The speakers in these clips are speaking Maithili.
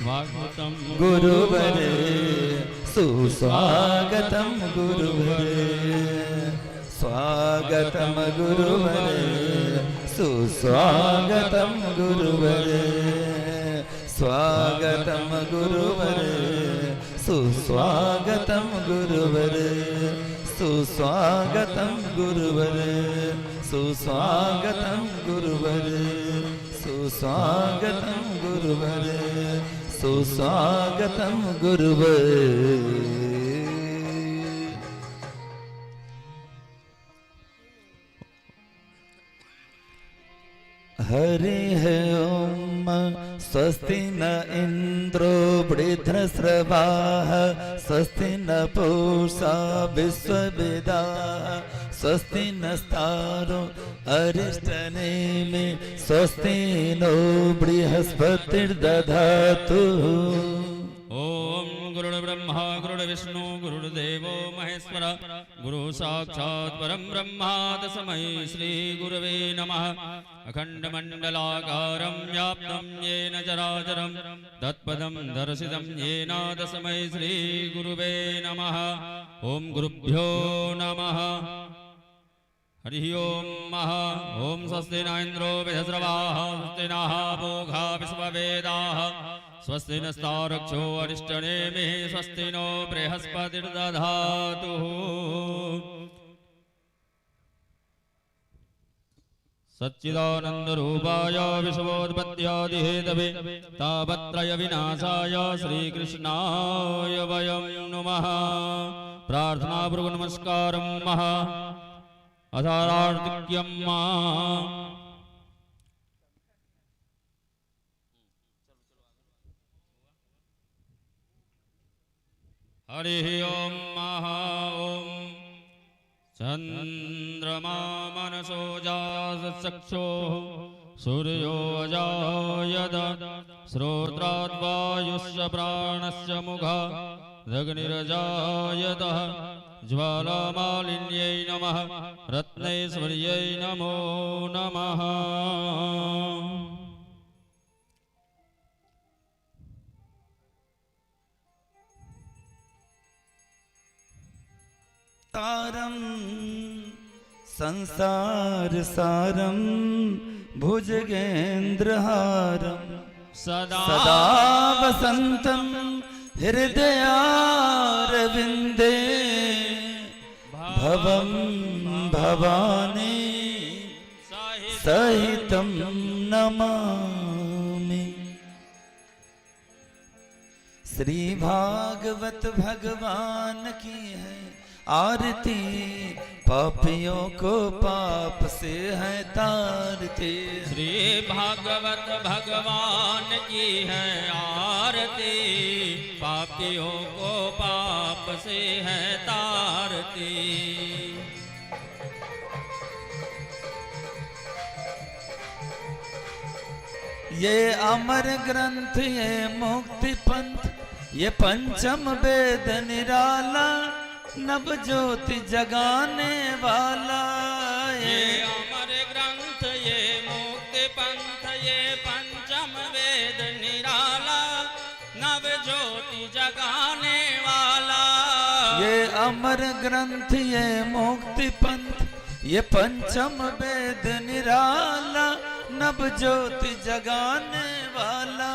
स्वागतम गुरुवर, सुस्वागतम गुरुवर, स्वागतम गुरुवर, सुस्वागतम गुरुवर, स्वागतम गुरुवर, सुस्वागतम गुरुवर, सुस्वागतम गुरुवर, सुस्वागतम गुरुवर, सुस्वागतम गुरुवर, सुस्वागतम गुरुवर। हरि ओम। स्वस्ति न इंद्रो वृद्धस्रवाः, स्वस्ति न पूषा विश्ववेदाः, स्वस्ति नस्तारो अरिष्टनेमि, स्वस्ति नो बृहस्पतिर्दधातु। ॐ गुरुर्ब्रह्मा गुरुर्विष्णु गुरुर्देवो महेश्वर, गुरु साक्षात् परं ब्रह्मा तस्मै श्री गुरवे नमः। अखण्डमण्डलाकारं व्याप्तं येन चराचरं, तत्पदं दर्शितं येन तस्मै श्री गुरुवे नमः। ॐ गुरुभ्यो नमः। हरिः ॐ मः। ॐ स्वस्ति न इन्द्रो वृद्धस्रवाः, स्वस्ति नः पूषा विश्ववेदाः, स्वस्ति नस्तार्क्ष्यो अरिष्टनेमिः, स्वस्ति नो बृहस्पतिर्दधातु। सच्चिदानन्दरूपाय विश्वोत्पत्त्यादिहेतवे तापत्रय विनाशाय श्रीकृष्णाय वयं नुमः। प्रार्थनापूर्वक नमस्कारं मः। अधारार्तिक्यं मा। हरिः ॐ मः। ॐ चन्द्रमा मनसो जातचक्षुः, सूर्यो अजायत, श्रोत्राद्वायुश्च प्राणस्य मुखादग्निरजायत, ज्वालामालिन्यै नमः, रत्नेश्वर्यै नमो नमः। तारम संसार सारम भुजगेन्द्रहारम, सदा सदा वसंतम हृदयारविंदे, भवं भवानी सहितं नमामि। श्री भागवत भगवान की है आरती, पापियों को पाप से है तारते। श्री भागवत भगवान की है आरती, पापियों को पाप से है तारती। ये अमर ग्रंथ, ये मुक्ति पंथ, ये पंचम वेद निराला, नव ज्योति जगाने वाला। ये ये अमर ग्रंथ, ये मुक्ति पंथ, ये पंचम वेद निराला, नव ज्योति जगाने वाला। ये अमर ग्रंथ, ये मुक्ति पंथ, ये पंचम वेद निराला, नव ज्योति जगाने वाला।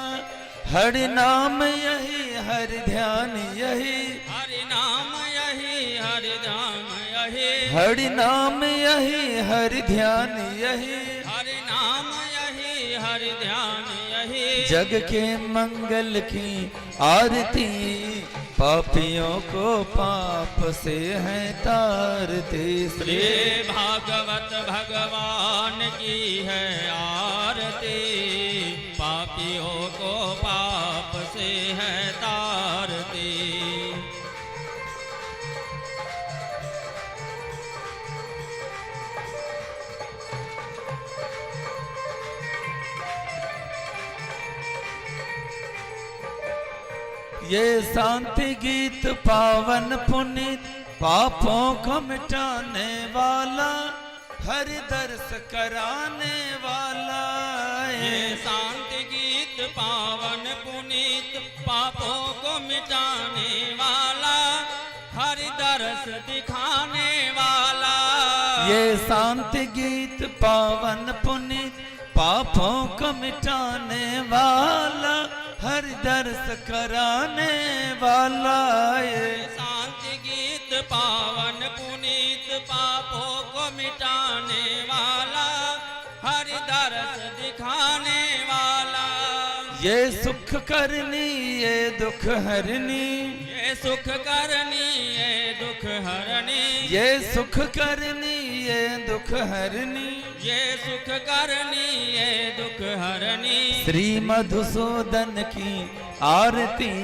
हरि नाम यही, हरि ध्यान यही, हरि नाम यही, हरि ध्यान यही, हरि नाम यही, हरि ध्यान यही, हरि नाम यही, हरि ध्यान यही, जग के मंगल की आरती, पापियों को पाप से है तारते। श्री भागवत भगवान की है आरती, पापियों को पाप से है तारती। ये शांति गीत पावन पुनीत, पापों को मिटाने वाला, हरि दर्श कराने वाला। ये शांति गीत पावन पुनीत पापों को मिटाने वाला, हरि दर्श दिखाने वाला। ये शांति गीत पावन पुनीत पापों को मिटाने वाला, हरि दर्श कराने वाला। ये शांति गीत पावन पुनीत पापों को मिटाने वाला, हरि दर्श दिखाने वाला। ये सुख करनी ये दुख हरनी, ये सुख करनी ये दुख हरनी, ये सुख करनी ये दुख हरनी, ये सुख करनी ये दुख हरनी। श्री मधुसूदन की आरती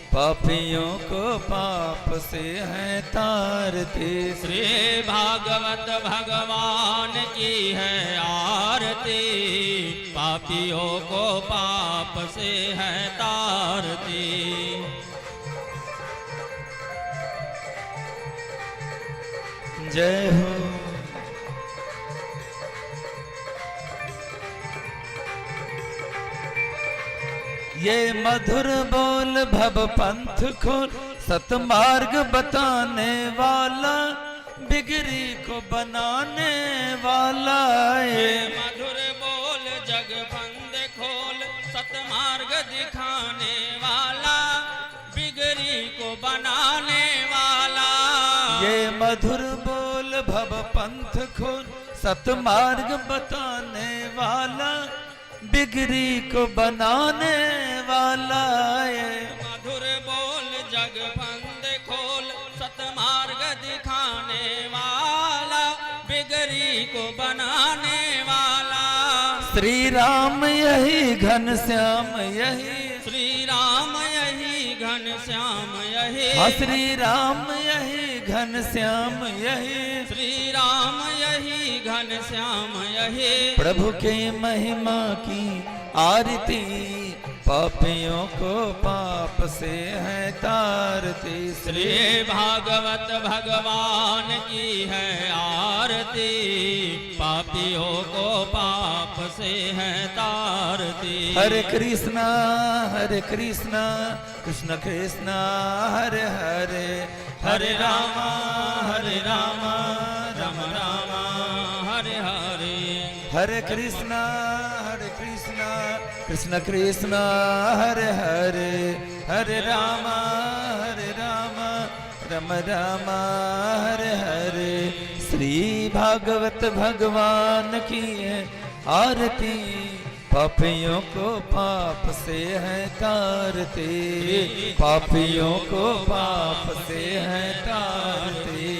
पापियों को पाप से है तारती। श्री भागवत भगवान की है आरती, पापियों को पाप से है तारती। जय हो। ये मधुर बोल भव पंथ खोल सतमार्ग बताने वाला, बिगड़ी को बनाने वाला। ये ये मधुर बोल जग फंद खोल सतमार्ग दिखाने वाला, बिगड़ी को बनाने वाला। ये मधुर बोल भव पंथ खोल सतमार्ग बताने वाला, बिगड़ी को बनाने वाला। ये मधुर बोल जग फंद खोल सतमार्ग दिखाने वाला, बिगड़ी को बनाने वाला। श्री राम यही घन श्याम यही, श्री राम यही घन श्याम यही, हाँ श्री राम यही घन श्याम यही, श्री राम यही घन श्याम यही। प्रभु के महिमा की आरती पापियों को पाप से है तारती। श्री भागवत भगवान की है आरती, पापियों को पाप से है तारती। हरे कृष्णा कृष्ण कृष्णा हरे हरे, हरे रामा राम राम हरे हरे। हरे कृष्णा कृष्ण कृष्णा हरे हरे, हरे रामा राम राम हरे हरे। श्री भागवत भगवान की है आरती, पापियों को पाप से है तारते, पापियों को पाप से है तारते,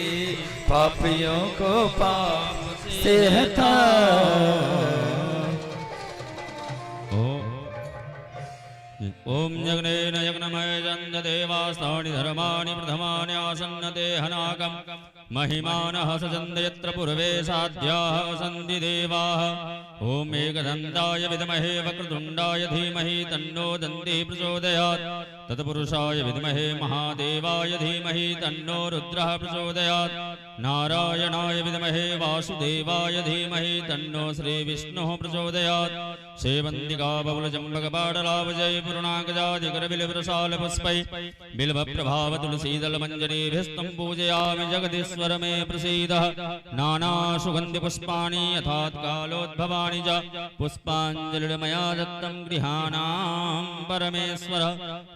पापियों को पाप से है तार। ओम यज्ञेन यज्ञमय चन्द्रदेवास्तानि धर्माणि प्रथमानि आसन्न देहनागम महिमानः सचन्द यत्र पूर्वे साध्याः सन्ति देवाः। ओम एकदन्ताय विद्महे वक्रतुण्डाय धीमहि तन्नो दन्ती प्रचोदयात्। तत्पुरुषाय विद्महे महादेवाय धीमहि तन्नो रुद्रः प्रचोदयात्। नारायणाय विद्महे वासुदेवाय धीमहि तन्नो श्रीविष्णुः प्रचोदयात्। सेवन्तिका बबुलजम्बकपाटलावजय पूर्णाङ्गजादिकरबिलप्रसालपुष्पै बिल्वप्रभावतुलसीदलमञ्जरीभिस्तं पूजयामि जगदीश्वर मे प्रसीदः। नानासुगन्धिपुष्पाणि यथात्कालोद्भवानि च पुष्पाञ्जलिर्मया दत्तं गृहाणां परमेश्वर।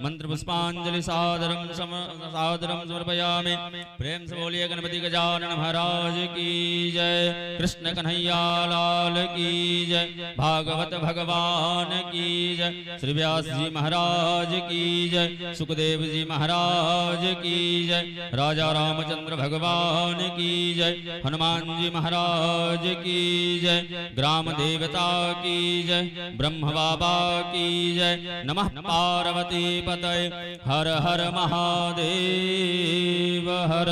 मन्त्रपुष्पाञ्जलि सादरं सादरं समर्पयामि। प्रेम से बोलिए गणपति गजानन महाराज की जय, कृष्ण कन्हैया लाल की जय, भागवत भगवान की जय, श्री व्यास जी महाराज की जय, सुखदेव जी महाराज की जय, राजा रामचंद्र भगवान की जय, हनुमान जी महाराज की जय, ग्राम देवता की जय, ब्रह्म बाबा की जय। नमः पार्वती पतये, हर हर महादेव हर।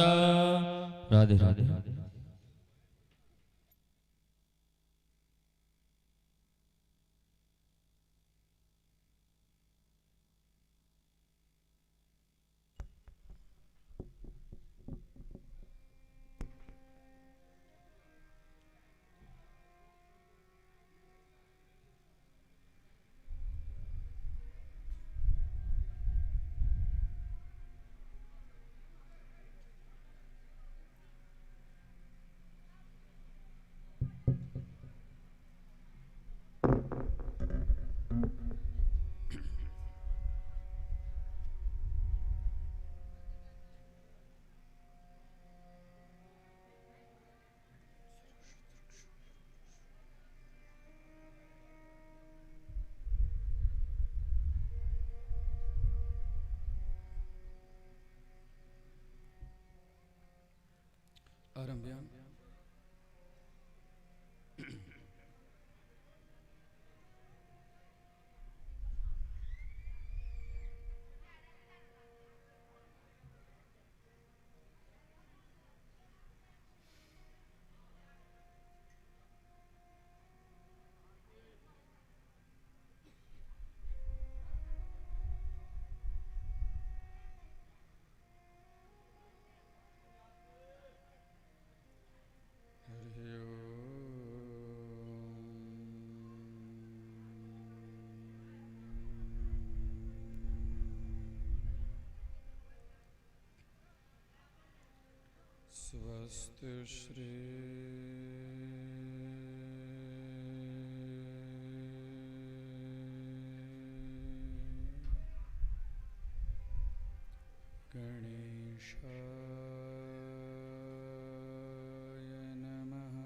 राधे राधे। आरंभ्याम। स्वस्ति श्री गणेशाय नमः।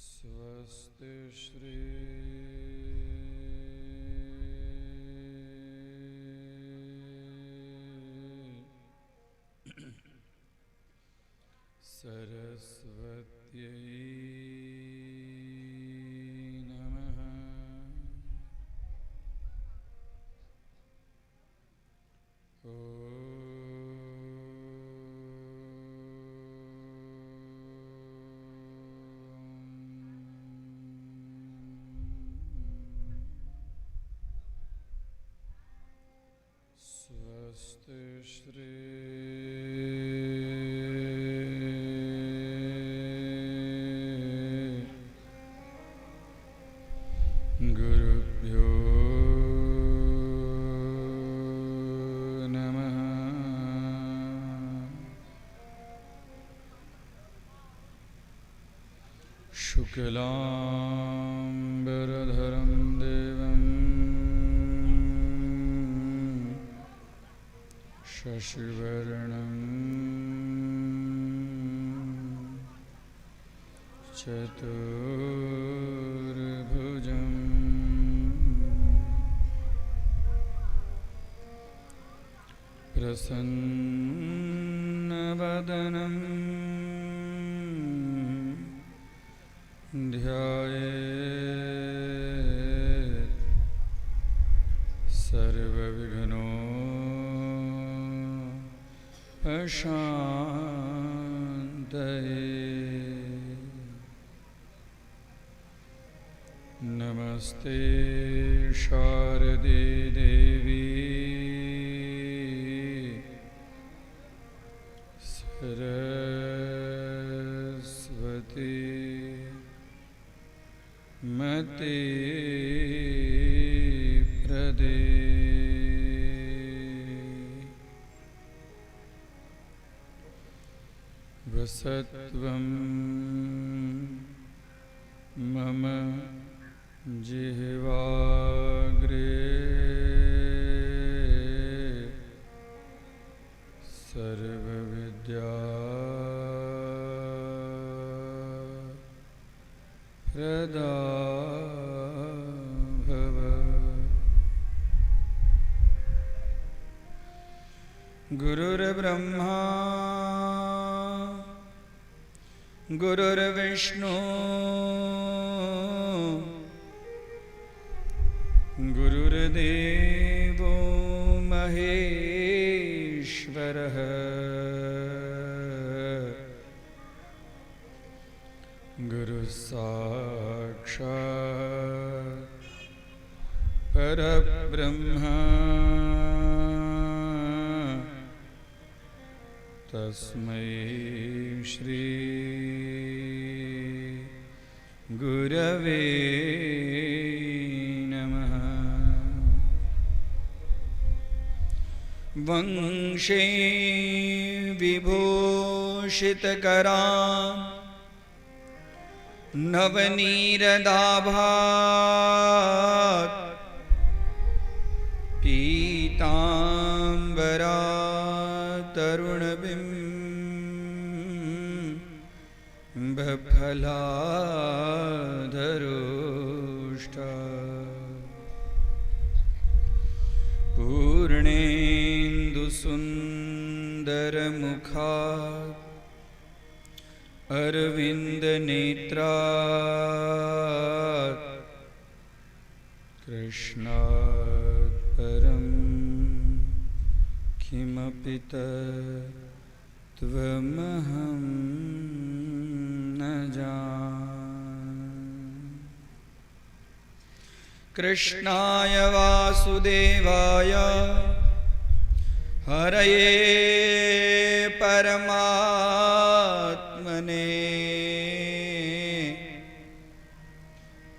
स्वस्ति श्री सरस्वत्यै नमः। स्वस्ति श्री गुरुभ्यो नमः। शुक्लाम्बरधरं देवं शशिवर्णं चतुर्भुजं प्रसन्नवदनं ध्यायेत् सर्वविघ्नो अशान्तये। नमस्ते शारदे देवी सरस्वती मति प्रदे। वसत्वं मम जिह्वाग्रे सर्वविद्या प्रदा भव। गुरुर्ब्रह्मा गुरुर्विष्णु गुरुर्देवो महेश्वरः। गुरुः साक्षात् परब्रह्म तस्मै श्री गुरवे नमः। वंशे विभूषितकरां नवनीरदाभात् पीताम्बरात् फलाधरोष्ठा पूर्णेन्दुसुन्दरमुखा अरविन्दनेत्रा कृष्णात् परं किमपि तत्त्वमहं न जाने। कृष्णाय वासुदेवाय हरये परमात्मने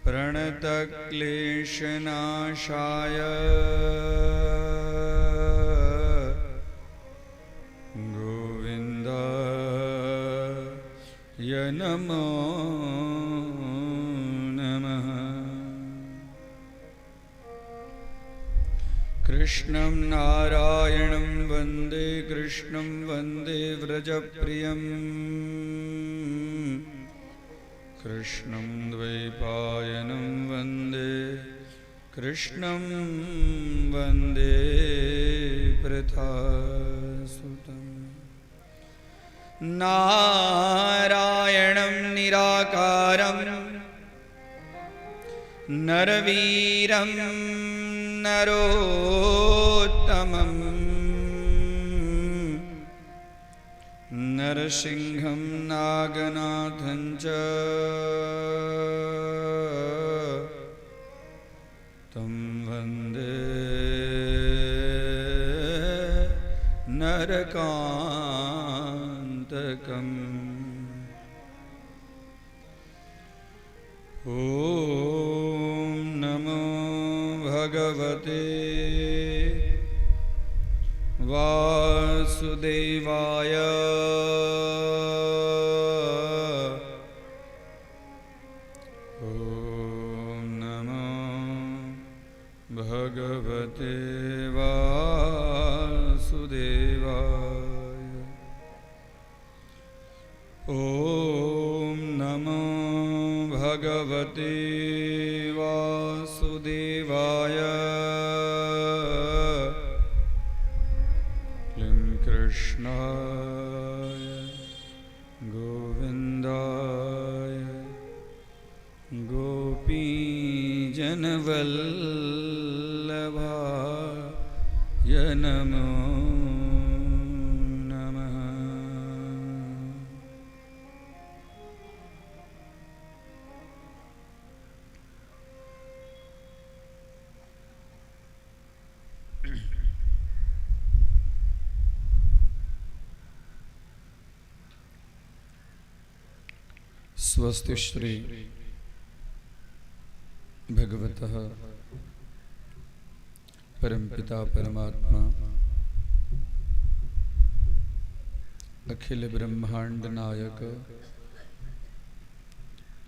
प्रणतक्लेशनाशाय गोविन्दाय नमो नमः। कृष्णं नारायणं वन्दे कृष्णं वन्दे व्रजप्रियम् कृष्णं द्वैपायनं वन्दे कृष्णं वन्दे पृथासुतम्। नारायणं निराकारं नरवीरं नरोत्तमं नरसिंहं नागनाथं च तं वन्दे नरकान्तकम्। ॐ नमो भगवते वासुदेवाय। ॐ नमो भगवते वासुदेवाय। ॐ नमो भगवते वासुदेवाय। क्लीं कृष्णाय गोविन्दाय गोपीजनवल्लभाय नमो नमः। स्वस्ति श्री भगवतः परमपिता परमात्मा अखिल ब्रह्मांड नायक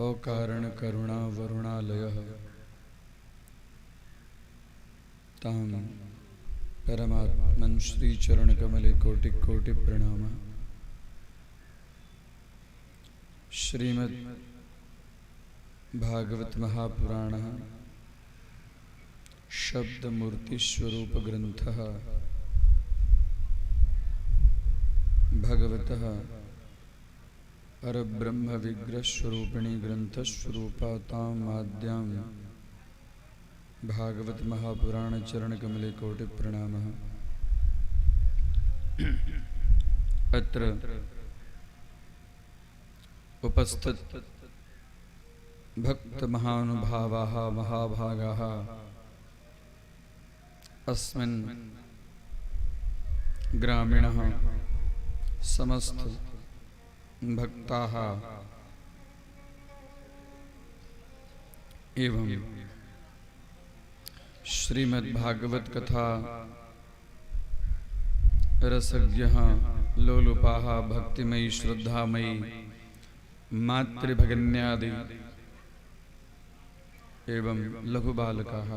अकारण करुणा वरुणालयः ताम परमात्मन श्री चरण कमले कोटि कोटि प्रणाम। श्रीमद् भागवत महापुराण शब्दमूर्ति स्वरूप ग्रंथः भगवतः परब्रह्म विग्रह स्वरूपिणी ग्रंथ स्वरूपाताम आद्याम भागवत महापुराण चरण कमले कोटि प्रणामः। अत्र उपस्थित भक्त महानुभावाः महाभागाः अस्मिन् ग्रामीणः समस्त भक्ताः एवं श्रीमद्भागवत कथा रसज्ञः लोलुपाः भक्तिमयी श्रद्धामयी मातृभगन्यादि एवं लघुबालकाः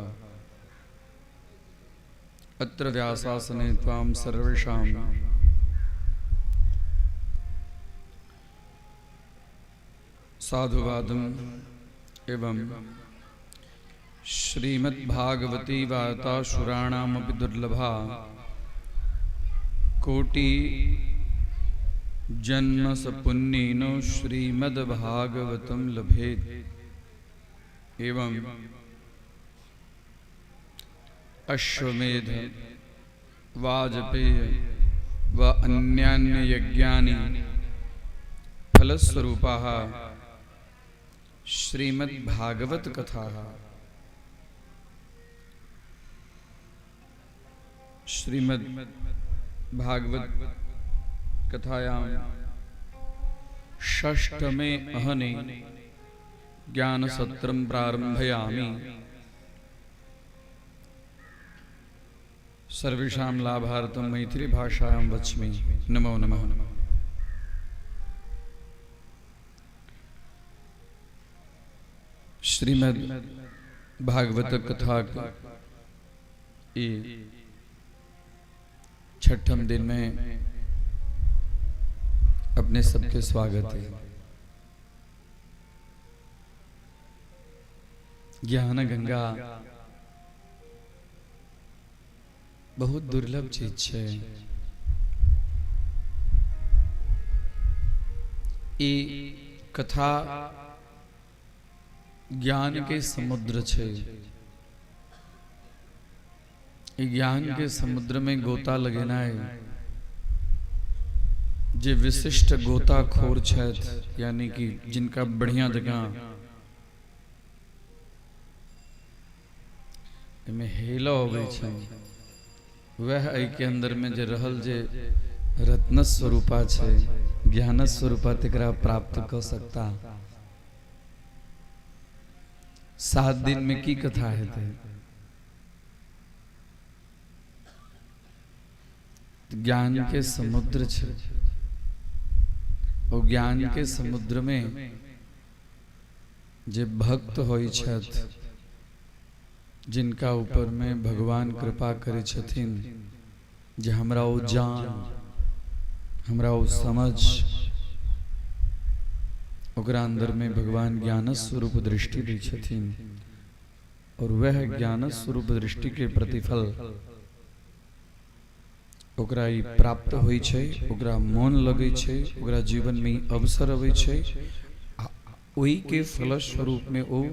अत्र व्यासासने त्वां सर्वेषां साधुवादम एवं श्रीमद्भागवती वार्ता सुराणामपि दुर्लभा कोटि जन्म सपुण्येन श्रीमद्भागवतं लभेत् एवं अश्वमेध वाजपेय व अन्यान्य यज्ञानि फलस्वरूपाः श्रीमद्भागवत कथाः। श्रीमद् भागवत कथायां षष्ठमे अहनि ज्ञानसत्रं प्रारंभयामि। सर्वेषां लाभार्थं मैथिली भाषायां वच्मि। नमो नमः। श्रीमद् भागवत कथा ई छठम दिन में अपने सबके स्वागत है। ज्ञान गंगा बहुत दुर्लभ चीज है। ई कथा ज्ञान के समुद्र छे। ई ज्ञान के समुद्र में गोता लगेनाय जे विशिष्ट गोताखोर छथि, यानी कि जिनका बढ़िया जगह एमे हेलो अबै छनि, वह एहि के अंदर में जे रहल जे रत्न स्वरूपा छे, ज्ञान स्वरूपा, तकरा प्राप्त क सकता। 7 दिन में की कथा हेतै? ज्ञान के समुद्र छे और ज्ञान के समुद्र में जे भक्त होई छथि, जिनका ऊपर में भगवान कृपा करे छथिन जे हमरा ओ जान, हमरा ओ समझ, ओकरा अंदर में भगवान ज्ञान स्वरूप दृष्टि दै छथिन और वह ज्ञान स्वरूप दृष्टि के प्रतिफल ओकरा ई प्राप्त होइ छै, ओकरा मन लगै छै, ओकरा जीवन में ई अवसर अबै छै। आ ओहि के फलस्वरूप में ओ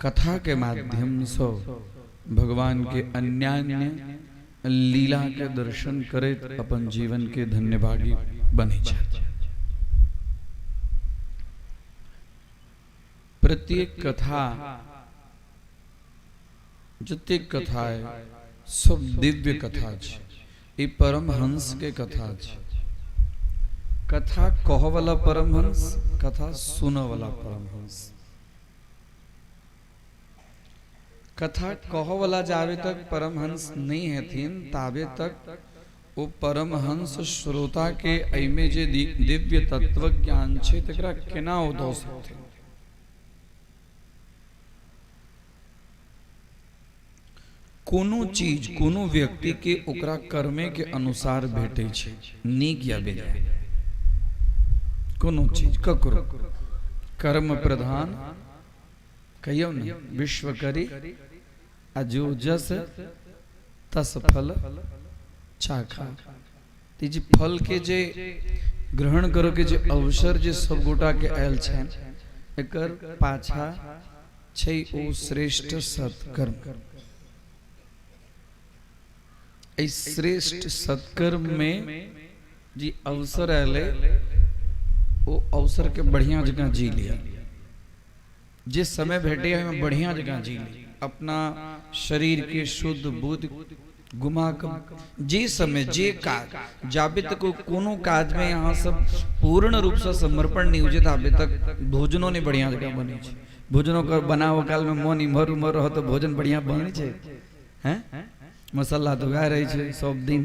कथा के माध्यम से भगवान के अन्यान्य लीला के दर्शन करैत अपन जीवन के धन्यभागी बनै छथि। प्रत्येक कथा, जतेक कथा है, सब दिव्य कथा छै। ई परमहंस के कथा छै। कथा कह वाला परमहंस, कथा सुन वाला परमहंस। कथा कह वाला जाबे तक परमहंस नहीं हेथिन ताबे तक ओ परमहंस श्रोता के एहिमे जे दिव्य तत्व ज्ञान छै तकरा केना ओ दऽ सकथिन? कोनो चीज कोनो व्यक्ति के ओकरा कर्मे के अनुसार भेटै छै, नीक या बेजाय। कोनो चीज ककरो कर्म प्रधान कहियौ ने, विश्व करी आ जो जस तस फल चाखा। त जे फल के जे ग्रहण करे के जे अवसर जे सब गोटा के आयल छनि, एकर पाछा छै ओ श्रेष्ठ सत्कर्म। एहि श्रेष्ठ सत्कर्म में जे अवसर आयल ओ अवसर के बढ़िया जकाँ जी लिया। जे समय भेटे ओहिमे बढ़िया जकाँ जी ली, अपना शरीर के शुद्ध बुद्ध घुमा कऽ जे समय जे काज, जाबे तक कोनो काज में अहाँ सब पूर्ण रूप से समर्पण नहीं हो ताबे तक भोजनो नहीं बढ़िया जकाँ बनै छै। भोजनो कर बनाबऽ काल में मन इम्हर उम्हर रहत तऽ भोजन बढ़िया बनै छै? हैं, मसाला तऽ वएह रहै छै सब दिन।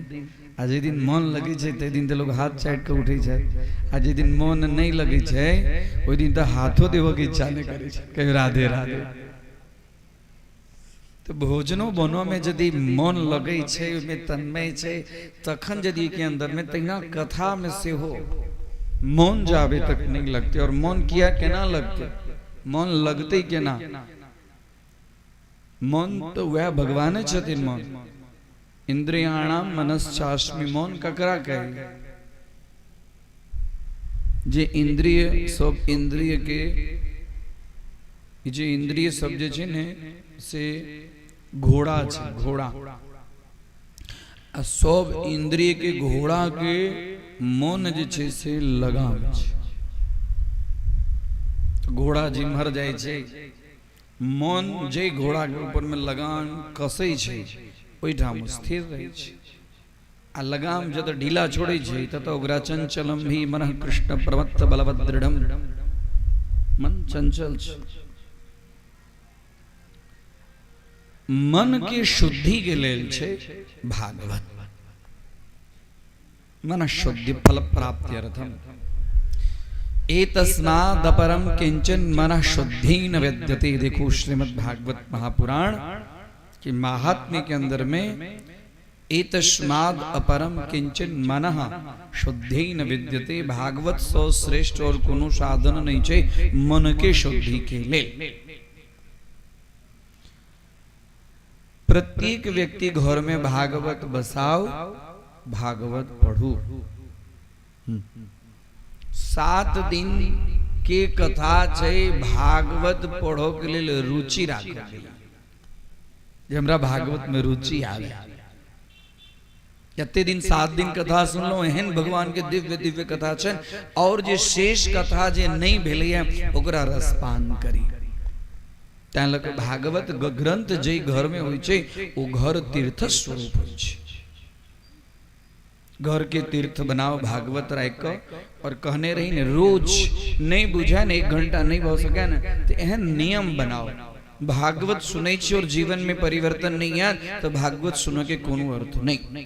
आ जाहि दिन मन लगै छै ताहि दिन तऽ लोक हाथ चाटि कऽ उठै छै, आ जाहि दिन मन नहि लगै छै ओहि दिन तऽ हाथो देबऽके इच्छा नहि करै छै। कहियो राधे राधे। तऽ भोजनो बनऽमे यदि मन लगै छै, ओहिमे तन्मय छै, तखन यदि के अन्दरमे, तहिना कथामे सेहो मोन जाबे तक नहि लगतै। और मोन किया केना लगतै, मोन लगतै केना? मोन तऽ वएह भगवाने छथिन। मोन इंद्रियाणाम मनश्चास्मि, मोन ककरा कहै? जे इंद्रिय सब, इंद्रिय के जे इंद्रिय सब जे छै ने से घोड़ा छै, घोड़ा। आ सब इंद्रिय के घोड़ा के मोन जे छै से लगाम छै। घोड़ा जिम्हर जाइ छै, मोन जे घोड़ा के ऊपर में लगाम कसै छै ओहिठाम स्थिर रहै छै। आ लगाम जतऽ ढीला छोड़ै छै ततऽ ओकरा चंचलम भी मनः कृष्ण प्रमत्त बलवत् दृढ़म, मन चंचल छै। मन के शुद्धि के लेल छै भागवत। मन शुद्धि फल प्राप्त्यर्थम एतस्मादपरम किंचन मन शुद्धि न विद्यते। देखो श्रीमद् भागवत महापुराण के महात्म्य के अंदर में एतस्माद अपरम किंचन मनः शुद्धि न विद्यते। भागवत सौ श्रेष्ठ और कोनो साधन नहीं छै मन के शुद्धि के लेल। प्रत्येक व्यक्ति घर में भागवत बसाओ, भागवत पढ़ू। 7 दिन के कथा छै भागवत पढ़ो के लेल रुचि राखो के लेल, जे हमरा भागवत में रुचि आवे। जते दिन 7 दिन कथा सुनलहुँ, एहन भगवान के दिव्य दिव्य कथा छनि, और जे शेष कथा जे नहीं भेलैया ओकरा रसपान करी। तैं लऽ कऽ भागवत ग्रंथ जे घर में होइ छै ओ घर तीर्थ स्वरूप होइ छै। घर के तीर्थ बनाओ भागवत राखि कऽ। और कहने रही ने, रोज नहीं बुझाय ने, 1 घंटा नहीं भऽ सकै ने, तऽ एहन नियम बनाओ, भागवत सुनै छी और जीवन में परिवर्तन नहीं आयत तऽ भागवत सुनऽ के कोनो अर्थ नहीं।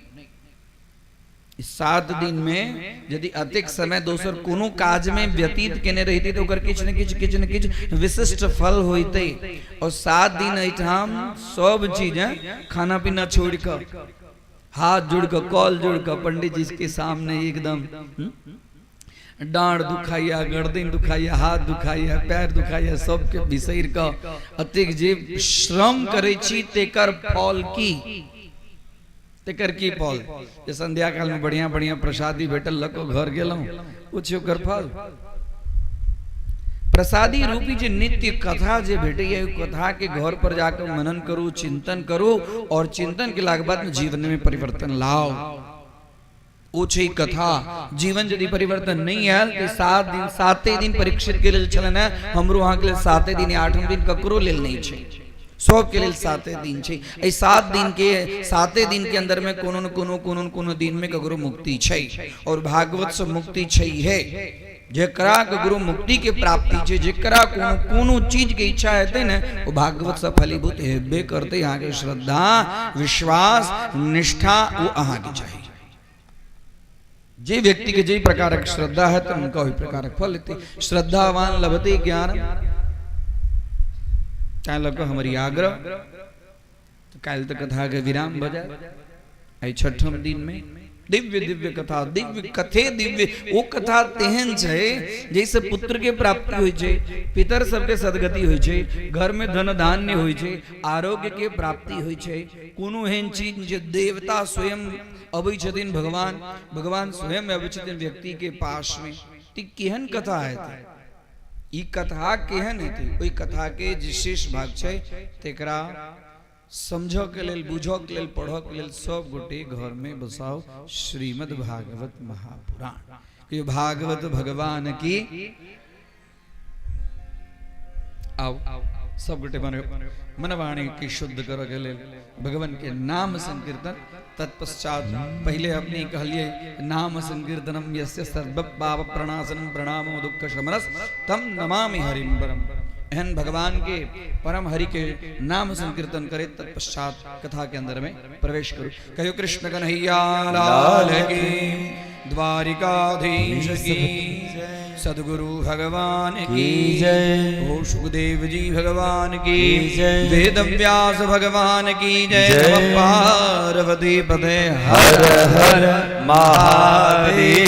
7 दिन में यदि अतिक समय दोसर कोनो काज में व्यतीत केने रहितै तऽ ओकर किछु ने किछु, किछु ने किछु विशिष्ट फल होइतै। और 7 दिन एहिठाम सब चीज है, खाना पीना छोड़ि कऽ, हाथ जोड़ कऽ, कॉल जोड़ कऽ पंडित जी के सामने एकदम, डाँड़ दुखाइया, गर्दन दुखाइया, हाथ दुखाइया, पैर दुखाइया, सबके बिसरि कऽ अतेक जे श्रम करै छी तेकर फल की, तेकर की फल? जे संध्या काल में बढ़िया बढ़िया प्रसादी भेटल, लऽ कऽ घर गेलहुँ, ओ छै ओकर फल। प्रसादी रूपी जे नित्य कथा जे भेटैया, ओहि कथा के घर पर जाकर मनन करू, चिंतन करू, और चिंतन के बाद में जीवन में परिवर्तन लाओ। ओ छै कथा। जीवन यदि परिवर्तन नहीं आयल तो 7 दिन, साते दिन परीक्षित के लेल छलनि हेँ, हमरो अहाँके लेल 7 दिन या 8 दिन ककरो लेल नहीं छै, सबके लेल 7 दिन छै। एहि 7 दिन के, 7 दिन के अंदर में कोनो न कोनो, कोनो न कोनो दिन में ककरो मुक्ति छै, और भागवत से मुक्ति छै है। जेकरा ककरो मुक्ति के प्राप्ति छै, जेकरा कोनो कोनो चीज के इच्छा हेतै ने, ओ भागवत से फलीभूत हेबे करतै। अहाँके श्रद्धा, विश्वास, निष्ठा ओ अहाँके चाही। जे व्यक्ति के जे प्रकारक श्रद्धा है तो उनका वही प्रकारक फल हेतै। श्रद्धावान लभते ज्ञान। तैं लऽ कऽ हमर ई आग्रह, तऽ काल्हि तऽ कथा के विराम भऽ जायत। एहि 6ठम दिन में दिव्य दिव्य कथा, दिव्य कथे दिव्य, ओ कथा तेहन छै जैसे पुत्र के प्राप्ति होइ छै, पितर सबके सदगति होइ छै, घर में धन धान्य होइ छै, आरोग्य के प्राप्ति होइ छै। कोनो एहन चीज जे देवता स्वयं अबै छथिन, भगवान, भगवान स्वयं अबै छथिन व्यक्ति के पास में, तऽ केहन कथा हेतै? ई कथा केहन हेतै? ओहि कथा के जे शेष भाग छै तेकरा समझऽ के लेल, बुझऽ के लेल, पढ़ऽ के लेल सब गोटे घर में बसाओ श्रीमद् भागवत महापुराण। कि भागवत भगवान की। आओ सब गोटे मनवाणी की शुद्ध करऽ के लेल भगवान के नाम संकीर्तन। तत्पश्चात पहले अपने कहलिए नाम संकीर्तनम यस्य सर्व पाप प्रणाशनम प्रणामो दुःख शमनस तम नमामि हरिम परम। एहन भगवान के परम हरि के नाम संकीर्तन करे, तत्पश्चात कथा के अंदर में प्रवेश करो। कहो कृष्ण कन्हैया लाल की, द्वारिकाधीश की, सदगुरु भगवान की जय, ओ सुखदेव जी भगवान की जय, वेद व्यास भगवान की जय, जय। नमः पार्वती पते हर हर महादेव।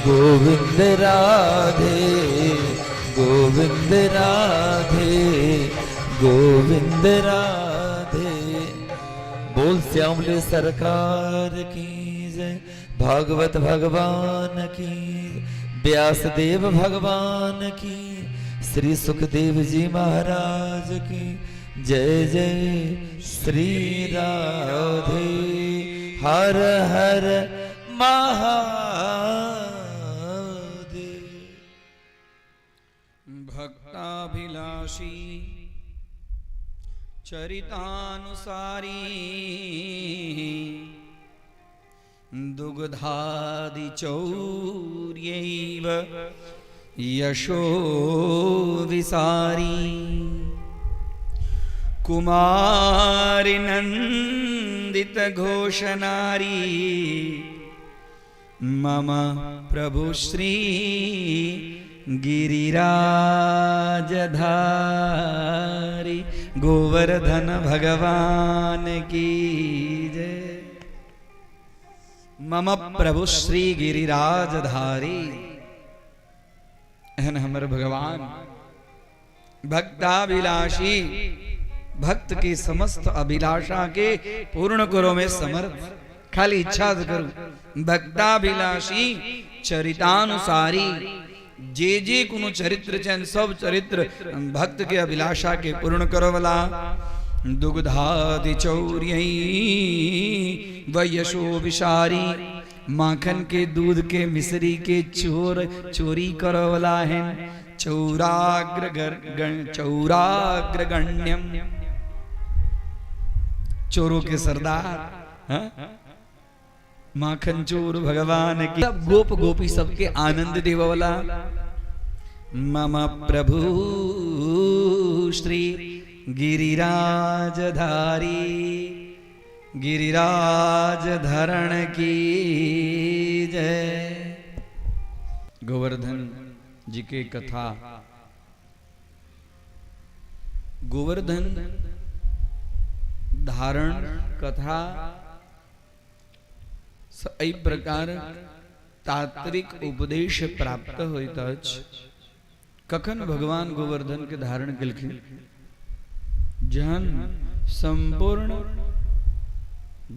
गोविंद राधे गोविंद राधे गोविंद राधे। बोल श्यामले सरकार की जय, भागवत भगवान की, व्यास देव भगवान की, श्री सुखदेव जी महाराज की जय। जय श्री राधे। हर हर महादेव। भक्ताभिलाषी चरितानुसारी दुग्धादि चौर्यैव यशो विसारी कुमारी नंदित घोषनारी मम प्रभु श्री गिरिराजधारी गोवर्धन भगवान की जय। मम प्रभु श्री गिरिराजधारी। एहन हमर भगवान भक्ताभिलाषी, भक्त के समस्त अभिलाषा के पूर्ण करो में समर्थ, खाली इच्छा करू। भक्ताभिलाषी चरितानुसारी, जे जे कोनो चरित्र छनि सब चरित्र भक्त के अभिलाषा के पूर्ण करो वाला। दुग्धादि चौर्य वयशो विषारी, माखन के दूध के मिश्री के चोर चोरी करो वाला है। चौराग्र चौराग्रगण्यम, चोरों के सरदार, हाँ? माखन चोर भगवान की। सब गोप गोपी सबके आनंद देववाला। मम प्रभु श्री गिरिराजधारी गिरिराज धरण की जय। गोवर्धन जी के कथा। गोवर्धन धारण कथा एहि प्रकार तात्विक उपदेश प्राप्त होइत अछि। कखन भगवान गोवर्धन के धारण केलखिन? जहन संपूर्ण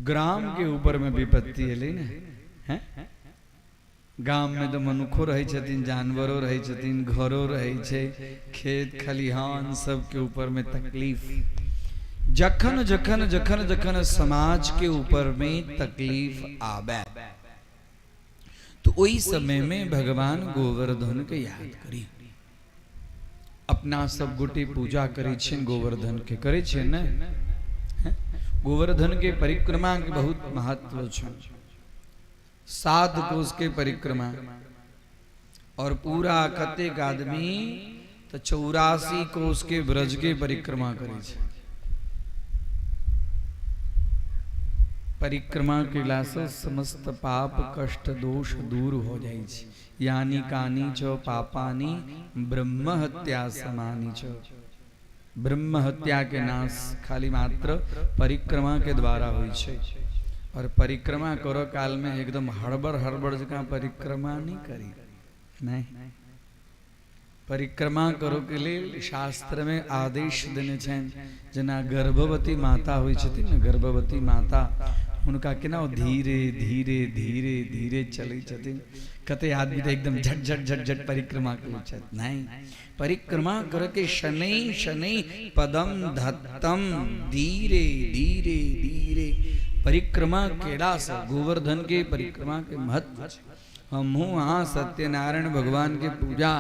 ग्राम के ऊपर में विपत्ति एलै ने, हैं? गाम में तो मनुखो रहै छथिन, जानवरो रहै छथिन, घरो रहै छै, खेत खलिहान सबके ऊपर में तकलीफ। जखन जखन जखन जखन समाज के ऊपर में तकलीफ आवे तो वही समय में भगवान गोवर्धन के याद करी। अपना सब गोटे पूजा करै छियनि गोवर्धन के, करै छियनि ने? गोवर्धन के परिक्रमा के बहुत महत्व छै। 7 कोस के परिक्रमा और पूरा कतेक आदमी तो 84 कोस के ब्रज के परिक्रमा करै छै। परिक्रमा केलासँ समस्त पाप कष्ट दोष दूर हो जाइ छै। यानी कानी च पापानी ब्रह्म हत्या समानी च। ब्रह्म हत्या के नाश खाली मात्र परिक्रमा के द्वारा होइ छै। और परिक्रमा करो काल में एकदम हड़बड़ हड़बड़ जकाँ परिक्रमा नहीं करी, नहीं। परिक्रमा करो के लेल शास्त्र में आदेश देने छनि, जेना गर्भवती माता होइ छथिन ने, गर्भवती माता हुनका केना धीरे धीरे धीरे धीरे चलै छथिन। कते आदमी तो एकदम झट झट झट झट परिक्रमा करै छथि। नहीं, परिक्रमा करके शनै शनै पदम धत्तम, धीरे धीरे धीरे परिक्रमा केलासँ गोवर्धन के परिक्रमा के महत्व छै। हमहूँ अहाँ सत्यनारायण भगवान के पूजा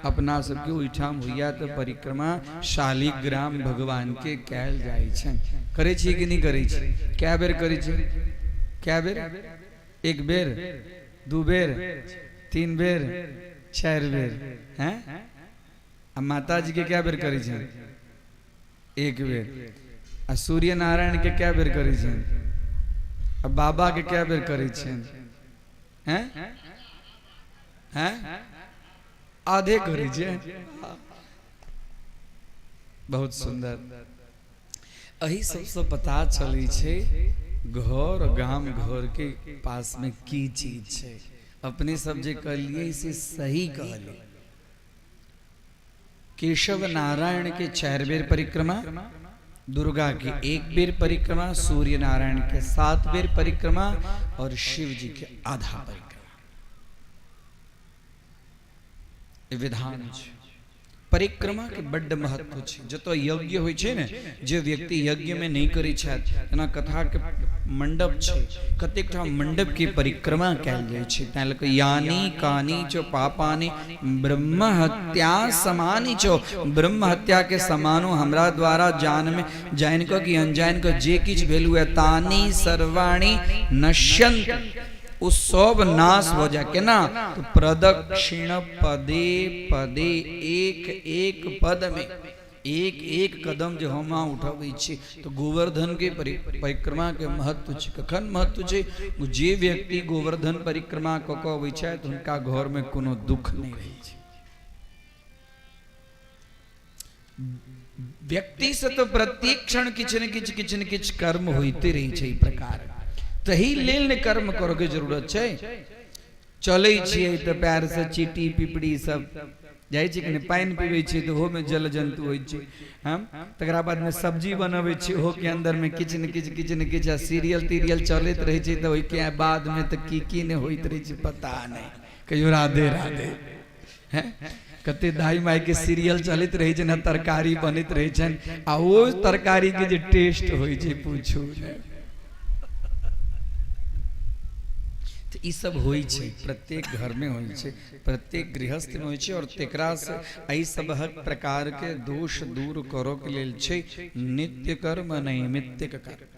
अपना सबके ओहिठाम होइया तो परिक्रमा शालिग्राम भगवान के कयल जाइ छनि। करै छी कि नहि करै छी? कए बेर करै छी? कए बेर? 1 बेर, 2 बेर, 3 बेर, 4 बेर, हैं? आ माता जी के कए बेर करै छनि? 1 बेर। आ सूर्य नारायण के कए बेर करै छनि? आ बाबा के कए बेर करै छनि? हैं? हैं? आधे करै छियै। बहुत सुंदर। एहि सबसँ पता चलै छै घर गाम घर के पास में की चीज छै। अपने सब जे कहलिए से सही कहलिए। केशव नारायण के 4 बेर परिक्रमा, दुर्गा के 1 बेर परिक्रमा, सूर्य नारायण के 7 बेर परिक्रमा और शिव जी के आधा परिक्रमा। विधान छै। परिक्रमा के बड्ड महत्व छै। जतऽ यज्ञ होइ छै ने, जे व्यक्ति यज्ञ में नहीं करै छथि, जेना कथा के मंडप छै, कतेक ठाम मंडप के परिक्रमा कयल जाइ छै। तैं लऽ कऽ यानी कानी च पापानी ब्रह्म हत्या समानी च, ब्रह्म हत्या के समानो हमरा द्वारा जान में जानि कऽ कि अनजान कऽ जे किछु भेल हुए तानी सर्वाणी नश्यन्त, ओ सब नाश हो जाए। केना? तो प्रदक्षिण पदे पदे, एक एक पद में एक एक कदम जो हम उठबै छी। तो गोवर्धन के परिक्रमा के महत्व छै। कखन महत्व छै? जे व्यक्ति गोवर्धन परिक्रमा कऽ कऽ अबै छथि हुनका घर में कोनो दुख नहीं रहै छै। व्यक्ति से तो प्रत्येक क्षण किछु ने किछु किछु ने किछु कर्म होइते रहै छै। ई प्रकार तही लेल ने कर्म करऽ के जरूरत छै। चलै छियै तऽ पैर से चीटी पिपड़ी सब जाइ छै कि नहि? पानि पीबै छियै तऽ ओहोमे जल जन्तु होइ छै। हम तकरा बादमे सब्जी बनबै छियै, ओहोके अन्दरमे किछु ने किछु किछु ने किछु, आ सीरियल तीरियल चलैत रहै छै तऽ ओहिके बादमे तऽ की की नहि होइत रहै छै पता नहि। कहियो राधे राधे। हैं कते दाई माई के सीरियल चलैत रहै छै ने, तरकारी बनैत रहै छनि, आ ओ तरकारी के जे टेस्ट होइ छै पूछू नहि। तऽ ई सब होइ छै, प्रत्येक घर में होइ छै, प्रत्येक गृहस्थ में होइ छै। और तेकरा से एहि सबहक प्रकार के दोष दूर करऽ के लेल छै नित्य कर्म नैमित्तिक कर्म।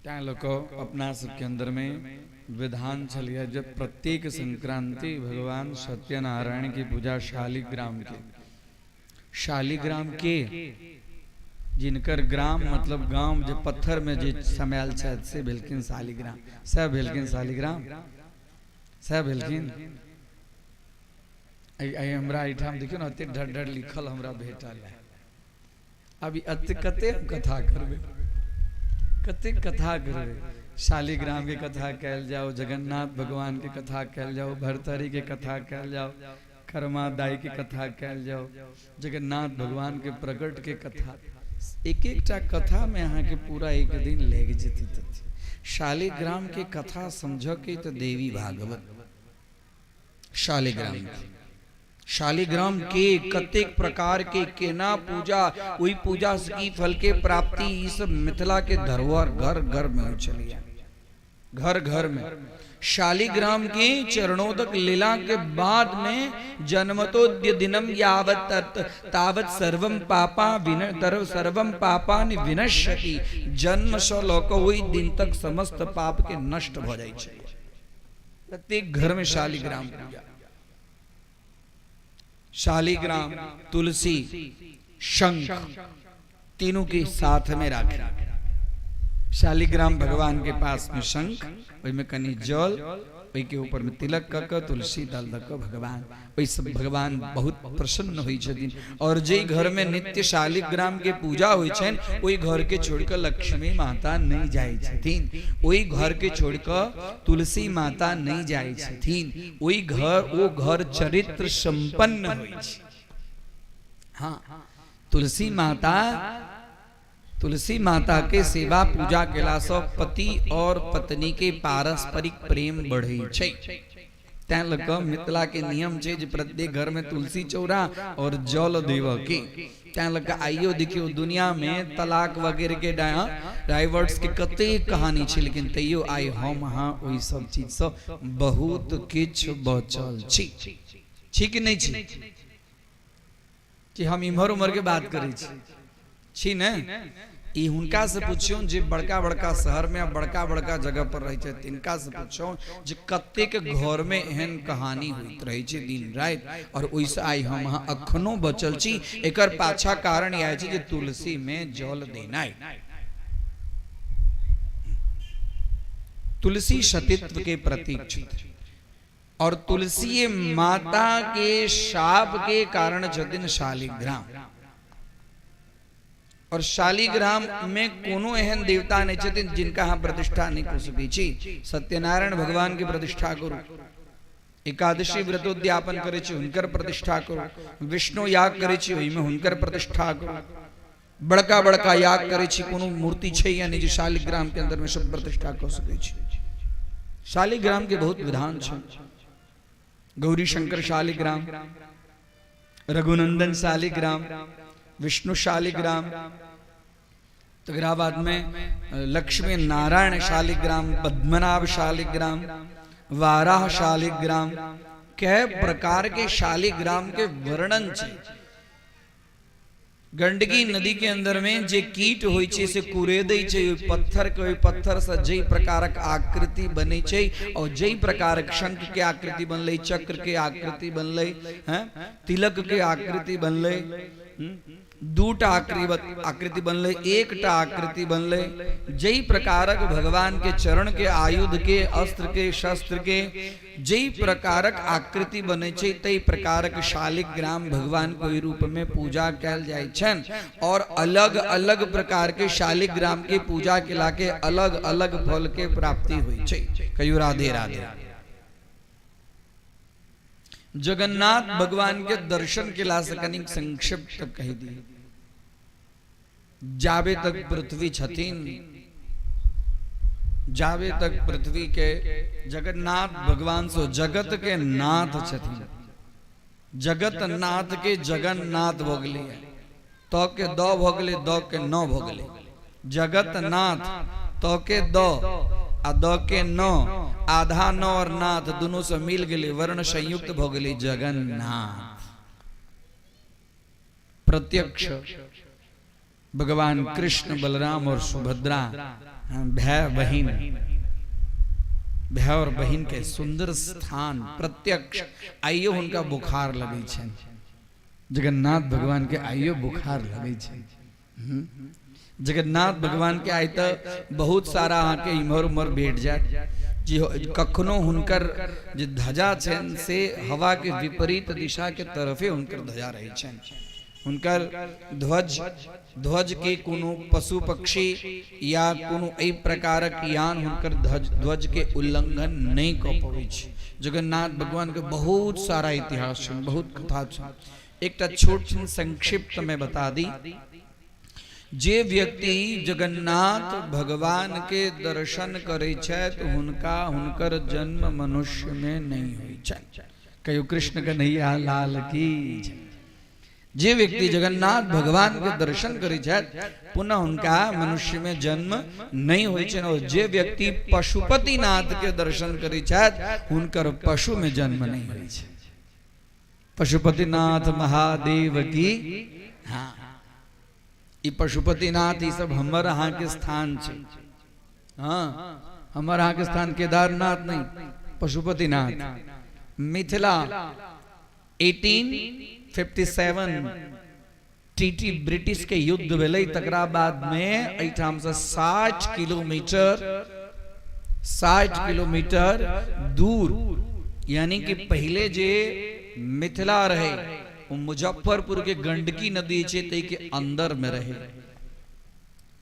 तैं लऽ कऽ अपना सबके अंदर में विधान छलिए जब प्रत्येक संक्रांति भगवान सत्यनारायण की पूजा शालिग्राम के, शालिग्राम के जिनकर ग्राम मतलब गांव जे पत्थर में जे समायल छथि से भेलखिन शालिग्राम। सएह भेलखिन शालिग्राम, सएह भेलखिन। आइ हमरा एहिठाम देखियौ ने, एते ढर ढर लिखल हमरा भेटल है। अभी एते कते हम कथा करबै, कते कथा करबै। शालिग्राम के कथा कयल जाओ, जगन्नाथ भगवान के कथा कयल जाओ, भरतरी के कथा कयल जाओ, कर्मा दाई के कथा कयल जाओ, जगन्नाथ भगवान के प्रकट के कथा, एक एकटा कथा में अहाँ के पूरा एक दिन लागि जेतै। शालिग्राम के कथा समझ के तो देवी भागवत। शालिग्राम के, शालिग्राम के कतेक प्रकार के केना पूजा, ओहि पूजा से की फल के प्राप्ति, ई सब मिथिला के धरोहर घर घर में होइ छलैया, घर घर में। शालिग्राम के चरणोदक लीला के बाद में जन्मतोद्य दिनम यावत तावत सर्वम पापा विन तरव सर्वम पापानि विनश्यति। जन्म से लऽ कऽ ओहि दिन तक समस्त पाप के नष्ट भऽ जाइ छै। प्रत्येक घर में शालिग्राम पूजा, शालिग्राम, तुलसी, शंख तीनों के साथ में राखी। शालिग्राम भगवान के पास में शंख, ओहिमे कनि जल, ओहिके ऊपर में तिलक कऽ कऽ तुलसी दल दऽ कऽ भगवान, ओहि सब भगवान बहुत प्रसन्न होइ छथिन। और जे घर में नित्य शालिग्राम के पूजा होइ छनि ओहि घर के छोड़ि कऽ लक्ष्मी माता नहि जाइ छथिन, ओहि घर के छोड़ि कऽ तुलसी माता नहि जाइ छथिन, ओहि घर ओ घर चरित्र संपन्न होइ छै। हाँ, तुलसी माता के सेवा पूजा केला सँ पति और पत्नी के पारस्परिक प्रेम बढ़ै छै। तैं लऽ कऽ मिथिला के नियम छै जे प्रत्येक घर में तुलसी चौरा और जल देवऽ के। तैं लऽ कऽ आइयो देखियौ दुनिया में तलाक वगैरह के डाइवर्स के कतेक कहानी छै, लेकिन तैयो आइ हम अहाँ ओहि सब चीज सँ बहुत किछु बचल छी। छी कि नहि छी? कि हम इम्हर उम्हर के बात करै छी? छी ने? ई हुनका से पुछियौन जे बड़का बड़का शहर में आ बड़का बड़का जगह पर रहै छथि, तिनका से पुछियौन जे कतेक घर में एहन कहानी होइत रहै छै दिन राति, और ओहिसँ आइ हम अहाँ अखनो बचल छी। एकर पाछा कारण इएह छै जे तुलसी में जल देनाइ, तुलसी सतीत्व के प्रतीक छथि और तुलसी माता के शाप के कारण छथिन शालिग्राम। और शालिग्राम में कोनो एहन देवता नहीं छथिन जिनका अहाँ प्रतिष्ठा नहीं कऽ सकै छी। सत्यनारायण भगवान के प्रतिष्ठा करू, एकादशी व्रतोद्यापन करै छी हुनकर प्रतिष्ठा करू, विष्णु याग करै छी ओहिमे हुनकर प्रतिष्ठा करू, बड़का बड़का याग करै छी, कोनो मूर्ति छै या नहीं जे शालिग्राम के अंदर में सब प्रतिष्ठा कऽ सकै छी। शालिग्राम के बहुत विधान छै। गौरी शंकर शालिग्राम, रघुनंदन शालिग्राम, विष्णु शालिग्राम, तकरा बाद में लक्ष्मी नारायण शालिग्राम, पद्मनाभ शालिग्राम, वाराह शालिग्राम, कै प्रकार के शालिग्राम के वर्णन छै। गंडकी नदी के अंदर में जे कीट होइ छै से कुरेदै छै ओहि पत्थर के, ओहि पत्थर से जै प्रकारक आकृति बनै छै और जै प्रकारक शंख के आकृति बनलै, चक्र के आकृति बनलै, हैं तिलक के आकृति बनलै, दूटा आकृति बनलै, एकटा आकृति बनलै, जै प्रकारक भगवान के चरण के आयुध के अस्त्र के शस्त्र के जै प्रकारक आकृति बनै छै तै प्रकारक शालिग्राम भगवान के ओहि रूप में पूजा कैल जाइ छनि। और अलग अलग प्रकार के शालिग्राम के पूजा केला के अलग अलग फल के प्राप्ति होइ छै। कहियो राधे राधे। जगन्नाथ भगवान के दर्शन केला से कनिक संक्षिप्त कहि दी। जाबे तक पृथ्वी छथिन, जाबे तक पृथ्वी के जगन्नाथ भगवान सो जगत के नाथ छथिन, जगत नाथ के जगन्नाथ भऽ गेलै, त के द भऽ गेलै, द के न भऽ गेलै। जगत नाथ त के द आ द के न, आधा न और नाथ दुनू से मिल गेलै, वर्ण संयुक्त भऽ गेलै जगन्नाथ। प्रत्यक्ष भगवान कृष्ण बलराम और सुभद्रा भाई बहिन, भाई और बहिन के सुंदर स्थान प्रत्यक्ष। आइयो हुनका बुखार लगै छनि, जगन्नाथ भगवान के आइयो बुखार लगै छनि। जगन्नाथ भगवान के आइ तऽ बहुत सारा अहाँके इम्हर उम्हर भेट जायत जे कखनो हुनकर जे ध्वजा छनि से हवा के विपरीत दिशा के तरफे हुनकर ध्वजा रहै छनि। हुनकर ध्वज के कोनो पशु पक्षी या कोनो एहि प्रकारक यान हुनकर ध्वज के उल्लंघन नहीं कऽ पबै छै। जगन्नाथ भगवान के बहुत सारा इतिहास छनि, बहुत कथा छनि। एकटा छोट छिन संक्षिप्त में बता दी। जे व्यक्ति जगन्नाथ भगवान के दर्शन करै छथि हुनका हुनकर जन्म मनुष्य में नहीं होइ छनि। कहियो कृष्ण कन्हैया लाल की जय। जे व्यक्ति जगन्नाथ भगवान के दर्शन करै छथि पुनः हुनका मनुष्य में जन्म नहीं होइ छनि। और जे व्यक्ति पशुपतिनाथ के दर्शन करै छथि हुनकर पशु में जन्म नहीं होइ छै। पशुपतिनाथ महादेव की। हाँ, ई पशुपतिनाथ ई सब हमर अहाँ के स्थान छै। हाँ, हमर अहाँ के स्थान केदारनाथ नहीं, पशुपतिनाथ। मिथिला 1857 टीटी ब्रिटिश के युद्ध भेलै, तकरा बाद में एहिठाम से 60 किलोमीटर दूर, यानी कि पहले जे मिथिला रहे वो मुजफ्फरपुर के गंडकी नदी छै तै के अंदर में रहे।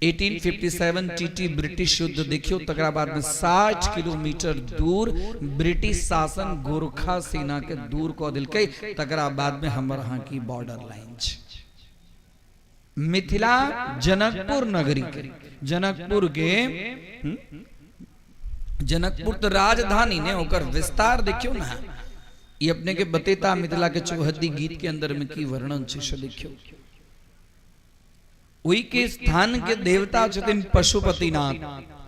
1857 टीटी ब्रिटिश युद्ध देखियो, तकरा बाद में 60 किलोमीटर दूर ब्रिटिश शासन गोरखा सेना के दूर कऽ देलकै। तकरा बाद में हमर अहाँ की बॉर्डर लाइन छै। मिथिला जनकपुर नगरी के, जनकपुर के, जनकपुर तो राजधानी ने, ओकर विस्तार देखियो ना। ये अपने के बतेता मिथिला के चौहद्दी गीत के अंदर में की वर्णन छै से देखियो। ओहि के स्थान के देवता छथिन पशुपतिनाथ,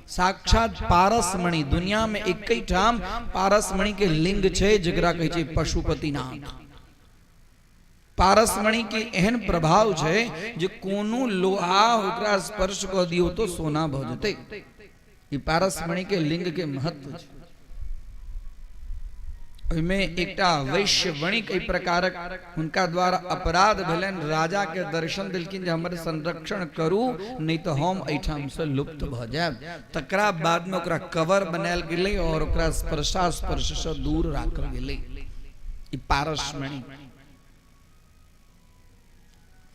साक्षात पारसमणि। दुनिया में एक ही ठाम पारसमणि के लिंग छै जकरा कहै छै पशुपतिनाथ। पारसमणि के एहन प्रभाव छै जे कोनो लोहा ओकरा स्पर्श कऽ दियौ तो सोना भऽ जेतै। ई पारसमणि के लिंग के महत्व छै। ओहिमे एकटा वैश्य वणिक एहि प्रकारक हुनका द्वारा अपराध भेलनि, राजा के दर्शन देलखिन जे हमर संरक्षण करू नहीं तो हम एहिठाम से लुप्त भऽ जायब। तकरा बाद में ओकरा कवर बनायल गेलै और ओकरा स्पर्शास्पर्श से दूर राखल गेलै। ई पारसमणि।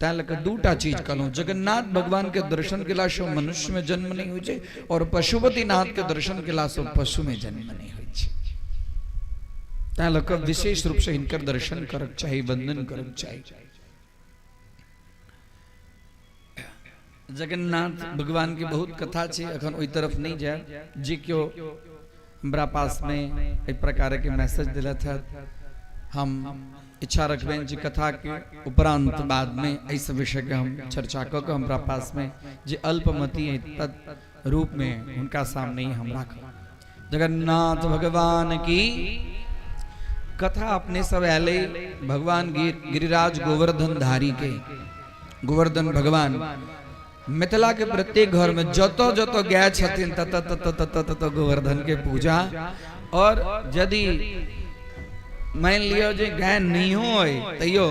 तैं लऽ कऽ दूटा चीज कहलहुँ, जगन्नाथ भगवान के दर्शन केलासँ मनुष्य में जन्म नहि होइ छै और पशुपतिनाथ के दर्शन केलासँ पशु में जन्म नहि होइ छै। तैं लऽ कऽ विशेष रूपसँ हिनकर दर्शन करक चाही, वंदन करक चाही। जगन्नाथ भगवान के बहुत कथा छै, अखन ओहि तरफ नहि जायब। जे केओ हमरा पास में एहि प्रकार के मैसेज दिलथि हत, हम इच्छा रखबनि जे कथा के उपरांत बाद में एहि सब विषय के हम चर्चा कऽ कऽ हमरा पास में जे अल्पमति है तत् रूप में हुनका सामने ही हम राखब। जगन्नाथ भगवान की कथा अपने सब आयल भगवान गिरिराज गोवर्धन धारी के। गोवर्धन भगवान मिथिला के प्रत्येक घर में जतो जतो गाय छथिन तत तत तत तत गोवर्धन के पूजा। और यदि मान लियो जे गाय नहीं हो तैयो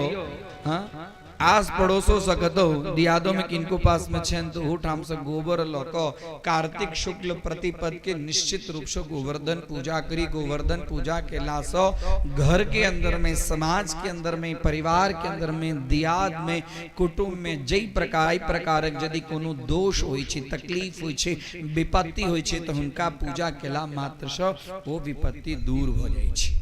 हाँ आस पड़ोसो से कतौ दियादो में किनको पास में छनि तो ओहूठाम से गोबर लऽ कऽ कार्तिक शुक्ल प्रतिपद के निश्चित रूप से गोवर्धन पूजा करी। गोवर्धन पूजा केलासँ घर के अंदर में, समाज के अंदर में, परिवार के अंदर में, दियाद में, कुटुम्ब में जै प्रकार प्रकारक यदि कोनो दोष होइ छै, तकलीफ होइ छै, विपत्ति होइ छै, तऽ हुनका पूजा केला मात्रसँ ओ विपत्ति दूर भऽ जाइ छै।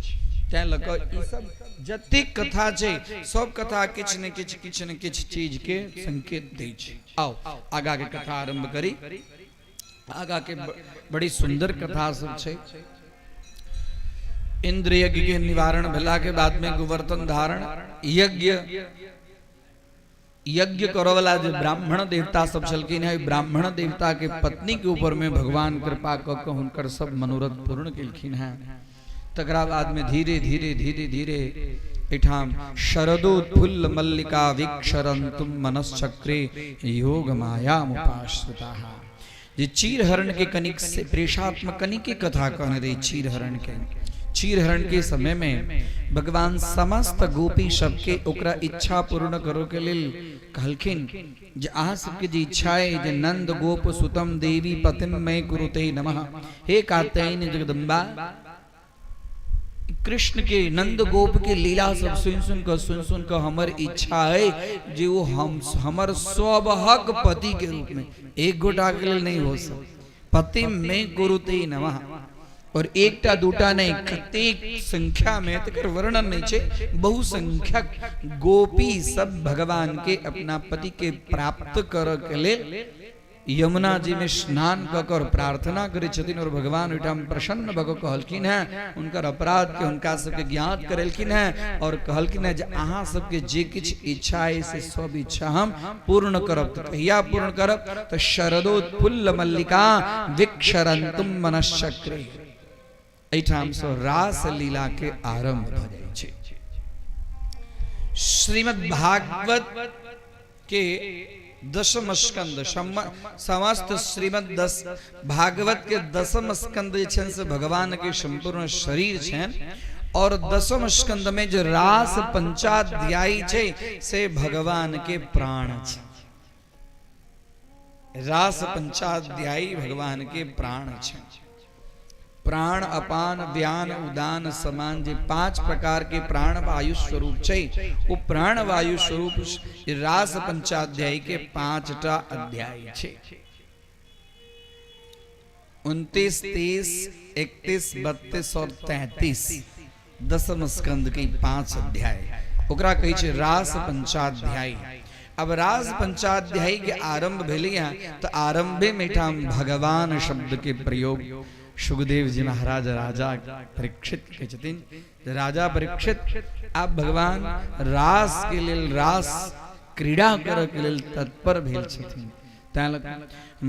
तैं लऽ कऽ ई सब जतेक कथा छै सब कथा किछु ने किछु किछु ने किछु चीज के संकेत दै छै। आओ आगा के कथा आरंभ करी। आगा के बड़ी सुंदर कथा सब छै। इंद्र यज्ञ के निवारण भेला के बाद में गोवर्धन धारण यज्ञ यज्ञ करवला जे ब्राह्मण देवता सब छलखिन है, ब्राह्मण देवता के पत्नी के ऊपर में भगवान कृपा क के हुनकर सब मनोरथ पूर्ण केलखिन हैं। तकरा बाद में धीरे धीरे धीरे धीरे एठाम शरदोत्फुल्ल मल्लिका विक्षरंतुम मनश्चक्रे योग माया मुपाश्रिता। जे चीरहरण के कनिक से प्रेषात्मक कनिक के कथा कहने रही। चीरहरण के समय में भगवान समस्त गोपी सबके ओकरा इच्छा पूर्ण करो के लेल कहलखिन जे अहाँ सबके जे इच्छा है जे नंद गोप सुतम देवी पतिम मय कुरुते नमः। हे कात्यायनी जगदम्बा, कृष्ण के नंद गोप के लीला सब सुन सुन कर सुन सुन कर हमर इच्छा है जे वो हम हमर स्वभाग पति के रूप में एक गोटा के लिए नहीं हो सक पति में गुरुते नमः। और एकटा दूटा नहीं, कतेक संख्या में तकर वर्णन नहीं छे, बहुसंख्यक गोपी सब भगवान के अपना पति के प्राप्त कर के लेल यमुना जी में स्नान क कर प्रार्थना करे छथिन और भगवान ओहिठाम प्रसन्न भऽ कऽ कहलखिन हैं, हुनकर अपराध के हुनका सबके ज्ञात करेलखिन हैं और कहलखिन हैं जे अहाँ सबके जे किछु इच्छा है से सब इच्छा हम पूर्ण करब। तऽ कहिया पूर्ण करब? तऽ शरदोत्फुल्ल मल्लिका विक्षरंतुम मनश्चक्रे। एहिठाम सँ रास लीला के आरंभ भऽ जाइ छै। श्रीमद् भागवत के दशम स्कंद, समस्त श्रीमद् दस भागवत के दशम स्कंद जे छनि से भगवान के संपूर्ण शरीर छनि और दशम स्कंद में जे रास पंचाध्यायी छै से भगवान के प्राण छै। रास पंचाध्यायी भगवान के प्राण छै। प्राण अपान व्यान उदान समान जे पांच प्रकार के प्राण वायु स्वरूप छै, वो प्राण वायु स्वरूप रास पंचाध्यायी के पांचटा अध्याय छै। 29, 30, 31, 32 और 33 दसम स्कंद के 5 अध्याय ओकरा कहै छै रास पंचाध्यायी। अब रास पंचाध्यायी के आरंभ भेलै तो आरंभे में ठाम भगवान शब्द के प्रयोग सुखदेव जी महाराज राजा परीक्षित कहै छथिन। राजा परीक्षित आप भगवान रास के लेल रास क्रीड़ा करऽ के लेल तत्पर भेल छथिन। तैं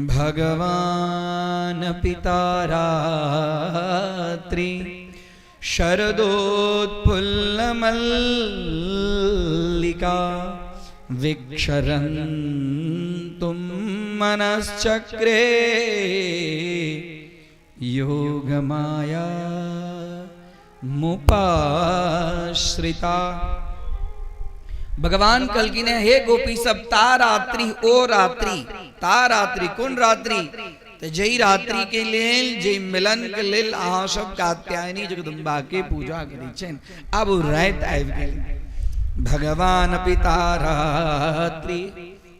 भगवान पिता रात्रि शरदोत्फुल्ल मल्लिका विक्षरन्तुम मनश्चक्रे योगमाया मुपाश्रिता। भगवान कहलखिन हे गोपी सब ता रात्रि ओ रात्रि, ता रात्रि कोन रात्रि? तो जई रात्रि के लेल जई मिलन के लेल अहाँ सब कात्यायनी जगदम्बा के पूजा करै छनि। आब ओ राति आबि गेल। भगवान पिता रात्रि।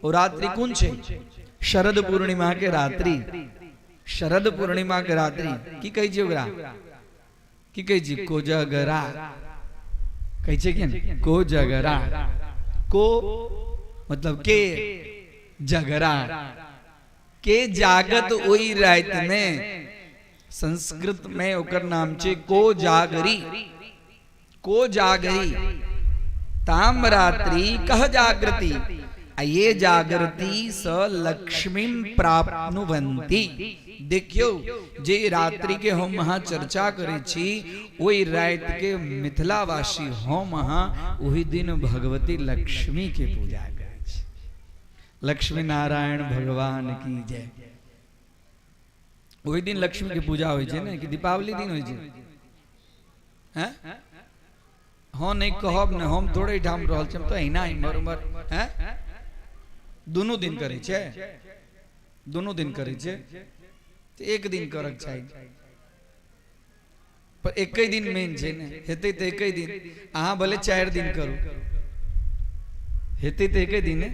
ओ रात्रि कोन छै? शरद पूर्णिमा के रात्रि। शरद पूर्णिमा के रात्रि की कहै छै ओकरा? की कहै छै? कोजगरा कहै छै कि ने? कोजगरा। को मतलब के, जगरा के जागत ओहि राति में। संस्कृत में ओकर नाम छै कोजागरी। कोजागरी ताम रात्रि कह जागृति, आ ये जागृति स लक्ष्मी प्राप्नुवन्ति। देखियौ जे रात्रि के हम अहाँ चर्चा करै छी, ओहि राति के मिथिलावासी हम अहाँ ओहि दिन भगवती लक्ष्मी के पूजा करै छी। लक्ष्मी नारायण भगवान की जय। ओहि दिन लक्ष्मी के पूजा होइ छै ने कि दीपावली दिन होइ छै? हैं? हाँ नहीं कहब ने, हम थोड़े ठाम रहल छी, हम तऽ अहिना इम्हर उम्हर। हैं? दुनू दिन करै छै? दुनू दिन करै छै तऽ एक दिन करक चाही, पर एके दिन मेन छै ने। हेतै तऽ एके दिन, अहाँ भले 4 दिन करू, हेतै तऽ एके दिन ने।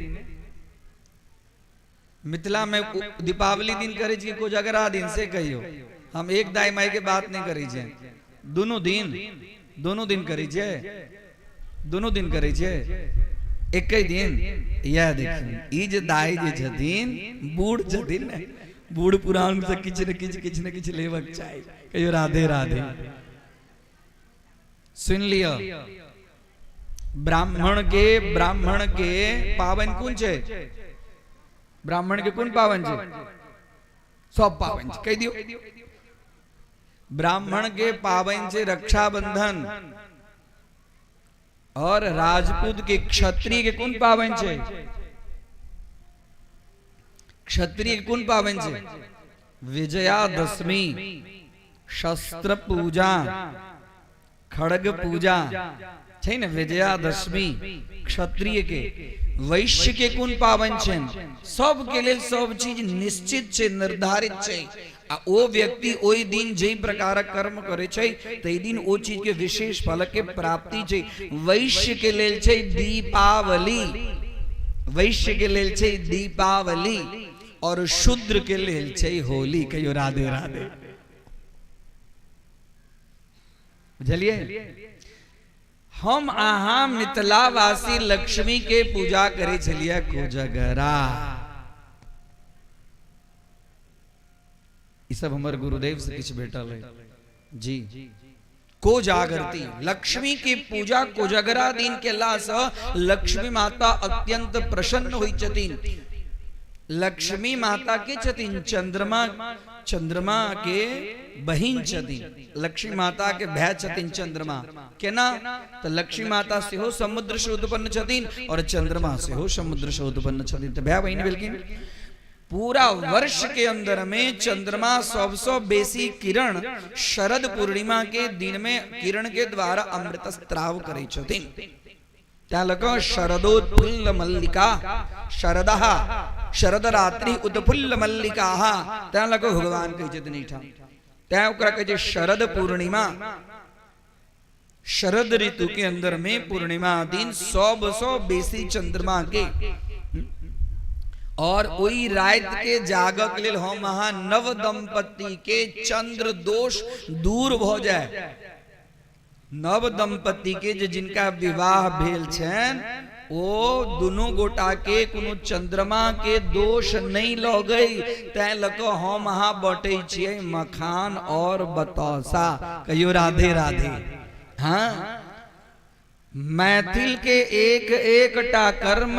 मिथिला में दीपावली दिन करै छी कोजगरा दिन से कहियो? हम एक दाई माई के बात नहीं करै छियै। दुनू दिन, दुनू दिन करै छियै? दुनू दिन करै छियै? एके दिन? इएह देखियौ, ई जे दाई जे छथिन, बूढ़ छथिन ने, बूढ़ पुरान से किछु ने किछु, किछु ने किछु लेबक चाही। कहियो राधे राधे। सुनि लिअ, ब्राह्मण के, ब्राह्मण के पाबनि कोन छै? ब्राह्मण के कोन पाबनि छै? सब पाबनि छै, कहि दियौ। ब्राह्मण के पाबनि छै रक्षाबंधन। और राजपूत के, क्षत्रिय के कोन पाबनि छै? क्षत्रिय के कोन पाबनि छै? विजयादशमी, शस्त्र पूजा, खड़ग पूजा छै ने विजयादशमी क्षत्रिय के। वैश्य के कोन पाबनि छै? सबके लेल सब चीज निश्चित छै, निर्धारित छै, आ ओ व्यक्ति ओहि दिन जाहि प्रकारक कर्म करै छै ताहि दिन ओ चीज के विशेष फल के प्राप्ति छै। वैश्य के लेल छै दीपावली, वैश्य के लेल छै दीपावली, और शूद्र के लेल छै होली। कहियो राधे राधे। बुझलिए? हम अहाँ मिथिलावासी लक्ष्मी के पूजा करै छलियै कोजगरा। ई सब हमर गुरुदेव से किछु भेटल है जी। को जागृति लक्ष्मी के पूजा कोजगरा दिन केला से लक्ष्मी माता अत्यंत प्रसन्न होइ छथिन। लक्ष्मी माता के छथिन चंद्रमा, चंद्रमा के बहिन छथिन, लक्ष्मी माता के भाय छथिन चंद्रमा। केना? तो लक्ष्मी माता सेहो समुद्र से उत्पन्न छथिन और चंद्रमा सेहो समुद्र से उत्पन्न छथिन, तो भाय बहिन भेलखिन। पूरा वर्ष के अंदर में चंद्रमा सबसे बेसी किरण शरद पूर्णिमा के दिन में किरण के द्वारा अमृत स्त्राव करै छथिन। तैं लऽ कऽ शरदोत्फुल्ल मल्लिका शरदः, शरद रात्रि उत्फुल्ल मल्लिका, तैं लऽ कऽ भगवान कहै छथिन एहिठाम। तैं ओकरा कहै छै शरद पूर्णिमा। शरद ऋतु के अंदर में पूर्णिमा दिन सबसँ बेसी चंद्रमा के, और ओहि राति के जागक लेल हम अहाँ नव दंपति के चंद्र दोष दूर भऽ जाय, नव दंपति के जे जिनका विवाह भेल छनि ओ दुनू गोटा के कोनो चंद्रमा के दोष नहीं लगै, तैं लऽ कऽ हम अहाँ बटै छियै मखान और बतासा। कहियो राधे राधे। हाँ, मैथिल के एक एकटा कर्म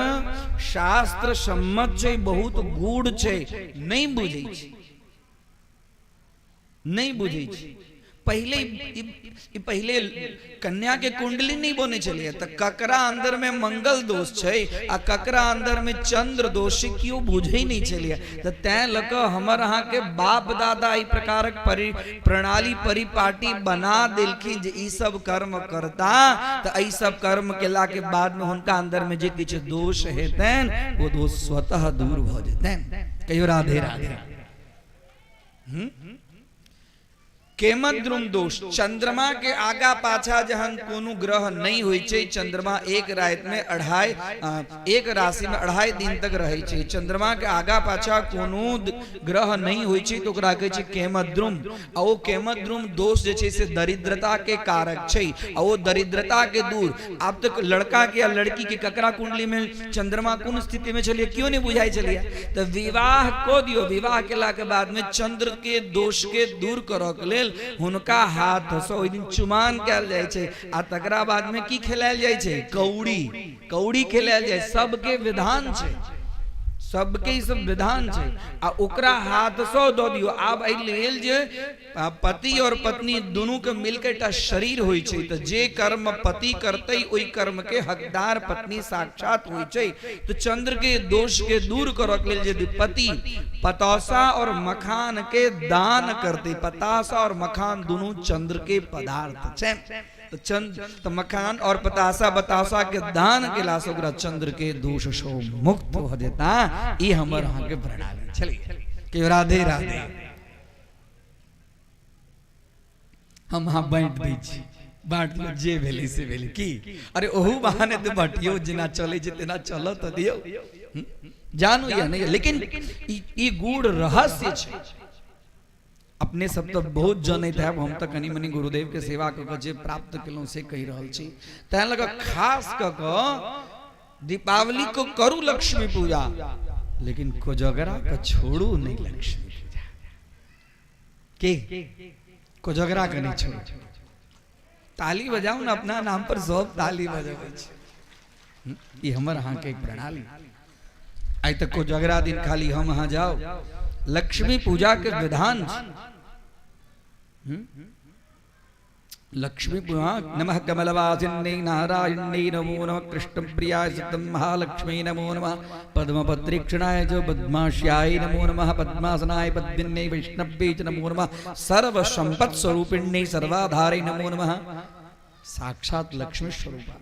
शास्त्र सम्मत छै, बहुत गूढ़ छै, नहीं बुझै छै, नहीं बुझै छी। पहिले ई पहिले कन्या के कुंडली नहीं बने छलिए तऽ ककरा अंदर में मंगल दोष छै आ ककरा अंदर में चंद्र दोष छै केओ बुझै नहीं छलिए। तऽ तैं लऽ कऽ हमर अहाँ के बाप दादा एहि प्रकारक प्रणाली परिपाटी बना देलखिन जे ई सब कर्म करता तऽ एहि सब कर्म केला के बाद में हुनका अंदर में जे किछु दोष हेतनि ओ दोष स्वतः दूर भऽ जेतनि। कहियो राधे राधे। केमद्रुम दोष, चंद्रमा के आगा पाछा जहन कोनो ग्रह नहीं होइ छै, चंद्रमा एक रात में अढ़ाई, एक राशि में 2.5 दिन तक रहै छै। चंद्रमा के आगा पाछा कोनो ग्रह नहीं होइ छै तो ओकरा कहै छै केमद्रुम। आ ओ केमद्रुम दोष जे छै से दरिद्रता के कारक छै। आ ओ दरिद्रता के दूर, आब तक लड़का के या लड़की के ककरा कुंडली में चंद्रमा कोन स्थिति में छलिए क्यों नहीं बुझाई छलिए, तो विवाह को दियो। विवाह केला के बाद में चंद्र के दोष के दूर करऽ के लेल हुनका हाथ से ओहि दिन चुमान कयल जाइ छै। आ तकरा बाद में की खेलायल जाइ छै? कौड़ी, कौड़ी खेलायल जाइ। सबके विधान छै, सबके ई सब विधान छै। आ ओकरा हाथ से दऽ दियौ। आब एहि लेल जे पति और पत्नी दुनू के मिलके एकटा शरीर होइ छै, तऽ जे कर्म पति करतै ओहि कर्म के हकदार पत्नी साक्षात होइ छै। तऽ चंद्र के दोष के दूर करऽ के लेल यदि पति पतासा और मखान के दान करते, पतासा और मखान दोनों चंद्र के पदार्थ छै, तो चंद्र तो मखान और पतासा बतासा के दान केला से ओकरा चंद्र के दोष से मुक्त हो जेता। ई हमर अहाँ के प्रणाली छलिए कि राधे राधे। हम अहाँ बाँटि दै छी, बाँटि दियौ, जे भेलै से भेलै। की अरे ओहू बहाने तऽ बाँटियौ, जेना चलै छै तेना चलऽ तऽ दियौ। जानू या नहीं, लेकिन ई गूढ़ रहस्य छै। अपने सब तऽ बहुत जनैत हैब, हम तऽ कनि मनि गुरुदेव के सेवा कऽ कऽ जे प्राप्त केलहुँ से कहि रहल छी। तैं लऽ कऽ खास कऽ कऽ दीपावली को करू लक्ष्मी पूजा, लेकिन कोजगरा के छोड़ू नहीं लक्ष्मी पूजा के, कोजगरा के नहीं छोड़ू। ताली बजाउ ने अपना नाम पर, सब ताली बजबै छै। ई हमर अहाँके एक प्रणाली। आइ तक कोजगरा दिन खाली हम अहाँ जाओ, लक्ष्मी पूजा के विधान छै। लक्ष्मी पूजा नमः कमलवासिन्यै नारायण्यै नमो नमः कृष्ण प्रियाय सतम महालक्ष्मी नमो नमः पद्मपत्रीक्षणाय च पद्माश्याय नमो नमः पद्मासनाय पद्मिन्यै वैष्णव्यै च नमो नमः सर्व संपत् स्वरूपिण्यै सर्वाधारे नमो नमः। साक्षात लक्ष्मी स्वरूपा।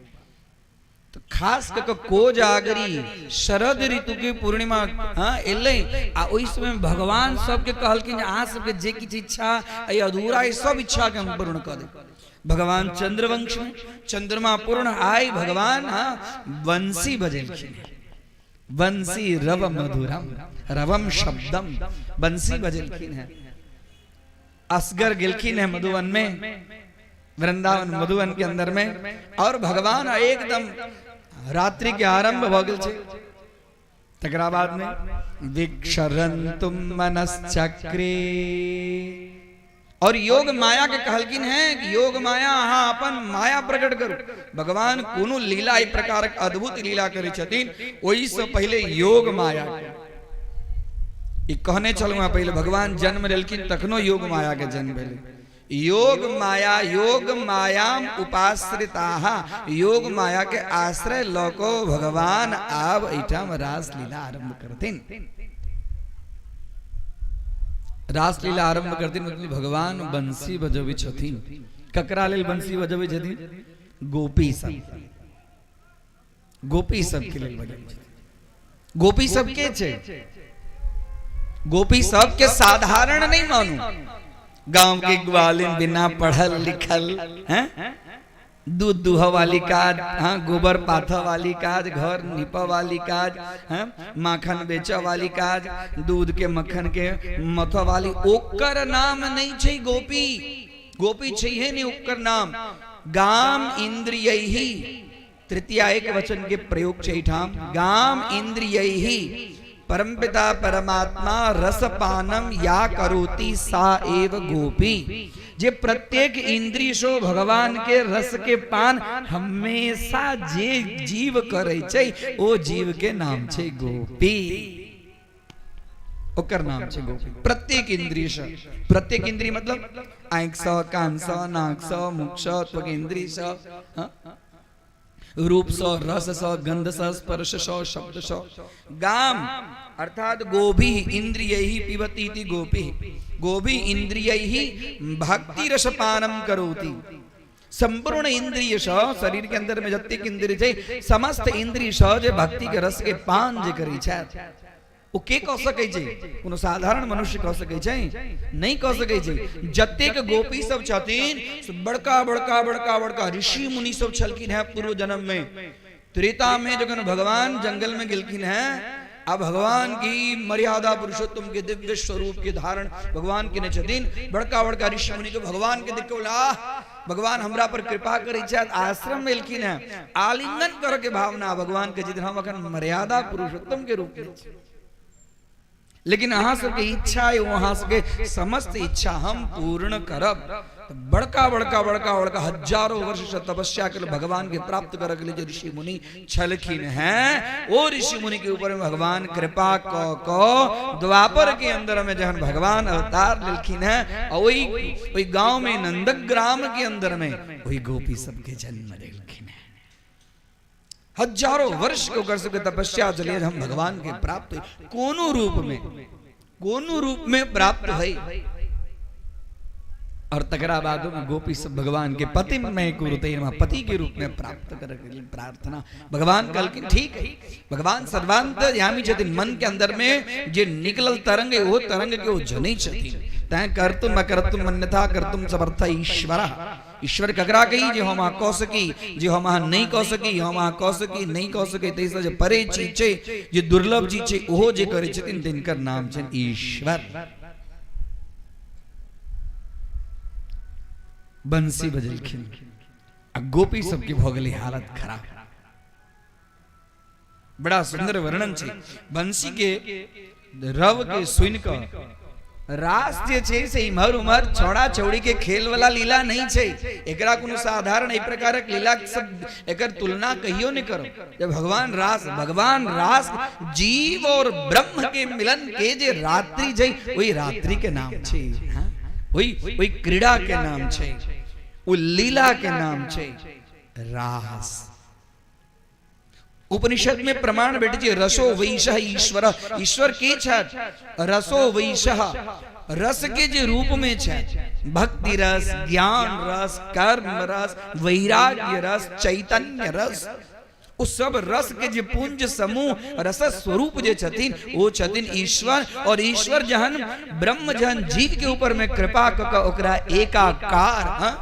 तो खास कऽ कऽ कोजागरी शरद ऋतु के पूर्णिमा हाँ एलै, आ ओहि समय में भगवान सबके कहलखिन जे अहाँ सबके जे किछु इच्छा अइ अधूरा अइ सब इच्छा के हम पूर्ण कऽ देब। भगवान चंद्रवंश में चंद्रमा पूर्ण आय भगवान हाँ वंशी बजेलखिन, वंशी रव मधुरम रवम शब्दम बंसी बजेलखिन हैं। असगर गेलखिन है मधुबन में, वृंदावन मधुबन के अंदर में, और भगवान एकदम रात्रि के आरंभ भ गेल छै। तकरा बाद में विक्षरंतुम मनश्चक्रे, और योग माया के कहलखिन है कि योग माया अहाँ अपन माया प्रकट करू। भगवान कोनो लीला एहि प्रकारक अद्भुत लीला करै छथिन, ओहि से पहिले योग माया के ई कहने छलहुँ हेँ पहिले, भगवान जन्म लेलखिन तखनो योग माया के जन्म भेलै। योग माया योग मायाम उपाश्रिताः, योग माया के आश्रय लऽ कऽ भगवान आब एहिठाम रासलीला आरंभ करथिन। रासलीला आरंभ करथिन मतलब भगवान बंसी बजबै छथिन। ककरा लेल बंसी बजबै छथिन? गोपी सब, गोपी सबके लेल बजबै छथिन। गोपी सब के छै? गोपी सब के साधारण नहीं मानू, गांव के ग्वालिन बिना पढ़ल लिखल हैं, दूध दूह वाली काज, हाँ गोबर पाथ वाली काज, घर नीप वाली काज, हाँ माखन बेच वाली काज, दूध के मक्खन के मथ वाली, ओकर नाम नहीं छै गोपी। गोपी छै है नहीं ओकर नाम। गाम इंद्रिय ही, तृतीया एक वचन के प्रयोग छै ठाम, गाम इंद्रिय ही परमपिता परमात्मा रसपानम या करोति सा एव गोपी। जे प्रत्येक इंद्रिय सो भगवान के रस के पान हमेशा जे जीव करे छै ओ जीव के नाम छै गोपी, ओकर नाम छै गोपी। प्रत्येक इंद्रिय से, प्रत्येक इंद्रिय मतलब आँख से, कान से, नाक से, मुख से, त्वक इंद्रिय से, हाँ? रूप से, रस से, गंध से, स्पर्श से, शब्द से। गाम अर्थात गोभी इंद्रिय ही पिबती इति गोपी, गोभी इंद्रिय ही भक्ति रस पानम करोति। संपूर्ण इंद्रिय स, शरीर के अंदर में जतेक इंद्रिय छै समस्त इंद्रिय स जे भक्ति के रस के पान जे करै छै ओ के कह सकै छै? कोनो साधारण मनुष्य कह सकै छै? नहि कह सकै छै। जतेक गोपी सब छथिन से बड़का बड़का बड़का बड़का ऋषि मुनि सब छलखिन हैं पूर्व जन्म में। त्रेता में जखन भगवान जंगल में गेलखिन हैं आ भगवान की मर्यादा पुरुषोत्तम के दिव्य स्वरूप के धारण भगवान केने छथिन, बड़का बड़का ऋषि मुनि के भगवान के देख के बोला, भगवान हमरा पर कृपा करै छथि, आश्रम में एलखिन हैं, आलिंगन करे के भावना भगवान के छथिन, हम अखन मर्यादा पुरुषोत्तम के रूप में छी, लेकिन अहाँ सबके इच्छा है, अहाँ सबके समस्त इच्छा हम पूर्ण करब। बड़का बड़का बड़का बड़का हजारों वर्ष से तपस्या के भगवान के प्राप्त करे के लिए जे ऋषि मुनि छलखिन हैं, वो ऋषि मुनि के ऊपर में भगवान कृपा क क द्वापर के अंदर में जहन भगवान अवतार लेलखिन हैं, और वही गांव में नंदग्राम के अंदर में वही गोपी सबके जन्म लेलखिन हैं। हजारों वर्ष के ओकर सबके तपस्या चलिए हम भगवान के प्राप्त हुई, कोनो रूप में, कोनो रूप में प्राप्त हुई। और तकरा बाद में गोपी सब भगवान के पति में कुरुते पति के रूप में प्राप्त कर प्रार्थना भगवान कहलखिन ठीक है। भगवान सर्वांतर्यामी छथिन, मन के अंदर में जे निकलल तरंग है वो तरंग के वो जनै छथिन। तैं कर्तुम अकर्तुम अन्यथा कर्तुम समर्थ ईश्वर। ईश्वर ककरा कही जे हम अहाँ कऽ सकी, जे हम अहाँ नहि कऽ सकी, हम अहाँ कऽ सकी नहि कऽ सकी, ताहिसँ जे परे चीज छै, जे दुर्लभ चीज छै, ओहो जे करै छथिन तिनकर नाम छनि ईश्वर। बंसी बजेलखिन आ गोपी सबके भऽ गेलै हालत खराब। बड़ा सुंदर वर्णन छै बंसी के रव के सुनि कऽ रास जे छै से इम्हर उम्हर छौड़ा छौड़ी के खेल वाला लीला नहीं छै। एकरा कोनो साधारण एहि प्रकारक लीला सब एकर तुलना कहियो नहीं करो। जब भगवान रास, भगवान रास जीव और ब्रह्म के मिलन के जे रात्रि छै वही रात्रि के नाम छै, हाँ? वही वही क्रीड़ा के नाम छै, ओ लीला के नाम छै रास। उपनिषद में प्रमाण भेटै छै रसो वैशः ईश्वर। ईश्वर के छथि? रसो वैशः, रस के जे रूप में छथि, भक्ति रस, ज्ञान रस, कर्म रस, वैराग्य रस, चैतन्य रस, ओ सब रस के जे पुंज समूह रस स्वरूप जे छथिन ओ छथिन ईश्वर। और ईश्वर जहन ब्रह्म जहन जीव के ऊपर में कृपा क क ओकरा एकाकार, हाँ,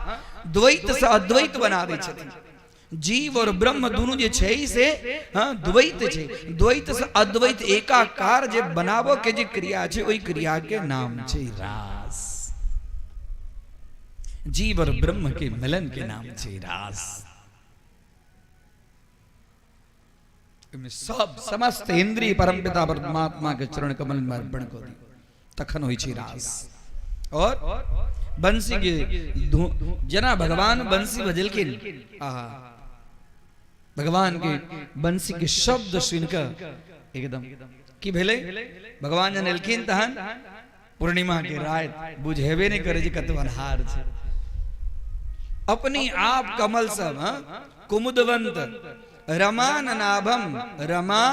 द्वैत से अद्वैत बना दै छथिन। जीव और ब्रह्म दुनू जे छै से, हाँ, द्वैत छै, द्वैत से अद्वैत एकाकार जे बनाबऽ के जे क्रिया छै ओहि क्रिया के नाम छै रास। जीव और ब्रह्म के मिलन के नाम छै रास। सब समस्त इंद्रिय परमपिता परमात्मा के चरण कमल में अर्पण कर दी तखन होइ छै रास। और बंसी के जेना भगवान बंसी बजेलखिन, आहा, भगवान के बंसी के शब्द सुनि कऽ एकदम की भेलै, भगवान जहन एलखिन तहन पूर्णिमा के राति बुझेबे नहि करै जे कतौ अन्हार छै। अपने आप कमल सब, हाँ, कुमुदवंत रमाननाभम, रमा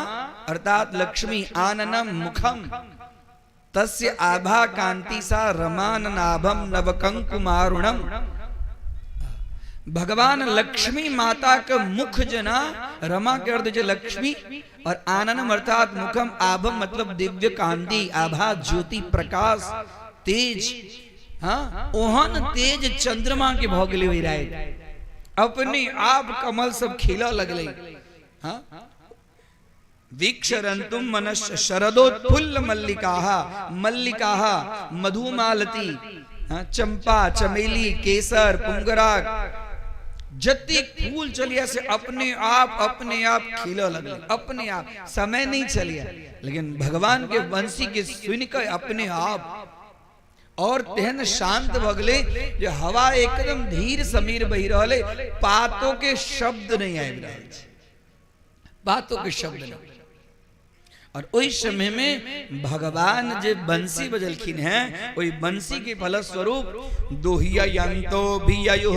अर्थात लक्ष्मी, आननम मुखम, तस्य आभा कांति सा रमाननाभम नवकंकुमारुणम। भगवान लक्ष्मी माता के मुख जना, रमा के अर्थ जे लक्ष्मी और आननम अर्थात मुखम, आभम मतलब दिव्य कांति, आभा ज्योति प्रकाश तेज, हाँ, ओहन तेज चंद्रमा के भऽ गेलै ओहि राति। अपने आप कमल सब खिलऽ लगलै, हाँ, वीक्षरंतुम मनस्य शरदोत्फुल्ल मल्लिकाः, मल्लिकाः मधुमालती, हाँ, चंपा चमेली केसर पुंगराग, जतेक फूल चलिया से अपने आप खिलऽ लगलै, अपने आप, समय नहीं चलिया, लेकिन भगवान के बंसी के सुनि कऽ अपने आप और तेहन शांत भऽ गेलै जे हवा एकदम धीर समीर बहि रहल है, पातो के शब्द नहीं आबि रहल छै, बातों के शब्द नहीं। और ओहि समय में भगवान जे बंसी बजलखिन हैं, ओहि बंसी के फलस्वरूप दोहिया यंतो भी अयो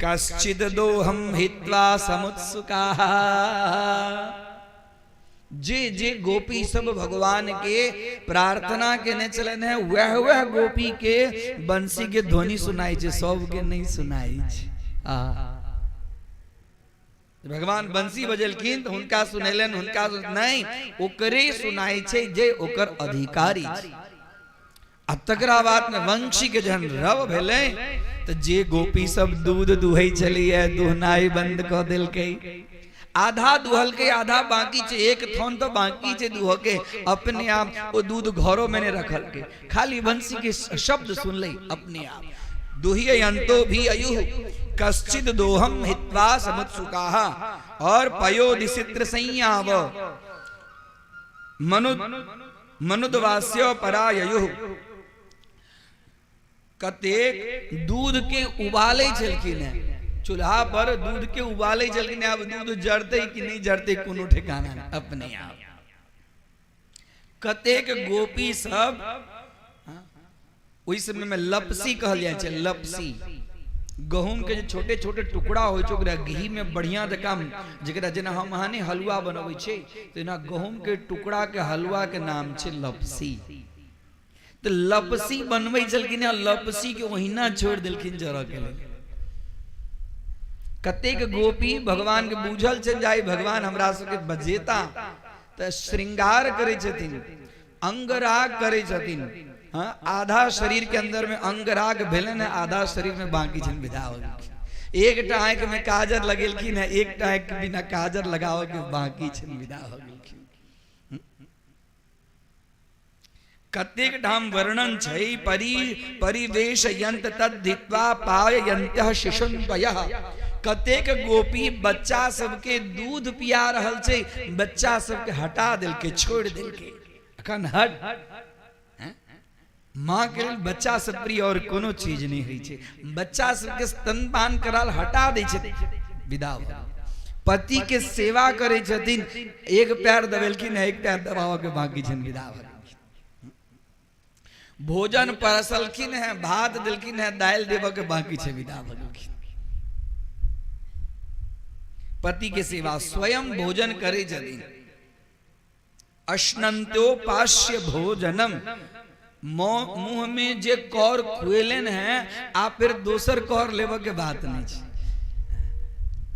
कश्चिद दोहम हित्वा समुत्सुकाः। जे जे गोपी सब भगवान के प्रार्थना केने चलन है, वह वह गोपी के बंसी के ध्वनि सुनाई छै, सबके नहीं सुनाई छै। आ भगवान बंसी बजेलखिन तऽ हुनका सुनेलनि, हुनका नहि, ओकरे सुनाइ छै जे ओकर अधिकारी छै। आ तकरा बाद में वंशी के जहन रव भेलै तऽ जे गोपी सब दूध दुहै छलैए दुहनाइ बंद कऽ देलकै। आधा दुहलकै, आधा बाकी छै, एक थन तऽ बाकी छै दुहऽ के, अपने आप ओ दूध घरो में नहि रखलकै, खाली वंशी के शब्द सुनलै अपने आप। दुहिय अंतो भी अयुः कश्चिद दोहम हित्वा समुत्सुकाः और पयोदिसित्र संयाव मनुदवास्य पराययुः। कतेक दूध के उबालै छलखिन हेँ, चूल्हा पर दूध के उबालै छलखिन, आब दूध जरतै कि नहि जरतै कोनो ठिकाना नहि, अपने आप। कतेक गोपी सब ओहि समय में लपसी कहल जाइ छै, लपसी गहूम के जे छोटे छोटे टुकड़ा होइ छै ओकरा घी में बढ़िया जकाँ, जकरा जेना हम अहाँ नहि हलुआ बनबै छै तेना गहूम के टुकड़ा के हलुआ के नाम छै लपसी। तऽ लपसी बनबै छलखिन आ लपसी के ओहिना छोड़ि देलखिन जरऽ के लेल। कतेक गोपी भगवान के बुझल छै जे आइ भगवान हमरा सबके बजेता तऽ श्रृंगार करै छथिन, अंगराग करै छथिन। हाँ, आधा शरीर के अंदर में अंगराग भेलनि, आधा शरीर में बाकी छनि विदा हो गेलखिन। एकटा आँखि में काजर लगेलखिन है, एकटा आँखि बिना काजर लगाबऽ के बाकी छनि विदा हो गेलखिन। कतेक ठाम वर्णन छै परि परिवेश यंत तद्धित्वा पाययन्त्यः शिशुन्वयः। कतेक गोपी बच्चा सबके दूध पिया रहल छै, बच्चा सबके हटा देलकै, छोड़ि देलकै, अखन हट। माँ के लेल बच्चा सब प्रिय और कोनो चीज नहीं होइ छै। बच्चा सबके स्तनपान कराल हटा दै छै, विदा भऽ। पति के सेवा करै छथिन, एक पैर दबेलखिन, एक पैर दबाबऽ के बाकी छनि, विदा भऽ गेलखिन। भोजन परसलखिन है, भात देलखिन है, दालि देबऽ के बाकी छै, विदा भऽ गेलखिन। पति के सेवा स्वयं भोजन करै छथिन। अश्नन्त्योपास्य भोजनम, मुँह में जे कौर खुएलन है आ फिर दोसर कौर लेबऽ के बात नहीं छै।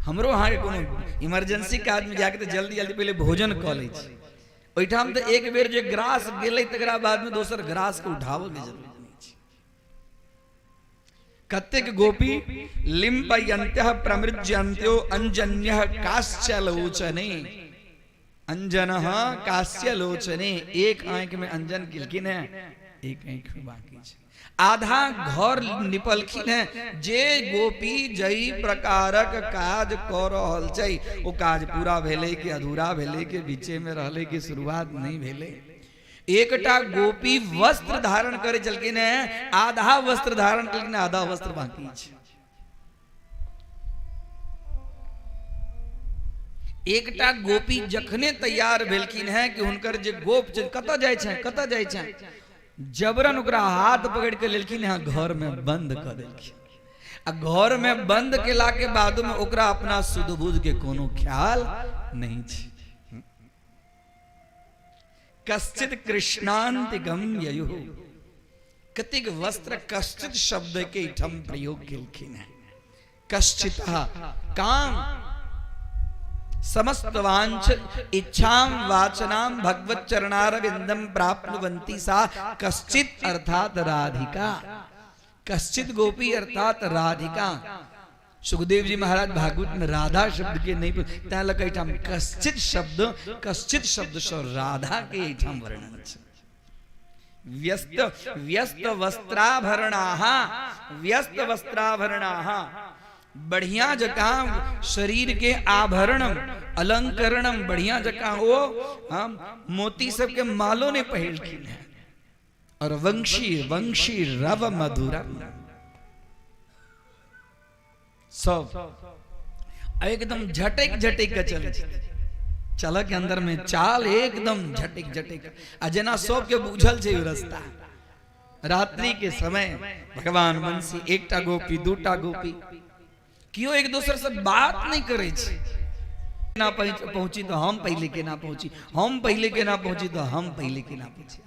हमरो अहाँके कोनो इमरजेंसी काज में जाके तऽ जल्दी जल्दी पहिले भोजन कऽ लै छी, ओहिठाम तऽ एक बेर जे ग्रास गेलै तकरा बाद में दोसर ग्रास के उठाबऽ के जरूरत नहीं छै। कतेक गोपी लिम्पयन्त्यः प्रमृज्यन्त्यो अंजन्यः काश्चलोचने, अंजनः काश्यलोचने, एक आंख में अंजन केलखिन है, एक आंख में बाकी छै। आधा घर निपलखिन है। जे गोपी जई प्रकारक काज कऽ रहल छै ओ काज पूरा भेलै कि अधूरा भेलै कि बीचे में रहलै कि शुरुआत नहीं भेलै। एकटा गोपी वस्त्र धारण करै छलखिन है, आधा वस्त्र धारण केलखिन, आधा वस्त्र बाकी छै। एकटा गोपी जखने तैयार भेलखिन है कि हुनकर जे गोप छै कतऽ जाइ छै कतऽ जाइ छै, जबरन ओकरा हाथ पकड़ के लेलखिन है, घर में बंद कऽ देलखिन। आ घर में बंद केला के बाद में ओकरा अपना सुध बुध के कोनो ख्याल नहीं छै। कश्चित कृष्णांतिगम ययुः, कतेक वस्त्र कश्चित शब्द के एहिठाम प्रयोग केलखिन है। कश्चित काम समस्त वांछ इच्छां वाचनां भगवत चरणारविंदम प्राप्नुवन्ति सा कश्चित अर्थात राधिका। कश्चित गोपी अर्थात राधिका। सुखदेव जी महाराज भागवत में राधा शब्द के नहीं तैं लऽ कऽ एहिठाम कश्चित शब्द, कश्चित शब्द सँ राधा के एहिठाम वर्णन छै। व्यस्त व्यस्त वस्त्राभरणाः, व्यस्त वस्त्राभरणाः, बढ़िया जकाँ शरीर के आभरणम अलंकरणम, बढ़िया जकाँ ओ हम मोती सबके मालो ने पहिरलखिन हैं। और वंशी वंशी रव मधुरम, सब एकदम झटक झटक के चलै छै, चलऽ के अंदर में चाल एकदम झटक झटक, आ जेना सबके बुझल छै रास्ता। रात्रि के समय भगवान बंसी एकटा गोपी दूटा गोपी केओ एक दोसर से बात नहीं करै छै। केना पहुंची तो हम पहले केना पहुंची, हम पहले केना पहुंची तो हम पहले केना पहुंची।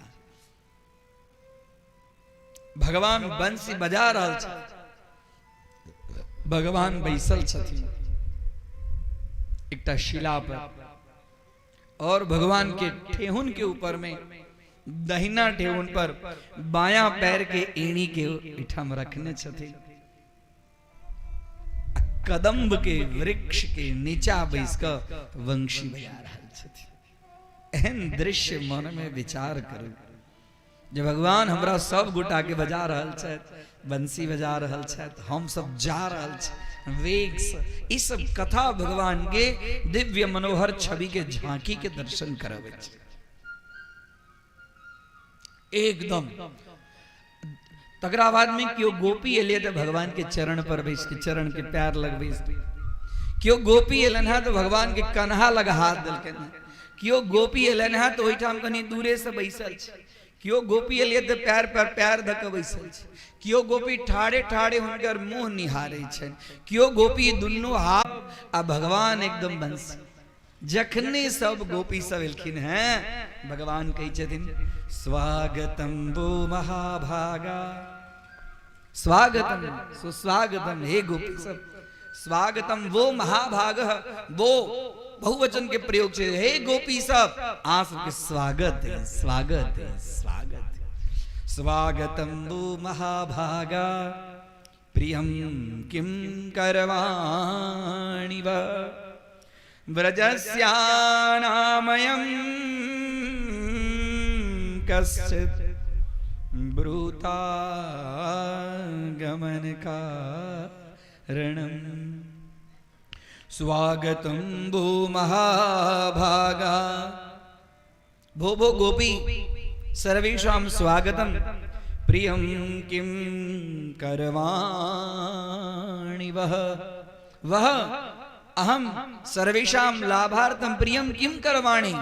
भगवान बंसी बजा रहल छै, भगवान बैसल छथिन। एकटा शिला पर और भगवान के ठेहुन के ऊपर में दहिना ठेहुन पर बायां पैर के एणी के एठाम रखने छथिन। कदम्ब के वृक्ष के नीचा बैस कऽ वंशी बजा रहल छथिन। एहन दृश्य मन में विचार करू जे भगवान हमरा सब गोटा के बजा रहल छथि, बंसी बजा रहल छथि, हम सब जा रहल छी वेग से। ई सब कथा भगवान के दिव्य मनोहर छवि के झांकी के दर्शन करबै छै एकदम। तकरा बाद में केओ गोपी एलियै तऽ भगवान के चरण पर बैस के चरण के पैर लग बैस, केओ गोपी एलन है तो भगवान के कन्हा लग हाथ देलकनि हेँ, केओ गोपी एलन है तो ओहिठाम कनि दूरे से बैसल छै, केओ गोपी एलियै तऽ पैर पर पैर धऽ कऽ बैसल छै, केओ गोपी ठाढ़े ठाढ़े हुनकर मुँह निहारै छनि, केओ गोपी दुनू हाथ आ भगवान एकदम बंसी। जखने सब गोपी सब एलखिन हैं, भगवान कहै छथिन स्वागतम वो महाभागा, स्वागतम सुस्वागतम हे गोपी सब, स्वागतम वो महाभाग, वो बहुवचन के प्रयोग से हे गोपी सब अहाँ सबके स्वागत है, स्वागत है, स्वागत है। स्वागतम वो महाभागा प्रियम किम करवाणि वा व्रजस्यानामयं कश्चित् ब्रूता गमन कारणम्। स्वागतं भो महाभागा, भो भो गोपी सर्वेषां स्वागतं। प्रियं किं करवाणि वः, वह अहम सर्वेषां लाभार्थम प्रियं किं करवाणि,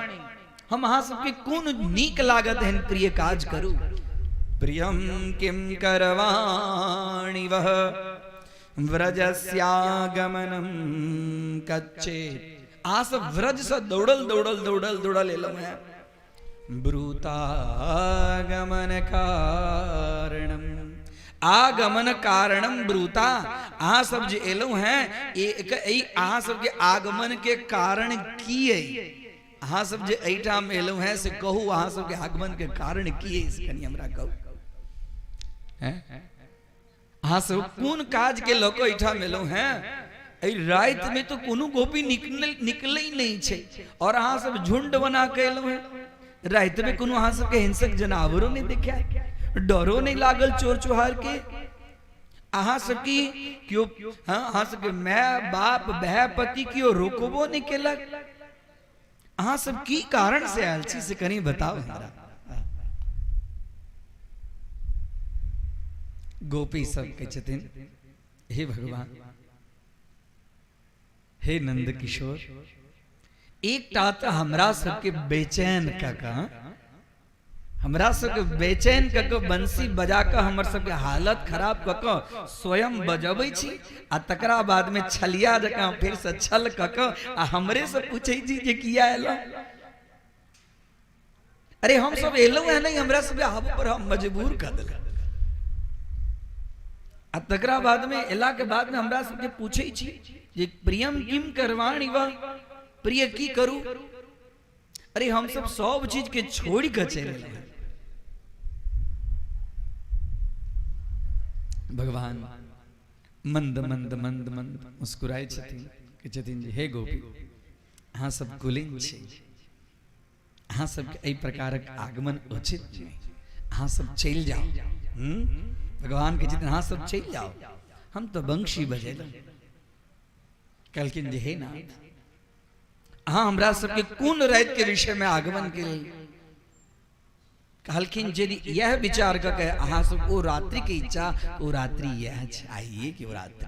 हम अहाँ सबके कोन नीक लागत एहन प्रिय काज करू। प्रियं किं करवाणि वः व्रजस्यागमनं कच्चेत्, अहाँ सब व्रज से दौड़ल दौड़ल दौड़ल दौड़ल एलहुँ हैं। ब्रूतागमन कारणम, आगमन कारणम ब्रूता, अहाँ सब जे एलहुँ हैं एक अहाँ सबके आगमन के कारण की है, अहाँ सब जे एहिठाम एलहुँ हैं से कहू अहाँ सबके आगमन के कारण की है, से कनि हमरा कहू। हैं अहाँ सब कोन काज के लऽ कऽ एहिठाम एलहुँ हैं? एहि राति में तो कोनो गोपी निकलै नहि छै और अहाँ सब झुंड बना के एलहुँ हैं। राति में कोनो अहाँ सबके हिंसक जनावरो नहि देखाय, डरो नहि लागल चोर चुहार के? अहाँ सबके केओ, हाँ, अहाँ सबके my बाप भाय पति केओ रोकबो नहि केलक? अहाँ सब की कारण से आयल छी से कनि बताउ हमरा। गोपी सब कहै छथिन हे भगवान, हे नंद किशोर, एकटा तऽ हमरा सबके बेचैन कऽ कऽ, हमरा सबके बेचैन कऽ कऽ बंसी बजा कऽ हमर सबके हालत खराब कऽ कऽ स्वयं बजबै छी आ तकरा बादमे छलिया जकाँ फेरसँ छल कऽ कऽ आ हमरे से पूछै छी जे किया एलहुँ। अरे हम सब एलहुँ है नहीं, हमरा सबके आबऽ पर हम मजबूर कऽ देलक आ तकरा बादमे एला के बादमे हमरा सबके पूछै छी जे प्रियम किम करवाणी वा, प्रिय की करू। अरे हम सब सब चीज के छोड़ के चलि एलहुँ। भगवान मंद मंद मंद मंद मुस्कुराइ छथिन, कहै छथिन जे हे गोपी, अहाँ सब कुलीन छी, अहाँ सबके एहि प्रकारक आगमन उचित नहि, अहाँ सब चलि जाउ। भगवान कहै छथिन अहाँ सब चलि जाउ, हम तऽ बंशी बजेलहुँ। कहलखिन जे हे नाथ, अहाँ हमरा सबके कोन राति के विषय में आगमन के लेल? कहलखिन यदि यह विचार कऽ के अहाँ सब ओ रात्रि के इच्छा, ओ रात्रि यह छै, आइए के ओ रात्रि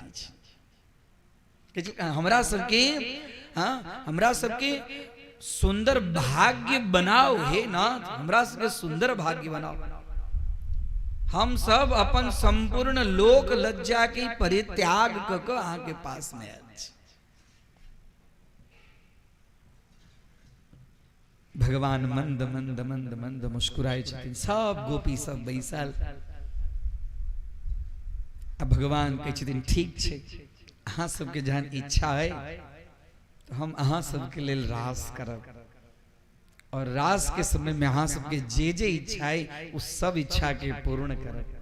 छै। हमरा सबके, हाँ, हमरा सबके सुंदर भाग्य बनाओ हे नाथ, हमरा सबके सुंदर भाग्य बनाओ। हम सब अपन संपूर्ण लोक लज्जा के परित्याग कऽ कऽ अहाँ के पास में आयल छी। भगवान मंद मंद मंद मंद मुस्कुराए छथिन, सब गोपी सब बैसल आ भगवान कहै छथिन ठीक छै, अहाँ सबके जहन इच्छा है तऽ हम अहाँ सबके लेल रास करब और रास के समय में अहाँ सबके जे जे इच्छा है उस सब इच्छा के पूर्ण करब।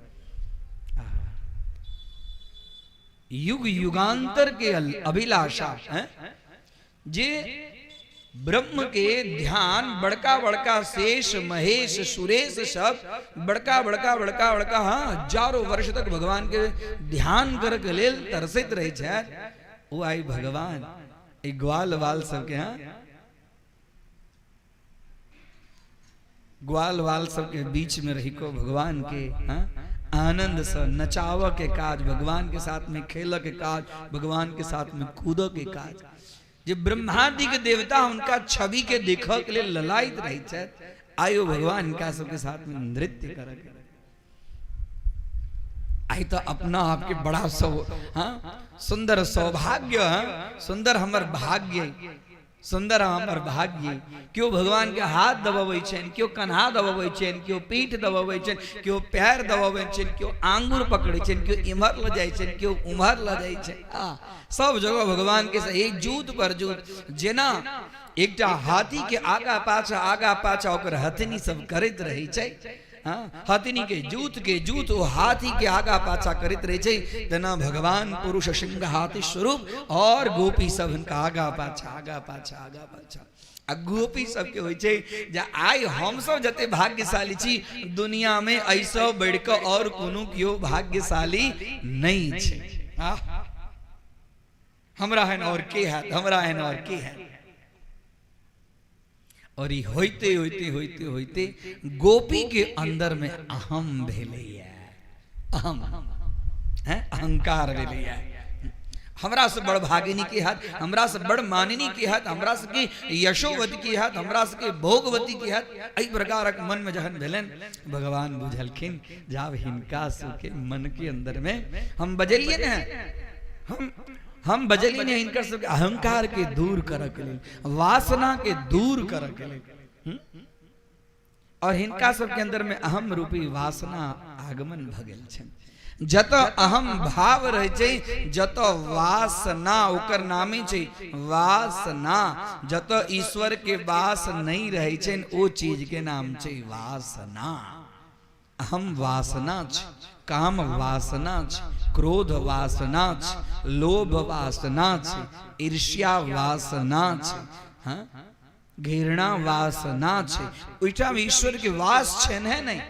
युग युगांतर के अभिलाषा है जे ब्रह्म के ध्यान बड़का बड़का शेष महेश सुरेश सब बड़का बड़का बड़का बड़का, हाँ, हजारों वर्ष तक भगवान के ध्यान कर के लेल तरसैत रहे छै। ओ आई भगवान ई ग्वाल वाल सबके, हाँ, ग्वाल वाल सबके बीच में रही को भगवान के, हाँ, आनंद से नचाव के काज, भगवान के साथ में खेल के काज, भगवान के साथ में कूद के काज। जे ब्रह्मादि के देवता उनका छवि के देख के लिए ललायित रहे छथि, आयो भगवान इनका सबके साथ में नृत्य कर के। आई तो अपना आपके बड़ा सौ, हाँ, सुंदर सौभाग्य, हाँ, सुंदर हमर भाग्य, सुंदर हमर भाग्य। क्यों भगवान के हाथ दबाबै छनि, क्यों कन्हा दबाबै छनि, क्यों पीठ दबाबै छनि, क्यों पैर दबाबै छनि, क्यों आंगुर पकड़ै छनि, क्यों इम्हर ल जाइ छनि, क्यों उम्हर ल जाइ छनि। आ सब जगह भगवान के सही जूत पर जूत, जेना एकटा हाथी के आगा पाछा आगा पाछा ओकर हथनी सब करैत रहै छै, हाँ, हथिनी के जूत के जूत ओ हाथी के आगा पाछा करैत रहै छै, तेना भगवान पुरुष सिंह हाथी स्वरूप और गोपी सब हुनका आगा पाछा आगा पाछा आगा पाछा। आ गोपी सबके होइ छै जे आइ हमसब जते भाग्यशाली छी दुनिया में ऐसा बढ़ि कऽ और कोनो केओ भाग्यशाली नहीं छै। हमरा एहन और के हैत, हमरा एहन और के हैत। और ई होइते होइते होइते होइते गोपी के अंदर में अहम भेलैया, अहम है, अहंकार भेलैया। हमरा से बड़ भागिनी के हाथ, हमरा से बड़ मानिनी के हाथ, हमरा से के यशोवती के हाथ, हमरा से के भोगवती के हाथ, एहि प्रकारक मन में जहन भेलनि भगवान बुझलखिन जाब हिनका सबके मन के अंदर में हम बजलिए ने, हम बजलिए ने हिनकर सबके अहंकार के दूर करऽ के लेल, वासना के दूर करऽ के लेल। और हिनका सबके अंदर में अहम रूपी वासना आगमन भऽ गेल छनि। जतऽ अहम भाव रहै छै, जतऽ वासना, ओकर नामे छै वासना, जतऽ ईश्वर के वास नहीं रहै छनि ओ चीज के नाम छै वासना। अहम वासना छै, काम वासना छै, क्रोध वासना छै, लोभ वासना छै, ईर्ष्या वासना छै, हाँ, घृणा वासना छै। ओहिठाम ईश्वर के वास छनि है नहीं।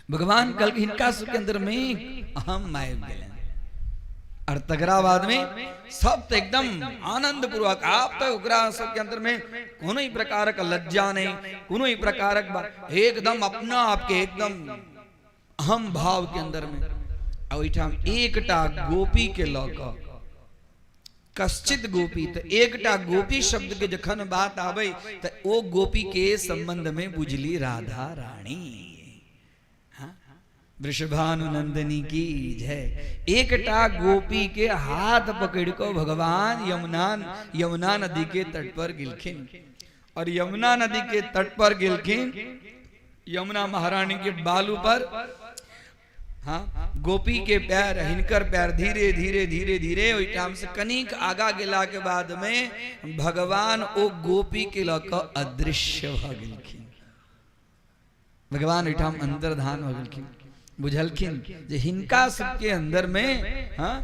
भगवान कहलखिन हिनका सबके अंदर में अहम आबि गेलनि। और तकरा बाद में सब तो एकदम आनंद पूर्वक आप तो ओकरा सबके अंदर में कोनो ही प्रकारक लज्जा नहीं, कोनो ही प्रकारक बात, एकदम अपना आपके एकदम अहम भाव के अंदर में। आ ओहिठाम एकटा गोपी के लऽ कऽ कश्चित गोपी, तो एकटा गोपी शब्द के जखन बात आबै तो ओ गोपी के संबंध में बुझली राधा रानी, हाँ? वृषभानु नंदनी की जय। एकटा गोपी के हाथ पकड़ को भगवान यमुना यमुना नदी के तट पर गिलखिन और यमुना नदी के तट पर गिलखिन, यमुना महारानी के बालू पर, हाँ, गोपी के पैर हिनकर पैर धीरे धीरे धीरे धीरे ओहिठाम से कनिक आगा गेला के बाद में भगवान ओ गोपी के लऽ कऽ अदृश्य भऽ गेलखिन। भगवान ओहिठाम अंतर्धान भऽ गेलखिन। बुझलखिन जे हिनका सबके अंदर में, हाँ,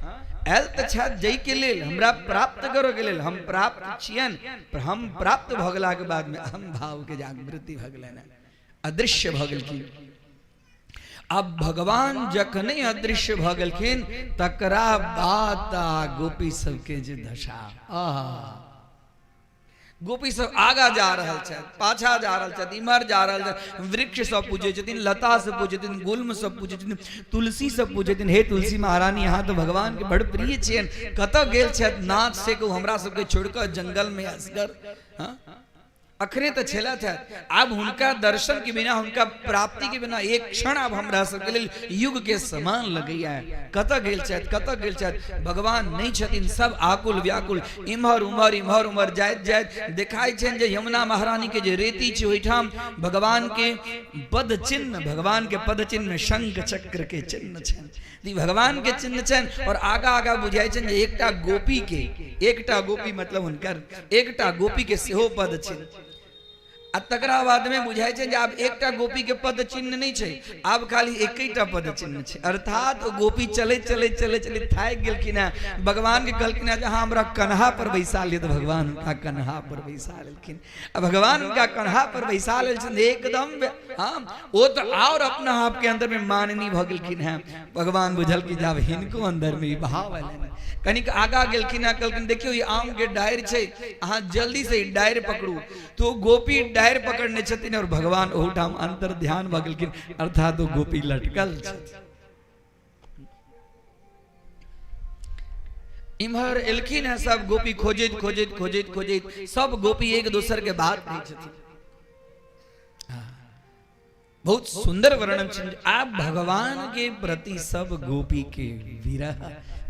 आयल तऽ छथि जाहि के लेल हमरा प्राप्त करऽ के लेल, हम प्राप्त छियनि, पर हम प्राप्त भऽ गेलाके बाद में अहम भाव के जागृति भऽ गेलनि, अदृश्य भऽ गेलखिन। अब भगवान जखने अदृश्य भऽ गेलखिन तकरा बाद गोपी सबके जे दशा, आहा, गोपी सब आगा जा रहल छथि, पाछा जा रहल छथि, इम्हर जा रहल छथि, वृक्ष सब पूजै छथिन, लता सब पूजै छथिन, गुल्म सब पूजै छथिन, तुलसी सब पूजै छथिन। हे तुलसी महारानी, अहाँ तऽ भगवान के बड़ प्रिय छियनि, कतऽ गेल छथि नाथ से को हमरा सबके छोड़ि कऽ जंगल में असगर, हाँ, अखने तऽ छलथि है। आब हुनका दर्शन के बिना, हुनका प्राप्ति के बिना एक क्षण आब हमरा सबके लेल युग के समान लगैया। कतऽ गेल छथि, कतऽ गेल छथि, भगवान नहीं छथिन, सब आकुल व्याकुल इम्हर उम्हर इम्हर उम्हर जाइत जाइत देखाइ छनि जे यमुना महारानी के जे रेती छै ओहिठाम भगवान के पद चिन्ह, भगवान के पद चिन्ह में शंख चक्र के चिन्ह छनि। तऽ ई भगवान के चिन्ह छनि। और आगा आगा बुझाइ छनि जे एकटा गोपी के, एकटा गोपी मतलब हुनकर एकटा गोपी के सेहो पद चिन्ह। आ तकरा बाद में बुझाइ छै जे आब एकटा गोपी के पद चिन्ह नहि छै, आब खाली एकेटा पद चिन्ह छै। अर्थात ओ गोपी चलैत चलैत चलैत चलैत थाकि गेलखिन हेँ, भगवान के कहलखिन हेँ जे अहाँ हमरा कन्हा पर बैसा लिअ, तऽ भगवान हुनका कन्हा पर बैसा लेलखिन। आ भगवान हुनका कन्हा पर बैसा लेलखिन एकदम, हाँ ओ तऽ आओर अपना आप के अंदर में माननी भऽ गेलखिन हेँ। भगवान बुझलखिन जे आब हिनको अंदर में ई भाव एलनि। कनिक आगा गेलखिन हेँ, कहलखिन देखियौ ई आम के डारि छै, अहाँ जल्दी से ई डारि पकड़ू। तो गोपी डारि पकड़ने छथिन और भगवान ओहूठाम अंतर ध्यान भऽ गेलखिन, अर्थात ओ गोपी लटकल छथिन। इम्हर एलखिन हैं सब गोपी खोजैत खोजैत खोजैत खोजैत सब गोपी एक दोसर के बात कहै छथिन। बहुत सुंदर वर्णन छै। आब भगवान के प्रति सब गोपी के विरह,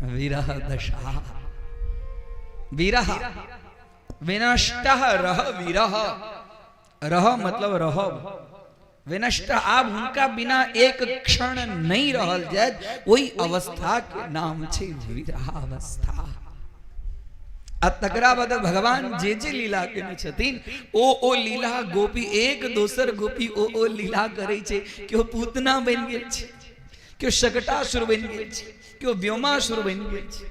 विरह दशा, विरह विनष्ट रह विरह, रह मतलब रहब, विनष्ट आब हुनका बिना एक क्षण नहीं रहल जायत, ओहि अवस्था के नाम छै विरहावस्था। आ तकरा बाद भगवान जे जे लीला केने छथिन ओ लीला गोपी एक दोसर गोपी ओ लीला करै छै। केओ पूतना बनि गेल छै, केओ शकटासुर बनि गेल छै, केओ व्योमासुर बनि गेल छै,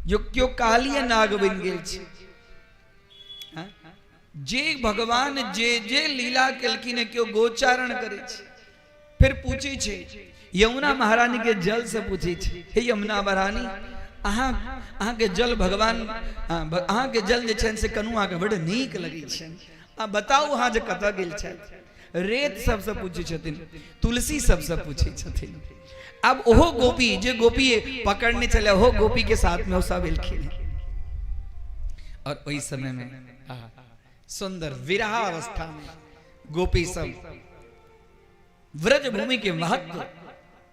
जो केओ कालिय नाग बनि गेल छै। जे भगवान जे जे लीला केलखिन केओ गोचारण करै छै। फिर पूछै छै यमुना महारानी के जल से पूछै छै, हे यमुना महारानी, अहाँ के जल भगवान, अहाँ के जल जे छनि से कनु अहाँके बड्ड नीक लगै छनि, आ बताउ अहाँ जे कतऽ गेल छथि। रेत सबसँ पूछै छथिन, तुलसी सबसँ पूछै छथिन। आब ओहो गोपी जे गोपी पकड़ने छलै ओहो गोपी के साथ में ओ सब एलखिन। और ओहि समय में सुंदर विरहा अवस्था में गोपी सब व्रज भूमि के महत्व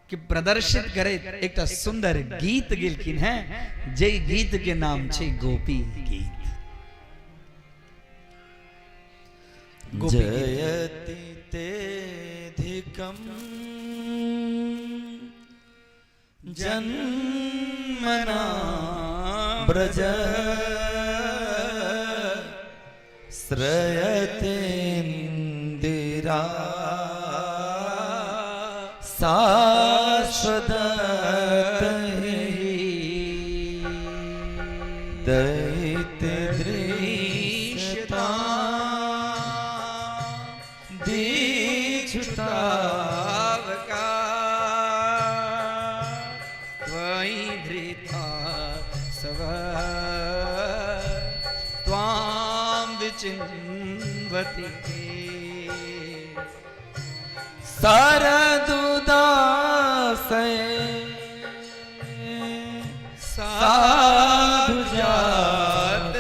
के प्रदर्शित करे एकटा सुंदर गीत गेलखिन हैं, जे गीत के नाम छै गोपी गीत। गोपी गीत। जयति तेधिकम जन्मना ब्रज श्रयते इंदिरा शाश्वत दैत दृश्यता दीक्षता त्वयि धृता सव त्वां विचिन्वति। सरदुदास साधु जात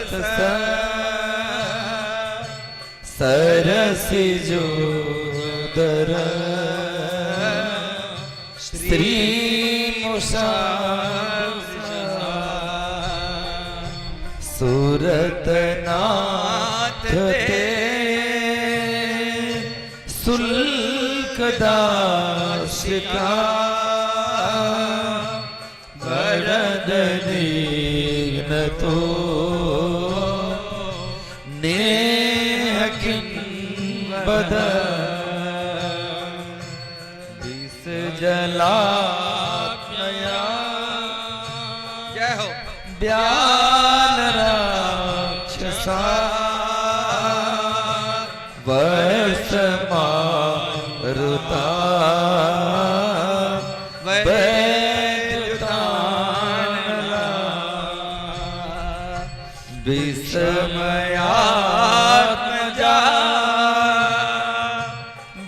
सरसी जोदर श्री मुषा सूरत नाथ ते शुल्क दासिका वरद दीन तो नेह किं बद विष जलाप्यया जय हो व्याल राक्षसा वर्ष मारुता विस्मयात्मजा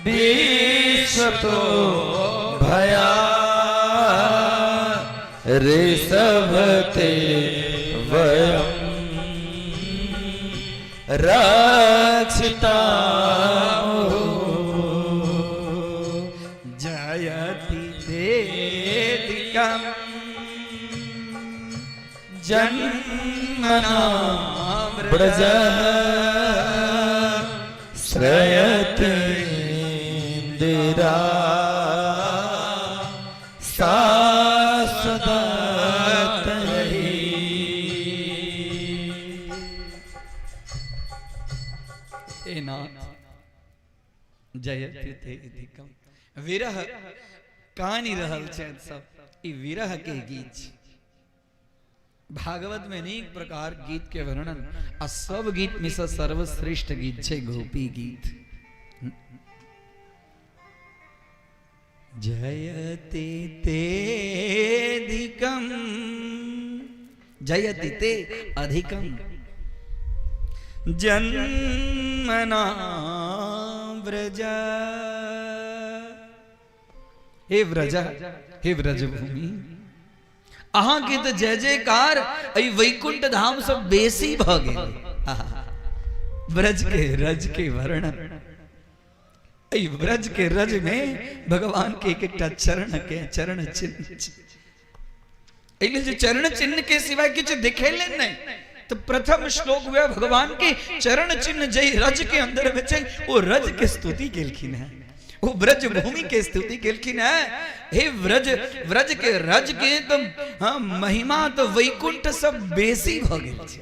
विश्वतो भया ऋषभते वयं रक्षिता। जयति तेधिकं जन्मना व्रज श्रयति इंदिरा। हे नाथ, जयति ते अधिकम। विरह कानि रहल छथि सब, ई विरह के गीत छै। भागवत में अनेक प्रकार गीत के वर्णन आ सब गीत में से सर्वश्रेष्ठ गीत छै गोपी गीत। जयति ते अधिकम, जयति ते अधिकम जन्मना व्रज। हे व्रज, हे व्रजभूमि, अहाँ के तो जय जयकार एहि वैकुंठ धाम सब बेसी भ गेल। व्रज के रज के वर्णन, एहि व्रज के रज में भगवान के एक एकटा चरण के चरण चिन्ह छै। एहि लेल जे चरण चिन्ह के सिवाय किछु दिखेले नहीं, तो प्रथम श्लोक हुआ भगवान के चरण चिन्ह जय रज के अंदर में छै, वो रज के स्तुति केलखिन है, वो ब्रज भूमि के स्तुति केलखिन है। हे व्रज, व्रज के रज के तो हाँ महिमा तो वैकुंठ सब बेसी भ गेल छै।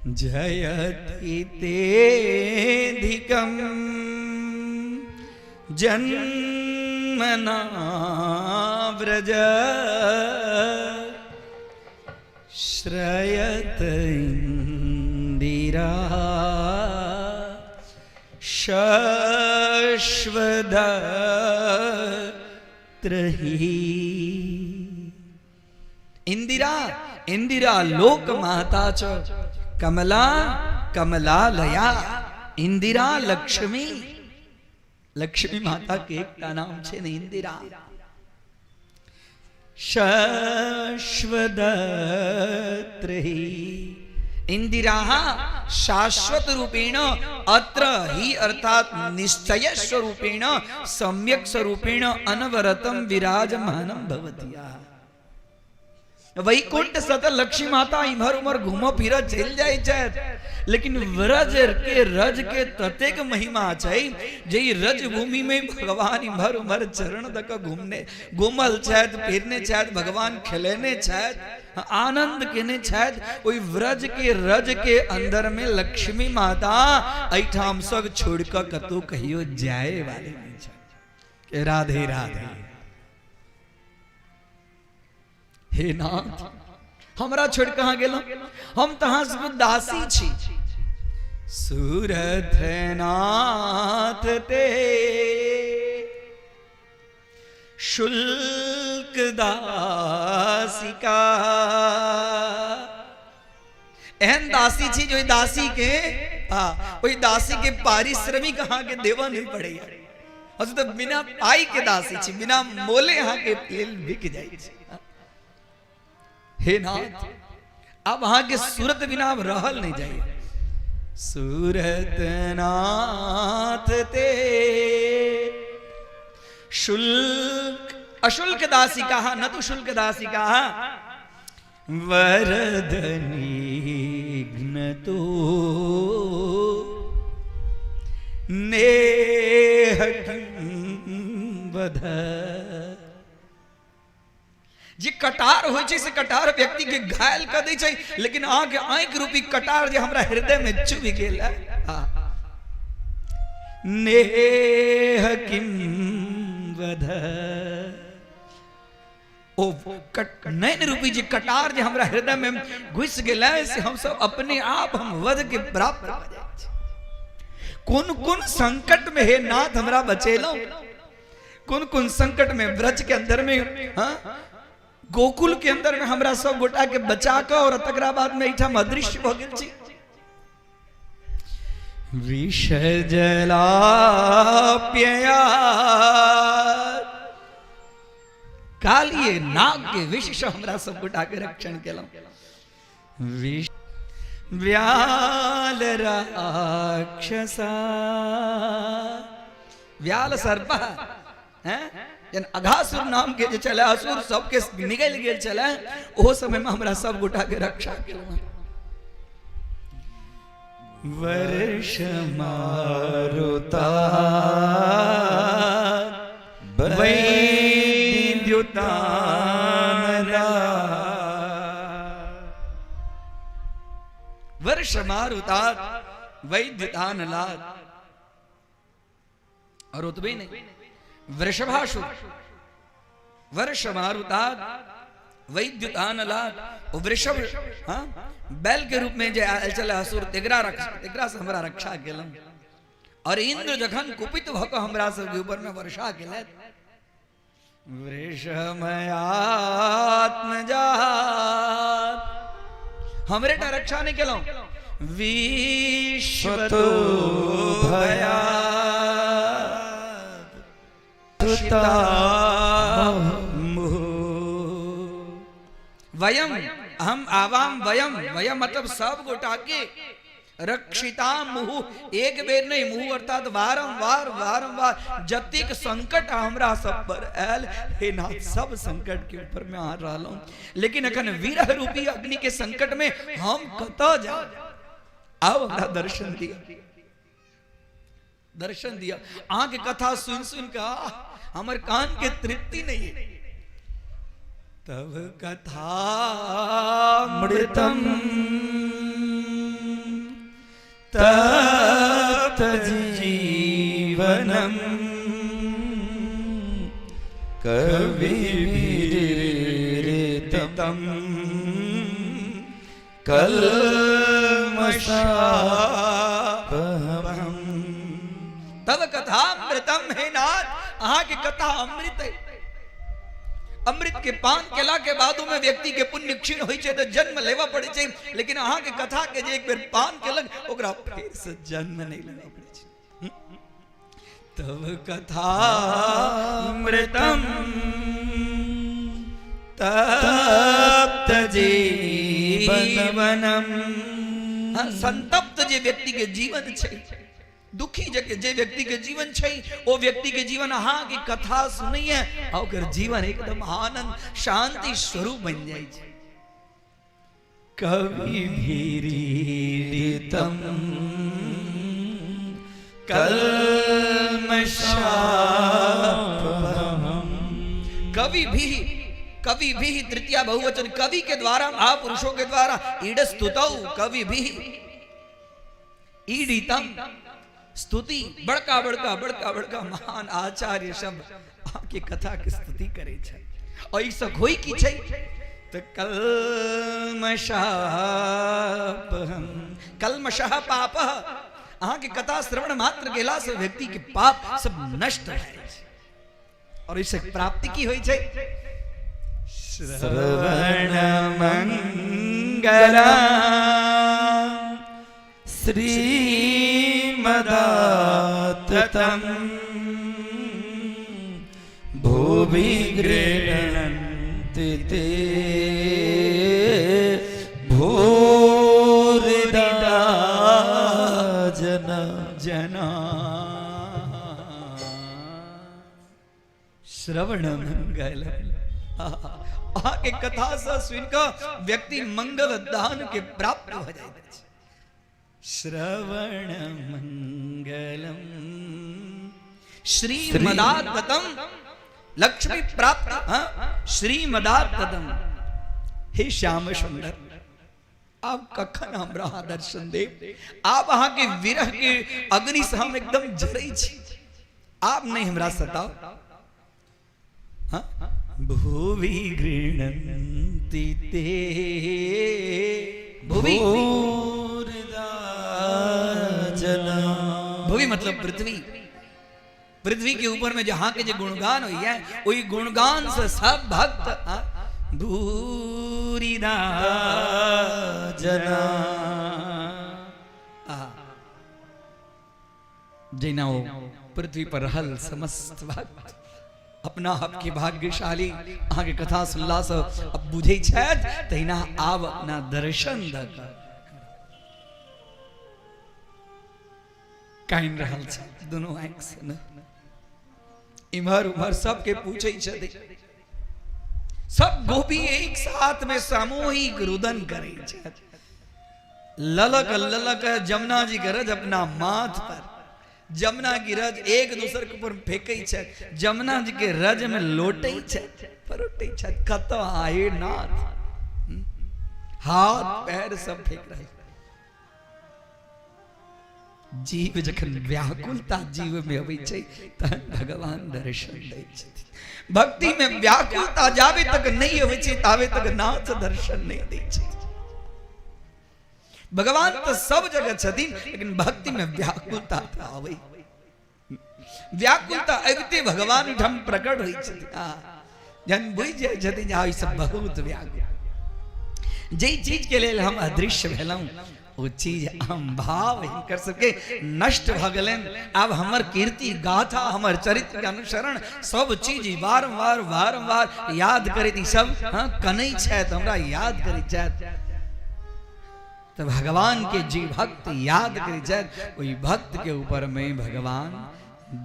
जयति तेधिकम जन्मना व्रज श्रयत इंदिरा शश्वदत्रही। इंदिरा, इंदिरा लोक माता च कमला कमलालया, इंदिरा लक्ष्मी, लक्ष्मी माता के एकटा नाम छै ने इंदिरा। शश्वदत्रही इंदिरा शाश्वत रूपेण अत्र ही अर्थात निश्चय स्वरूपेण सम्यक स्वरूपेण अनवरतम विराजमानम भवती। वैकुंठ सत लक्ष्मी माता इम्हर उम्हर घूमो फिर चलि जाइ छथि, लेकिन व्रज के रज के ततेक महिमा छै जे ई रज भूमि में भगवान इम्हर उम्हर चरण दऽ कऽ घूमने घूमल छथि, फिरने छथि, भगवान खेलेने छथि, आनंद केने छथि। ओहि व्रज के रज के अंदर में लक्ष्मी माता एहिठाम सब छोड़ि कऽ कतहु कहियो जाय वाली नहि छथि। राधे राधे। हे नाथ, हमरा छोड़ कहाँ गेलहुँ? हम तऽ अहाँ सबके दासी छी। सूरथ नाथ ते शुल्क दासिका, एहन दासी छी जे ओहि दासी के ओहि दासी के पारिश्रमिक अहाँ के देबऽ नहि पड़ैया। हम तऽ बिना पाई के दासी छी, बिना मोले अहाँ के लेल बिक जाइ छी। हे नाथ, अब अहाँ के सूरत बिना अब रहल नहीं जाइए। सूरत नाथ ते शुल्क अशुल्क दासिका, न तो शुल्क दासिका वरदनी घ्नतो नेह वध। जे कटार होइ छै से कटार व्यक्ति के घायल कऽ दै छै, लेकिन अहाँके आँखि रूपी कटार जे हमरा हृदय में चुभि गेल है। नेह किम वध, ओ नैन रूपी जे कटार जे हमरा हृदय में घुसि गेल है से हम सब अपने आप हम वध के प्राप्त भऽ जाइ छी। कोन कोन संकट में हे नाथ हमरा बचेलहुँ, कोन कोन संकट में ब्रज के अंदर में, हाँ गोकुल के अंदर में हमरा सब गोटा के बचा कऽ और तकरा बाद में एहिठाम अदृश्य भऽ गेल छी। विष जलाप्यया कालिए नाग के विष से हमरा सब गोटा के रक्षण केलहुँ। विष व्याल राक्षसा, व्याल सर्प हैं जन अघासुर नाम के जे छलै असुर सबके निगलि गेल छलै, ओहो समय में हमरा सब गोटा के रक्षा केलहुँ। वर्ष मारुता वैद्युतानला, वर्ष मारुता वैद्युतानलाद। और ओतबे नहीं, वृषभासुर वर्ष मारुताद वैद्युतानलाद, वृषभ हाँ बैल के रूप में जे आयल छलै असुर, तेकरा तेकरा से हमरा रक्षा केलहुँ। और इंद्र जखन कुपित भऽ कऽ हमरा सबके ऊपर में वर्षा केलथि, वृषमयात्मजात, हमरे टा रक्षा नहीं केलहुँ, विश्व तो भया वयम हम आवाम वयम, वयम मतलब सब गोटा के रक्षिता मुहु, एक बेर नहीं, मुहु अर्थात वारंवार वारंवार जतेक संकट हमरा सब पर आयल, हे नाथ सब संकट के ऊपर में आ रहलहुँ, लेकिन अखन विरह रूपी अग्नि के संकट में हम कतऽ जाउ? आउ हमरा दर्शन दिअ, दर्शन दिया। अहाँ के कथा सुन सुन के हमर कान के तृप्ति नहीं है। तब कथा मृतम तप्त जीवनम कविभिरीरितम कल्मषापहम। तब कथा अमृतम, हे नाथ अहाँ के कथा अमृत है। अमृत के पान केला के बाद में व्यक्ति के पुण्य क्षीण होइ छै तऽ जन्म लेबऽ पड़ै छै, लेकिन अहाँ के कथा के जे एक बेर पान केलक ओकरा फेर से जन्म नहीं लेबऽ पड़ै छै। तब कथा अमृतम तप्त जीवनम। हाँ, संतप्त जे व्यक्ति के जीवन छै, दुखी जे जे व्यक्ति के जीवन छै, ओ व्यक्ति के जीवन अहाँ के कथा सुनैये आ ओकर जीवन एकदम आनंद शांति स्वरूप बन जाइ छै। कवि भीरीतम कल्मषापहम। कवि भी, कवि भी तृतीया बहुवचन, कवि के द्वारा महापुरुषों के द्वारा ईडस्तुतौ कवि भी ईडितम स्तुति, बड़का बड़का बड़का बड़का महान आचार्य सब अहाँके कथा के स्तुति करे छै। और ई सब होई की छै तऽ कल्मषापहम, कल्मषः पापः, अहाँके कथा श्रवण मात्र केला से व्यक्ति के पाप सब नष्ट भए जाइ छै। और एहिसँ प्राप्ति की होइ छै? श्रवण मंगला श्रीमदाततम भुवि गृह्णन्ति ते भूरिदा जना जना। श्रवण मंगल, अहाँके कथा से सुनि कऽ व्यक्ति मंगल दान के प्राप्त भऽ जाइत अछि। श्रवण मंगलम श्रीमदाततम लक्ष्मी प्राप्त, हाँ, श्रीमदाततम। हे श्याम सुंदर, आप कखन हमरा अहाँ दर्शन देब? आप अहाँ के विरह के अग्नि से हम एकदम जरै छी, आप नहीं हमरा सताओ। हाँ? भुवि गृह्णन्ति ते भुवि, भूरिदा जना। भुवि मतलब पृथ्वी, पृथ्वी के ऊपर में जहां के जो गुणगान हुई है वही गुणगान से सब भक्त, हाँ? भूरिदा जना। जैना वो पृथ्वी पर रहल समस्त भक्त अपना आप के भाग्यशाली अहाँ के कथा सुनला से अब बुझै छथि, तहिना आब अपना दर्शन द कऽ कानि रहल छथि दुनू आँखि से न इम्हर उम्हर सबके पूछै छथि, सब गोपी एक साथ में सामूहिक रुदन करै छथि। ललक ललक जमुना जी के रज अपना माथ पर, जमुना की रज एक दूसर के ऊपर फेंकै छथि, जमुना जी के रज में लोटै छथि, परोटै छथि, कतऽ आए नाथ, हाथ पैर सब फेंक रहे। जीव जखन व्याकुलता जीव में अबै छै तहन भगवान दर्शन दै छथिन। भक्ति में व्याकुलता जाबे तक नहीं अबै छै ताबे तक नाथ दर्शन नहीं दै छै। भगवान तो सब जगह छथिन, लेकिन भक्ति में व्याकुलता तऽ आबै, व्याकुलता अबिते भगवान ओहिठाम प्रकट होइ छथिन। जहन बुझि जाइ छथिन जे ई सब बहुत व्याकुल, जाहि चीज के लेल हम अदृश्य भेलहुँ ओ चीज अहम भाव हिनकर सबके नष्ट भऽ गेलनि। आब हमर कीर्ति गाथा, हमर चरित्र के अनुसरण, सब चीज बारम्बार बारम्बार याद करैत ई सब हाँ कनै छथि, हमरा याद करैत छथि। तऽ भगवान के जे भक्त याद करै छथि ओहि भक्त के ऊपर में भगवान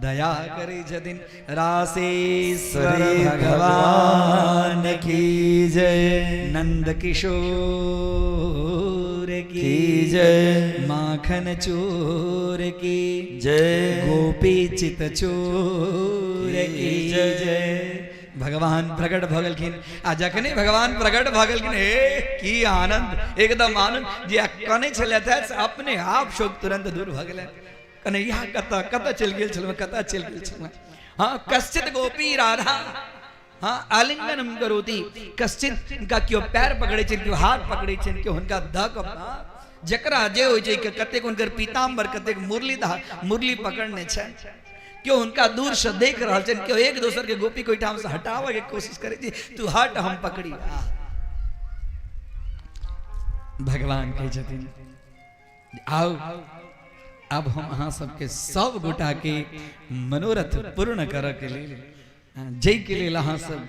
दया करै छथिन। रासेश्वर भगवान की जय, नंद किशोर की जय, माखन चोर की जय, गोपी चित चोर की जय। भगवान प्रकट भऽ गेलखिन आ जखने भगवान प्रकट भऽ गेलखिन, हे की आनंद, एकदम आनंद। जे कनै छलथि से अपने आप शोक तुरंत दूर भऽ गेलै। कन्हैया कतऽ कतऽ चलि गेल छलहुँ, कतऽ चलि गेल छलहुँ। हाँ कश्चित गोपी राधा हाँ आलिंगनम करोति, कश्चित हुनका केओ पैर पकड़ै छनि, केओ हाथ पकड़ै छनि, केओ हुनका दऽ कऽ, हाँ, जकरा जे होइ छै, कतेक हुनकर पीताम्बर, कतेक मुरली मुरली पकड़ने छनि, केओ हुनका दूर से देख रहल छनि, केओ एक दोसर के गोपी के ओहिठाम से हटाबऽ के कोशिश करै छै, तू हट हम पकड़ी। भगवान कहै छथिन आउ अब हम अहाँ सबके सब गोटा के मनोरथ पूर्ण करऽ के लेल, जाहि के लेल अहाँ सब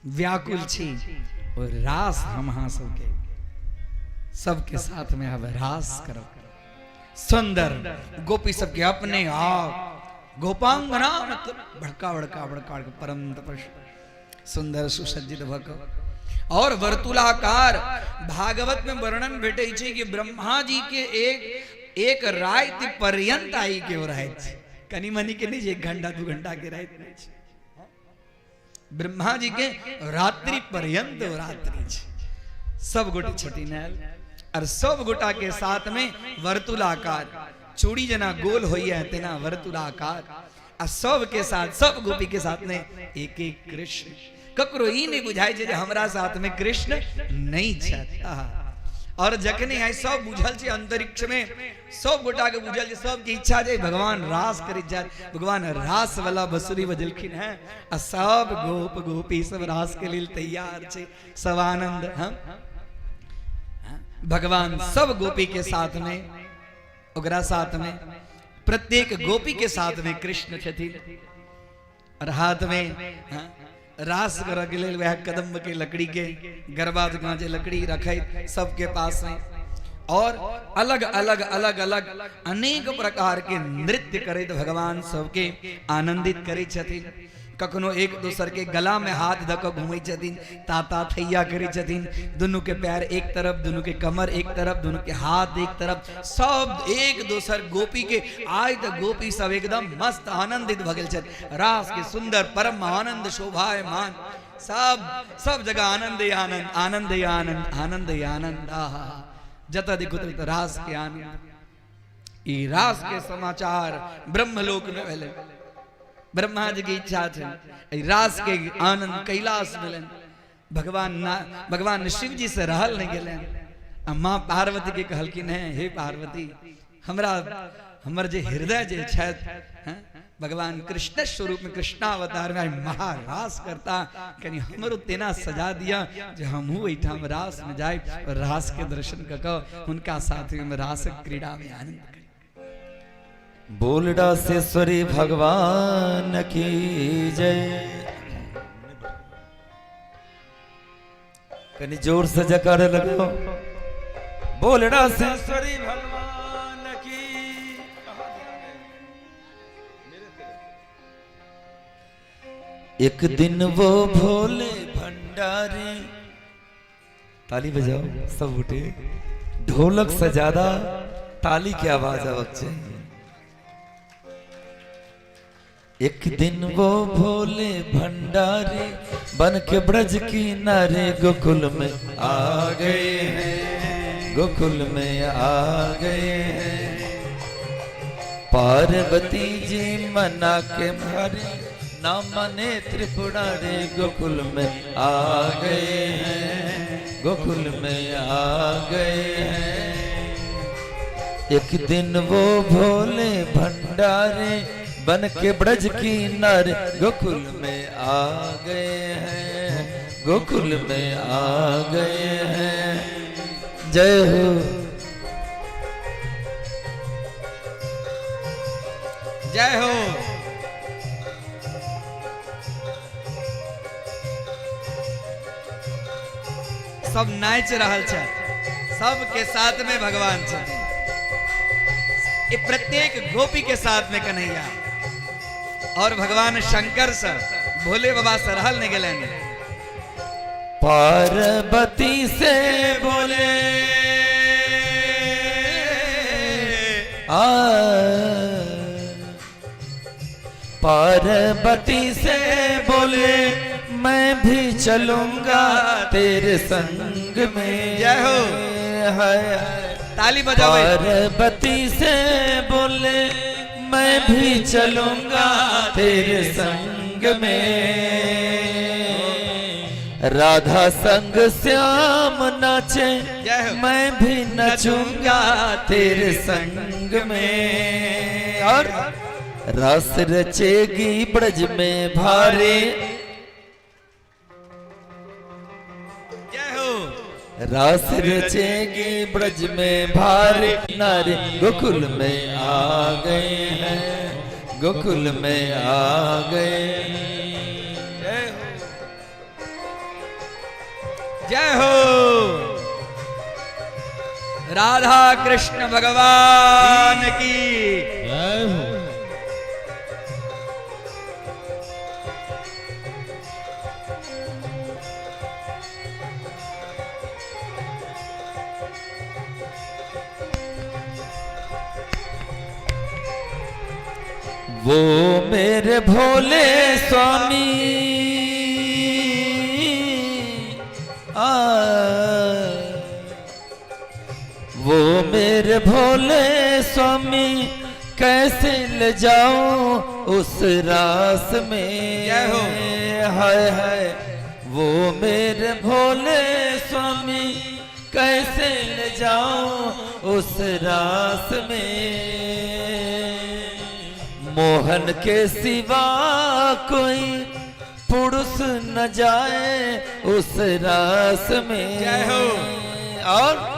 व्याकुल छी, ओ रास हम अहाँ सबके सबके साथ में अब रास करब। सुंदर गोपी सबके अपने आप गोपांगना मतलब बड़का बड़का बड़का परम तपस्वी सुंदर सुसज्जित भऽ कऽ और वर्तुलाकार। भागवत में वर्णन भेटै छै कि ब्रह्मा जी के एक एक राति पर्यंत आई के ओ रहैत छै, कनि मनि के नहीं, 1 घंटा 2 घंटा के राति नहीं छै, ब्रह्मा जी के रात्रि पर्यंत रात्रि छै। सब गोटे छथिन आयल और सब गोटा के साथ में वर्तुलाकार चूड़ी जना गोल होइए तेना वर्तुलाकार, आ सब के साथ सब गोपी के साथ में एक एक कृष्ण। ककरो ई नहीं बुझाइ छै जे हमरा साथ में कृष्ण नहीं छथि। और जखने आइ सब बुझल छै अंतरिक्ष में सब गोटा के बुझल छै, सबके इच्छा जे भगवान रास करी जाए, भगवान रास वाला बसुरी बजलखिन हैं आ सब गोप गोपी सब रास के लिए तैयार छै, सब आनंद। हम भगवान सब गोपी के साथ में, ओकरा साथ में प्रत्येक गोपी के साथ में कृष्ण छथिन और हाथ में हाँ, रास करऽ के लेल वएह कदम्ब के लकड़ी के गरबा जकाँ जे लकड़ी रखैत सबके पास में, और अलग अलग अलग अलग अनेक प्रकार के नृत्य करैत भगवान सबके आनंदित करै छथिन। कखनो एक दोसर के गला में हाथ धऽ कऽ घूमै छथिन, ताता थैया करै छथिन, दुनू के पैर एक तरफ, दुनू के कमर एक तरफ, दुनू के हाथ एक तरफ, सब एक दोसर गोपी के। आइ तऽ गोपी सब एकदम मस्त आनंदित भऽ गेल छथि, रास के सुंदर परम आनंद शोभायमान, सब सब जगह आनंद ही आनंद, आनंद ही आनंद, आनंद ही आनंद। आहा, जतऽ देखू ततऽ रास के आनंद। ई रास के समाचार ब्रह्मलोक में भेलै, ब्रह्मा जी के इच्छा छै एहि रास के आनंद कैलाश भेलनि। भगवान ना भगवान शिव जी से रहल नहीं गेलनि आ माँ पार्वती के कहलखिन हैं, हे पार्वती, हमरा हमर जे हृदय जे छथि हैं, भगवान कृष्ण स्वरूप में कृष्णावतार में महारास करता, कनि हमरो तेना सजा दिया जे हमहूँ एहिठाम रास में जाए और रास के दर्शन कऽ कऽ हुनका साथ में रास क्रीड़ा में आनंद करी। बोलडासेश्वरी भगवान की जय। कनी जोर से जयकार लगाओ, बोलडासेश्वरी भगवान की। एक दिन वो भोले भंडारी, ताली बजाओ सब उठे, ढोलक से ज्यादा ताली की आवाज आवक चाहिए। एक दिन वो भोले भंडारी बन के ब्रज की नारी गोकुल में आ गए हैं, गोकुल में आ गए हैं। पार्वती जी मना के मारे, ना मने त्रिपुरारी गोकुल में आ गए हैं, गोकुल में आ गए हैं। एक दिन वो भोले भंडारे बन के ब्रज की नार गोकुल में आ गए हैं, गोकुल में आ गए हैं। जय हो। जय हो। सब नाचि रहल छै, सबके साथ में भगवान छथिन। ई प्रत्येक गोपी के साथ में कन्हैया और भगवान शंकर से भोले बाबा से रहल नहीं गेलनि। पार्वती से बोले आ, पार्वती से बोले मैं भी चलूंगा तेरे संग में। जय हो। हाय हाय। ताली बजावे। पार्वती से बोले मैं भी चलूंगा तेरे संग में। राधा संग श्याम नाचे, जय हो। मैं भी नचूंगा तेरे संग में। और रास रचेगी ब्रज में भारी, जय हो। रास रचेगी ब्रज में भारी नारी गोकुल में आ गए हैं, गोकुल में आ गए। जय हो, जय हो। राधा कृष्ण भगवान की जय हो। वो मेरे भोले स्वामी आ, वो मेरे भोले स्वामी कैसे ले जाऊं उस रास में। जय हो। हाय हाय। वो मेरे भोले स्वामी कैसे ले जाऊं उस रास में। मोहन के सिवा कोई पुरुष न जाए उस रास में। जय हो। और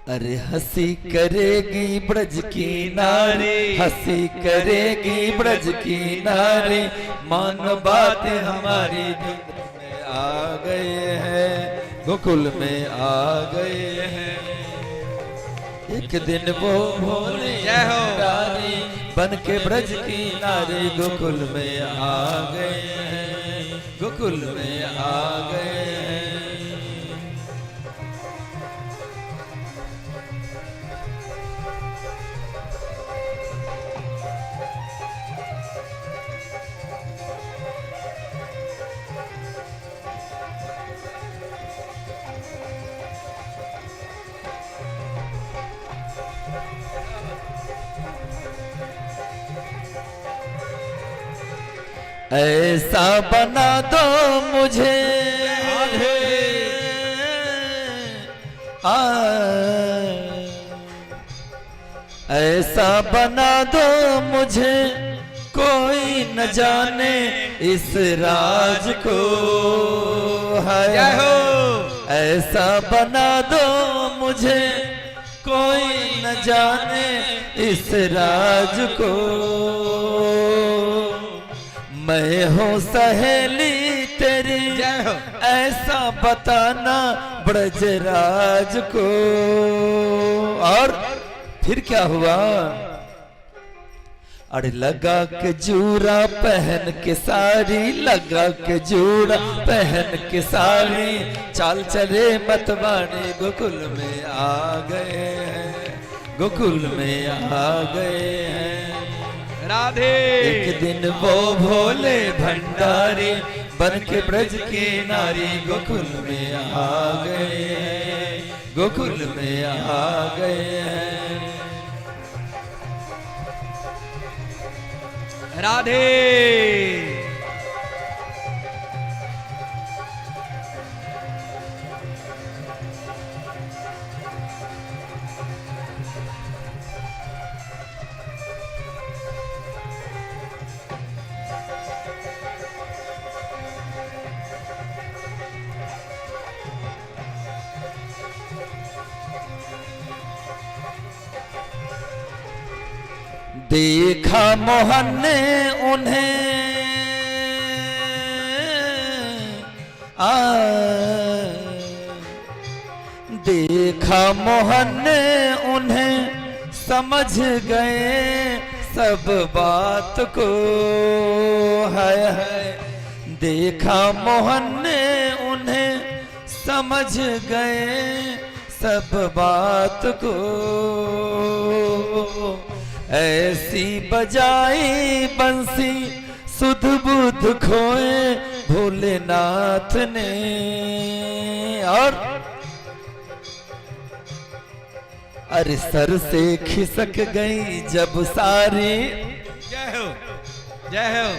अरे हंसी करेगी ब्रज की नारी, हंसी करेगी ब्रज की नारी, मानो बात हमारी में आ गए हैं, गोकुल में आ गए हैं। एक दिन वो भोले जय हो। भंडारी बन के ब्रज की नारी गोकुल में आ गए हैं, गोकुल में आ गए हैं। ऐसा बना दो मुझे आ, ऐसा बना दो मुझे कोई न जाने इस राज को है। जय हो। ऐसा बना दो मुझे कोई न जाने इस राज को। मैं हूँ सहेली तेरी, जय हो। ऐसा बताना ब्रजराज को। और फिर क्या हुआ? अरे लगा के जूरा पहन के साड़ी, लगा के जूरा पहन के साड़ी, चाल चले मतवानी गोकुल में आ गए हैं, गोकुल में आ गए हैं। राधे। एक दिन वो भोले भंडारी बन के ब्रज के नारी गोकुल में आ गए हैं, गोकुल में आ गए हैं। राधे। देखा मोहन ने उन्हें आ, देखा मोहन ने उन्हें समझ गए सब बात को है है। देखा मोहन ने उन्हें समझ गए सब बात को। ऐसी बजाई बंसी सुध बुध खोए भोलेनाथ ने। और अरे सर से खिसक गई जब सारी, जय हो, जय हो।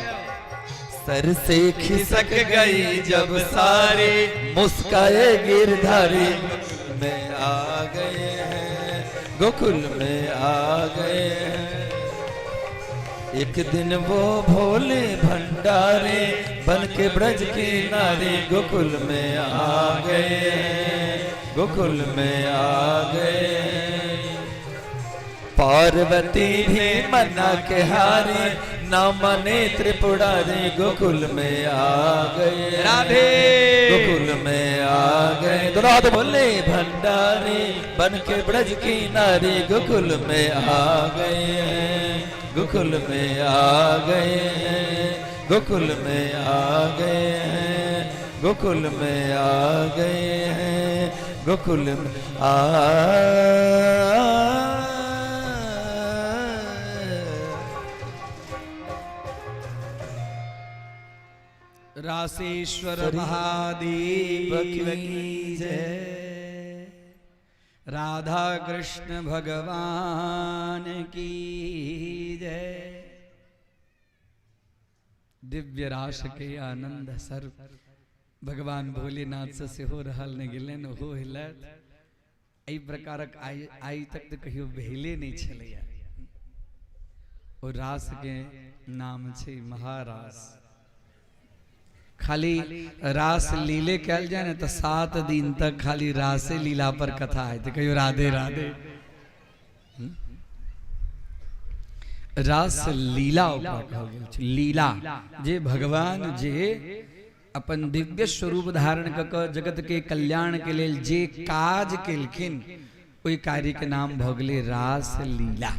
सर से खिसक गई जब सारी, मुस्काए गिरधारी में आ गए हैं, गोकुल में आ गए हैं। एक दिन वो भोले भंडारे बन के ब्रज की नारी गोकुल में आ गए हैं, गोकुल में आ गए हैं। पार्वती भी मना के हारी, ना मने त्रिपुरारी गोकुल में आ गए। राधे। गोकुल में आ गए। दोनों हाथ बोले भंडारी बन के ब्रज की नारी गोकुल में आ गए हैं, गोकुल में आ गए हैं, गोकुल में आ गए हैं, गोकुल में आ गए हैं, गोकुल में आ। रासेश्वर महादेव की जय। राधा कृष्ण भगवान की जय। दिव्य रास के आनंद सर भगवान भोलेनाथ से सेहो रहल नहि गेलनि, ओहो हेलथि। एहि प्रकारक आइ आइ तक तऽ कहियो भेले नहि छलैया। ओ रास के नाम छै महारास। खाली रास लीले कयल जाय ने तऽ 7 दिन तक खाली रासे लीला पर कथा हेतै। कहियो राधे राधे। रास लीला ओकरा कहल गेल छै। लीला जे भगवान जे अपन दिव्य स्वरूप धारण कऽ कऽ जगत के कल्याण के लेल जे काज केलखिन, ओहि कार्य के नाम भऽ गेलै रास लीला।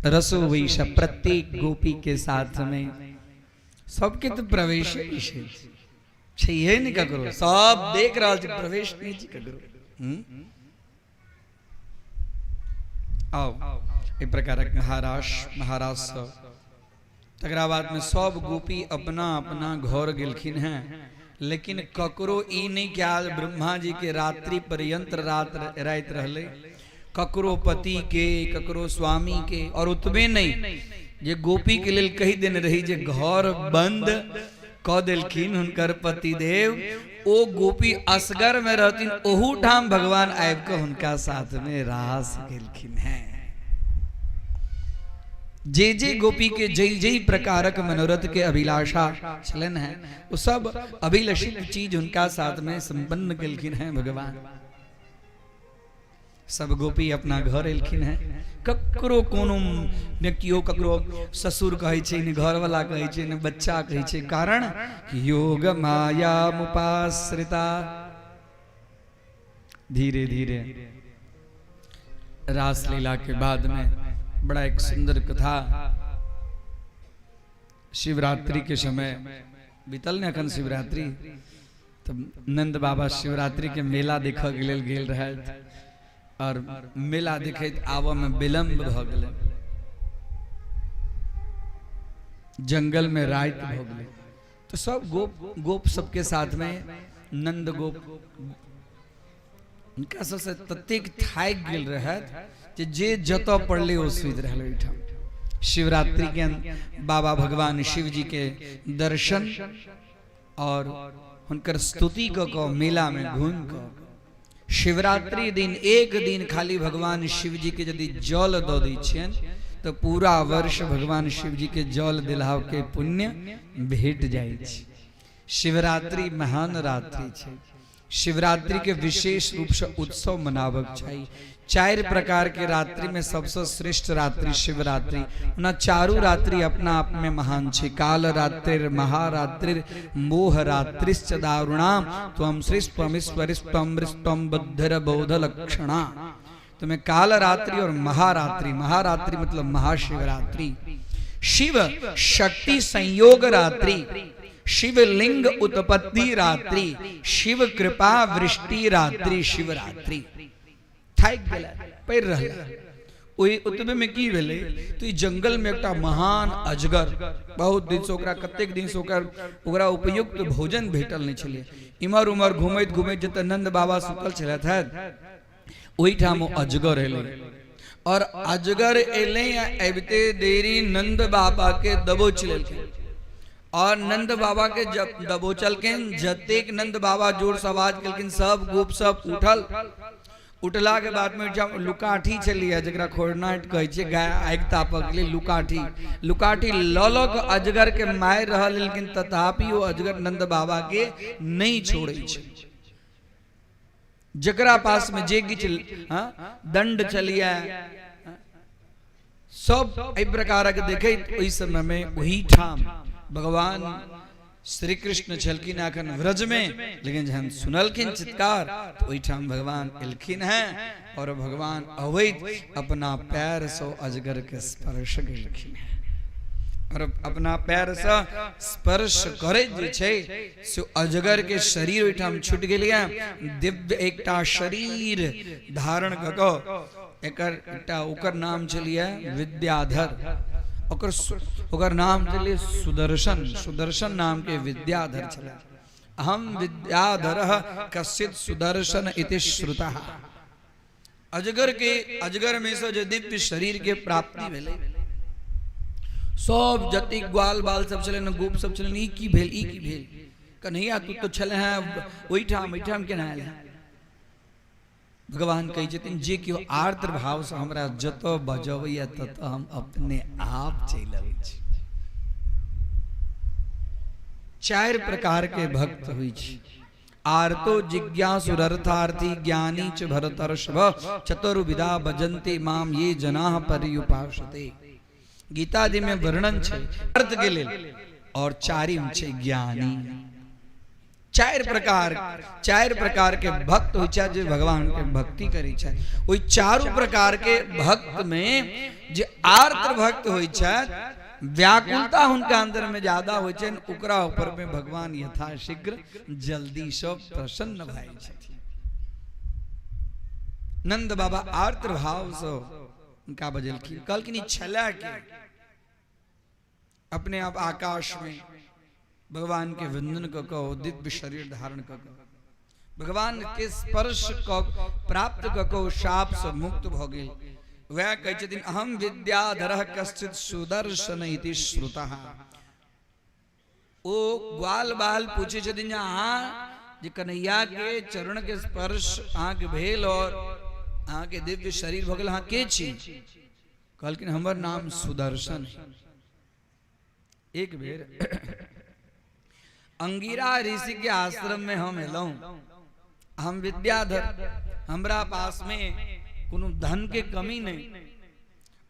रसो वैश प्रत्येक गोपी के साथ में सबके तो प्रवेश छैहे नहि ककरो, सब देख रहल छै, प्रवेश नहि छै ककरो। आउ एहि प्रकारक महारास महारास सब। तकरा बाद में सब गोपी अपना अपना घर गेलखिन हैं, लेकिन ककरो ई नहीं ख्याल ब्रह्मा जी के रात्रि पर्यंत रात राति रहले, ककरो पति के ककरो स्वामी के। और उतबे नहीं, जे गोपी के लेल कहि देने रही जे घर बंद क देलखिन हुनकर पतिदेव, ओ गोपी असगर में रहथिन, ओहू ठाम भगवान आबि कऽ हुनका साथ में रास गेलखिन हैं। जे जे गोपी के जय जय प्रकारक मनोरथ के अभिलाषा छलन है, वो सब अभिलषित चीज उनका साथ में संपन्न केलखिन हैं भगवान। सब गोपी अपना घर एलखिन हैं। ककरो कोनो ने केओ ककरो ससुर कहै छै, ने घरवाला कहै छै, ने बच्चा कहै छै, कारण योग माया मुपाश्रिता। धीरे धीरे रासलीला के बाद में बड़ा एक सुंदर कथा शिवरात्रि के समय बीतल ने अखन शिवरात्रि, तो नंद बाबा शिवरात्रि के मेला देखऽ के लेल गेल रहथि और मेला देखैत आबऽ में विलम्ब भऽ गेलै, जंगल में राति भऽ गेलै। तो सब गोप गोप सबके साथ में नंद गोप हुनका सबसँ ततेक थाकि गेल रहथि जे जे जतऽ पड़लै ओ सुति रहल ओहिठाम। शिवरात्रि के बाबा भगवान शिव जी के दर्शन और हुनकर स्तुति कऽ कऽ मेला में घूमि कऽ शिवरात्रि दिन एक दिन खाली भगवान शिव जी के यदि जल दऽ दै छियनि तऽ पूरा वर्ष भगवान शिव जी के जल दिलाव के पुण्य भेट जाइ छै। शिवरात्रि महान रात्रि छै। शिवरात्रि के विशेष रूप से उत्सव मनाबक चाही। चारि प्रकार के रात्रि में सबसे श्रेष्ठ रात्रि शिवरात्रि। ओना चारू रात्रि अपना आप में महान छै। काल रात्रि, महारात्रि, मोह रात्रिश्च दारुणाम त्वं श्रीस्त्वमीश्वरिस्त्वं ऋस्त्वं बुद्धिर बोध लक्षणा। तुम्हें काल रात्रि और महारात्रि, महारात्रि मतलब महाशिवरात्रि, शिव शक्ति संयोग रात्रि, शिवलिंग उत्पत्ति रात्रि, शिव कृपा वृष्टि रात्रि, शिवरात्रि। थाकि गेला, पड़ि रहला। ओहि ओतबे में की भेलै तऽ ई जंगल में एकटा महान अजगर बहुत दिन से ओकरा कतेक दिन से ओकर ओकरा उपयुक्त भोजन भेटल नहि छलै। इम्हर उम्हर घुमैत घुमैत जतऽ नंद बाबा सुतल छलथि हँ ओहिठाम ओ अजगर एलै और अजगर एलै आ अबिते देरी नंद बाबा के दबोच लेलखिन और नंद बाबा के जब दबोचलखिन जतेक नंद बाबा जोर से आवाज केलखिन सब गोप सब उठल। उठला के बाद में जब लुकाठी छलियै जकरा खोरनाट कहै छियै, गाय आगि तापक लिए लुकाठी, लुकाठी लऽ लऽ कऽ अजगर के मारि रहल, लेकिन तथापि ओ अजगर नंद बाबा के नहि छोड़ै छै। जकरा पास में जे किछु दंड छलियै सब एहि प्रकारक देखैत ओहि समय में ओहि ठाम भगवान श्री कृष्ण छलखिन अखन व्रज में, लेकिन जहन सुनलखिन चित्कार तो ओहिठाम भगवान एलखिन हैं और भगवान अवैत अपना पैर से अजगर के स्पर्श केलखिन हैं और अपना पैर से स्पर्श करैत जे छै से अजगर के शरीर ओहिठाम छूटि गेलैया। दिव्य एकटा शरीर धारण कऽ कऽ एकर एकटा ओकर नाम छलियै विद्याधर, ओकर ओकर नाम छलियै सुदर्शन, सुदर्शन नाम के विद्याधर छलै। अहम विद्याधर कश्चित सुदर्शन इति श्रुतः। अजगर के अजगर में से जे दिव्य शरीर के प्राप्ति भेलै सब जतेक ग्वाल बाल सब छलै ने, गोप सब छलै, ई की भेल, ई की भेल, कन्हैया तू तो छलै हैं ओहिठाम, एहिठाम केना आयल हैं? भगवान कहै छथिन जे केओ आर्द्र भाव से हमरा जतऽ बजबैया ततऽ हम अपने आप चलि अबै छी। चारि प्रकार के भक्त होइ छै। आर्तो जिज्ञासुरर्थार्थी ज्ञानी च भरतर्षभ चतुर्विधा भजन्ते माम ये जनाः पर्युपासते। गीता जी में वर्णन छै अर्थ के लेल और चारिम छै ज्ञानी। चारि प्रकार, चारि प्रकार के भक्त होइ छै जे भगवान के भक्ति करै छै। ओहि चारू प्रकार के भक्त में जे आर्द्र भक्त होइ छै, व्याकुलता हुनका अंदर में ज्यादा होइ छै, ओकरा ऊपर में भगवान यथाशीघ्र जल्दी से प्रसन्न भए छथिन। नंद बाबा आर्द्र भाव से हुनका बजलखिन, कहलखिन ई छलै के अपने आप आकाश में भगवान के वंदन कऽ कऽ दिव्य शरीर धारण कऽ कऽ भगवान के स्पर्श कऽ प्राप्त कऽ कऽ शाप से मुक्त भऽ गेल। वएह कहै छथिन अहम विद्याधर कश्चित सुदर्शन इति श्रुतः। ओ ग्वाल बाल पूछै छथिन जे अहाँ जे कन्हैया के चरण के स्पर्श अहाँके भेल और अहाँके दिव्य शरीर भऽ गेल, अहाँ के छी? कहलखिन हमर नाम सुदर्शन है। एक बेर अंगिरा ऋषि के आश्रम में हम एलहुं, हम विद्याधर, हमरा पास में कोनो धन के कमी नहीं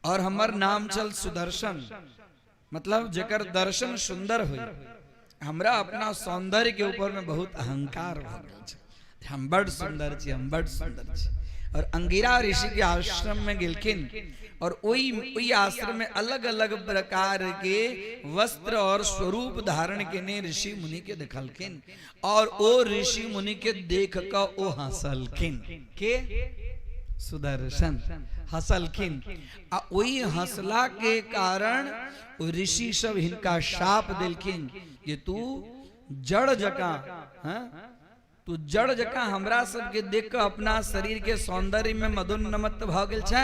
और हमर नाम छल सुदर्शन, मतलब जेकर दर्शन सुंदर होई। हमरा अपना सौंदर्य के ऊपर में बहुत अहंकार भऽ गेल छै, हम बड़ सुंदर छी, हम बड़ सुंदर छी। और अंगिरा ऋषि के आश्रम में गेलखिन और ओहि ओहि आश्रम में अलग अलग प्रकार के वस्त्र और स्वरूप धारण केने ऋषि मुनि के देखलखिन और ओ ऋषि मुनि के देख क ओ हंसलखिन। के सुदर्शन हंसलखिन आ ओहि हंसला के कारण ओ ऋषि सब हिनका शाप देलखिन जे तू जड़ जकाँ, हाँ? तू जड़ जकाँ हमरा सबके देख कऽ अपना शरीर के सौंदर्य में मदोन्मत्त भऽ गेल छै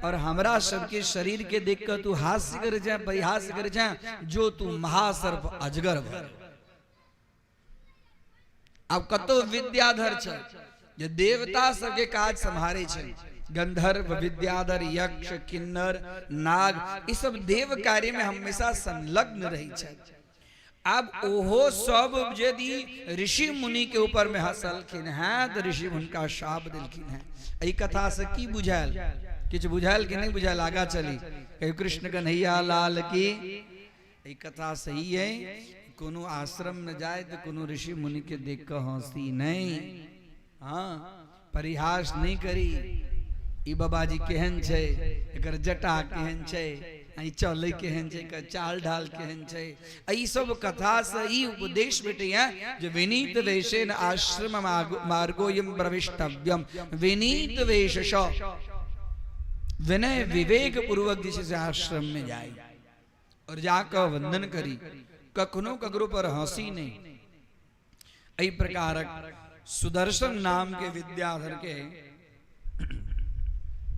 और हमरा सबके शरीर के देख कऽ तू हास्य करै छै, परिहास करै छै, जो तू महासर्प अजगर भऽ। आब कतौ विद्याधर छै जे देवता सबके काज सम्हारे छै, गंधर्व, विद्याधर, यक्ष, किन्नर, नाग, ई सब देव कार्य में हमेशा संलग्न रहै छै। आब ओहो सब यदि ऋषि मुनि के ऊपर में हंसलखिन हैं तो ऋषि हुनका शाप देलखिन हैं। एहि कथा से की बुझायल? किछु बुझायल कि नहीं बुझायल? आगा चली। कहियो कृष्ण कन्हैया लाल की। एहि कथा सही है, कोनो आश्रम में जाए तो कोनो ऋषि मुनि के देख के हंसी नहीं, हाँ परिहास नहीं करी। ई बाबाजी केहन छै, एकर जटा केहन छै, ई चलै केहन छै, एकर चाल ढाल केहन छै। ई सब कथा से ई उपदेश भेटैया जे विनीत वेशेन आश्रम मार्गोयम प्रविष्टव्यम। विनीत वेश विनय विवेक पूर्वक जे छै से आश्रम में जाय और जाकर वंदन करी, कखनो ककरो पर हंसी नहीं। एहि प्रकारक सुदर्शन नाम के विद्याधर के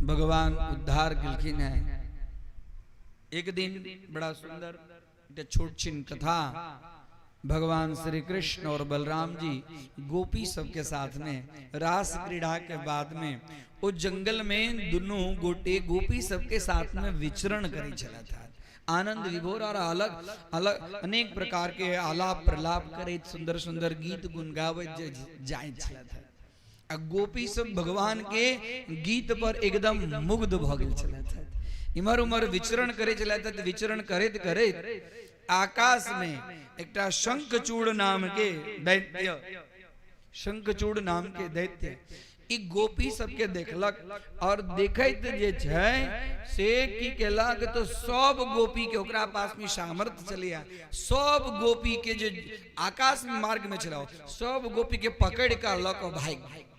भगवान उद्धार केलखिन हैं। एक दिन बड़ा सुंदर एकटा छोट छिन कथा, भगवान श्री कृष्ण और बलराम जी गोपी सबके साथ में रास क्रीड़ा के बाद में ओ जंगल में दुनू गोटे गोपी सबके साथ में विचरण करै छला था। आनंद विभोर और अलग अलग अनेक प्रकार के आलाप प्रलाप करैत सुंदर सुंदर गीत गुन गाबैत जाइत छला था। आ गोपी सब भगवान के गीत पर एकदम मुग्ध भऽ गेल छला था। इमहर उमहर विचरण करै छला था। विचरण करैत करैत आकाश में एकटा शंखचूड़ नाम के दैत्य, शंखचूड़ नाम के दैत्य ई गोपी सबके देखलक और देखैत जे छै से की केलक तो सब गोपी के ओकरा पास में सामर्थ्य चलिया, सब गोपी के जे आकाश में मार्ग में छल सब गोपी के पकड़ के लऽ कऽ भागि गेल।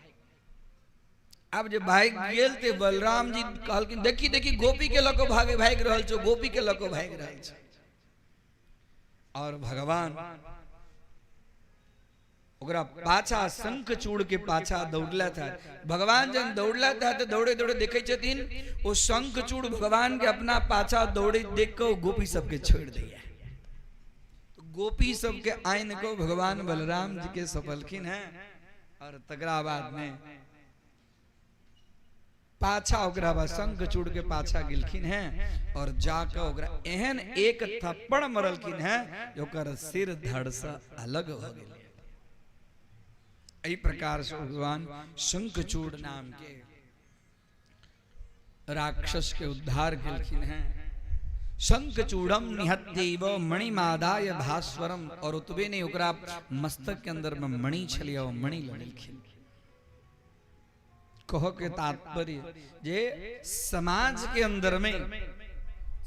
आब जे भागि गेल ते बलराम जी कहलखिन देखी देखी गोपी के लऽ कऽ भागे भागि रहल छौ, गोपी के लऽ कऽ भागि रहल छौ। और भगवान ओकरा पाछा शंखचूड़ के पाछा दौड़ला था। भगवान जब दौड़ला था तो दौड़े दौड़े देखे छथिन ओ शंखचूड़ भगवान के अपना पाछा दौड़े देख के गोपी सबके छोड़ दैया। तो गोपी सबके आइन को भगवान बलराम जी के सफलखिन हैं और तकरा बाद में पाछा ओकरा बाद शंखचूड़ के पाछा गेलखिन हैं और जाके ओकरा एहन एक थप्पड़ मरलखिन हैं जो ओकर सिर धड़ से अलग हो गेल। एहि प्रकार से भगवान शंखचूड़ नाम के राक्षस के उद्धार केलखिन हैं। शंखचूड़म निहत्यैव मणिमादाय भास्वरम, और ओतबे नहीं ओकरा मस्तक के अंदर में मणि छलिया, मणि लड़लखिन। कह के तात्पर्य जे समाज के अंदर में,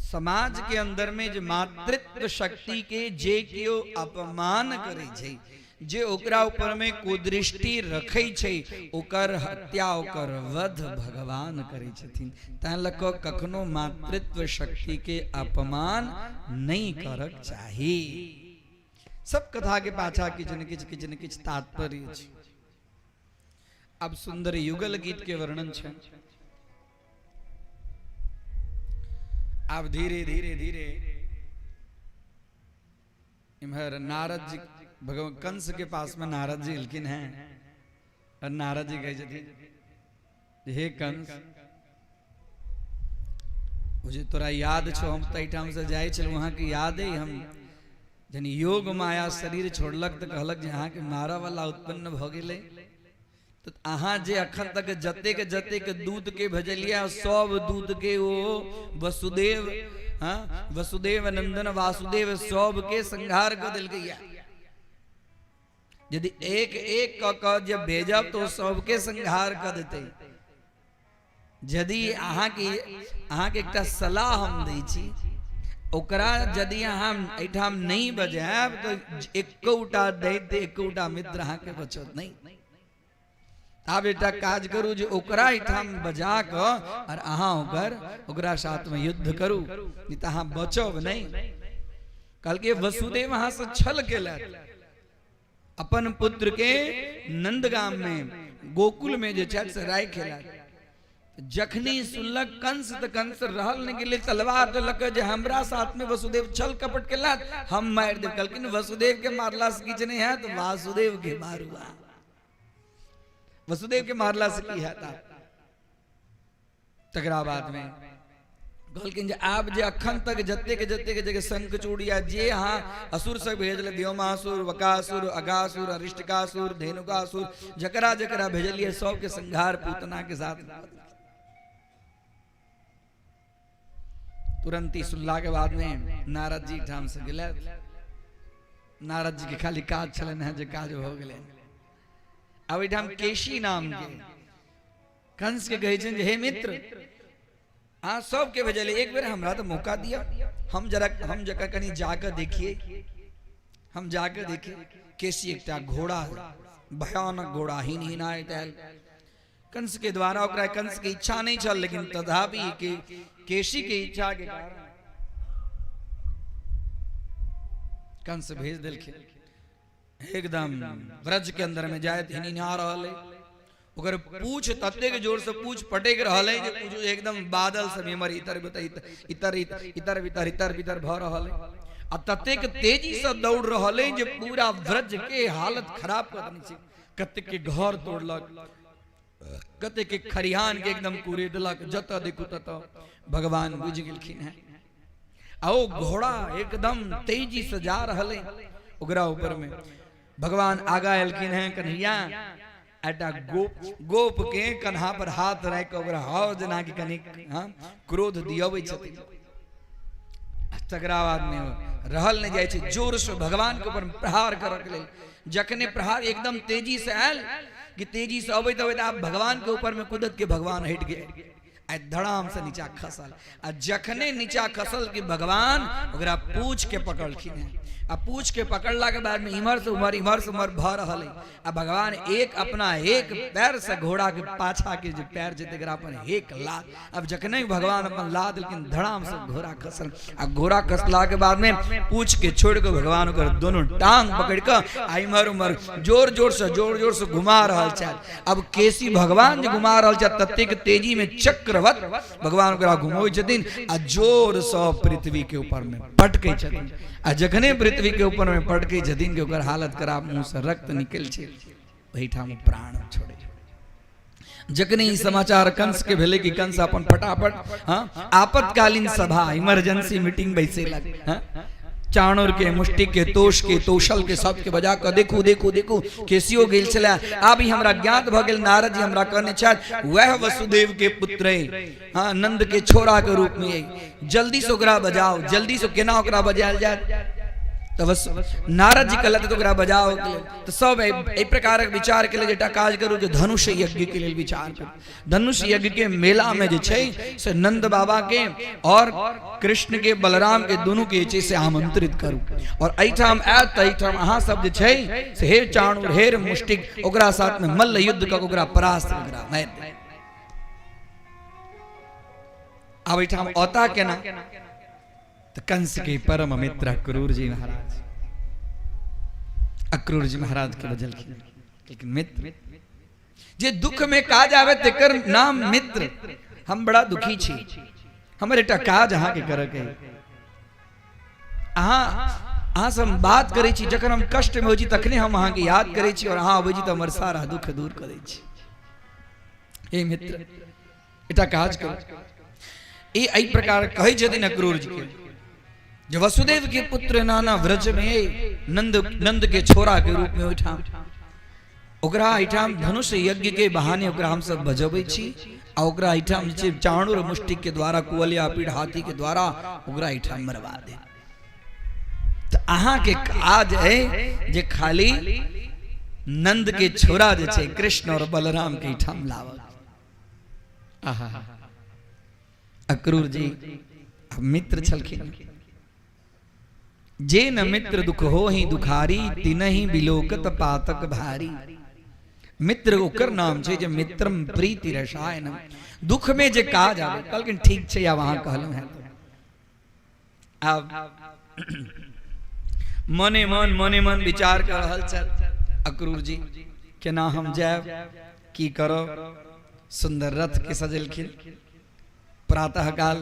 समाज के अंदर में जे मातृत्व शक्ति के जे केओ अपमान करे छै, जे ओकरा ऊपर में कुदृष्टि रखै छै, ओकर हत्या ओकर वध भगवान करे छथिन। तैं लऽ कऽ कखनो मातृत्व शक्ति के अपमान नहीं करक चाही। सब कथा के पाछा किछु न किछु किछु न किछु तात्पर्य छै। अब सुंदर युगल गीत के वर्णन छै। अब धीरे धीरे धीरे इम्हर नारद जी भगवान कंस के पास में नारद जी एलखिन हैं और नारद जी कहै छथिन हे कंस, ओ जे तोरा याद छौ हम तैठाम से जाइ छलहुँ, अहाँके याद अइ हम जन योग माया शरीर छोड़लक तऽ कहलक जे अहाँके मारऽ वाला उत्पन्न भऽ गेलै, तऽ अहाँ जे अखन तक जतेक जतेक दूत के भेजलियै सब दूत के ओ वसुदेव, हाँ वसुदेव नंदन वासुदेव सब के संहार कऽ देलकैया। यदि एक एक कऽ कऽ जे भेजब तो सबके संहार कऽ देतै। यदि अहाँके एकटा सलाह हम दै छी, ओकरा यदि अहाँ एहिठाम नहि बजायब तऽ एकोटा दैत्य एकोटा मित्र अहाँके बचत नहि। आब एकटा काज करू जे ओकरा एहिठाम बजा कऽ और अहाँ ओकरा साथमे युद्ध करू, नहि तऽ अहाँ बचब नहि। कहलकै वसुदेव अहाँसँ छल केलथि। अपन पुत्र के नंदगाम में गोकुल में जे छथि से राखि अयलथि। जखनी सुनलक कंस तऽ कंस रहल नहि गेलै, तलवार देलक जे हमरा साथ में वसुदेव छल कपट केलक, हम मारि देब। कहलखिन वसुदेव के मारला से किछु नहि हैत, वासुदेव के मारू। वसुदेव के मारला से की हैत? तकरा बाद में कहलखिन जे आब जे अखन तक जतेक जतेक जगह शंखचूड़ या जे अहाँ असुर सब भेजल, व्योमासुर, वकासुर, अगासुर, अरिष्टकासुर, धेनुकासुर, जकरा जकरा भेजलियै सबके संहार पूतना के साथ। तुरंत ही सुनला के बाद में नारद जी ठाम से गेल। नारद जी के खाली काज छलनि हेँ जे काज भऽ गेलनि। आब एहिठाम केशी नाम के कंस के कहै छनि जे हे मित्र, अहाँ सबके भेजलियै, एक बेर हमरा तऽ मौका दिअ, हम जरा हम जकर कनि जाकऽ देखियै, हम जाकऽ देखियै। केशी एकटा घोड़ा, भयानक घोड़ा हिन हिनाइत आयल कंस के द्वारा। ओकरा कंस के इच्छा नहीं छल, लेकिन तथापि के केशी के इच्छा के कारण कंस भेज देलखिन। एकदम ब्रज के अंदर में जायत हिनहिना रहल है, ओकर पूछ ततेक जोर से पूछ पटक रहल है जे पूछ एकदम बादल से इमर इतर बितर इतर इतर बितर इतर बितर भऽ रहल है आ ततेक तेजी से दौड़ रहल है जे पूरा ब्रज के हालत खराब कऽ देने छै। कतेक के घर तोड़लक, कतेक के खरिहान के एकदम कुरे देलक, जतऽ देखू ततऽ। भगवान बुझि गेलखिन हैं आ ओ घोड़ा एकदम तेजी से जा रहल है, ओकरा ऊपर में भगवान आगा एलखिन हैं कन्हैया। एकटा गोप गोप के कन्हा पर हाथ राखि कऽ ओकरा हाव जेनाकि कनि हाँ क्रोध दियबै छथिन। तकरा बाद में रहल नहि जाइ छै, जोर से भगवान के ऊपर प्रहार करऽ के लेल। जखने प्रहार एकदम तेजी से आयल कि तेजी से अबैत अबैत आब भगवान के ऊपर में कुदत के भगवान हटि गेल आ धड़ाम से नीचा खसल। आ जखने नीचा खसल कि भगवान ओकरा पूछ के पकड़लखिन हैं आ पूछ के पकड़ला के बाद में इम्हर से उम्हर इम्हर से उम्हर भऽ रहल है आ भगवान एक अपना एक पैर से घोड़ा के पाछा के जो पैर छै तकरा अपन एक लात। अब जखने भगवान अपन ला देलखिन, धड़ाम से घोड़ा खसल आ घोड़ा खसला के बाद में पूछ के छोड़ के भगवान ओकर दोनों टांग पकड़ के आ इम्हर उम्हर जोर जोर से घुमा रहल छथि। अब केसी भगवान जे घुमा रहल छथि ततेक तेजी में चक्रवत भगवान ओकरा घुमबै छथिन आ जोर से पृथ्वी के ऊपर में पटकै छथिन। आ जखने पृथ्वी के ऊपर में पटकै छथिन कि ओकर हालत खराब, मुंह से रक्त निकल छै, ओहिठाम प्राण छोड़े। जखने ई समाचार कंस के भेलै कि कंस अपन फटाफट हाँ आपातकालीन सभा इमरजेंसी मीटिंग बैसेलक, हाँ चाणूर के, मुष्टि के, तोष के, तोशल के सबके बजा कऽ देखू देखू देखू केसियो गेल छलै। आब ई हमरा ज्ञात भऽ गेल, नारद जी हमरा कहने छथि वएह वसुदेव के पुत्र अइ, हाँ नंद के छोरा के रूप में अइ, जल्दी से ओकरा बजाओ, जल्दी से। केना ओकरा बजायल जायत? तऽ बस नारद जी कहलथि तऽ ओकरा बजाओ के लेल तऽ सब एहि प्रकारक विचार के लेल एकटा काज करू जे धनुष यज्ञ के लेल विचार करू। धनुष यज्ञ के मेला में जे छै से नंद बाबा के और कृष्ण के बलराम के दोनों के जे छै से आमंत्रित करू और एहिठाम आयत तऽ एहिठाम अहाँ सब जे छै से हे चाणूर हे मुष्टिक ओकरा साथ में मल्ल युद्ध कऽ ओकरा परास्त ओकरा मारि देब। आब एहिठाम औता केना? तऽ कंस के परम मित्र अक्रूर जी महाराज, अक्रूर जी महाराज के बजलखिन, लेकिन मित्र जे दुख में काज आवे तेकर नाम मित्र। हम बड़ा दुखी छी, हमर एकटा काज अहाँके करऽ के, अहाँ अहाँ से हम बात करै छी, जखन हम कष्ट में होइ छी तखने हम अहाँके याद करै छी और अहाँ अबै छी तऽ हमर सारा दुख दूर करै छी। हे मित्र, एकटा काज करू। ई एहि प्रकार कहै छथिन अक्रूर जी के जे वसुदेव के पुत्र नाना व्रज में नंद नंद के छोरा के रूप में ओहिठाम ओकरा एहिठाम धनुष यज्ञ के बहाने ओकरा हमसब बजबै छी आ ओकरा एहिठाम जे छै चाणूर मुष्टिक के द्वारा कुवलिया पीठ हाथी के द्वारा ओकरा एहिठाम मरवा दे। तऽ अहाँके काज है जे खाली नंद के छोरा जे छै कृष्ण और बलराम के एहिठाम लावक। आहा, अक्रूर जी मित्र छलखिन। जे न मित्र दुख हो ही दुखारी तिनहि बिलोकत पातक भारी। मित्र ओकर नाम छै जे मित्रम प्रीति रसायनम, दुख में जे काज आवे। कहलखिन ठीक छै, आब अहाँ कहलहुँ हैं। आब मने मन विचार कर रहल छथि। अक्रूर जी केना हम जायब, की करब। सुंदर रथ के सजेलखिन। प्रातः काल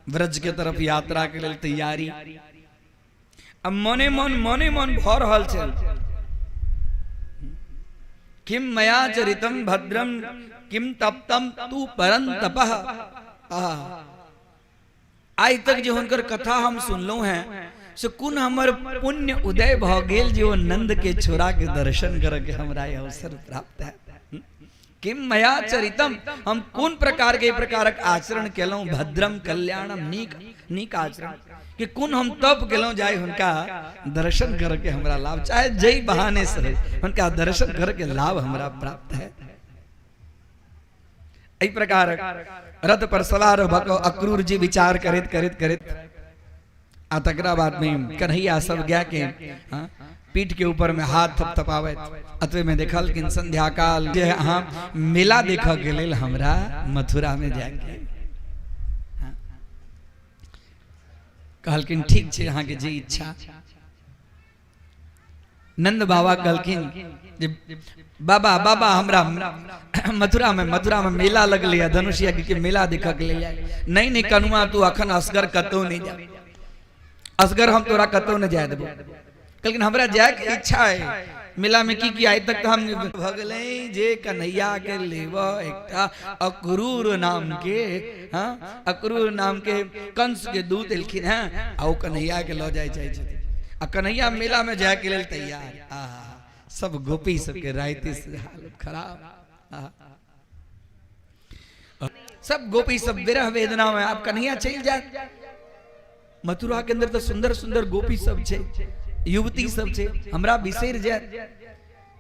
ब्रज के तरफ यात्रा के लेल तैयारी। अब मने मन मने मन भऽ रहल छै, किम मया चरितम भद्रम किम तप्तम तू परंतपः। आइ तक जे हुनकर कथा हम सुनलहुं हैं से कोन हमर पुण्य उदय भऽ गेल जे ओ नंद के छोरा के दर्शन करऽ के हमरा ई अवसर प्राप्त है। किम मया चरितम, हम कोन प्रकार के प्रकारक आचरण केलहुं, भद्रम कल्याणम नीक नीक आचरण कि कोन हम तप गेलहुं जाय हुनका दर्शन करऽ के हमरा लाभ, चाहे जई बहाने से होय, हुनका दर्शन करऽ के लाभ हमरा प्राप्त है। एहि प्रकार रथ पर सवार भऽ कऽ अक्रूर जी विचार करैत करैत करैत आ तकरा बाद में कन्हैया सब गाय के हाँ, पीठ के ऊपर में हाथ थपथपाबैत अतबे में देखलखिन संध्या काल जे अहाँ मेला देखऽ के लेल हमरा मथुरा में जायके। हाँ। कहलखिन ठीक छै अहाँके जे इच्छा। नंद बाबा कहलखिन जे बाबा बाबा हमरा मथुरा में मेला लगलै है, धनुष यज्ञ के मेला देखऽ के लेल। नहीं नहीं कनुआ तू अखन असगर कतौ नहीं जा, असगर हम तोरा कतौ नहीं जाए देबो। कहलखिन हमरा जाए के इच्छा है मेला में की की आइ तक हम भऽ गेलै जे कन्हैया के लेब एकटा अक्रूर नाम के, हाँ अक्रूर नाम के कंस के दूत एलखिन हैं आ ओ कन्हैया के लऽ जाय चाहै छथिन आ कन्हैया मेला में जाय के लेल तैयार। आहा सब गोपी सबके राति से हालत खराब। आहा सब गोपी सब विरह वेदना में आप कन्हैया चलि जाए। मथुरा के अंदर तो सुंदर सुंदर गोपी सब छे, युवती सब छे, हमरा बिसरि जाए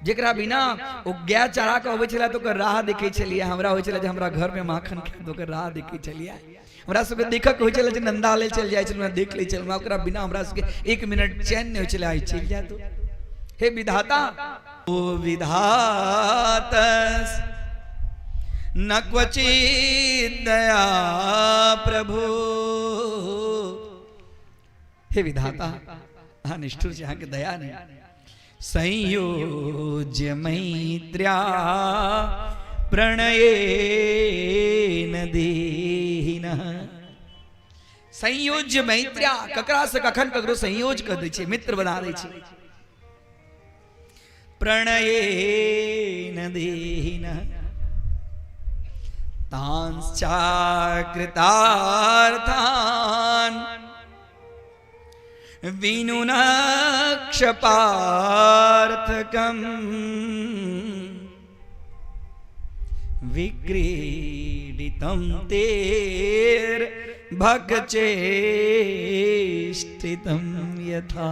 जेकरा बिना ओ गाय चरा के अबै छलै तऽ ओकर राह देखै छलियै। हमरा होइ छलै जे हमरा घर में माखन खायब तऽ ओकर राह देखै छलियै। हमरा सबके देखऽ के होइ छलै जे नंदा ले चलि जाइ छलहुँ, देख लै छलहुँ, ओकरा बिना हमरा सबके एक मिनट चैन नहि होइ छलै। आइ चलि जायत हे विधाता। ओ विधाता न क्वचित दया प्रभु। हे विधाता अहाँ निष्ठुर छी, अहाँके दया नहीं। संयोज्य मैत्र्या प्रणयेन देहिनः। संयोज्य मैत्र्या ककरा से कखन ककरो संयोज कर दै छै, मित्र बना दै छै। प्रणयेन देहिनः तांश्चाकृतार्थान् विनुनक्षपार्थकम् विक्रीडितं तेर्भगचेष्टितं यथा।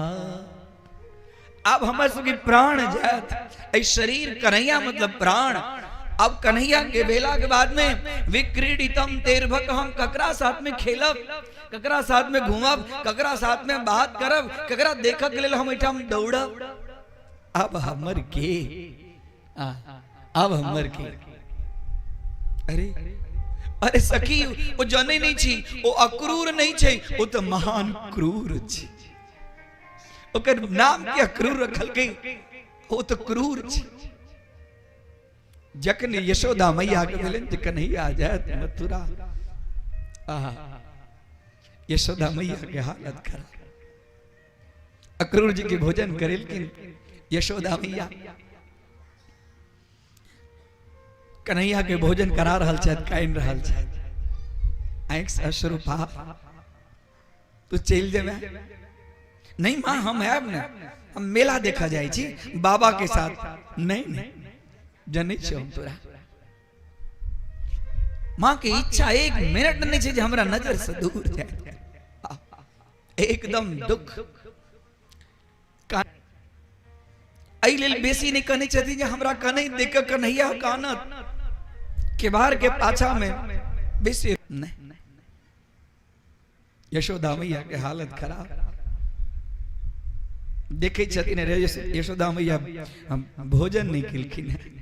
अब हमर सबके प्राण जात एहि शरीर कन्हैया मतलब प्राण। अब कन्हैया के भेला के बाद में विक्रीडितम तेर्भक, हम ककरा साथ में खेलब, ककरा साथ में घूमब, ककरा साथ में बात करब, ककरा देखऽ के लेल हम एहिठाम दौड़ब। अब हमर के अब हमर के अरे अरे सखी ओ जनै नहीं छी, ओ अक्रूर नहीं छै, ओ तऽ महान क्रूर छी। ओकर नाम के अक्रूर रखलकै, ओ तऽ क्रूर छी। जखन यशोदा मैया के भेलनि जे कन्हैया जायत मथुरा, आहा यशोदा मैया के हालत खराब। अक्रूर जी के भोजन करेलखिन यशोदा मैया, कन्हैया के भोजन करा रहल छथि, कानि रहल छथि, आँखि से अश्रुपात। तू चलि जेबे? नहीं माँ हम आयब ने, हम मेला देखा जाइ छी बाबा के साथ। नहीं नहीं जनै छियौ हम तोरा। माँ के इच्छा एक मिनट नहीं छै जे हमरा नजर से दूर जाए, एकदम दुख। एहि लेल बेसी नहि कहने छथिन जे हमरा कनै देख कऽ कन्हैया कानत, केबाड़ के पाछा में बेसी नहीं। यशोदा मैया के हालत खराब देखे छथिन रे यशोदा मैया हम भोजन नहीं केलखिन हैं।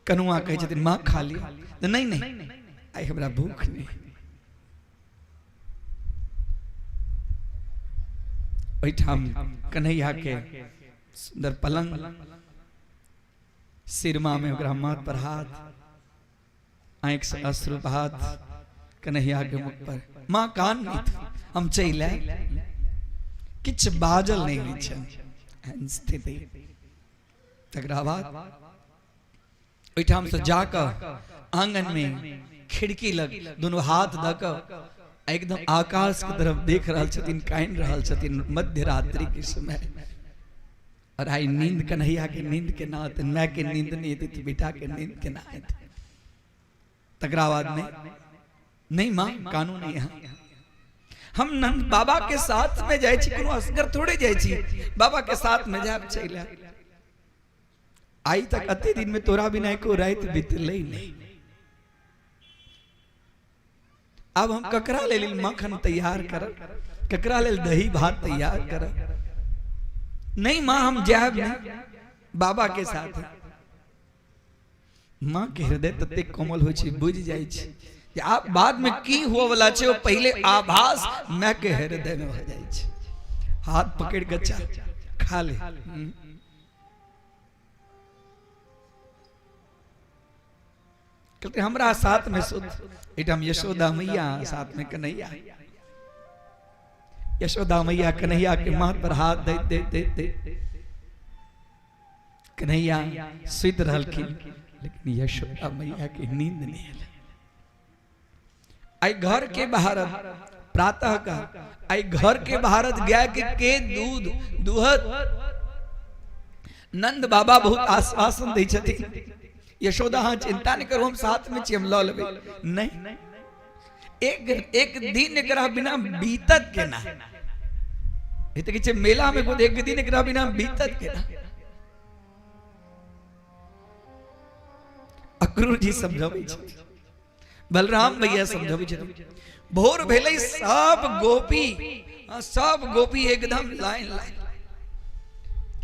कनुआ कहै छथिन माँ खा लिअ, तऽ नहीं नहीं आइ हमरा भूख नहीं। ओहिठाम कन्हैया के सुंदर पलंग, सिरमा में ओकरा माथ पर हाथ, आँखि से अश्रु हाथ कन्हैया के मुख पर। माँ कान नहीं थी, हम चलि आयल। किछु बाजल नहि होइ छै एहन स्थिति। तकरा बाद ओहिठाम से जाकऽ आंगन में खिड़की लग दुनू हाथ दऽ कऽ एकदम आकाश के तरफ देख रहल छथिन, कानि रहल छथिन। मध्य रात्रि के समय और आई नींद कन्हैया के नींद के ना आते, माय के नींद नहीं एतै तऽ बेटा के नींद केना एतै। तकरा बाद में नहीं माँ कानू नहीं यहाँ हम नंद बाबा के साथ में जाइ छी, कोनो असगर थोड़े जाइ छी, बाबा के साथ में जायब चलि आयब। आई तक अते दिन में तोरा बिना एको राति बीतलै नहीं। अब हम ककरा लेल मक्खन तैयार करब, ककरा लेल दही भात तैयार करब। नहीं माँ हम जायब नहीं, बाबा के साथ। माँ के हृदय ततेक कोमल होइ छै, बुझि जाइ छै जे आब बाद में की हुआ वाला छै, ओ पहिले आभास माँ के हृदय में भऽ जाइ छै। हाथ पकड़ के चल खा ले। कहलकै हमरा साथ में सुत। एहिठाम यशोदा मैया साथ में कन्हैया। यशोदा मैया कन्हैया के माथ पर हाथ दैत दैत दैत दैत कन्हैया सुति रहलखिन, लेकिन यशोदा मैया के नींद नहीं एलै। आई घर के बाहर प्रातः का आई घर के बाहर गाय के दूध दुहत। नंद बाबा बहुत आश्वासन दै छथिन, यशोदा हाँ चिंता नहीं करू, हम साथ में छी, हम लऽ लेबै। नहीं, एक एक दिन एकरा बिना बीतत केना। ई तऽ कहै छै मेला में खुद एक दिन एकरा बिना बीतत केना। अक्रूर जी समझाबै छथिन, बलराम भैया समझाबै छथिन। भोर भेलै, सब गोपी, हाँ, सब गोपी एकदम लाइन लाइन,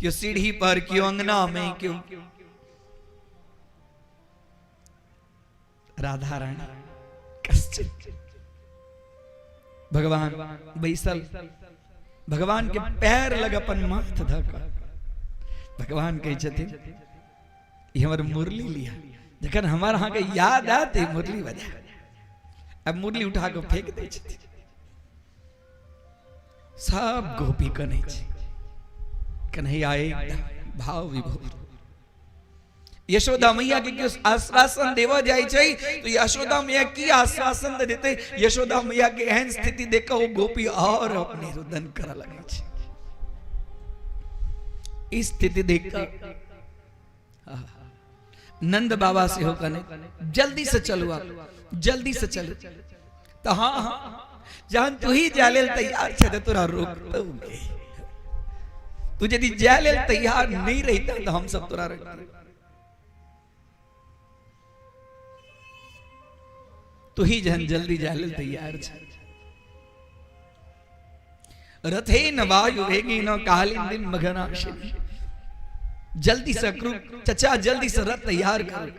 केओ सीढ़ी पर, केओ अंगना में, केओ राधा रानी कश्चित भगवान बैसल, भगवान के पैर लग अपन माथ धऽ कऽ भगवान कहै छथिन, ई हमर मुरली लिया, जखन हमर अहाँके याद आयत ई मुरली बजा। अब मुरली उठा कऽ फेंक दै छथिन। सब गोपी कनै छै, कन्हैया एकदम भाव विभोर। यशोदा मैया के केओ आश्वासन देवऽ जाइ छै तो यशोदा मैया की आश्वासन दे देते। यशोदा मैया के एहन स्थिति देख कऽ ओ गोपी और अपने रुदन करऽ लगै छै। ई स्थिति देख कऽ नंद बाबा सेहो कहने, जल्दी से चलू आप, जल्दी से चलू। तो हाँ हाँ जहन तू ही जाय लेल तैयार छे तो तोरा रोकतौ के, तू यदि जाय लेल तैयार नहीं रहिता तो हम सब तोरा रोकते। तू ही जहन जल्दी जाय लेल तैयार छे। रथेन वायु वेगेन कालिंदीं मघनाशिनी। जल्दी से अक्रूर चचा जल्दी से रथ तैयार करो।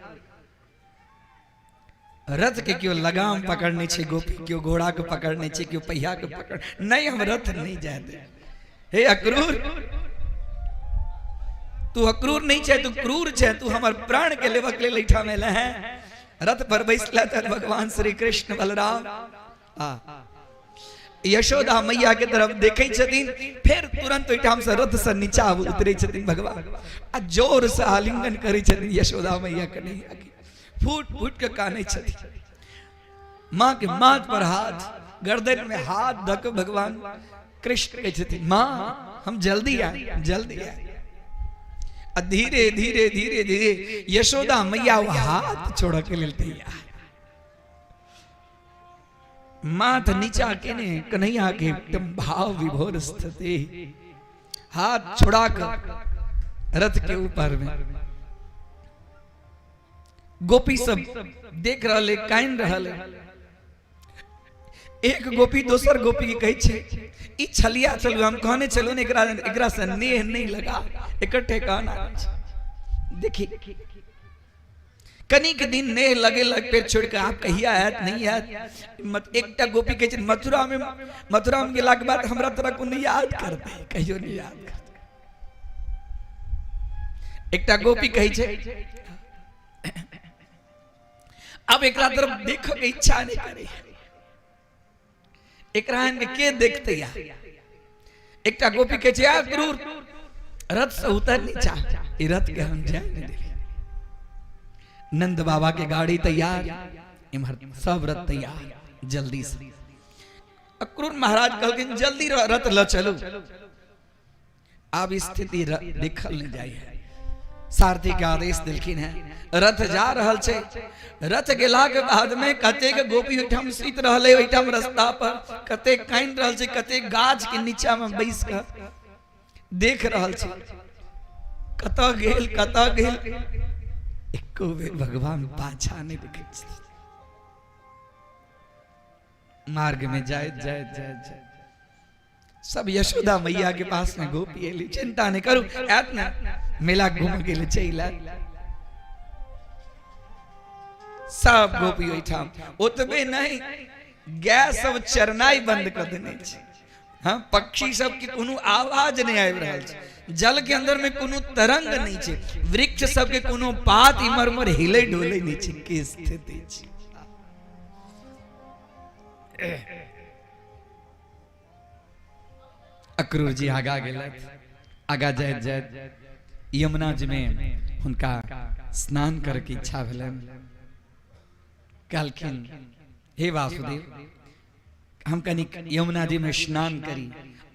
रथ के क्यों लगाम पकड़ने छे गोपी, क्यों घोड़ा के पकड़ने छे, क्यों पहिया के पकड़, नहीं हम रथ नहीं जाए दे। हे अक्रूर, तू अक्रूर नहीं छे, तू क्रूर छे, तू हमर प्राण के लेबक लेल एहिठाम एले हैं। रथ पर बैसला त भगवान श्री कृष्ण बलराम आ यशोदा मैया के तरफ देखै छथिन, फेर तुरंत ओहिठाम से रथ से नीचा उतरै छथिन भगवान आ जोर से आलिंगन करै छथिन यशोदा मैया कन्हैया के। फूट फूट के कानै छथिन, माँ के माथ पर हाथ, गर्दन में हाथ धऽ के भगवान कृष्ण कहै छथिन, माँ हम जल्दी आए, जल्दी आए। आ धीरे धीरे धीरे धीरे यशोदा मैया ओ हाथ छोड़ऽ के लेल तैयार, माथ नीचा केने कन्हैया के एकदम भाव विभोर स्थिति, हाथ छोड़ा कर रथ के ऊपर में गोपी सब देख रहल है, कान रहल है। एक गोपी दोसर गोपी के कहै छै, ई छलिया चलू, हम कहने चलू ने एकरा, एकरा से नेह नहीं लगा, एकर ठेकाना नहीं। देखी कनिक दिन नेह लगे लग फेर छोड़ के आप कहिया आयत नहीं आयत। मत एकटा गोपी कहै छै, मथुरा में, मथुरा में गेलाके बाद हमरा तोरा कोनो याद करतै, कहियो नहीं याद करतै। एकटा गोपी कहै छै, अब एकरा तरफ देखऽ के इच्छा नहीं करे, एकरा एहन के के देखते या। एकटा गोपी कहै छै, आ क्रूर रथ से उतर नीचा, ई रथ के हम जाय नहीं देलियै। नंद बाबा के गाड़ी तैयार, इम्हर सब रथ तैयार, जल्दी से। अक्रूर महाराज कहलखिन जल्दी रथ ल चलू। आब स्थिति देखल नहीं जाय है। सारथी के आदेश दिलखिन है, रथ जा रहल छै। रथ गेला के बाद में कतेक गोपी ओहिठाम सुति रहलै, ओहिठाम रास्ता पर कतेक कानि रहल छै, कतेक गाछ के नीचा में बैस कऽ देख रहल छै, कतऽ गेल कतऽ गेल। एको बेर भगवान पाछा नहीं देखै छथिन। मार्ग में जाइत जाइत जाइत जाइत सब यशोदा मैया के पास में गोपी एली, चिंता नहीं करू, आयत ना मेला घूम के लिए चलि आयत। सब गोपी ओहिठाम। ओतबे नहीं, गाय सब चरनाई बंद कर देने छै। हाँ, पक्षी सब के कोनो आवाज नहीं आबि रहल छै, जल के अंदर में कोनो तरंग नहीं छै, वृक्ष सब के कोनो पात इमर उमर हिले डोले नहीं छै। के स्थिति छै। अक्रूर जी आगा गेलथि। आगा जाइत जाइत यमुना जी में हुनका स्नान करके इच्छा भेलनि। कहलखिन, हे वासुदेव, हम कनी यमुना जी में स्नान करी,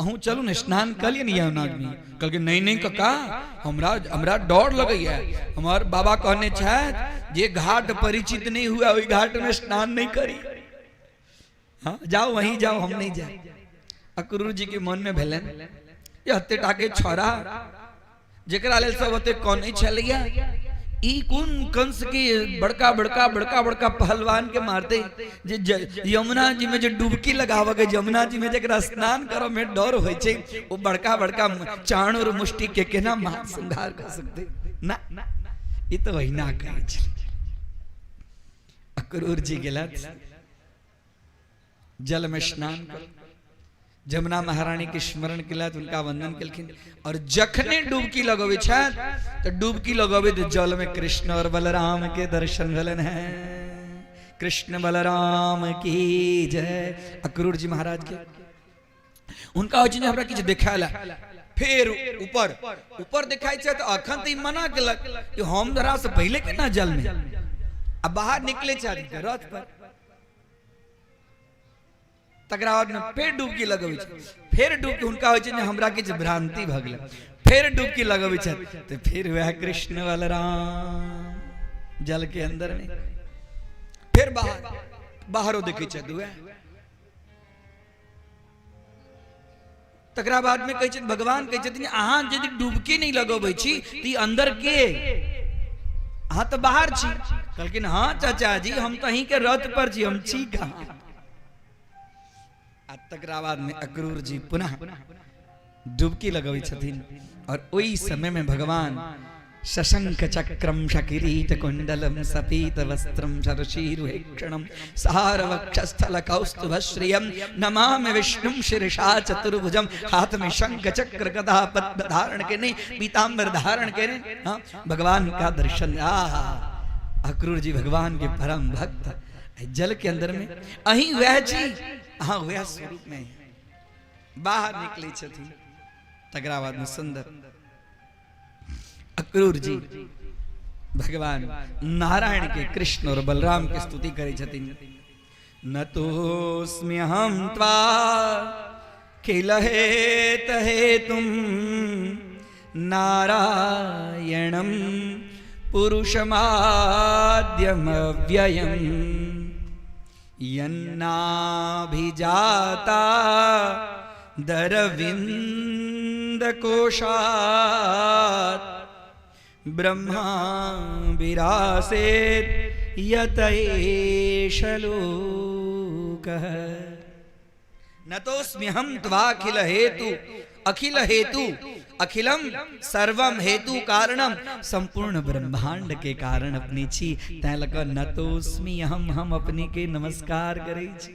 अहूँ चलू ने स्नान कर लिए ने यमुना जी में। कहलखिन, नहीं नहीं कका, हमरा हमरा डर लगैया, हमार बाबा कहने छथि जे घाट परिचित नहीं हुआ ओहि घाट में स्नान नहीं करी। हाँ जाओ वहीं जाओ, हम नहीं जाए। अक्रूर जी के मन में भेलनि, ये हत्ते टाके छोरा जेकरा लेल सब ओते कनै छलैया, ई कोन कंस के बड़का बड़का बड़का बड़का पहलवान के मारते, जे यमुना जी में जे डुबकी लगावे के, यमुना जी में जेकरा स्नान करऽ में डर होइ छै, ओ बड़का बड़का चाणूर मुष्टि के केना मार संहार कर सकते ना। ई तऽ वहिना कहै छै। अक्रूर जी गेलथि जल में स्नान कर, जमुना महारानी के स्मरण केलथि, हुनका वंदन केलखिन, और जखने डुबकी लगबै छथि तऽ डुबकी लगबै तऽ जल में कृष्ण और बलराम के दर्शन भेलनि हैं। कृष्ण बलराम की जय। अक्रूर जी महाराज के हुनका होइ छै जे हमरा किछु देखायल, फेर ऊपर ऊपर देखाइ छै, तऽ अखन तऽ ई मना केलक कि हम जरा से पहिले केना जल में, आ बाहर निकले छै रथ पर। तकरा बाद में फेर डुबकी लगबै छै, फेर डुबकी हुनका होइ छै जे हमरा किछु भ्रांति भऽ गेलै, फेर डुबकी लगबै छै तऽ फेर वएह कृष्ण बलराम जल के अंदर में, फेर बाहर बाहरो देखै छै वएह। तकरा बाद में कहै छथिन, भगवान कहै छथिन, अहाँ यदि डुबकी नहि लगबै छी तऽ ई अंदर के, अहाँ तऽ बाहर छी। कहलखिन, हाँ चाचा जी, हम तऽ अहीं के रथ पर छी, हम छी कहाँ। आ तकरा बाद में अक्रूर जी पुनः डुबकी लगबै छथिन, और ओहि समय में भगवान शशंक चक्रम शकिरीट कुंडलम सपीत वस्त्रम सरशीरुहेक्षणम सारवक्षस्थल कौस्तुभश्रियम नमामि विष्णुम शिरसा चतुर्भुजम। हाथ में शंख चक्र गदा पद्म धारण केने, पीताम्बर धारण केने, हाँ, भगवान का दर्शन। आ अक्रूर जी भगवान के परम भक्त, जल के अंदर में अही वह जी, हाँ वह स्वरूप में बाहर निकले छथिन। तकरा बाद में सुंदर अक्रूर जी भगवान नारायण के, कृष्ण और बलराम के स्तुति करे छथिन। न तोस्म्यहं त्वा खिल हेत हेतुम नारायणम पुरुषमाद्यमव्ययम् यन्नाभिजाता दरविंद कोशात् ब्रह्मा विरासेत यत एष लोकः। नतोस्म्यहं त्वाखिल हेतु, अखिल हेतु, अखिलम सर्वम हेतु कारणम, संपूर्ण ब्रह्मांड के कारण अपने छी, तैं लऽ कऽ नतोस्मि हम, हम अपने के नमस्कार करै छी।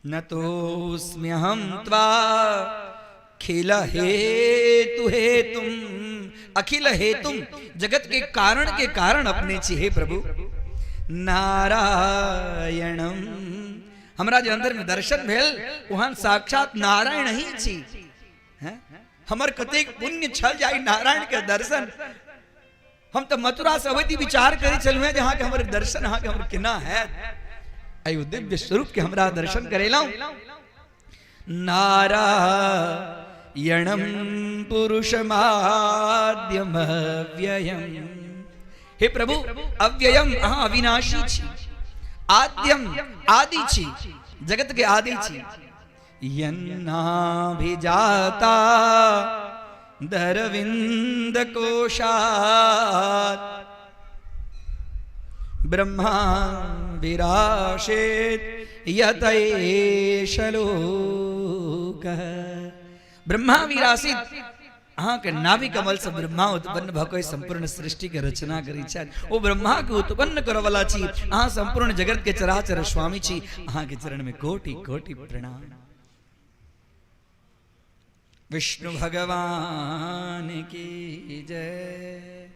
नतोस्म्यहं त्वा खिल हेतु हेतुम अखिल हेतुम जगत के कारण के कारण अपने छी हे प्रभु। नारायणम, हमरा जे अंदर में दर्शन भेल वहां साक्षात नारायण ही छी। हैं? हमर कतेक पुण्य छल जाई नारायण के दर्शन। हम तो मथुरा से अबैत विचार करै छलहुँ हेँ जे अहाँके हमर दर्शन अहाँके हमर केना हैत। एहि दिव्य स्वरूप के हमरा दर्शन करेलहुँ। नारायणम पुरुषमाद्यम अव्ययम, हे प्रभु अव्ययम अहाँ अविनाशी छी, आद्यम आदि छी, जगत के आदि छी। यन्नाभिजाता दरविंद कोशात ब्रह्मा विराशेत यतैष लोकः। ब्रह्मा विरासित, अहाँके नाभि कमल से ब्रह्मा उत्पन्न भऽ कऽ संपूर्ण सृष्टि के रचना करै छथि। ओ ब्रह्मा के उत्पन्न करऽ वाला छी अहाँ, संपूर्ण जगत के चराचर स्वामी छी। अहाँके चरण में कोटि कोटि प्रणाम। विष्णु भगवान की जय।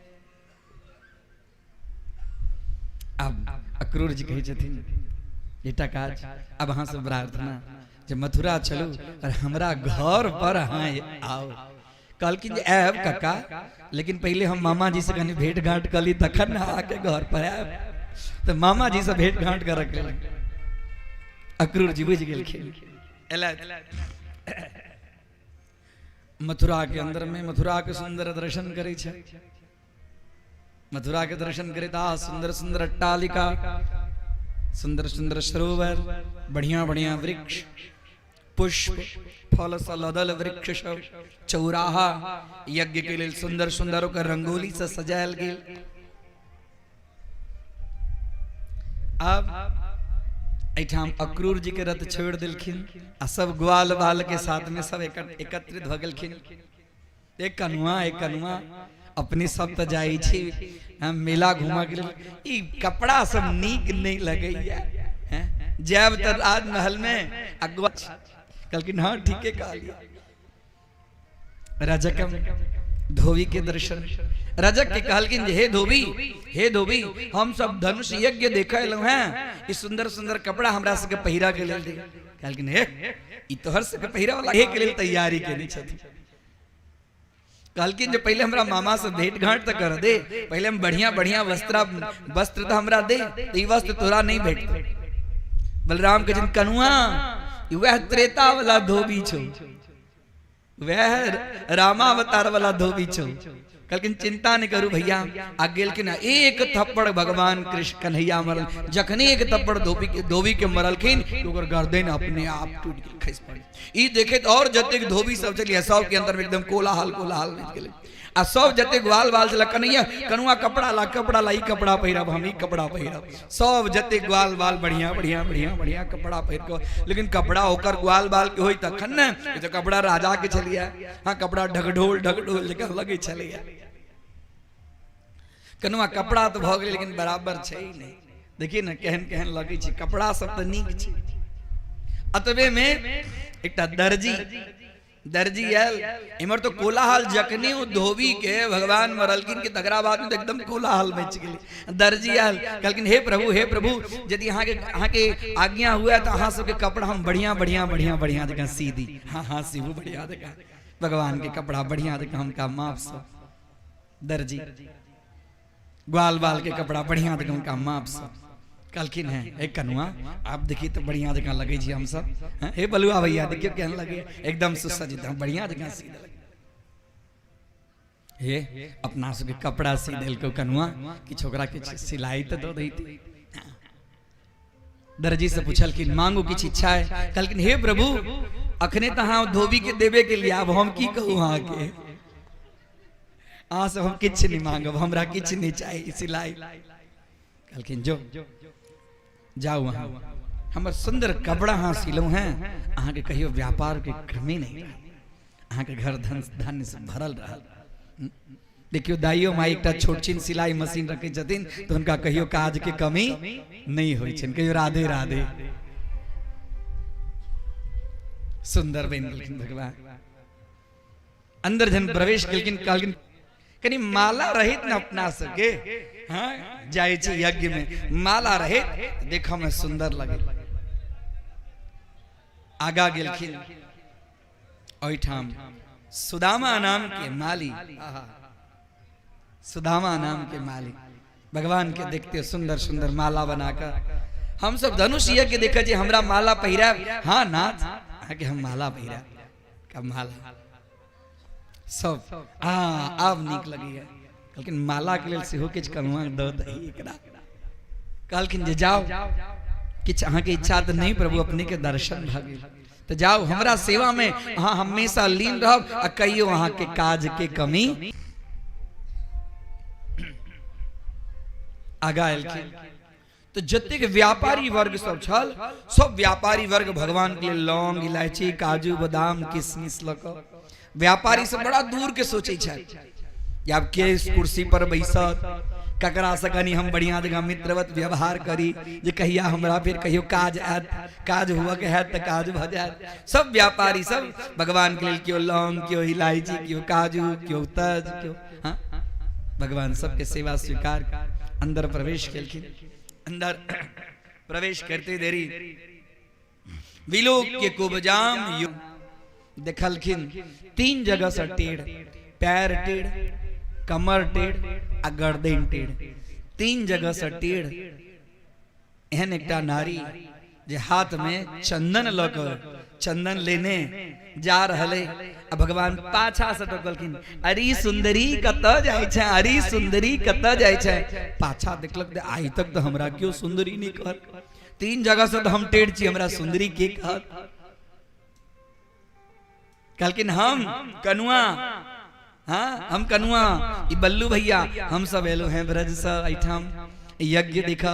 अब अक्रूर जी कहै छथिन एकटा काज, अब अहाँ से प्रार्थना जे मथुरा चलू और हमरा घर पर अहाँ आओ। कहलखिन जे आयब कक्का, लेकिन पहले हम मामा जी से कनि भेंट घाट कर ली तखन ने आके घर पर आयब। तो मामा जी से भेंट घाट कर रखल अक्रूर जी बुझि गेलखिन। मथुरा के अंदर में मथुरा के सुंदर दर्शन करै छै। मथुरा के दर्शन करे आ सुंदर सुंदर अट्टालिका, सुंदर सुंदर सरोवर, बढ़िया बढ़िया वृक्ष, पुष्प फल सँ लदल वृक्ष सब, चौराहा, यज्ञ के लेल सुंदर सुंदर ओकर रंगोली से सजायल गेल। आब एहिठाम अक्रूर जी के रथ छोड़ देलखिन आ सब ग्वाल बाल के साथ में सब एकत्रित भऽ गेलखिन। एक कनुआ, एक कनुआ, अपने सब तऽ जाइ छी हम मेला घूमऽ के लेल, ई कपड़ा सब नीक नहि लगैया, हैं? जायब तऽ राजमहल में आ ग्वाल कहलखिन हाँ ठीके कहलियै। रजकम धोबी के दर्शन, रजक के कहलखिन जे हे धोबी, हे धोबी, हम सब धनुष यज्ञ देखे एलहुँ हैं, ई सुंदर सुंदर कपड़ा हमरा सबके पहिरा के लेल दे। कहलखिन हे ई तोहर सबके पहिरा वाला हे के लेल तैयारी केने छथिन। कहलखिन जे पहले हमरा मामा से भेंट घाट तो कर दे, पहले हम बढ़िया बढ़िया वस्त्र वस्त्र तो हमरा दे, तो ई वस्त्र तोरा नहीं भेटतो। बलराम के जिन कनुआ वह त्रेता वाला धोबी छो, वह रामावतार वाला धोबी छो। कहलखिन चिंता नहीं करू भैया। आ गेलखिन एक थप्पड़ भगवान कृष्ण कन्हैया मरल, जखने एक थप्पड़ धोबी के मरलखिन ओकर गर्दन अपने आप टूट गेल, खसि पड़ल। ई देखैत और जतेक धोबी सब छलियै सब के अंदर में एकदम कोलाहल कोलाहल मचि गेलै। आ सब जतेक ग्वाल बाल छलै, कन्हैया कनुआ कपड़ा ला, कपड़ा ला, ई कपड़ा पहिरब हम, ई कपड़ा पहिरब। सब जतेक ग्वाल बाल बढ़िया बढ़िया बढ़िया बढ़िया कपड़ा पहिर कऽ, लेकिन कपड़ा ओकर ग्वाल बाल के होय तखन ने, ई तऽ कपड़ा राजा के छलियै। हाँ, कपड़ा ढगढोल ढगढोल जकाँ लगै छलैया। कनुआ कपड़ा तऽ भऽ गेलै लेकिन बराबर छै नहि, देखिए ने केहन केहन लगै छै कपड़ा सब तऽ नीक छै। अतबे में एकटा दर्जी दर्जी आयल। इम्हर तो कोलाहल, जखनी ओ धोबी के भगवान मरलखिन कि तकरा बाद में तो एकदम कोलाहल मचि गेलै। दर्जी आयल, कहलखिन हे प्रभु, हे प्रभु, यदि अहाँके आज्ञा हुए तऽ अहाँ सबके कपड़ा हम बढ़िया बढ़िया बढ़िया बढ़िया जकाँ सी दी। हाँ हाँ सीबू बढ़िया जकाँ भगवान के कपड़ा बढ़िया जकाँ हुनका माप सँ। दर्जी ग्वाल बाल के कपड़ा बढ़िया जकाँ हुनका माप सँ कहलखिन हैं, हे कनुआ आप देखिए तो बढ़िया जकाँ लगै छी हम सब, हैं? हे बलुआ भैया देखियौ केहन लगैया, एकदम सुसज्जित, हम बढ़िया जकाँ सी देलक। हे अपना सबके कपड़ा सी देलकौ कनुआ, किछु ओकरा किछु सिलाई तऽ दऽ दैती। दर्जी से पूछलखिन मांगू किछु इच्छा है? कहलखिन हे प्रभु अखने तऽ अहाँ धोबी के देबे के लिए, आब हम की कहू अहाँके, अहाँ से हम किछु नहीं मांगब, हमरा किछु नहीं चाही सिलाई। कहलखिन जो जाउ अहाँ, हमर सुंदर कपड़ा अहाँ सिलहुँ हैं, अहाँके कहियो व्यापार के कमी नहीं रहत, अहाँके घर धन धान्य से भरल रहल। देखियौ दाइयो माइ एकटा छोट छिन सिलाई मशीन रखै छथिन तऽ हुनका कहियो काज के कमी नहीं होइ छनि। कहियो राधे राधे। सुंदर बनि गेलखिन भगवान। अंदर जन प्रवेश केलखिन, कहलखिन कनी माला रहित न अपना सबके, हाँ जाइ छी यज्ञ में माला रहित देखऽ में सुंदर लगे। आगा गेलखिन ओहिठाम सुदामा नाम के माली, सुदामा नाम के माली भगवान के देखते सुंदर सुंदर माला बनाकर, हम सब धनुष यज्ञ देखे जे हमरा माला पहिरायब, हाँ नाथ अहाँके हम माला पहिरायब, का माला सब आ आब नीक लगैया। कहलखिन माला के लेल सेहो किछु कनुआ दऽ दही एकरा। कहलखिन जे जाओ, किछु अहाँके इच्छा तऽ नहि प्रभु, अपने के दर्शन भऽ गेल तऽ जाओ, हमरा सेवा में अहाँ हमेशा लीन रहब आ कहियो अहाँके काज के कमी। आगा एलखिन तो जतेक व्यापारी वर्ग सब छल, सब व्यापारी वर्ग भगवान के लिए लौंग इलायची काजू बादाम किशमिश लऽ कऽ, व्यापारी सब बड़ा दूर के सोचै छथि कि आब के कुर्सी पर बैसत, ककरा से कनी हम बढ़िया जगह मित्रवत व्यवहार करी जे कहिया हमरा फिर कहियो काज आयत, काज हुआ के हैत तऽ काज भऽ जायत। सब व्यापारी सब भगवान के लेल केओ लौंग, केओ इलायची, केओ काजू, केओ तज, केओ, हाँ भगवान सबके सेवा स्वीकार अंदर प्रवेश केलखिन। अंदर प्रवेश करते देरी विलोक के कुबजाम देखलखिन तीन जगह से टेढ़, पैर टेढ़, कमर टेढ़ आ गर्दन टेढ़, तीन जगह से टेढ़ एहन एकटा नारी जे हाथ में चंदन लऽ कऽ चंदन लेने जा रहल है आ भगवान पाछा से टोकलखिन, अरे सुंदरी कतऽ जाइ छै, अरे सुंदरी कतऽ जाइ छै। पाछा देखलक तऽ आइ तक तऽ हमरा केओ सुंदरी नहि कहल, तीन जगह से तऽ हम टेढ़ छी, हमरा सुंदरी के कहत। कहलखिन हम कनुआ, हाँ हम कनुआ, ई बल्लू भैया, हम सब एलो हैं ब्रज से एहिठाम यज्ञ देख,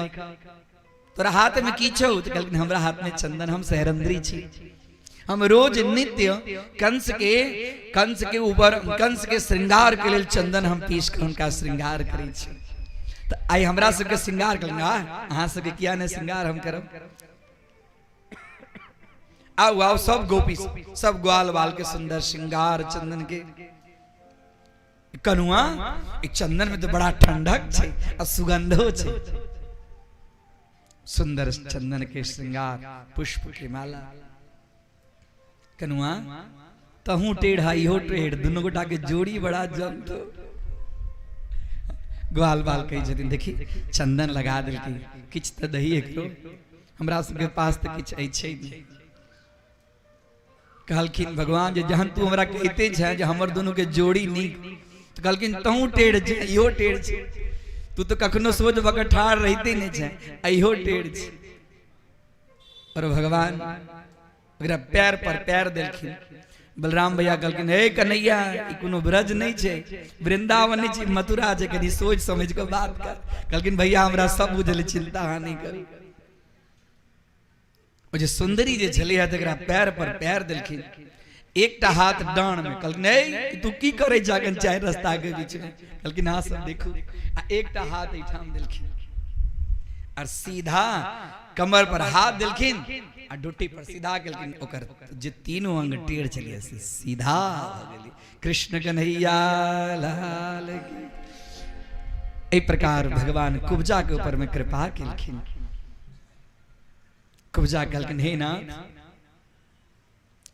तोरा हाथ में की छौ? तो कहलखिन हमरा हाथ में चंदन, हम सहरंद्री छी, हम रोज नित्य कंस के ऊपर कंस के श्रृंगार के लेल चंदन हम पीस के हुनका श्रृंगार करै छी। तऽ आइ हमरा सबके श्रृंगार कहलखिन, अहाँ सबके किया नहि श्रृंगार हम करब, आउ आउ सब गोपी सब ग्वाल बाल के सुंदर श्रृंगार चंदन के। कनुआ ई चंदन में तो बड़ा ठंडक छै आ सुगंधो छै, सुंदर चंदन के श्रृंगार पुष्प के माला। कनुआ तहू टेढ़ा इहो टेढ़, दुनू गोटा के जोड़ी बड़ा जमतो। ग्वाल बाल कहै छथिन देखी चंदन लगा देलकै, किछु तऽ दही एकरो, हमरा सबके पास तऽ किछु अछि नहि। कहलखिन भगवान जे जहन तू हमरा कहिते छे जे हमर दुनू के जोड़ी नीक, तऽ कहलखिन तहूँ टेढ़ छै इहो टेढ़ छै, तू तऽ कखनो सोझ भऽ कऽ ठाढ़ रहिते नहि छै, इहो टेढ़ छै। और भगवान ओकरा पैर पर पैर देलखिन। बलराम भैया कहलखिन हे कन्हैया, ई कोनो ब्रज नहीं छै, वृंदावन नहीं छै, मथुरा छै, कनी सोच समझ के बात कर। कहलखिन भैया हमरा सब बुझल, चिंता अहाँ नहीं करू। ओ जे सुंदरी जे छलै है तकरा पैर पर पैर देलखिन, एकटा हाथ डाँड़ में। कहलखिन हे तू की करै छह अखन चारि रस्ता के बीच में? कहलखिन अहाँ सब देखू। आ एकटा हाथ एहिठाम देलखिन और सीधा कमर पर हाथ देलखिन आ डोटी पर सीधा केलखिन, ओकर जे तीनों अंग टेढ़ छलियै से सीधा भऽ गेलै। कृष्ण कन्हैया लाल की। एहि प्रकार भगवान कुब्जा के ऊपर में कृपा केलखिन। कुब्जा कहलखिन हे नाथ,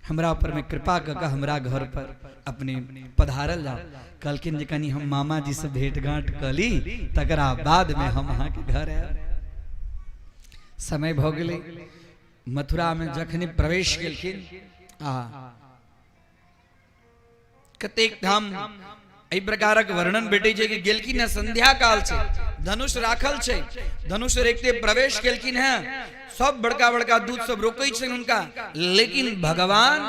हमरा ऊपर में कृपा कऽ कऽ हमरा घर पर अपने पधारल जाओ। कहलखिन जे कनी हम मामा जी से भेंट घाट कऽ ली, तकरा बाद में हम अहाँके घर आयब। समय भऽ गेलै। मथुरा में जखने प्रवेश केलखिन आ कतेक ठाम एहि प्रकारक वर्णन भेटै छै कि गेलखिन हँ संध्या काल छै, धनुष राखल छै, धनुष रखते प्रवेश केलखिन हँ, सब बड़का बड़का दूत सब रोकै छनि हुनका, लेकिन भगवान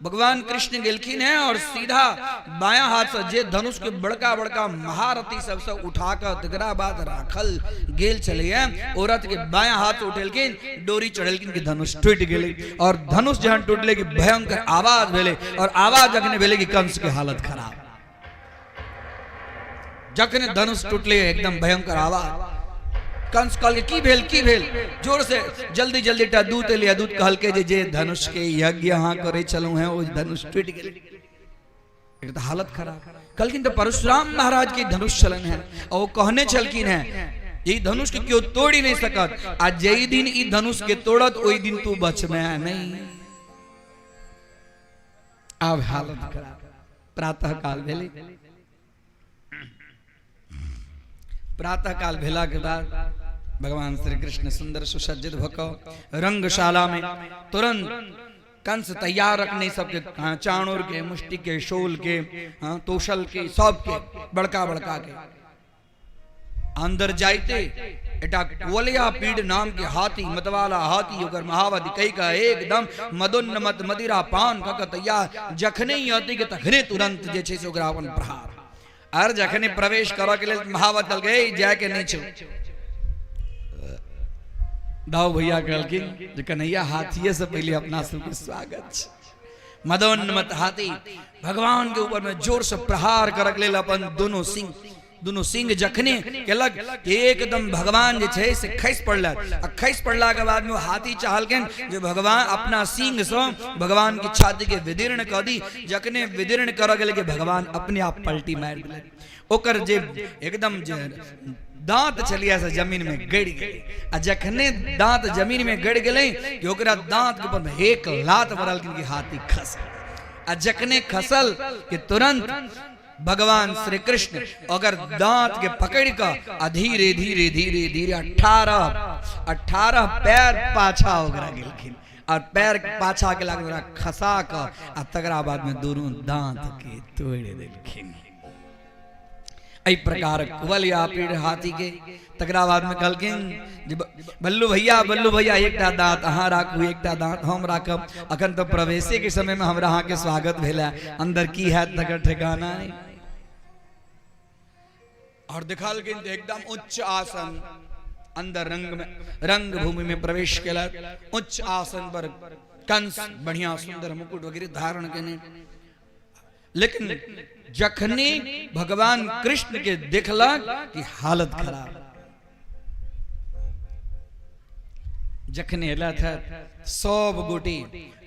भगवान कृष्ण गेलखिन हैं और सीधा बायां हाथ से जे धनुष के बड़का बड़का महारथी सबसे उठा कऽ तकरा बाद राखल गेल छलैया, ओ रथ के बायां हाथ से उठेलखिन, डोरी चढ़ेलखिन कि धनुष टूटि गेलै। और धनुष जहन टूटलै कि भयंकर आवाज भेलै, और आवाज जखने भेलै कि कंस के हालत खराब। जखने धनुष टूटलै एकदम भयंकर आवाज, कंस कहलकै की भेल की भेल, जोर से जल्दी जल्दी एकटा दूत एलै, दूत कहलकै जे जे धनुष के यज्ञ अहाँ करै छलहुँ हेँ ओ धनुष टूटि गेलै। एक तऽ हालत खराब। कहलखिन तऽ परशुराम महाराज के धनुष छलनि हेँ आ ओ कहने छलखिन हेँ ई धनुष के केओ तोड़ि नहि सकत, आ जाहि दिन ई धनुष के तोड़त ओहि दिन तू बचमे नहीं। आब हालत खराब। प्रातः काल भेलै। प्रातः काल भेला के बाद भगवान श्री कृष्ण सुंदर सुसज्जित भऽ कऽ रंगशाला में तुरंत कंस तैयार रखने सबके, हाँ, चाणूर के, मुष्टि के, शोल के, हाँ, तोशल के, सबके बड़का बड़का के अंदर जाइते एटा कोलिया पीड़ नाम के हाथी, मतवाला हाथी, ओकर महावती कही का एकदम मदोन्मत मदिरा पान कऽ के तैयार, जखने ही अति के तखने तुरंत जे छै से ओकरा अपन प्रहार। आर जखने प्रवेश करऽ के लेल महावत कहलकै, ए, जाय के नहि छौ। दाऊ भैया कहलखिन जे कन्हैया हाथिये से पहिले अपना सबके स्वागत छै। मदोन्मत हाथी भगवान के ऊपर में जोर से प्रहार करऽ के लेल अपन दोनों सिंह, दुनू सिंह जखने केलक कि एकदम भगवान जे छै से खसि पड़लक। आ खसि पड़ला के बाद में ओ हाथी चाहलखिन जे भगवान अपना सिंह से भगवान के छाती के विदीर्ण कऽ दी। जखने विदीर्ण करऽ गेलै कि भगवान अपने आप पलटी मारि देलक। ओकर जे एकदम जे दांत छलियै से जमीन में गड़ि गेलै। आ जखने दांत जमीन में गड़ि गेलै कि ओकरा दांत के ऊपर में एक लात मारलखिन कि हाथी खसल। आ जखने खसल कि तुरंत भगवान श्री कृष्ण अगर दांत के पकड़ कऽ आ धीरे धीरे धीरे धीरे 18 पैर पाछा ओकरा गेलखिन। और पैर पाछा गेला के ओकरा खसा कऽ आ तकरा बाद में दुनू दांत के तोड़ि देलखिन। एहि प्रकार कुवलया पीड़ हाथी के तकरा बाद में कहलखिन जे बल्लू भैया, बल्लू भैया, एकटा दांत अहाँ राखू, एकटा दांत हम राखब। अखन तऽ प्रवेशे के समय में हमरा अहाँ के स्वागत भेल है, अंदर की हैत तकर ठिकाना नहीं। और देखलखिन तऽ एकदम उच्च आसन, अंदर रंग में, रंग भूमि में प्रवेश केलक। उच्च आसन पर कंस बढ़िया सुंदर मुकुट वगैरह धारण केने। लेकिन जखनी भगवान कृष्ण के देखलक कि हालत खराब, जखने एला था सब गोटी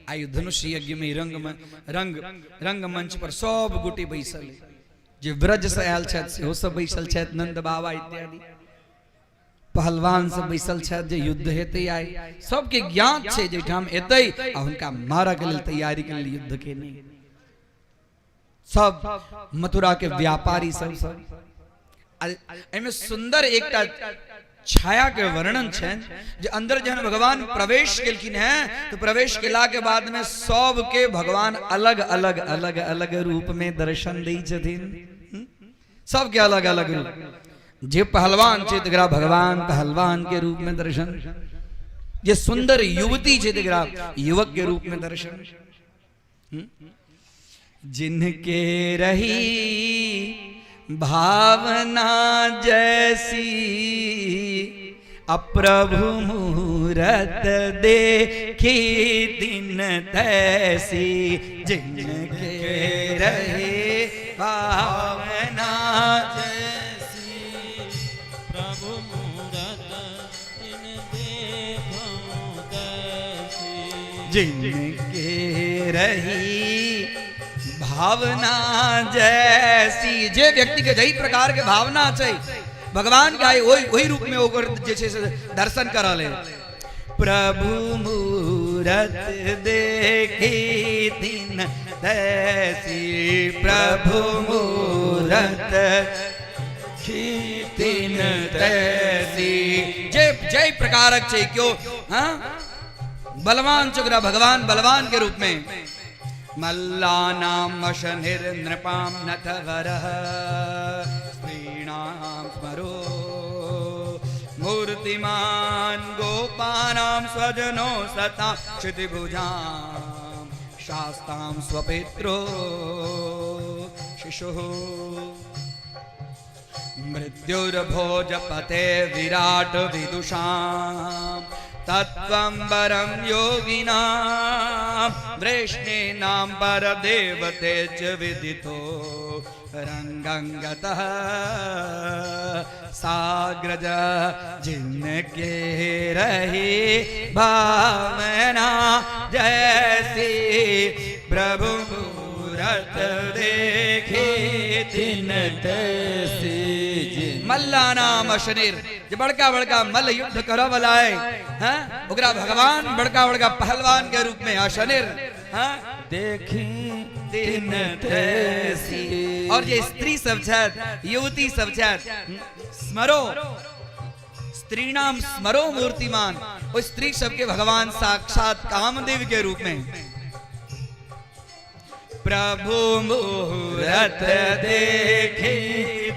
आयु धनुष यज्ञ में रंग में, रंग, रंग मंच पर सब गोटी बैसल, जे ब्रज से आयल छथि सेहो सब बैसल छथि, नंद बाबा इत्यादि पहलवान सब बैसल छथि जे युद्ध हेतै आइ, सबके ज्ञात छै जे एहिठाम एतै आ हुनका मारऽ के लेल तैयारी के लेल युद्ध के नहि। सब मथुरा के व्यापारी सब सब एहिमे सुंदर एकटा छाया के वर्णन छनि जे अंदर जहन भगवान प्रवेश केलखिन हैं तो प्रवेश केला के बाद में सबके भगवान अलग अलग अलग अलग रूप में दर्शन दै छथिन। सबके अलग अलग रूप। जे पहलवान छै तकरा भगवान पहलवान के रूप में दर्शन, जे सुंदर युवती छै तकरा युवक के रूप में दर्शन। जिनके रही भावना जैसी अप्रभु मूरत देखी दिन तैसी, जिनके रहे भावना जैसी प्रभु मूरत दिन देखो तैसी, जिनके रही भावना जैसी। जे व्यक्ति के जही प्रकार के भावना छै भगवान के आइ ओहि रूप में ओकर जे छै से दर्शन करल है। प्रभु मूरत देखी दिन तैसी, प्रभु मूरत दिन तैसी। जे जय प्रकारक छै क्यों, हाँ बलवान चुकरा भगवान बलवान के रूप में। मल्लानां वशनिर्नृपां नटवरः स्त्रीणां स्मरो मूर्तिमान गोपानां स्वजनो सतां क्षितिभुजां शास्तां स्वपित्रो शिशुः। मृत्युर्भोजपते विराट विदुषां तत्त्वं वरं योगिनां वृष्णीनां परदेवते च विदितो रंगं गतः साग्रज। जिनके रही भावना जैसी प्रभु मूरत देखी तैसी जिन मल्ला नाम अशनिर, जे बड़का बड़का मल्ल युद्ध करऽ वाला है, हैं, ओकरा भगवान बड़का बड़का पहलवान के रूप में अशनिर, हैं, देखी तिन तैसी। और जे स्त्री सब छथि, युवती सब छथि, स्मरो स्त्रीणाम स्मरो मूर्तिमान, ओ स्त्री सबके भगवान साक्षात कामदेव के रूप में प्रभु मुहूर्त देखी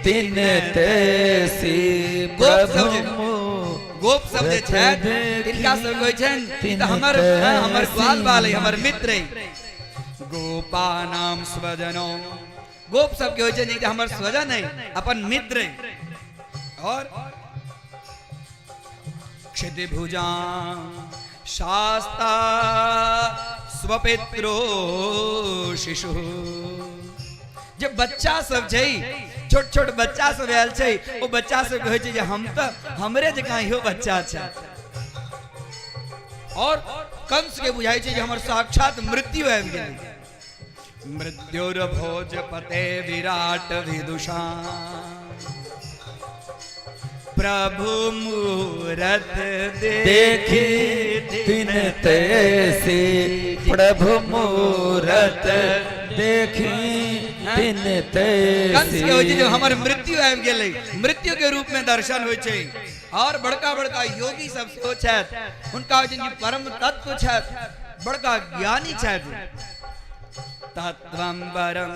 तिन तैसी। गोप सब प्रभु जे गोप सब जे छथि तिनका सब कहै छनि तऽ हमर, हमर ग्वाल बाल है, हमर मित्र है। गोपा नाम स्वजनो, गोप सबके होइ छै जे हमर स्वजन है, अपन मित्र है। और क्षितिभुजा शास्ता स्वपित्रो शिशु, जे बच्चा सब छै, छोट छोट बच्चा सब आयल छै, ओ बच्चा सब कहै छै जे हम तऽ हमरे जकाँ इहो बच्चा छै। और कंस के बुझाइ छै जे हमर साक्षात मृत्यु आबि गेलै। मृत्युर भोजपते विराट विदुषा प्रभु मूरत देखी तिन तैसी। प्रभु मूरत देखी तिन कंस के होइ छै तैसी। जे हमर मृत्यु आबि गेलै, मृत्यु के रूप में दर्शन होइ छै। और बड़का बड़का योगी सब सेहो छथि, हुनका होइ छनि जे परम तत्व छथि, बड़का ज्ञानी छथि। तत्वं परम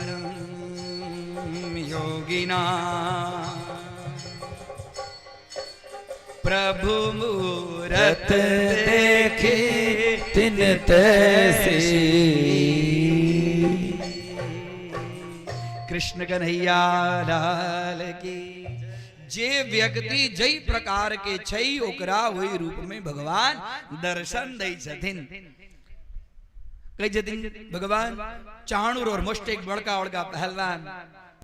योगिना प्रभु मूरत देखी तिन तैसी। कृष्ण कन्हैया लाल की। जे व्यक्ति जई प्रकार के छै ओकरा ओहि रूप में भगवान दर्शन दै छथिन। कहै छथिन भगवान चाणूर और मुष्टिक बड़का बड़का पहलवान,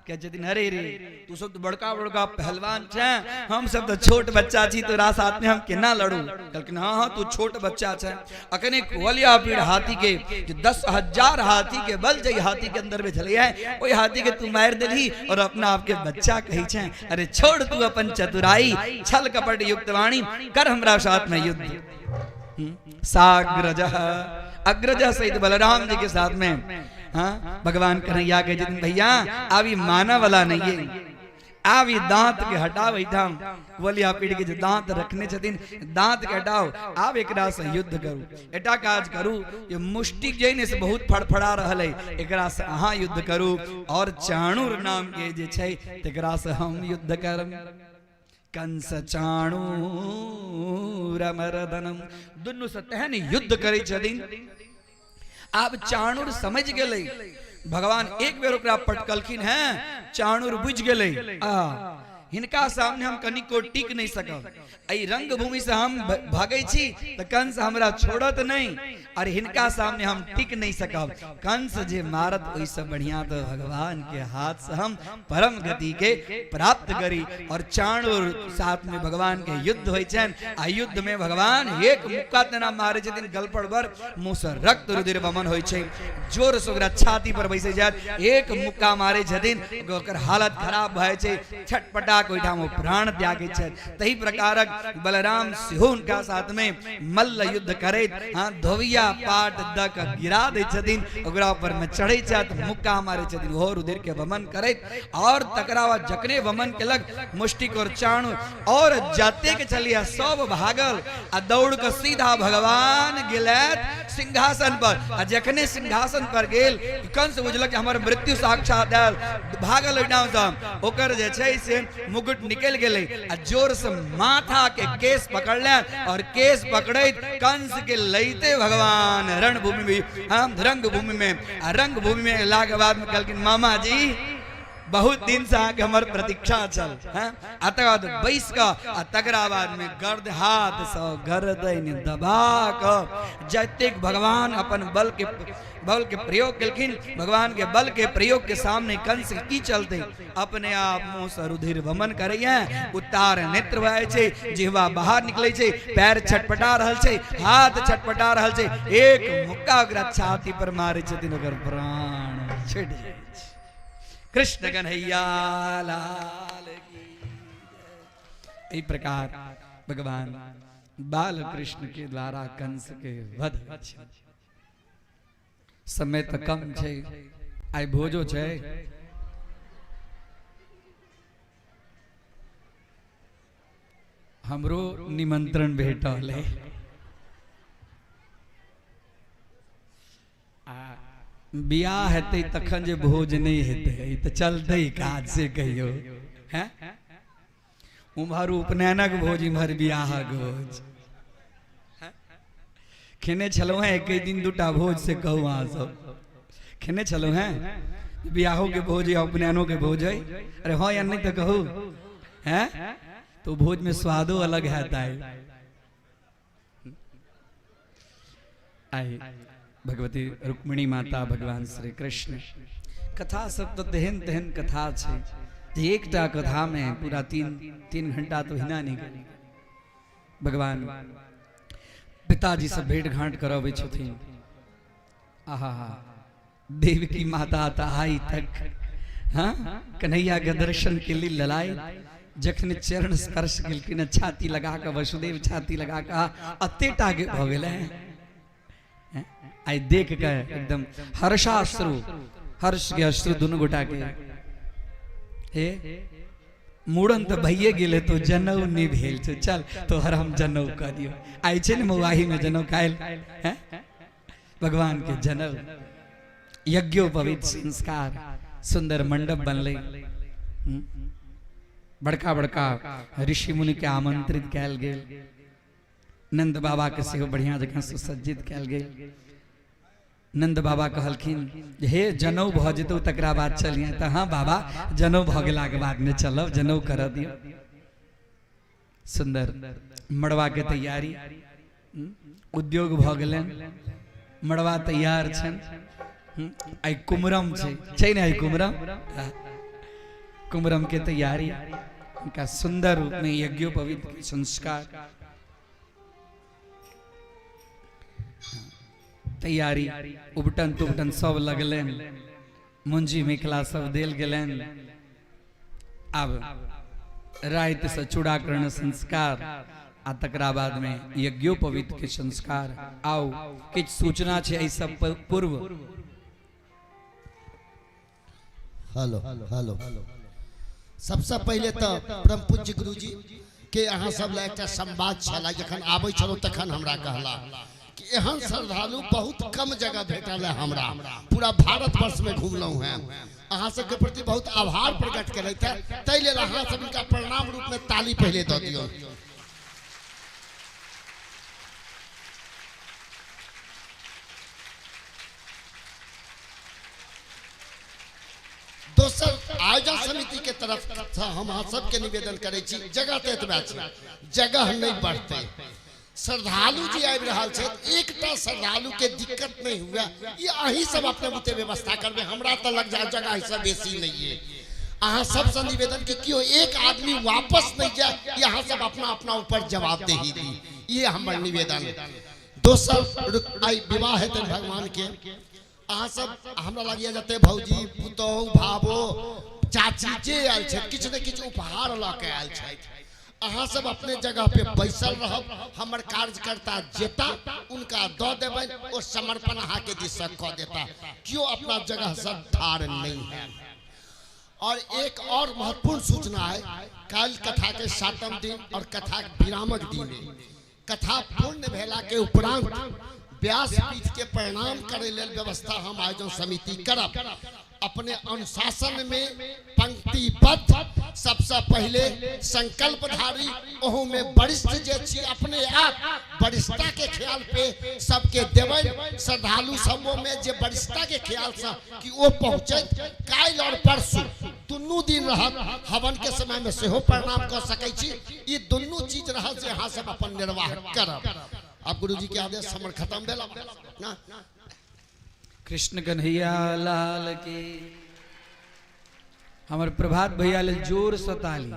कहै छथिन अरे रे तू सब तो बड़का बड़का पहलवान छे, हम सब तो छोट बच्चा छी, तोरा साथ में हम केना लड़ू। कहलखिन हाँ हाँ तू छोट बच्चा छे। अखने कुवलिया पीड़ हाथी के जो 10,000 हाथी के बल जई हाथी के अंदर में छलै है, ओहि हाथी के तू मारि देलही और अपना आप के बच्चा कहै छे। अरे छोड़ तू अपन चतुराई, छल कपट युक्त वाणी, कर हमरा साथ में युद्ध। साग्रज अग्रज सहित बलराम जी के साथ में, हाँ, भगवान कन्हैया के जिन भैया आवी माना वाला नहीं है, आवी दांत के हटाओ एठाम कुवलिया पीड़ के जे दांत रखने छथिन दांत के हटाओ, आब एकरा से युद्ध करू, एटा काज करू, ये मुष्टिक जे ने से बहुत फड़फड़ा रहल है, एकरा से अहाँ युद्ध करू और चाणूर नाम के जे छै तकरा से हम युद्ध करब। कंस चाणूर मर्दनम, दुनू से तेहन युद्ध करै छथिन। आब चाणूर समझ गेलै, भगवान एक बेर ओकरा पटकलखिन हैं, चाणूर बुझि गेलै आ हिनका सामने हम कनिको टिक नहीं सकब, एहि रंगभूमि से हम भागै छी तऽ कंस हमरा छोड़त नहीं, और हिनका सामने हम टिक नहीं सकब, कंस जे मारत ओहिसँ बढ़िया तो भगवान के हाथ से हम परम गति के प्राप्त करी। और चाणूर साथ में भगवान के युद्ध होइ छनि, आ युद्ध में भगवान एक मुक्का तेना मारे छथिन गलपड़ पर मुँह से रक्त रुधिर वमन होइ छै, जोर से ओकरा छाती पर बैसै जायत, एक मुक्का मारे छथिन ओकर हालत खराब भए छै, छटपटा के ओहिठाम ओ प्राण त्यागै छथि। तही प्रकारक बलराम सेहो हुनका साथ में मल्ल युद्ध करैत, हाँ, धोबिया पाट द के गिरा दै छथिन, ओकरा ऊपर में चढ़ै छथि, मुक्का मारै छथिन, ओहो रुधिर के वमन करैत। और तकरा बाद जखने वमन केलक मुष्टिक और चाणूर और जतेक छलिया सब भागल आ दौड़ के सीधा भगवान गेलथि सिंहासन पर। आ जखने सिंहासन पर गेल कंस बुझलक हमर मृत्यु साक्षात आयल, भागल ओहिठाम से, ओकर जे छै से मुकुट निकलि गेलै आ जोर से माथा के केस पकड़लनि और केस पकड़ैत कंस के लैते भगवान रणभूमि में, हम रंगभूमि में, आ रंगभूमि में अयलाक के बाद में कहलखिन मामा जी बहुत दिन से अहाँके हमर प्रतीक्षा छल, हैं, आ तकर बाद बैस कऽ आ तकरा बाद में गर्द हाथ सँ गर्दन दबा कऽ जतेक भगवान अपन बल के प्रयोग केलखिन, भगवान के बल के प्रयोग के सामने कंस की चलते अपने आप मुँह से रुधिर वमन करैया, उतार नेत्र भए छै, जिह्वा बाहर निकलै छै, पैर छटपटा रहल छै, हाथ छटपटा रहल छै, एक मुक्का ओकरा छाती पर मारै छथिन, ओकर प्राण छुटि जाइ छै। कृष्ण कन्हैया लाल की जय। एहि प्रकार भगवान बाल कृष्ण के द्वारा कंस के वध होइ छै। समय तऽ कम छै, आइ भोजो छै। हमरो निमंत्रण भेटल है आ बियाह हेतै तखन जे भोज नहि हेतै तऽ चलतै काज से कहियौ। हैं उम्हर उपनयनक भोज, इम्हर बियाहक भोज। खेने छलहुँ हेँ एक दिन दूटा भोज, से कहू अहाँ सब खेने छलहुँ हेँ? बियाहो के भोज या उपनयनो के भोज है? अरे हाँ या नहीं तो कहू। हैं तो भोज में स्वादो अलग है। आई भगवती रुक्मिणी माता, भगवान श्री कृष्ण, कथा सब तऽ तेहन तेहन कथा छै जे एकटा कथा में पूरा तीन तीन घंटा तो हिना नहीं। भगवान पिताजी से भेंट घाट करबै छथिन। आहा हा, देवकी माता तऽ आइ तक हाँ कन्हैया के दर्शन के लिए ललाए, जखन चरण स्पर्श केलखिन, छाती लगा कऽ वसुदेव छाती लगा कऽ अते टा के भऽ गेलै। आइ देख के एकदम हर्षाश्रु, हर्ष के अश्रु दुनू गोटा के। हे मूड़न तऽ भइए गेलै तो जनउ नहि भेल छै, चल तोहर हम जनउ कऽ दियौ। आइ छै ने मौआही में जनउ काल्हि। हैं भगवान के जनउ, यज्ञोपवीत संस्कार, सुंदर मंडप बनलै, बड़का बड़का ऋषि मुनि के आमंत्रित कयल गेल, नंद बाबा के सेहो बढ़िया जकाँ सुसज्जित कयल गेल। नंद बाबा कहलखिन जे हे जनउ भऽ जेतौ तकरा बाद चलिए। तऽ हाँ बाबा, जनउ भऽ गेलाके बाद नहि चलब, जनउ करऽ दियौ। सुंदर मड़वा के तैयारी, उद्योग भऽ गेलनि, मड़वा तैयार छनि। आइ कुमरम छै, छै ने आइ कुमरम? कुमरम के तैयारी, हुनका सुंदर रूप में यज्ञोपवीत के संस्कार तैयारी, उबटन तुबटन सब लगलनि, मुंजी मेखला सब देल गेलनि। आब राति से चूड़ाकरण संस्कार आ तकरा बाद में यज्ञोपवीत के संस्कार। आउ किछु सूचना छै एहि सब पूर्व। हेलो हेलो, सबसे पहिले तऽ परम पूज्य गुरुजी के अहाँ सब लए एकटा संवाद छला। जखन आबै छलहुँ तखन हमरा कहला कि एहन श्रद्धालु बहुत कम जगह भेटल है हमरा, पूरा भारतवर्ष में घुमलहुँ हैं। अहाँ सबके प्रति बहुत आभार प्रकट करैत है, ताहि लेल अहाँ सब इनका प्रणाम रूप में ताली पहिले दऽ दियौ। दोसर आयोजन समिति के तरफ से हम अहाँ सबके निवेदन करै छी, जगह तऽ एतबा छै, जगह नहि बढ़तै। श्रद्धालु जी आबि रहल छथि, एकटा श्रद्धालु के दिक्कत नहीं हुए, ये अहीं सब अपने बुते व्यवस्था करबै। हमरा तऽ लग जा जगह एहिसँ बेसी नहीं है। अहाँ सबसँ निवेदन कि केओ एक आदमी वापस नहीं जाए, ये अहाँ सब अपना अपना ऊपर जवाबदेही दी, ये हमर निवेदन। दोसर आइ विवाह हेतनि भगवान के, अहाँ सब हमरा लगैए जते भौजी पुतहु भाबो चाची जे आयल छथि किछु ने किछु उपहार लऽ के आयल छथि, अहाँ सब अपने जगह पे बैसल रहब, हमर कार्यकर्ता जेता उनका दऽ देबनि, ओ समर्पण अहाँके दिस से कऽ देता, केओ अपना जगह से ठाढ़ नहीं है। और एक और महत्वपूर्ण सूचना है, काल्हि कथा के 7म दिन और कथा के विरामक दिन है। कथा पूर्ण भेला के उपरांत व्यासपीठ के प्रणाम करे लेल व्यवस्था हम आयोजन समिति करब। अपने अनुशासन में पंक्तिबद्ध सबसे पहले संकल्पधारी ओहू में वरिष्ठ जे छी अपने आप वरिष्ठता के ख्याल पे सबके देबै, श्रद्धालु सबो में जे वरिष्ठता के ख्याल से कि ओ पहुँचत। काल्हि और परसू दुनू दिन रहत, हवन के समय में सेहो प्रणाम कऽ सकै छी। ई दुनू चीज रहत जे अहाँ सब अपन निर्वाह करब। आब गुरुजी के आदेश हमर खत्म भेल ना। कृष्ण कन्हैया लाल की। हमर प्रभात भैया लेल जोर से ताली,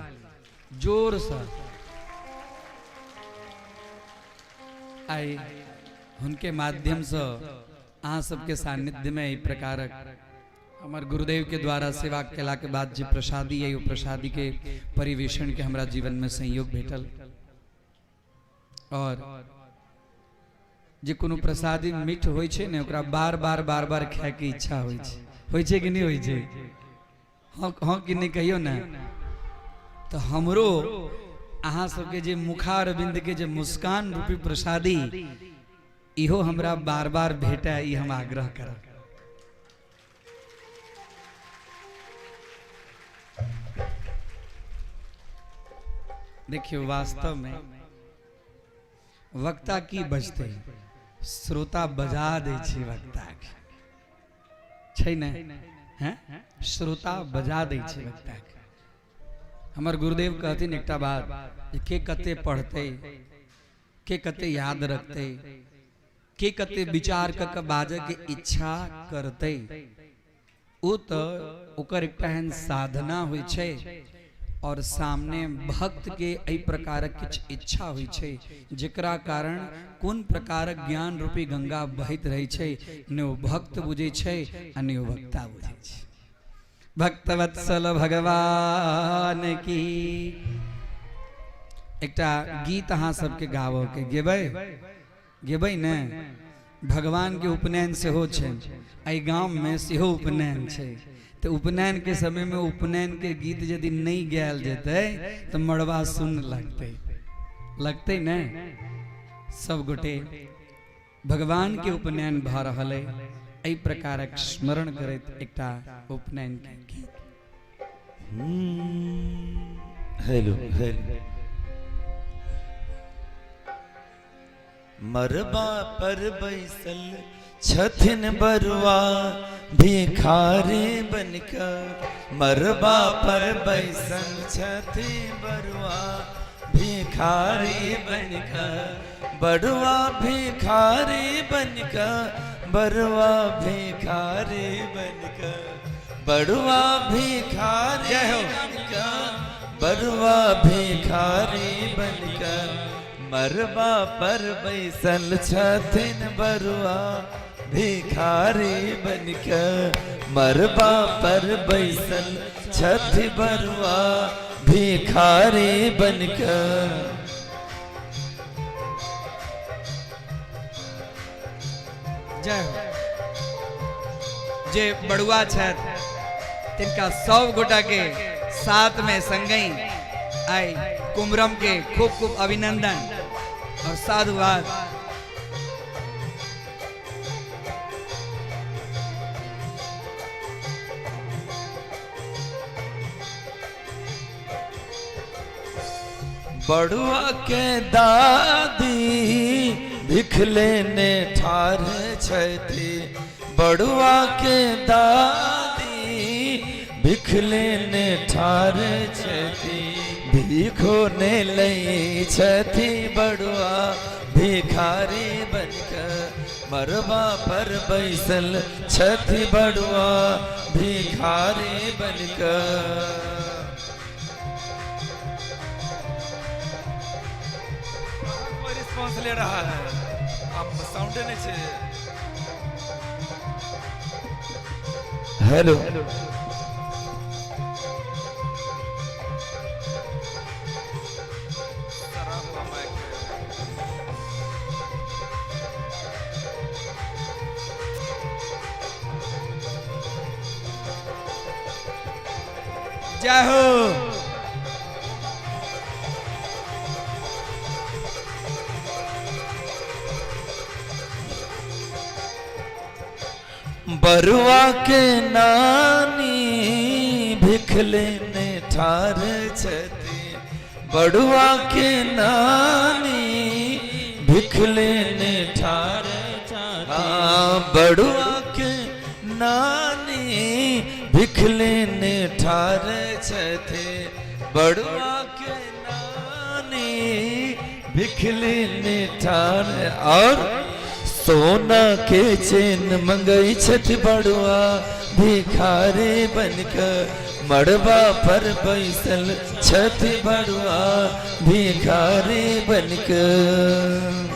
जोर से। आइ हुनके माध्यम से अहाँ सबके सान्निध्य में एहि प्रकारक हमर गुरुदेव के द्वारा सेवा केला के बाद जे प्रसादी है, ओ प्रसादी के परिवेषण के हमरा जीवन में संयोग भेटल। और जे कोनो प्रसादी मीठ होइ छै ने, ओकरा बार बार बार बार खाय के इच्छा होइ छै। होइ छै कि नहि होइ छै? हाँ हाँ कि नहि कहियौ ने। तऽ हमरो अहाँ सबके जे मुखारविंद के जे मुस्कान रूपी प्रसादी, इहो हमरा बार बार भेटै, ई हम आग्रह करब। देखियौ, वास्तव में वक्ता की बजतै, श्रोता बजा दै छै वक्ता के, छै ने? हैं, श्रोता बजा दै छै वक्ता के। हमर गुरुदेव कहथिन एकटा बात जे के कते पढ़तै, के कते याद रखतै, के कते विचार कऽ के बाजऽ के इच्छा करतै, ओ तऽ ओकर एकटा एहन साधना होइ छै और सामने भक्त के एहि प्रकारक किछु इच्छा होइ छै, जेकरा कारण कोन प्रकारक ज्ञान रूपी गंगा बहैत रहै छै, ने ओ भक्त बुझै छै आ ने ओ वक्ता बुझै छै। भक्तवत्सल भगवान की। एकटा गीत अहाँ सबके गाबऽ के, गेबै? गेबै ने? भगवान के उपनयन सेहो छै, एहि गाममे सेहो उपनयन छै, तऽ उपनयन के समय में उपनयन के गीत यदि नहीं गायल जेतै तऽ मड़वा सुन लगतै, लगतै ने? सब गोटे भगवान के उपनयन भऽ रहल है, एहि प्रकारक स्मरण करैत एकटा उपनयन के गीत। Hello hello. मरबा पर बैसल छथिन बरुआ भिखारी बनकर, मरबा पर बैसल छथिन बरुआ भिखारी बनकर, बरुआ भिखारी बनकर, बरुआ भिखारी बनकर, बरुआ भिखारी बनकर, बरुआ भिखारी बनकर, मरबा पर बैसल छथिन बरुआ भिखारी बनकर, मरबा पर बैसल छथि बरुआ भिखारी बनकर। जय हो। जे बड़ुआ छथि तिनका सब गोटा के साथ में संगई आई कुमरम के खूब खूब अभिनंदन और साधुवाद। बड़ुआ के दादी भिख लेने ठार छथि, बड़ुआ के दादी भिख लेने ठार छथि, भीखो ने लै छथि बड़ुआ भिखारी बनकर, मरबा पर बैसल छथि बड़ुआ भिखारी बनकर। कोई रिस्पॉन्स ले रहा है, आप साउंड नहीं छे। हेलो जय हो। बरुआ के नानी भिख लेने ठार छथि, बड़ुआ के नानी भिख लेने ठार, हाँ बड़ुआ के नानी भिख लेने ठार छथि, बड़ुआ के नानी भिख लेने ठार, और सोना के चेन मंगई छथि बड़ुआ भिखारी बनकर, मड़बा पर बैसल छथि बड़ुआ भिखारी बनकर।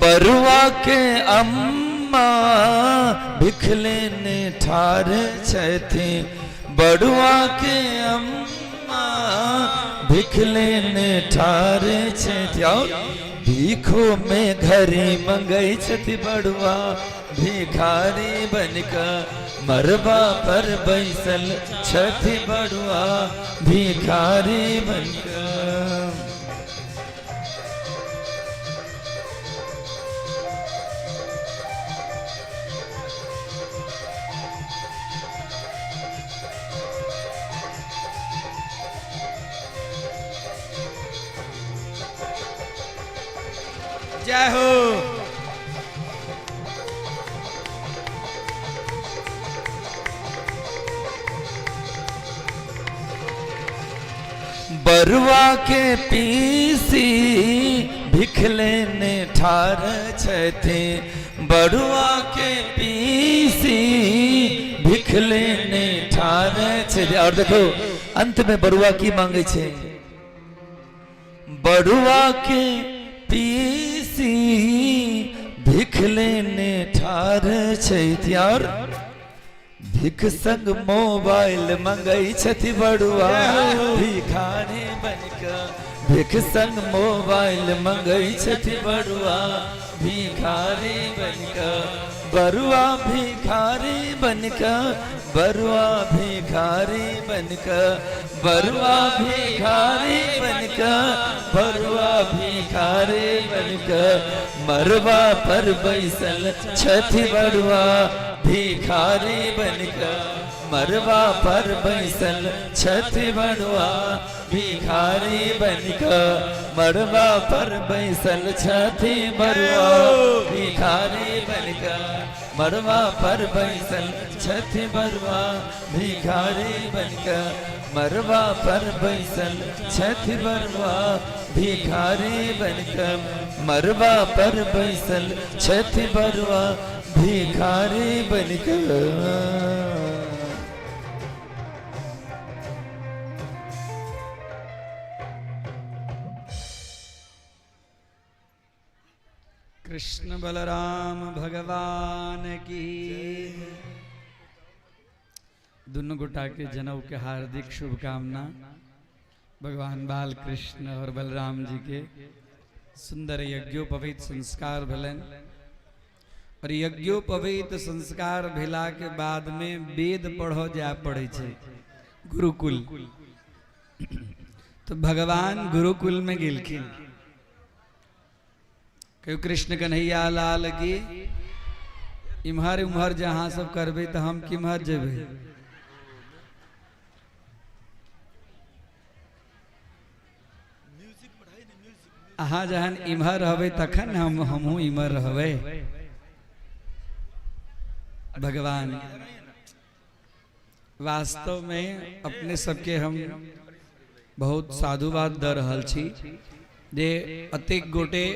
बरुआ के अम्मा भिख लेने ठार छथि, बरुआ के अम्मा भिख लेने ठार छथि। और भीखो में घरी मंगै छथि बरुआ भिखारी बनकऽ, मरबा पर बैसल छथि बरुआ भिखारी बनकऽ। जय हो। बरुआ के पीसी भिख लेने ठार छथि, बरुआ के पीसी भिख लेने ठार छथि। और देखो अंत में बरुआ की मांगे छे, बरुआ के पीसी भिख लेने ठार छथि। और भिख संग मोबाइल मंगै छथि बड़ुआ भिखारी बनकऽ, भिख संग मोबाइल मंगै छथि बड़ुआ भिखारी बनकऽ, बरुआ भिखारी बनकऽ, बरुआ भिखारी बनकऽ, बरुआ भिखारी बनकऽ, बरुआ भिखारी बनकऽ, मरबा पर बैसल छथि बरुआ भिखारी बनकऽ, मरबा पर बैसल छथि बरुआ भिखारी बनकऽ, मरबा पर बैसल छथि बरुआ भिखारी बनकऽ, मरबा पर बैसल छथि बरुआ भिखारी बनकऽ, मरबा पर बैसल छथि बरुआ भिखारी बनकऽ, मरबा पर बैसल छथि बरुआ भिखारी बनकऽ। कृष्ण बलराम भगवान की। दुनू गोटा के जनऊ के हार्दिक शुभकामना। भगवान बाल कृष्ण और बलराम जी के सुंदर यज्ञोपवीत संस्कार भेलनि और यज्ञोपवीत संस्कार भेला के बाद में वेद पढ़ो जाय पड़े छै गुरुकुल। तो भगवान गुरुकुल में गेलखिन। कहियो कृष्ण कन्हैया लाल की। इम्हर उम्हर जहाँ सब करबै तऽ हम किम्हर जेबै। अहाँ जहन इम्हर रहबै तखन हमहूँ इम्हर रहबै। भगवान वास्तव में अपने सबके हम बहुत साधुवाद दऽ रहल छी जे अतेक गोटे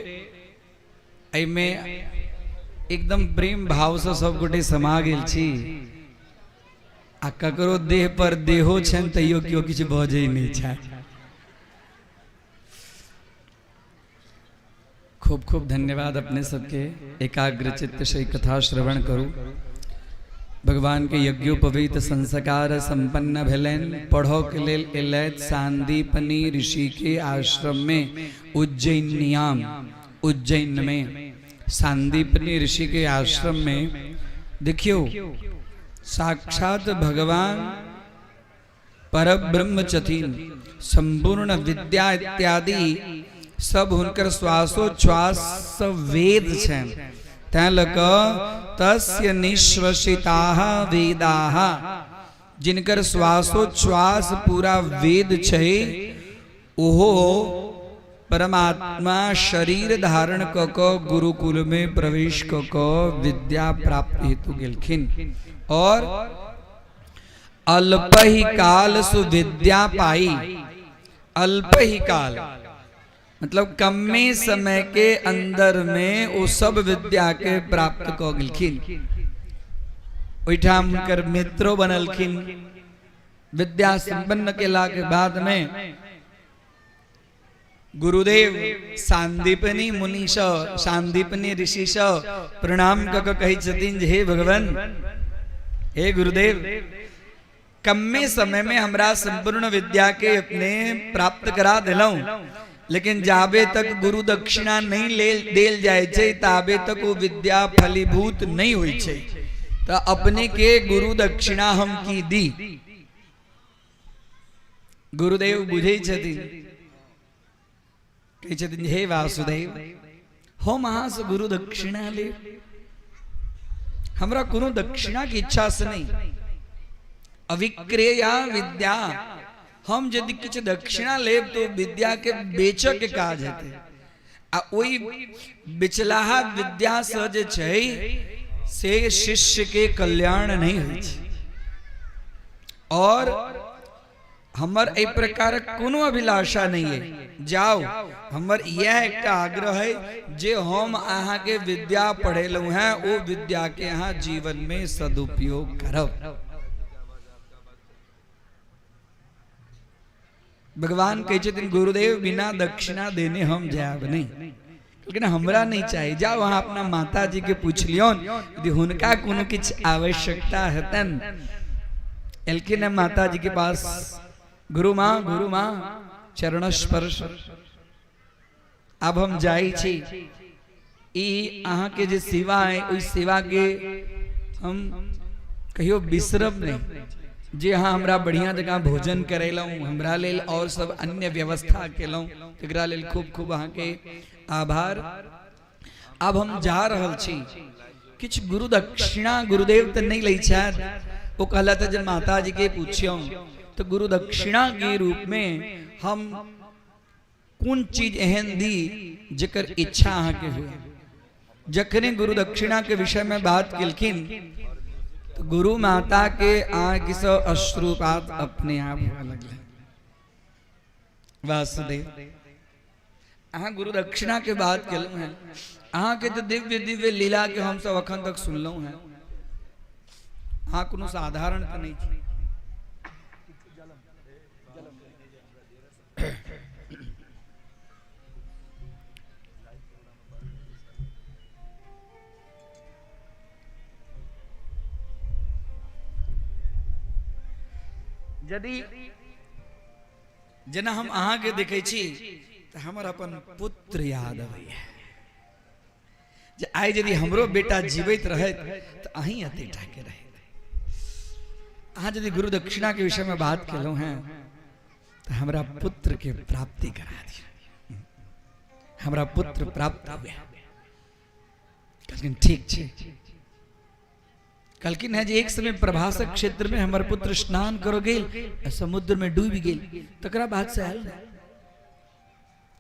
एहिमे एकदम प्रेम भावसँ सब गोटे समा गेल छी आ ककरो देह पर देहो छनि तैयो केओ किछु बजै नहि छथि। खूब खूब धन्यवाद अपने सबके। एकाग्र चित्त से कथा श्रवण करू। भगवान के यज्ञोपवीत संस्कार संपन्न भेलनि। पढ़ो के लेल एलथि सांदीपनी ऋषि के आश्रम में उज्जैनियाम, उज्जैन में सांदीपनी ऋषि के आश्रम में देखियो साक्षात भगवान परब्रह्म छथिन। संपूर्ण विद्या इत्यादि सब हुनकर श्वासोच्छ्वास सब वेद छनि। तैं लऽ कऽ तस्य निःश्वसिताः वेदाः, जिनकर श्वासोच्छ्वास पूरा वेद छै ओहो परमात्मा शरीर धारण कऽ कऽ गुरुकुल में प्रवेश कऽ कऽ विद्या प्राप्ति हेतु गेलखिन और अल्प ही काल सुविद्या पाई। अल्प ही काल मतलब कमे समय के अंदर में ओ सब विद्या के प्राप्त कऽ गेलखिन। ओहिठाम हुनकर मित्रो बनलखिन। विद्या संपन्न केला के बाद में गुरुदेव सांदीपनी मुनिसँ, सांदीपनी ऋषिसँ प्रणाम कऽ कऽ कहै छथिन जे हे भगवान, हे गुरुदेव, कम्मे समय में हमरा संपूर्ण विद्या के अपने प्राप्त करा देलहुँ, लेकिन जाबे तक गुरु दक्षिणा नहीं ले देल जाय छै ताबे तक वो विद्या फलीभूत नहीं होइ छै, तऽ अपने के गुरु दक्षिणा हम की दी? गुरुदेव बुझै छथिन, कहै छथिन हे वासुदेव, हम अहाँ से गुरु दक्षिणा लेब, हमरा कोनो दक्षिणा के इच्छा से नहीं, अविक्रेया विद्या, हम यदि किछु दक्षिणा लेब तो विद्या के बेचऽ के काज हेतै, आ ओहि बेचलाहा विद्या से जे छै से शिष्य के कल्याण नहीं होइ छै। और हमर एहि प्रकारक कोनो अभिलाषा नहीं है, जाओ, हमर यह एकटा आग्रह है जे हम अहाँ के विद्या पढ़ेलहुँ हैं ओ विद्या के अहाँ जीवन में सदुपयोग करब। भगवान कहै छथिन गुरुदेव बिना दक्षिणा देने हम जायब नहीं, लेकिन हमरा नहीं चाहिए, जाओ अहाँ अपना माता जी के पूछ लियौन यदि हुनका कोनो किछु आवश्यकता हेतन। एलखिन है माता जी के पास, गुरु माँ, गुरु माँ चरण स्पर्श, आब हम जाइ छी, ई अहाँ के जे सेवा है ओहि सेवा के हम कहियो बिसरब नहीं, जे अहाँ हमरा बढ़िया जकाँ भोजन करेलहुँ, हमरा लेल और सब अन्य व्यवस्था केलहुँ, तकरा लेल खूब खूब अहाँ के आभार। आब हम जा रहल छी, किछु गुरु दक्षिणा गुरुदेव तऽ नहि लै छथि, ओ कहलथि जे माता जी के पूछियौ तऽ गुरु दक्षिणा के रूप में हम कोन चीज एहन दी जेकर इच्छा अहाँके हुए। जखने गुरु दक्षिणा के विषय में बात केलखिन तो गुरु माता के आँखि से अश्रुपात अपने आप हुआ लगल। वासुदेव अहाँ गुरु दक्षिणा के बात केलहुँ हैं, अहाँ के तो दिव्य दिव्य लीला के हम सब अखन तक सुनलहुँ हैं, अहाँ कोनो साधारण तऽ नहीं छी। यदि जेना हम अहाँके देखै छी तऽ हमर अपन पुत्र याद अबैया जे आइ यदि हमरो बेटा जीवैत रहैत तऽ अहीं एते टाके रहैत। अहाँ यदि गुरु दक्षिणा के विषय में बात केलहुँ हैं तऽ हमरा पुत्र के प्राप्ति करा दियौ, हमरा पुत्र प्राप्त हुए। कहलखिन ठीक छै। कहलखिन है जे एक समय प्रभासक क्षेत्र में हमर पुत्र स्नान करो गेल आ समुद्र में डूबि गेल, तकरा बाद से आयल नहि।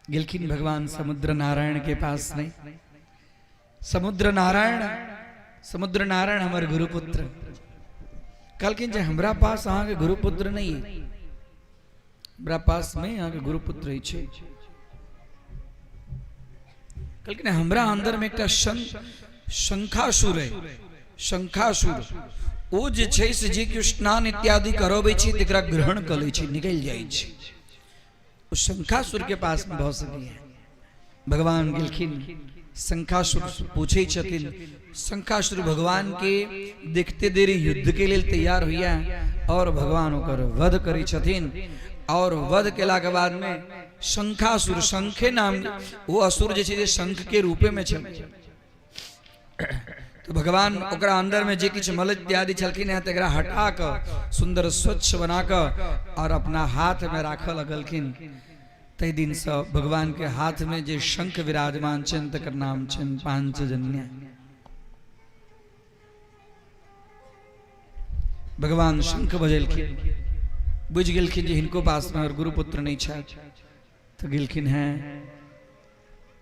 गेलखिन भगवान समुद्र नारायण के पास नहीं, समुद्र नारायण, समुद्र नारायण हमर गुरुपुत्र। कहलखिन जे हमरा पास अहाँके गुरुपुत्र नहीं है, हमरा पास में अहाँके गुरुपुत्र अछि। कहलखिन हमरा अंदर में एकटा शंखासुर है, शंखासुर ओ जे छै से जे केओ स्नान इत्यादि करबै छै तकरा ग्रहण कऽ लै छै, निकलि जाइ छै। ओ शंखासुर के पास में भऽ सकैए। भगवान गेलखिन, शंखासुर पूछै छथिन, शंखासुर भगवान के देखते देरी युद्ध के लेल तैयार होइया और भगवान ओकर वध करै छथिन। और वध केला के बाद में शंखासुर, शंखे नाम वो असुर जे छै जे शंख के रूपे में छल, तो भगवान ओकरा अंदर में जे किछु मल इत्यादि छलखिन हैं तकरा हटा कऽ सुंदर स्वच्छ बना कऽ और अपना हाथ में राखऽ लगलखिन। ताहि दिनसँ भगवान के हाथ में जे शंख विराजमान छनि तकर नाम छनि पांचजन्य। भगवान शंख बजेलखिन, बुझि गेलखिन जे हिनको पास में और गुरुपुत्र नहीं छथि, तो गेलखिन हैं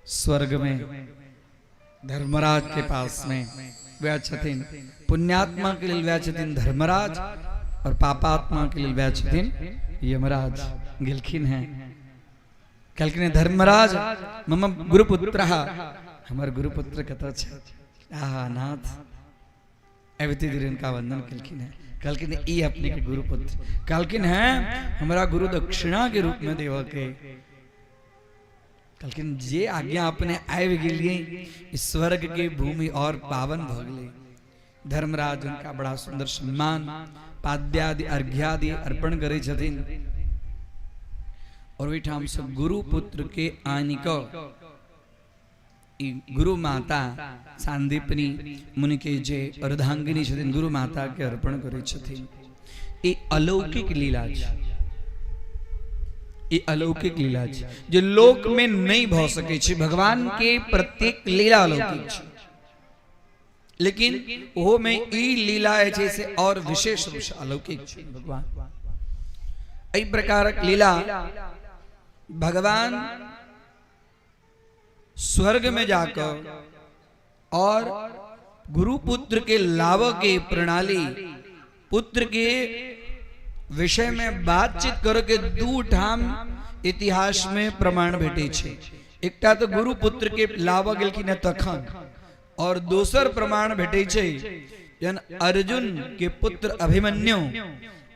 स्वर्ग में धर्मराज के पास में। वह छथिन पुण्यात्मा के लिए वह छथिन धर्मराज और पापात्मा के लिए वह छथिन यमराज। गेलखिन हैं, कहलखिन धर्मराज मम गुरुपुत्र, हमर गुरुपुत्र कतऽ छै? आहा नाथ, अबिते देर हिनका वंदन केलखिन हैं। कहलखिन ई अपने के गुरुपुत्र। कहलखिन हैं हमरा गुरु दक्षिणा के रूप में देवऽ के। कहलखिन जे आज्ञा अपने आबि गेलियै, ई स्वर्ग के भूमि और पावन भऽ गेलै। धर्मराज हुनका बड़ा सुंदर सम्मान पाद्यादि अर्घ्यादि अर्पण करै छथिन और ओहिठाम से गुरु पुत्र के आनि कऽ ई गुरु माता सांदीपनी मुनि के जे अर्धांगिनी छथिन, गुरु माता के अर्पण करै छथिन। ई अलौकिक लीला छै, ई अलौकिक लीला छै जे लोक में नहीं भऽ सकै छै। भगवान के प्रत्येक लीला अलौकिक छै, लेकिन ओहो में ई लीला जे छै से और विशेष रूप से अलौकिक छै। भगवान एहि प्रकारक लीला भगवान स्वर्ग में जाकर और गुरुपुत्र के लाभ के प्रणाली, पुत्र के विषय में बातचीत करके दू ठाम इतिहास में प्रमाण भेटे छै। एकटा तो गुरुपुत्र के लाभ गेलखिन तखन, और दोसर प्रमाण भेटे छै जहन अर्जुन के पुत्र अभिमन्यु,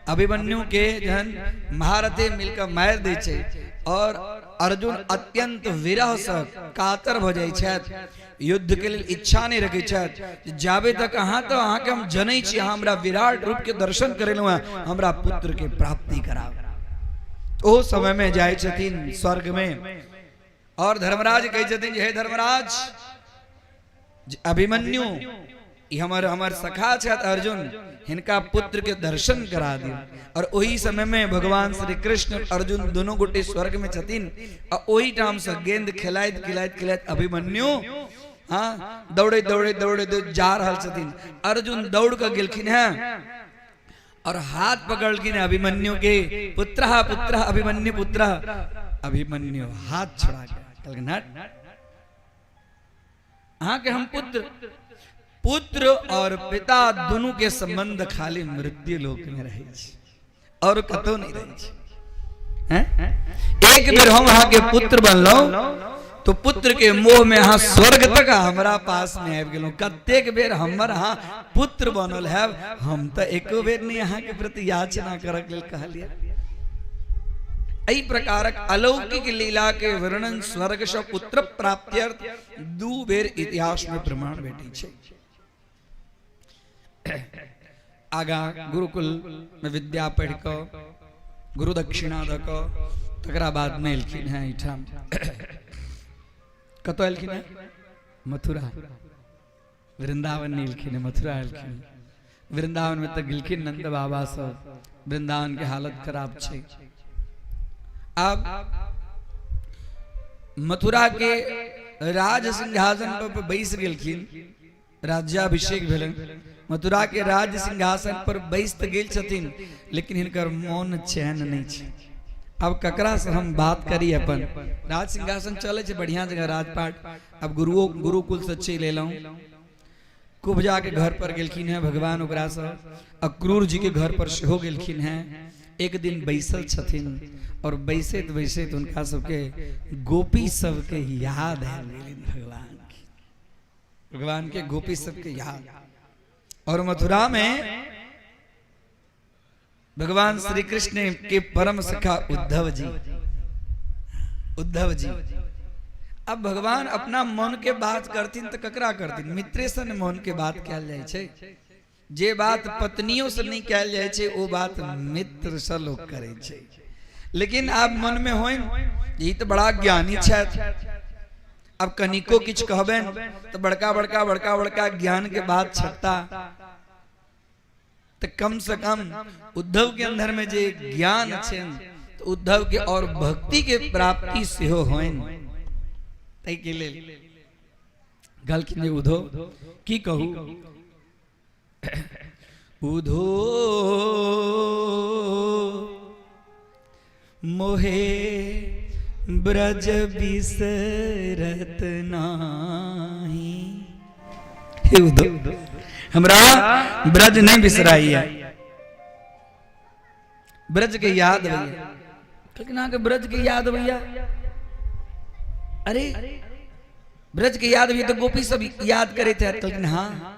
अभिमन्यु के जहन महारथी मिलकर मारि दै छै और अर्जुन अत्यंत विरह से कातर भऽ जाइ छथि, युद्ध के लेल इच्छा नहीं रखै छथि, जाबे तक अहाँ तो अहाँके हम जनै छी, अहाँ हमरा विराट रूप के दर्शन करेलहुँ हँ, हमरा पुत्र के प्राप्ति कराउ। ओ समय में जाइ छथिन स्वर्ग में और धर्मराज कहै छथिन जे हे धर्मराज, अभिमन्यु ई हमर हमर सखा छथि अर्जुन, हिनका पुत्र के दर्शन करा दियौ। और ओही समय में भगवान श्री कृष्ण अर्जुन दोनों गोटे स्वर्ग में छथिन आ ओही ठाम से गेंद खेलाइत खेलाइत खेलाइत अभिमन्यु हाँ दौड़े दौड़े दौड़े दौड़े जा रहल छथिन। अर्जुन दौड़ कऽ गेलखिन हैं और हाथ पकड़लखिन अभिमन्यु के, पुत्र पुत्र अभिमन्यु पुत्र। अभिमन्यु हाथ छोड़ा के कहलखिन हट, अहाँ के हम पुत्र। पुत्र और पिता दोनों के संबंध खाली मृत्यु लोक में रहे छै और कतौ नहीं रहे छै। हैं? एक बेर हम अहाँ के पुत्र बनलहुँ तो पुत्र के मोह में अहाँ स्वर्ग तक हमरा पास में आबि गेलहुँ। कतेक बेर हमर अहाँ पुत्र बनल हैब, हम तऽ एको बेर नहीं अहाँ के प्रति याचना करक लेल कहलियै। एहि प्रकारक अलौकिक लीला के वर्णन स्वर्ग से पुत्र प्राप्त्यर्थ दू बेर इतिहास में प्रमाण भेटै छै। आगा गुरुकुल में विद्या पढ़ि कऽ गुरु दक्षिणा दऽ कऽ तकरा बाद में एलखिन हैं एहिठाम। कतऽ एलखिन हैं? मथुरा। वृंदावन नहीं एलखिन हैं, मथुरा एलखिन। वृंदावन में तऽ गेलखिन नंद बाबा सब, वृंदावन के हालत खराब छै। अब मथुरा के राज सिंहासन पर बैस गेलखिन, राज्याभिषेक भेलनि, मथुरा के राज सिंहासन पर बैस तऽ गेल छथिन, लेकिन हिनकर मोन चैन नहीं छै। अब ककरा से हम बात करी? अपन राज सिंहासन चले छै बढ़िया जगह राजपाट। अब गुरुओ गुरुकुल से चलि एलहुँ। कुब्जा के घर पर गेलखिन हैं भगवान, ओकरा से अक्रूर जी के घर पर सेहो गेलखिन हैं। एक दिन बैसल छथिन और बैसैत बैसैत हुनका सबके गोपी सबके याद आबि गेलनि भगवान के, भगवान के गोपी सबके याद। और मथुरा में भगवान श्री कृष्ण के परम सखा उद्धव जी, उद्धव जी। अब भगवान अपना मन के बात करथिन तो ककरा करथिन? मित्रे से ने मन के बात कयल जाइ छै। जे बात पत्नियों से नहीं कयल जाइ छै ओ बात मित्र से लोग करै छै। लेकिन आब मन में होइन ई तो बड़ा ज्ञानी छथि, अब कनिको किछु कहबनि तो बड़का बड़का बड़का बड़का ज्ञान के बात छटता। तो कम से कम उद्धव के अंदर में जे ज्ञान छनि तो उद्धव के और भक्ति के प्राप्ति सेहो होइन। ताहि के लेल कहलखिन जे उद्धव की कहू, उधो मोहे ब्रज बिसरत नाही। हे उद्धव, हमरा ब्रज नहीं बिसराइया, ब्रज के याद भैया। कहलखिन अहाँके ब्रज के याद भैया? अरे ब्रज के याद भैया तो गोपी सब याद करे थे। कहलखिन हाँ,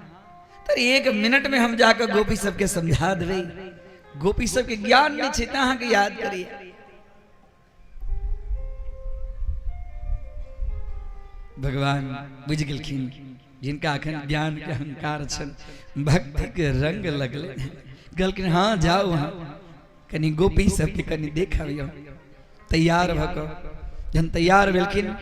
तो एक मिनट में हम जाकर गोपी सबके समझा देबै। गोपी सबके ज्ञान नहीं छै तऽ अहाँके याद करिए। भगवान बुझि गेलखिन जिनका अखन ज्ञान के अहंकार छनि भक्ति के रंग लगले कहलखिन हाँ जाउ अहाँ कनि गोपी सबके कनि देख अबियौ तैयार भऽ कऽ जहन तैयार भेलखिन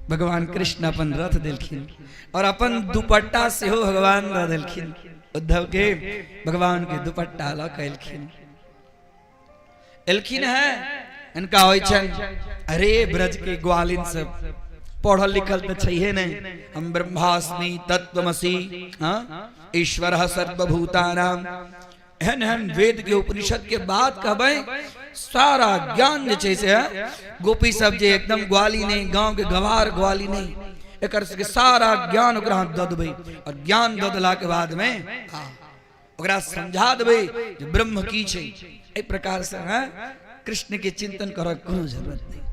भगवान कृष्ण अपन रथ देलखिन और अपन दुपट्टा सेहो भगवान दऽ देलखिन उद्धव के भगवान के दुपट्टा लऽ कऽ एलखिन एलखिन है इनका होइ छनि अरे ब्रज के ग्वालिन सब पढ़ल लिखल तऽ छैहे नहि हम ब्रह्मास्मि तत्वमसि हाँ ईश्वर सर्वभूतानाम एहन एहन वेद के उपनिषद के बात कहबै सारा ज्ञान जे छै से गोपी सब जे एकदम ग्वाली नहि गाँव के गवार ग्वाली नहि एकर सबके सारा ज्ञान ओकरा दऽ देबै और ज्ञान दऽ देला के बाद में हाँ ओकरा समझा देबै जे ब्रह्म की छै एहि प्रकार से हाँ कृष्ण के चिंतन करऽ कोनो जरूरत नहि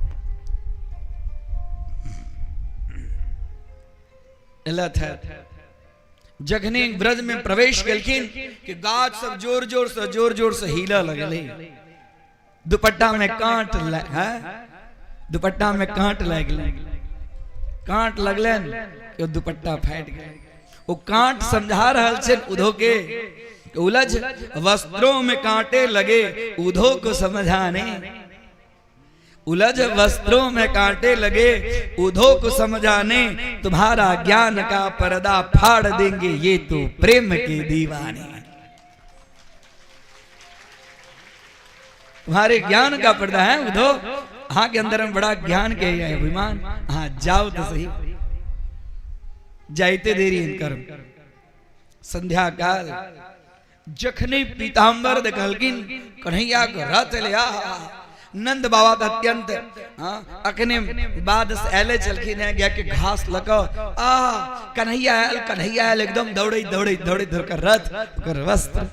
एलथि है जखने ब्रज में प्रवेश केलखिन कि गाछ सब जोर जोर से जोर जोर से हिलऽ लगलै दुपट्टा में कांट है दुपट्टा में कांट लागि गेलै कांट लगलनि कि ओ दुपट्टा फाटि गेलै ओ कांट समझा रहल छै उधो के उलझ वस्त्रों में कांटे लगे उधो को समझाने उलझ वस्त्रों में कांटे लगे उधो को समझाने तुम्हारा ज्ञान का पर्दा फाड़ देंगे ये तो प्रेम के दीवाने तुम्हारे ज्ञान का पर्दा है उधो हाँ के अंदर में बड़ा ज्ञान के है अभिमान हाँ जाओ तो सही जाइते देरी इनकर संध्या काल जखने पीताम्बर देखलखिन कन्हैया के रथ एलै आहा नंद बाबा तऽ अत्यंत हाँ अखने बाद से आयले छलखिन है गाय के घास लऽ कऽ आ कन्हैया आयल कन्हैया आयल एकदम दौड़ैत दौड़ैत दौड़ैत ओकर रथ ओकर वस्त्र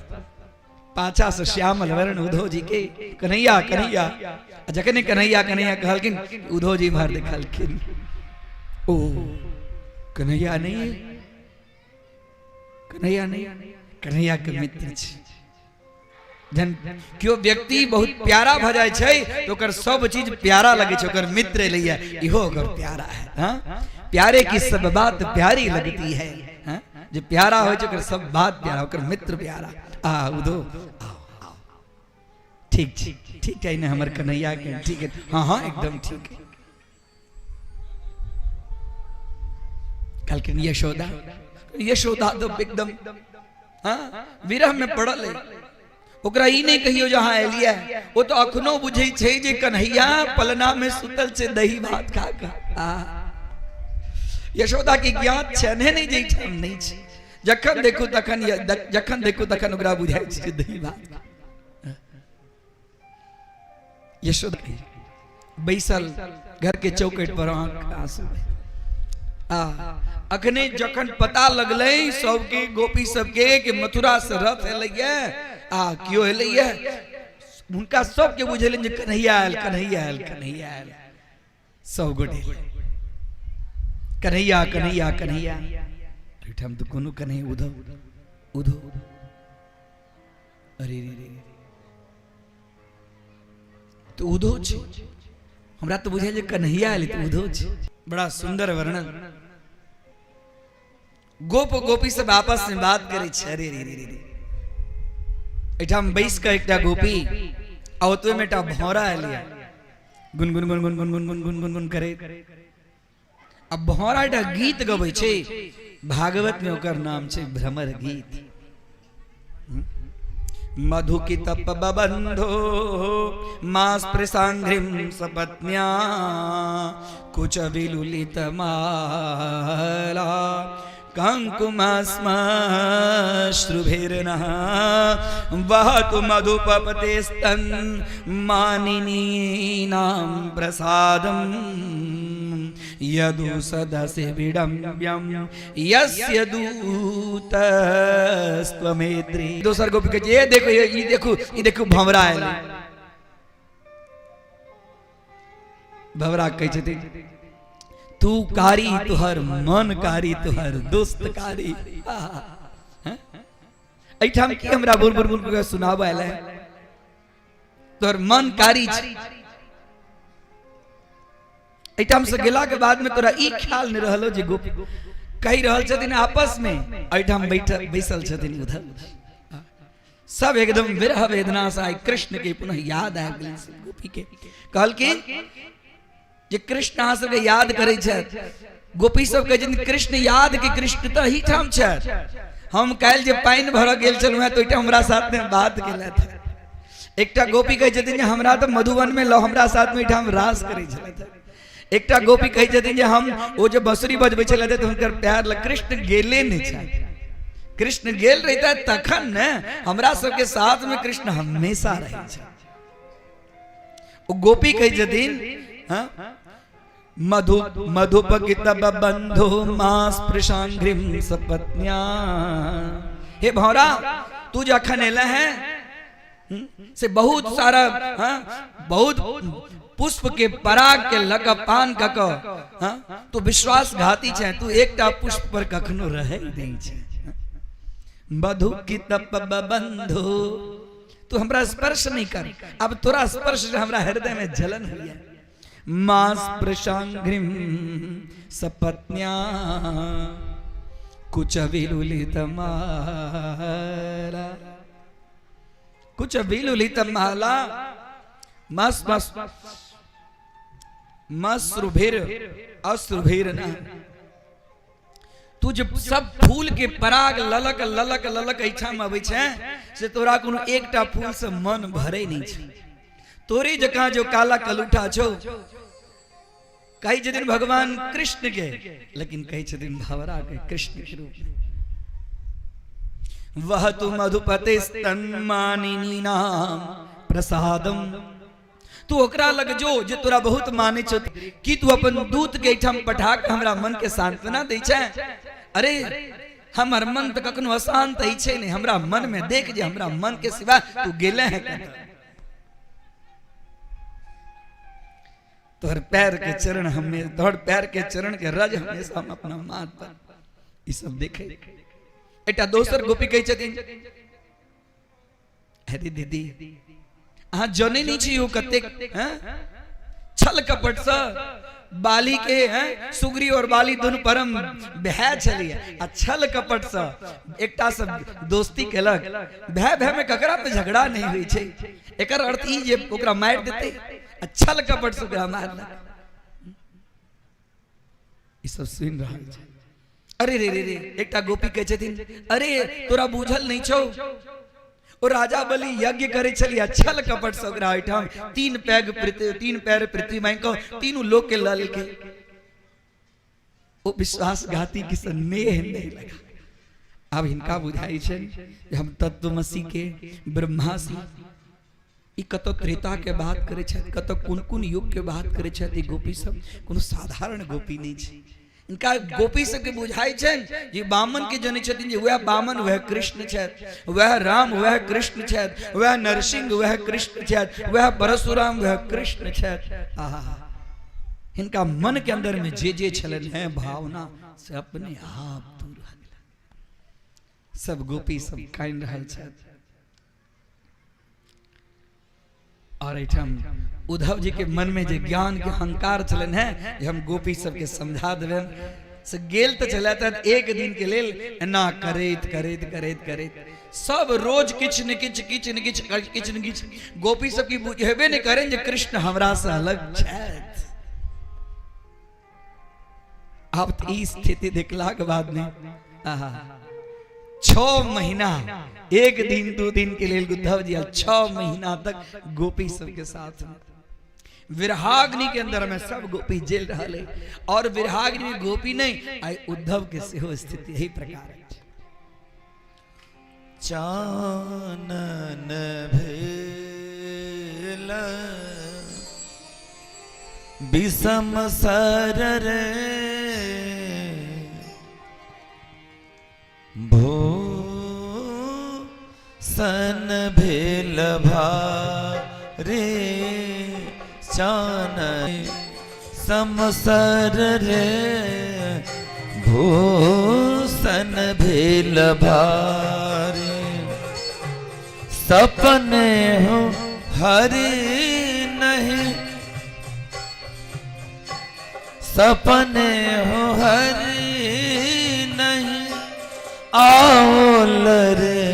पाछा से श्यामल वर्ण उद्धव जी के कन्हैया कन्हैया आ जखने कन्हैया कन्हैया कहलखिन उद्धव जी इम्हर देखलखिन ओ कन्हैया नहीं कन्हैया नहीं कन्हैया के मित्र छी जन केओ व्यक्ति बहुत प्यारा भऽ जाइ छै तऽ ओकर सब चीज प्यारा लगै छै ओकर मित्र एलैया इहो ओकर प्यारा है हाँ प्यारे की सब बात प्यारी लगती है हाँ जे प्यारा होइ छै ओकर सब बात प्यारा ओकर मित्र प्यारा आ उदो आओ आओ ठीक छै ठीक है ने हमर कन्हैया के ठीक है हाँ हाँ एकदम ठीक है कहलखिन यशोदा यशोदा तो एकदम हाँ विरह में पड़ल है ओकरा ई नहीं कहियो जे अहाँ एलियै ओ तो अखनो बुझै छै जे कन्हैया पलना में सुतल छै दही भात खा कऽ आ यशोदा के ज्ञात छै नहीं जे एहिठाम नहि छै जखन देखू तखन जखन देखू तखन ओकरा बुझाइ छै जे दही भात यशोदा बैसल घर के चौकट पर आंख आंसू आ अखने जखन पता लगलै सबके गोपी सबके कि मथुरा से रथ एलैया आ केओ एलैया हुनका सबके बुझेलनि जे कन्हैया आयल कन्हैया आयल कन्हैया आयल सब गोटे कन्हैया कन्हैया कन्हैया एहिठाम तऽ कोनो कन्हैया उधव उधव अरे रे रे तऽ उधो छै हमरा तऽ बुझायल जे कन्हैया एलै तऽ उधो छै बड़ा सुंदर वर्णन गोप गोपी सब आपस में बात करै छै अरे रे रे रे एहिठाम बैस कऽ एकटा गोपी आ ओतबे में एकटा भौरा एलै गुनगुन गुनगुन गुनगुन गुनगुन गुनगुन करे आ भौरा एकटा गीत गबै छै भागवत में ओकर नाम छै भ्रमर गीत मधु की तप बबंधो मा स्पृशांघ्रिम सपत्न्या कुच विलुलित माला कंकुमस्मश्रुभिर्नः वहतु मधुपपतेस्तन् मानिनीनां प्रसादम् यदु सदसि विडम्ब्यं यस्य दूतस्त्वमेत्री दोसर गोपी कहै छै ए देखो ई देखू ई देखू भंवरा आयल भवरा कहै छथिन तू कारी तुहर मन कारी तुहर दोस्त कारी एहिठाम की हमरा बुर बुर बुर सुनाबऽ आयल है तोहर मन कारी छै एहिठाम से गेला के बाद में तोरा ई ख्याल नहीं रहलो जे गोपी कहि रहल छथिन आपस में एहिठाम बैठल बैसल छथिन उधर सब एकदम विरह वेदना से आइ कृष्ण के पुनः याद आबि गेल गोपी के कहलखिन जे कृष्ण अहाँ सबके याद करै छथि गोपी सब कहै छथिन कृष्ण याद के कृष्ण तऽ एहिठाम छथि हम काल्हि जे पानि भरऽ गेल छलहुँ हेँ तऽ ओहिठाम हमरा साथमे बात केलथि एकटा गोपी कहै छथिन जे हमरा तऽ मधुबनमे लऽ हमरा साथमे एहिठाम रास करै छलथि एकटा गोपी कहै छथिन जे हम ओ जे बंसुरी बजबै छलथि तऽ हुनकर प्यार लग कृष्ण गेले नहि छथि कृष्ण गेल रहिता तखन ने हमरा सबके साथमे कृष्ण हमेशा रहै छथि ओ गोपी कहै छथिन हँ मधु मधुपकितब बंधु मास स्पृशांघ्रिम सपत्न्या हे भौरा तू जखन एल है से बहुत सारा हाँ, बहुत पुष्प के पराग के लक पान कक हाँ, तू विश्वासघाती छे तू एकटा पुष्प पर कखनो रहे नहीं छे मधु की तप बंधु तू हमरा स्पर्श नहीं कर अब तोरा स्पर्श से हमरा हृदय में जलन हुई है मां स्पृशांघ्रिम सपत्न्या कुछ विलुलित माला कुछ विलुलित माला मस मस मश्रुभिर अश्रुभिर ना तू जे सब फूल के पराग ललक ललक ललक एहिठाम अबै छै से तोरा कोनो एकटा फूल से मन भरे नहीं छै तोरे जकाँ जो काला कलूठा छौ कहै छथिन भगवान कृष्ण के लेकिन कहै छथिन भवरा के कृष्ण के रूप में वह तु मधुपते स्तन्मानिनी नाम प्रसादम तू ओकरा लग जो जे तोरा बहुत मानै छौ की तू अपन दूत के एहिठाम पठा के हमरा मन के सांत्वना दै छै अरे हमर मन तऽ कखनो अशांत होइ छै नहि हमरा मन में देख जे हमरा मन के सिवा तू गेले है कतऽ तोहर पैर के चरण हमें तोहर पैर के चरण के रज हमेशा हम अपना माथ पर ई सब देखे एकटा दोसर गोपी कहै छथिन अरे दीदी अहाँ जनै नहि छी ओ कतेक हैं छल कपट से बाली के हैं सुग्री और बाली दुनू परम भाय छलिए आ छल कपट से एकटा से दोस्ती केलक भाय भाय में ककरा पे झगड़ा नहीं होइ छै एकर अर्थ ई जे ओकरा मारि देतै आ छल कपट से ओकरा मारलक ई सब सुनि रहल छै अरे रे रे रे एकटा गोपी कहै छथिन अरे तोरा बुझल नहि छौ ओ राजा बलि यज्ञ करै छलियै छल कपट से ओकरा ओहिठाम तीन पैग पृथ्वी तीन पैर पृथ्वी मांगि कऽ तीनू लोक के लऽ लेलकै ओ विश्वासघाती के स्नेह नहि लगा आब हिनका बुझाइ छनि जे हम तत्वमसी के ब्रह्मासी ई कतौ त्रेता के बात करै छथि कतौ कोन कोन युग के बात करै छथि ई गोपी सब कोनो साधारण गोपी नहि छै इनका गोपी सबके बुझाइ छनि जे बामन के जनै छथिन जे वएह बामन वएह कृष्ण छथि वएह राम वएह कृष्ण छथि वएह नरसिंह वएह कृष्ण छथि वएह परशुराम वएह कृष्ण छथि आहा हिनका मन के अंदर में जे जे छलनि हैं भावना से अपने आप दूर भऽ गेलनि सब गोपी सब कानि रहल छथि और एहिठाम उद्धव जी के मन में जे ज्ञान के अहंकार छलनि हैं जे हम गोपी सबके समझा देबनि से गेल तऽ छलथि हेँ एक दिन के लेल एना करैत करैत करैत करैत सब रोज किछु ने किछु किछु ने किछु किछु ने किछु गोपी सबके बुझेबे नहि करनि जे कृष्ण हमरा से अलग छथि आब तऽ ई स्थिति देखलाक बाद ने आहा 6 महीना एक दिन 2 दिन के लेल उद्धव जी 6 महीना तक गोपी सबके साथ में विरहाग्नि के अंदर में सब गोपी जेल रहा है और विरहाग्नि में गोपी नहीं आई उद्धव के सेहो स्थिति यही प्रकार है। चानन भेल विषम सर रे भूषण भेल भारे चानन समसर रे भूषण भेल भारी सपने हो हरि नहीं सपने हो हरि नहीं आओल रे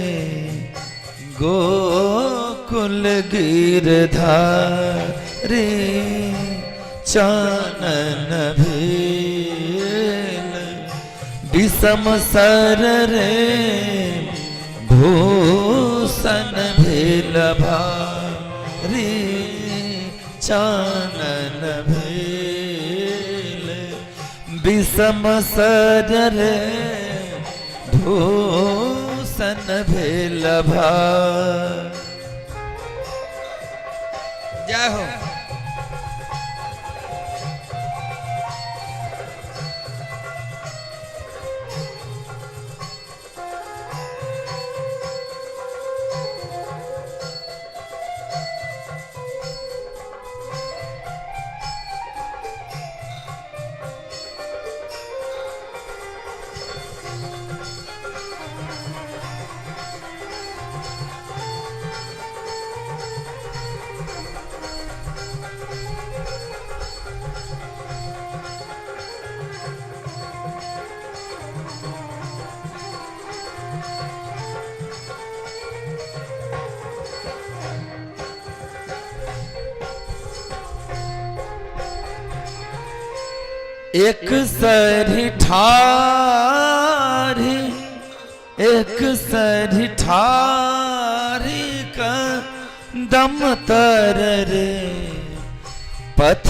गोकुल गिरधारी चानन भेल विषम सर रे भूषण भेल भारी चानन भेल विषम सर रे भूषण भेल भारी। जय हो। एक सरी ठारी एक सरी ठारी का दम तर रे पथ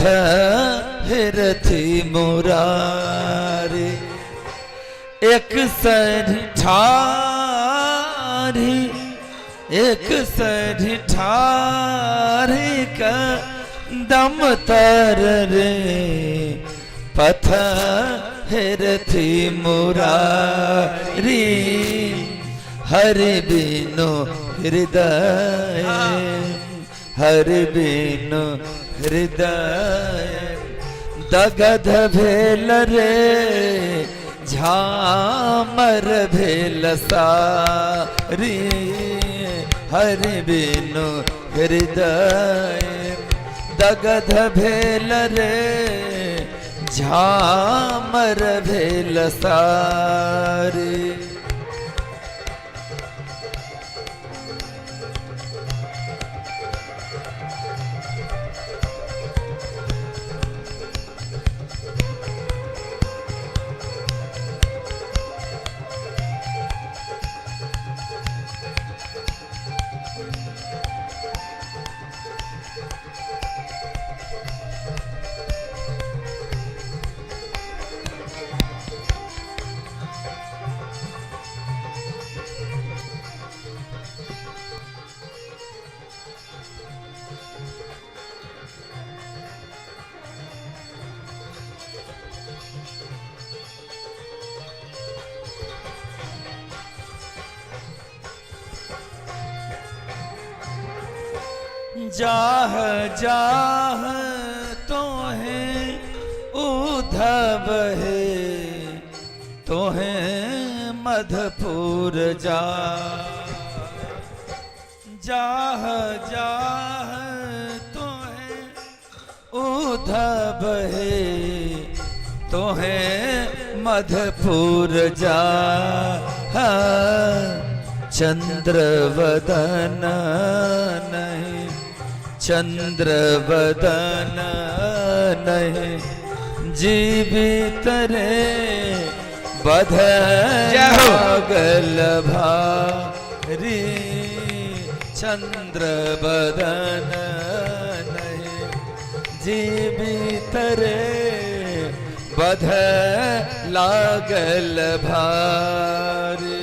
हिरथी मुरारी एक सरी ठारी एक सरी ठारी का दम तर रे पथ हिरथी मुरारी हरि बिनु हृदय हरि बिनु हृदय दगध भेल रे झामर भेल सारी हरि बिनु हृदय दगध भेल रे झामर भेल सारी। जाह जाह तोहे उद्धव है तोहे मधुपुर जा जाह जाह तोहे उद्धव है तोहे मधुपुर जा चंद्रवदन नहीं चंद्रवदन नहीं जीवित रे बध जय हो। लागल भारी चंद्रवदन नहीं जीवित रे बध लागल भारी।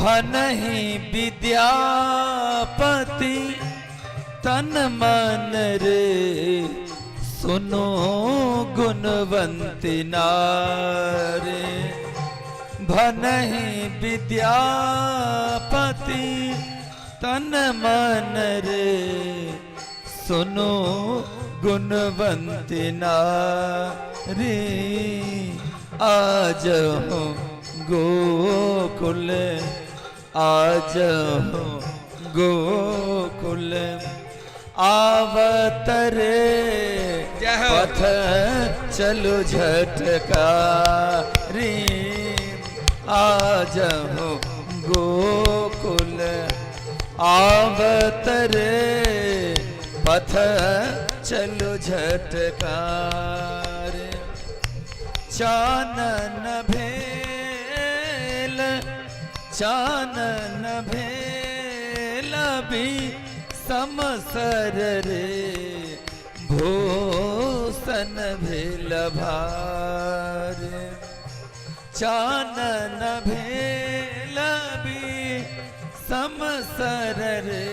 भनहि विद्यापति तन मन रे, सुनो गुणवंती नारे। भनहि विद्यापति तन मन रे, सुनो गुणवंती नारी। आज हो गोकुल, आज हो गोकुल आवत रे, जय हो। पथ चलो झटकारी। आज हो गोकुल आवत रे, पथ चलो झटकार। चानन भेल, चानन भेल भी समसर रे, भूषण भेल भार। चानन भेल भी समसर रे,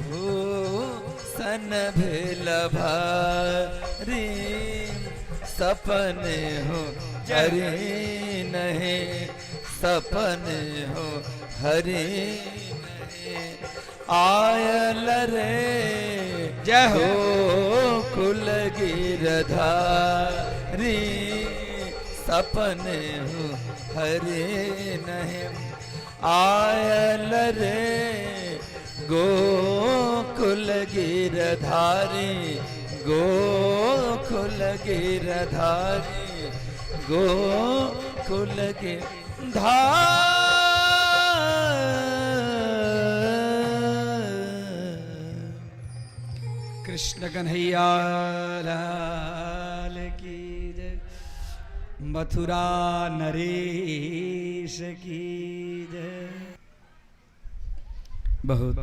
भूषण भेल भारी। सपने हो हरि नहीं, सपने हो हरि नहीं आयल रे, जय हो। कुल गिरधारी। सपने हो हरि नहीं आयल रे, गोकुल गिरधारी, गोकुल गिरधारी, गोकुल गिरधारी। कृष्ण कन्हैया लाल की जय, मथुरा नरेश की जय। बहुत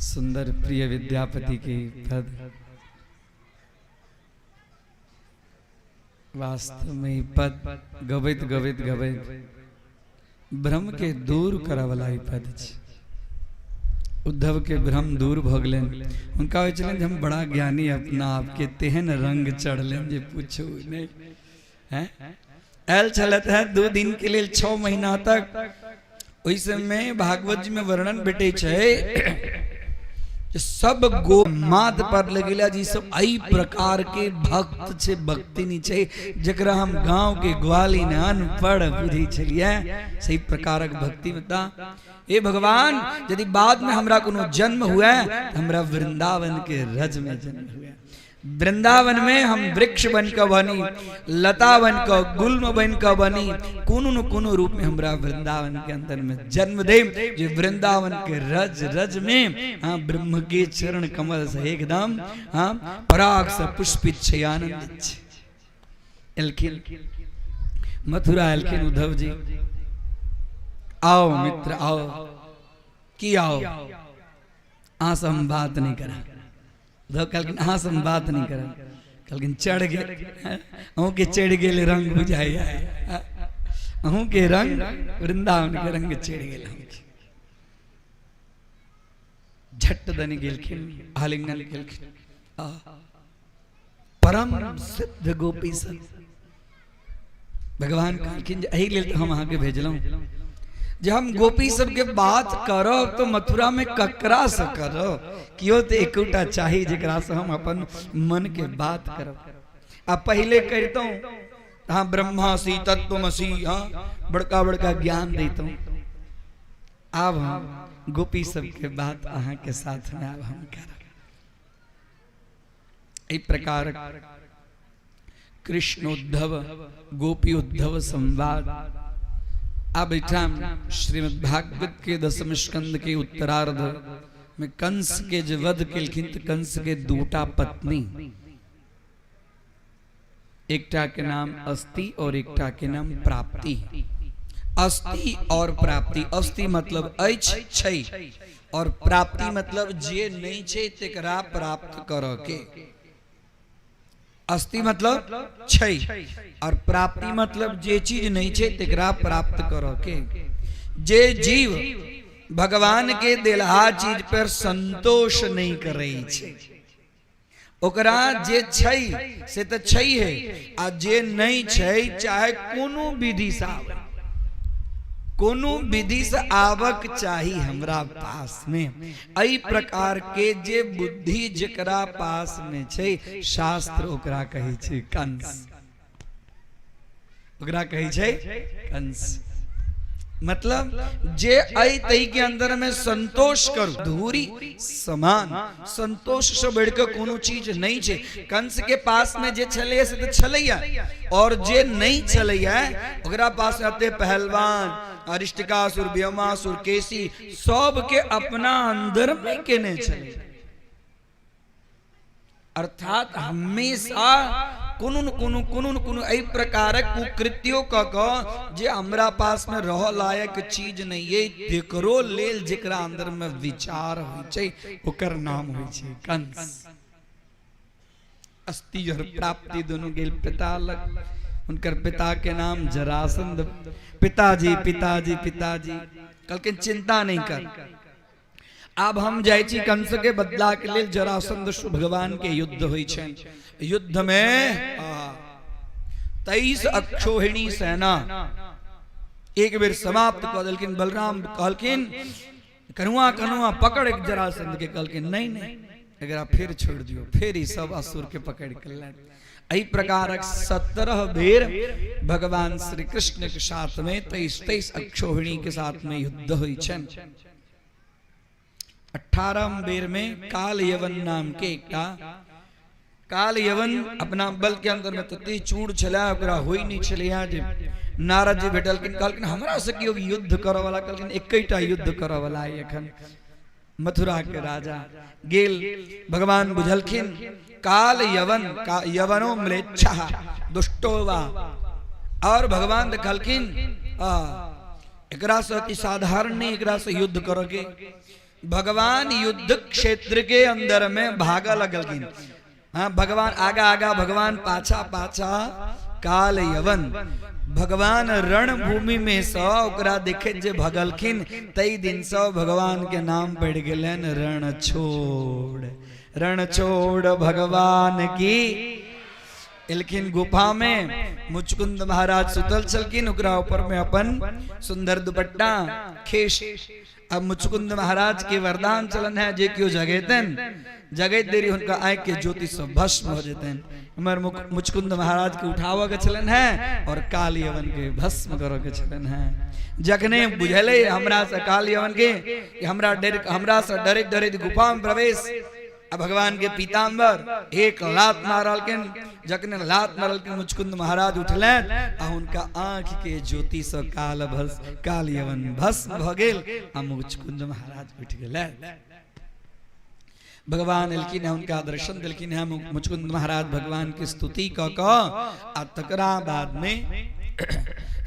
सुंदर प्रिय विद्यापति के पद। वास्तव में ई पद गबैत गबैत गबैत भ्रम के दूर करऽ वाला ई पद छै। उद्धव के भ्रम दूर भऽ गेलनि। हुनका होइ छलनि जे हम बड़ा ज्ञानी, अपना आपके तेहन रंग चढ़लनि जे पूछू नहि। हैं आयल छलथि हैं 2 दिन के लेल 6 महीना तक। ओहि समय भागवत जी में वर्णन भेटै छै जे सब गो माथ पर लगेला जी सब एहि प्रकार के भक्त छै, भक्ति नहीं छै, जकरा हम गांव के ग्वाली ने अनपढ़ बुझै छलियै, सही प्रकारक भक्ति में ता हे भगवान यदि बाद में हमरा कोनो जन्म हुए त हमरा वृंदावन के रज में जन्म हुए। वृंदावन में हम वृक्ष बन के बनी, लता बन के, गुल्म बन के बनी, कोनो न कोनो रूप में हमरा वृंदावन के अंदर में जन्म दे, जे वृंदावन के रज रज में हाँ ब्रह्म के चरण कमल से एकदम हाँ पराग से पुष्पित छै, आनंदित छै। एलखिन मथुरा, एलखिन उद्धव जी, आओ मित्र आओ, की आओ, अहाँ से हम बात नहीं करब। उद्धव कहलखिन अहाँ से हम बात नहीं करब। कहलखिन चढ़ गेल अहूँ के, चढ़ गेल रंग बुझाइया अहूँ के, रंग वृंदावन के रंग चढ़ गेल अहूँ के। झट दनी गेलखिन, आलिंगन केलखिन। आ परम सिद्ध गोपी सब भगवान कहलखिन जे एहि लेल तऽ हम अहाँके भेजलहुँ जे हम गोपी सबके बात करब तो मथुरा में ककरा से करब? केओ तऽ एकोटा चाही जेकरा से हम अपन मन के बात करब। आ पहिले करितहुँ हाँ ब्रह्मासि तत्वमसि, हाँ बड़का बड़का ज्ञान दैतहुँ। आब हम गोपी सबके बात अहाँके साथ में आब हम करब। एहि प्रकार कृष्ण उद्धव गोपी उद्धव संवाद। अब एहिठाम श्रीमद् भागवत के दसम स्कंद के उत्तरार्ध में कंस के जे वध केलखिन तऽ कंस के दूटा पत्नी, एकटा के नाम अस्ति और एकटा के नाम प्राप्ति। अस्ति और प्राप्ति, अस्ति मतलब अछि छै और प्राप्ति मतलब जे नहीं छै तेकरा प्राप्त करऽ के। अस्ति मतलब छै और प्राप्ति मतलब जे चीज नहीं छै तेकरा प्राप्त करऽ के। जे जीव भगवान के देलहा चीज पर संतोष नहीं करै छै, ओकरा जे छै से तऽ छै है, आ जे नहीं छै चाहे कोनो विधि से आवे, कोनो विधि से आवक चाही हमरा पास में। एहि प्रकार के जे बुद्धि जकरा पास में छै, शास्त्र ओकरा कहै छै कंस, ओकरा कहै छै कंस। मतलब जे अई तई के अंदर में संतोष करू, धूरी समान, संतोष से बढ़कर कोनो चीज नहीं छै। कंस के पास में जे छलैया से तऽ छलैया, और जे नहीं छलैया ओकरा पास रहते पहलवान, अरिष्टकासुर, व्योमासुर, केसी, सब के अपना अंदर में केने छलै। अर्थात हमेशा कोनो न कोनो, कोनो न कोनो एहि प्रकारक कुकृत्यो कऽ कऽ जे हमरा पास में रह लायक चीज नहीं है, तेकरो लेल जेकरा अंदर में विचार होइ छै ओकर नाम होइ छै कंस। अस्ति और प्राप्ति दोनों गेल पिता लग, हुनकर पिता के नाम जरासंध। पिताजी पिताजी पिताजी कहलखिन चिंता नहीं कर, आब हम जाइ छी कंस के बदला के लेल। जरासंध भगवान के युद्ध होइ छनि, युद्ध में 23 अक्षोहिणी सेना एक बेर समाप्त कऽ देलखिन। बलराम कहलखिन कनुआ कनुआ पकड़ एक जरासंध के, कहलखिन नहीं नहीं एकरा फिर छोड़ दियो, फिर ई सब असुर के पकड़ के लान। एहि प्रकारक 17 बेर भगवान श्री कृष्ण के साथ में 23 अक्षोहिणी के साथ में युद्ध होइ छनि। 18 बेर में काल यवन नाम के एकटा काल यवन अपना बल के अंदर में तते चूड़ छला, ओकरा होई नहीं छलैया। जे नारद जी भेटलखिन, कहलखिन हमरा से केओ युद्ध करऽ वाला, कहलखिन एकेटा युद्ध करऽ वाला है एखन मथुरा के राजा गेल। भगवान बुझलखिन काल यवन का यवनो म्लेच्छा दुष्टो वा, और भगवान देखलखिन एकरा से अति साधारण नहीं, एकरा से युद्ध करोगे। भगवान युद्ध क्षेत्र के अंदर में भागा लगलखिन। हाँ, भगवान आगा आगा, भगवान पाछा पाछा काल यवन। भगवान रणभूमि में स ओकरा देखे जे भगलखिन, तई दिन स भगवान के नाम पड़ गेलन रणछोड़। रणछोड़ भगवान की। एलखिन गुफा में, मुचकुंद महाराज सुतल छलखिन, ओकरा ऊपर में अपन सुंदर दुपट्टा खेस। अब मुचकुंद महाराज के वरदान चलन है जे क्यों जगेतन, जगैत देरी हुनका आँख के ज्योति सब भस्म हो जेतन। हमर मुचकुंद महाराज के उठावऽ के छलन है और काल यवन के भस्म करऽ के छलन है। जखने बुझले हमरा से काल यवन के कि हमरा डर, हमरा से डरैत डरैत गुफा में प्रवेश, आ भगवान के पीताम्बर एक लात मारलखिन। जखने लात मारलखिन मुचकुंद महाराज उठलनि आ हुनका आँख के ज्योति से काल भस काल यवन भस्म भऽ गेल आ मुचकुंद महाराज उठि गेलनि। भगवान एलखिन है, हुनका दर्शन देलखिन है। मुचकुंद महाराज भगवान के स्तुति कऽ कऽ आ तकरा बाद में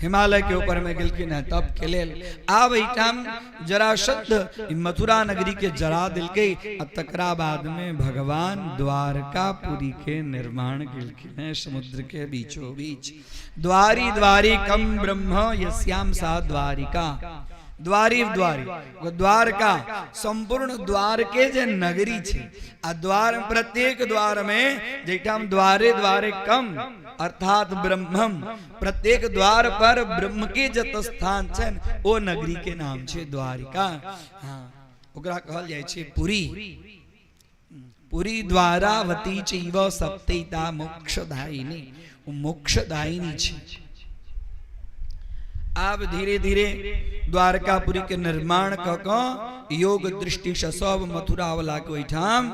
हिमालय के ऊपर में गेलखिन है तप के लेल। आब एहिठाम जरासंध मथुरा नगरी के जरा देलकै आ तकरा बाद में भगवान द्वारकापुरी के निर्माण केलखिन है समुद्र के बीचों बीच। द्वारी द्वारी कम ब्रह्म यस्याम सा द्वारिका, द्वारी द्वारी द्वारका संपूर्ण द्वार के जे नगरी छै आ द्वार प्रत्येक द्वार में जैठाम द्वारे द्वारे कम अर्थात ब्रह्मम, प्रत्येक द्वार पर ब्रह्म के जत स्थान छनि ओ नगरी के नाम छै द्वारिका। हाँ, ओकरा कहल जाइ छै पुरी। पुरी द्वारावती चैव सप्तैता मोक्षदायिनी, ओ मोक्षदायिनी छै। आब धीरे धीरे द्वारकापुरी के निर्माण कऽ कऽ योग दृष्टि से सब मथुरा वाला के ओहिठाम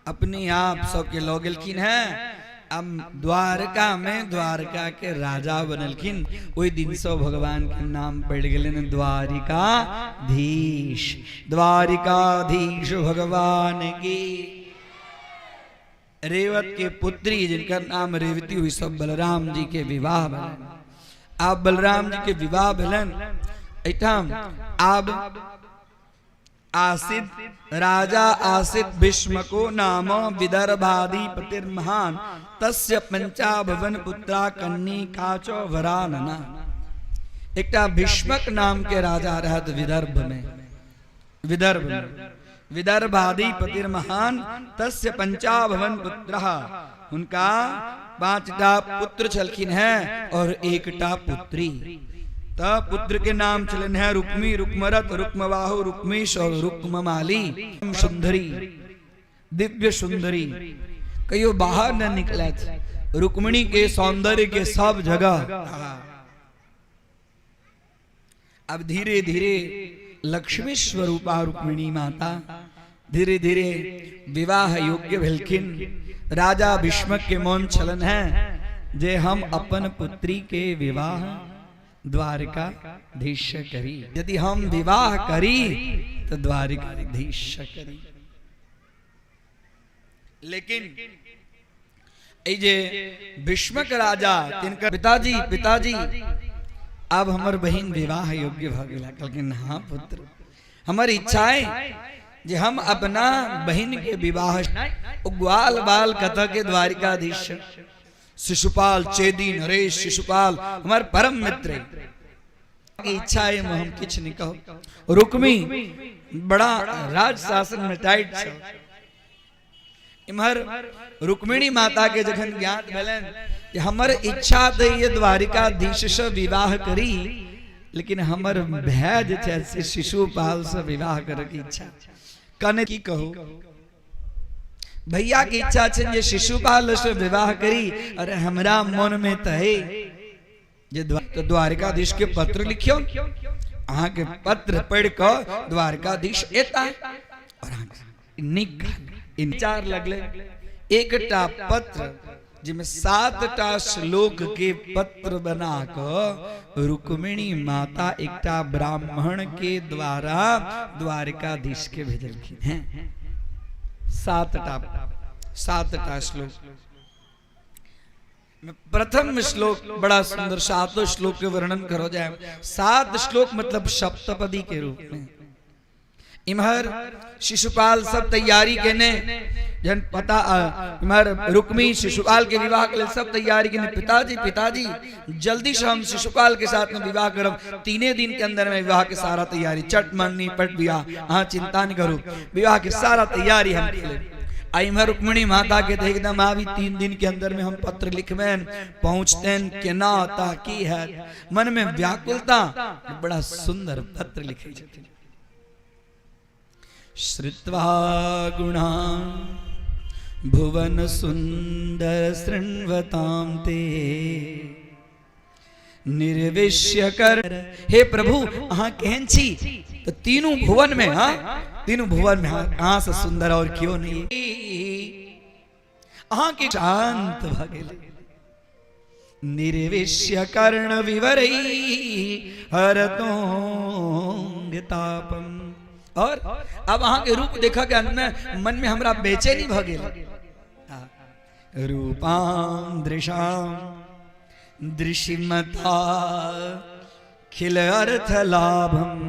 अपने आप सबके लऽ गेलखिन हैं। अब द्वारका में द्वारका के राजा बनलखिन। ओहि दिन से भगवान के नाम पड़ गेलनि द्वारिकाधीश। द्वारिकाधीश भगवान की। रेवत के पुत्री जिनका नाम रेवती हुई सब बलराम जी के विवाह भेलनि। आब बलराम जी के विवाह भेलनि एहिठाम। आब आसित राजा आसित भीष्मको नाम विदर्भाधिपतिर्महान तस्य पंचाभवन पुत्रा कन्निका च वरानना। एकटा भीष्मक नाम के राजा रहत विदर्भ में, विदर्भ में विदर्भादि पतिर्महान तस्य पंचाभवन पुत्रः। हुनका 5टा पुत्र छलखिन हैं और 1टा पुत्री। त पुत्र के नाम छलनि हैं रुक्मी, रुक्मरथ, रुक्मबाहु, रुक्मीश और रुक्ममाली। सुंदरी, दिव्य सुंदरी, कहियो बाहर न निकलत। रुक्मिणी के सौंदर्य के सब जगह। अब धीरे धीरे लक्ष्मी स्वरूपा रुक्मिणी माता धीरे धीरे विवाह योग्य भेलखिन। राजा भीष्मक के मन छलन है जे हम अपन पुत्री के विवाह द्वारकाधीश करी। यदि हम विवाह करी तो द्वारकाधीश करी। लेकिन ई जे भीष्मक राजा तिनकर पिताजी, पिताजी अब हमर बहिन विवाह योग्य भ गेला। कहलखिन हाँ पुत्र, हमर इच्छा है जे हम अपना बहिन के विवाह ग्वाल बाल कत के द्वारिकाधीश शिशुपाल चेदी नरेश शिशुपाल हमार परम मित्र है। इच्छा है हम किछ नहीं कहो। रुक्मी बड़ा राज शासन में टाइट छ। इम्हर रुक्मिणी माता के जखन ज्ञात भेलन कि हमर इच्छा तो ये द्वारिकाधीश से विवाह करी, लेकिन हमर भय जे छै से शिशुपाल से विवाह करे के इच्छा। कने की कहू, भैया के इच्छा छै जे शिशुपाल से विवाह करी, अरे हमरा मन में तो है जे तो द्वारिकाधीश के पत्र लिखियो, अहाँ के पत्र पढ़ के द्वारिकाधीश एता और अहाँ निक विचार लगले। एकटा पत्र जिसमें 7टा श्लोक के पत्र बना के रुक्मिणी माता एकटा ब्राह्मण के द्वारा द्वारिकाधीश के भेजलखिन हैं। 7टा श्लोक। प्रथम श्लोक बड़ा सुंदर, सातों श्लोक के वर्णन करो जाए। 7 श्लोक मतलब सप्तपदी के रूप में। इम्हर शिशुपाल सब तैयारी केने, जन पता इम्हर रुक्मी शिशुपाल के विवाह के लिए सब तैयारी केने। पिताजी पिताजी जल्दी से हम शिशुपाल के साथ में विवाह करब, 3 दिन के अंदर में विवाह के सारा तैयारी, चट मंगनी पट विवाह, हाँ चिंता नहीं करू, विवाह के सारा तैयारी हम कर लेब। आ इम्हर रुक्मिणी माता के तो एकदम आबी 3 दिन के अंदर में हम पत्र लिखबेन, पहुंचतेन केना होता की है, मन में व्याकुलता। बड़ा सुंदर पत्र लिखे छथिन। श्रुत्वा गुणान् भुवन सुंदर शृण्वतां ते निर्विश्य कर। हे प्रभु अहाँ केहन छी? तो तीनों भुवन में, हाँ तीनों भुवन में अहाँ से सुंदर और क्यों नहीं। अहाँ के शांत भ गेलै। निर्विश्य कर्ण विवरै हरतोंग तापम। और अब अहाँ के रूप देखा के अंत में मन में हमरा बेचैनी भ गेल। रूपां दृशां दृशिमता खिल अर्थ लाभम।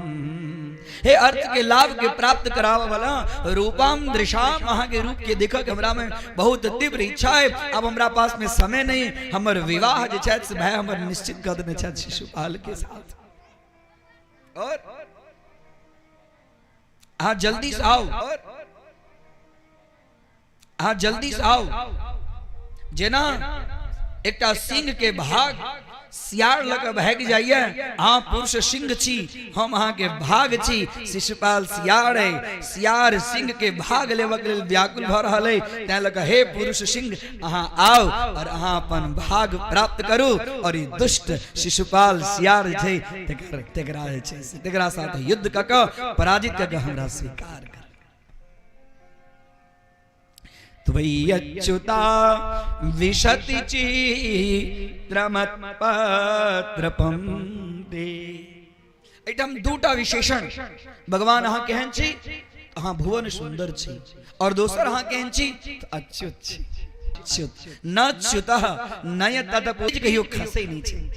हे अर्थ के लाभ के प्राप्त करावे वाला रूपाम दृशाम, अहाँ के रूप के देखा के हमरा में बहुत तीव्र इच्छा है। अब हमरा पास में समय नहीं, हमर विवाह जे छै से भाई हमर निश्चित कर देने छै शिशुपाल के साथ। और अहाँ जल्दी से आओ, अहाँ जल्दी से आओ। जेना एकटा सिंह के भाग सियार लग भागि जाइए, अहाँ पुरुष सिंह छी, हम अहाँ के भाग छी। शिशुपाल सियार है, सियार सिंह के भाग लेबक लेल व्याकुल भ रहल है, तैं लग हे पुरुष सिंह अहाँ आओ और अहाँ अपन भाग प्राप्त करू। और ई दुष्ट शिशुपाल सियार छै तेकरा जे छै से तेकरा साथ युद्ध क क पराजित क क हमरा स्वीकार कर। त्वयि अच्युता विशति चित्रमत्पत्रपं ते। एहिठाम दूटा विशेषण, भगवान अहाँ केहन छी? अहाँ भुवन सुंदर छी, और दोसर अहाँ केहन छी? तो अच्युत छी। अच्युत न च्युतः नय तदप कहियो खसै नहीं छै,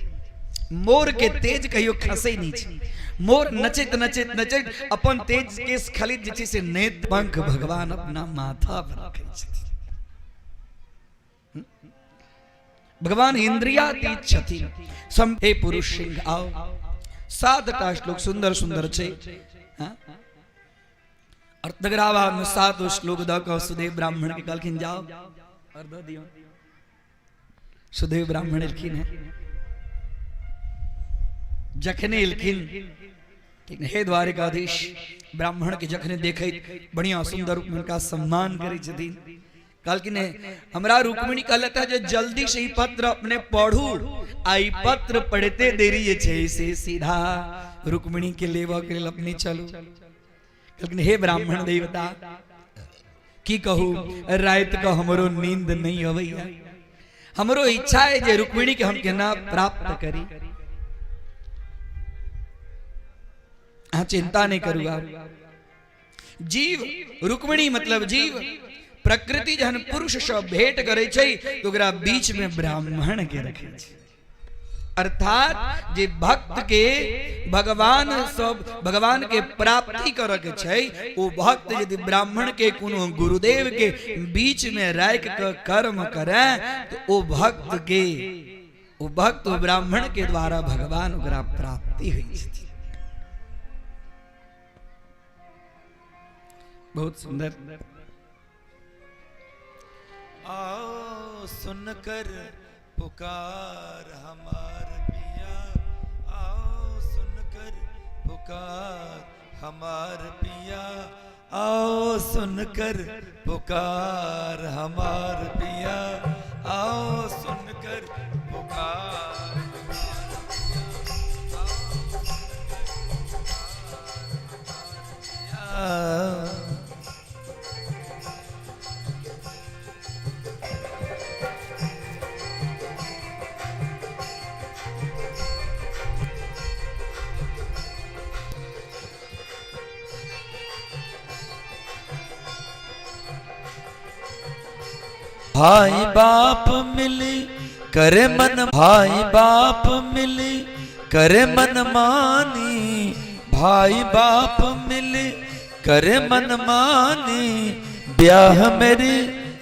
मोर के तेज कहियो खसै नहीं छै। मोर नचैत नचैत नचैत अपन तेज के स्खलित जे छै से नेत्र पंख भगवान अपना माथा पर रखै छथिन। भगवान इंद्रियातीत छथिन। हे पुरुष सिंह आओ, 7टा श्लोक सुंदर सुंदर छै। हाँ? और तकरा बाद में 7 श्लोक दऽ कऽ सुदेव ब्राह्मण के कहलखिन जाओ और दऽ दियौ। सुदेव ब्राह्मण एलखिन है, जखने एलखिन ठीक हे द्वारिकाधीश, ब्राह्मण के जखने देखैत बढ़िया सुंदर रूप में हुनका सम्मान करै छथिन। कहलखिन हमरा रुक्मिणी कहलत है जे जल्दी से ई पत्र अपने पढ़ू, आ ई पत्र पढ़ते देरी जे छै से सीधा रुक्मिणी के लेबऽ के लेल अपने चलू। कहलखिन हे ब्राह्मण देवता, की कहू, राति के हमरो नींद नहीं अबैया, हमरो इच्छा है जे रुक्मिणी के हम केना प्राप्त करी। अहाँ चिंता नहीं करू। आप जीव रुक्मिणी मतलब जीव प्रकृति जहन पुरुष से भेंट करे छै तो ओकरा बीच में ब्राह्मण के रखे छै। अर्थात जे भक्त के भगवान सब भगवान के प्राप्ति करे के छै, ओ भक्त यदि ब्राह्मण के कोनो गुरुदेव के बीच में राख के कर्म करे तो ओ भक्त के ओ भक्त ओ ब्राह्मण के द्वारा भगवान ओकरा प्राप्ति होइ छै। बहुत सुंदर। आओ सुनकर पुकार हमार पिया, आओ सुनकर पुकार हमार पिया, आओ सुनकर पुकार हमार पिया, आओ सुनकर पुकार। भाई बाप मिली करे मन, भाई बाप मिली करे मन मानी, भाई बाप मिली करे मन मानी, ब्याह मेरी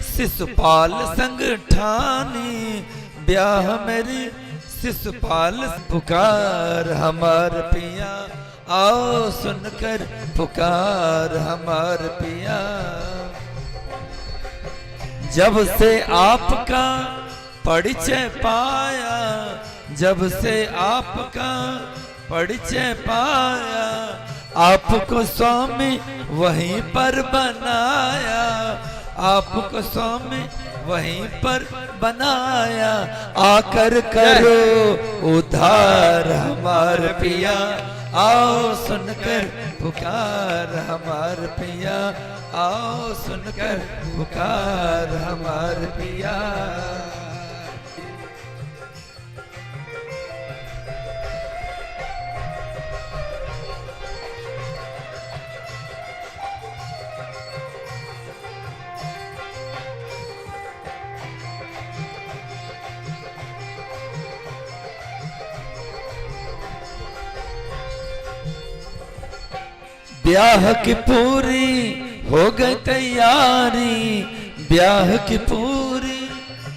शिशुपाल संग ठानी, ब्याह मेरी शिशुपाल। पुकार हमार पिया, आओ सुनकर पुकार हमार पिया। जब से आपका परिचय पाया, जब से आपका परिचय पाया, आपको स्वामी वहीं पर बनाया, आपको स्वामी वहीं पर बनाया, आकर करो उद्धार हमार पिया, आओ सुनकर पुकार हमार पिया, आओ सुनकर पुकार हमार पिया। ब्याह की पूरी हो गई तैयारी, ब्याह की पूरी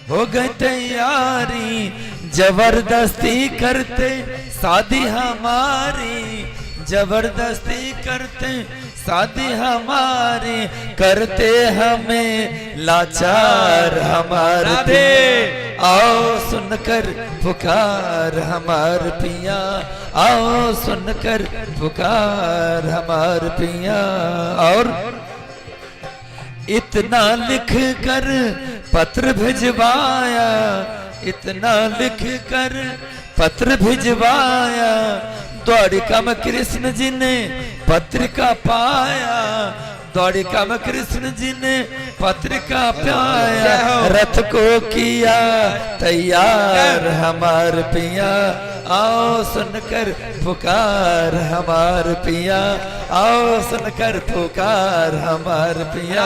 हो गई तैयारी, जबरदस्ती करते शादी हमारी, जबरदस्ती करते शादी हमारी, करते हमें लाचार हमारे। राधे। आओ सुनकर पुकार हमार पिया, आओ सुनकर पुकार हमार पिया। और इतना लिख कर पत्र भिजवाया, इतना लिख कर पत्र भिजवाया, द्वारिका में कृष्ण जी ने पत्रिका पाया, द्वारिका में कृष्ण जी ने पत्रिका पाया, रथ को किया तैयार हमार पिया, आओ सुनकर पुकार हमार पिया, आओ सुनकर पुकार हमार पिया,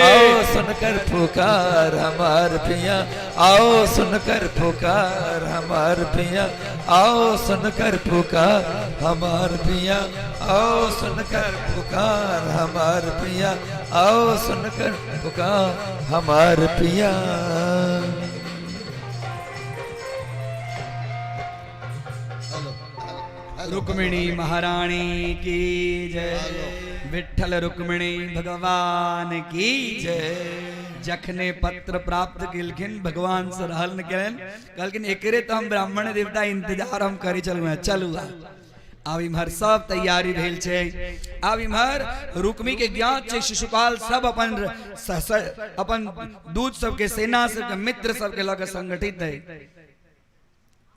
आओ सुनकर पुकार हमार पिया, आओ सुनकर पुकार हमार पिया, आओ सुनकर पुकार हमार पिया, आओ सुनकर पुकार हमार पिया, आओ सुनकर पुकार हमार पिया। Hello hello. रुक्मिणी महारानी की जय, विठ्ठल रुक्मिणी भगवान की जय। जखने पत्र प्राप्त केलखिन भगवान से रहल न केलनि, कहलखिन एकरे तो हम ब्राह्मण देवता इंतजार हम करे चलू हैं, चलू। आब इम्हर सब तैयारी भेल छै। आब इम्हर रुक्मी के ज्ञात छै शिशुपाल सब अपन अपन दूत सबके सेना सबके मित्र सबके लऽ के संगठित है।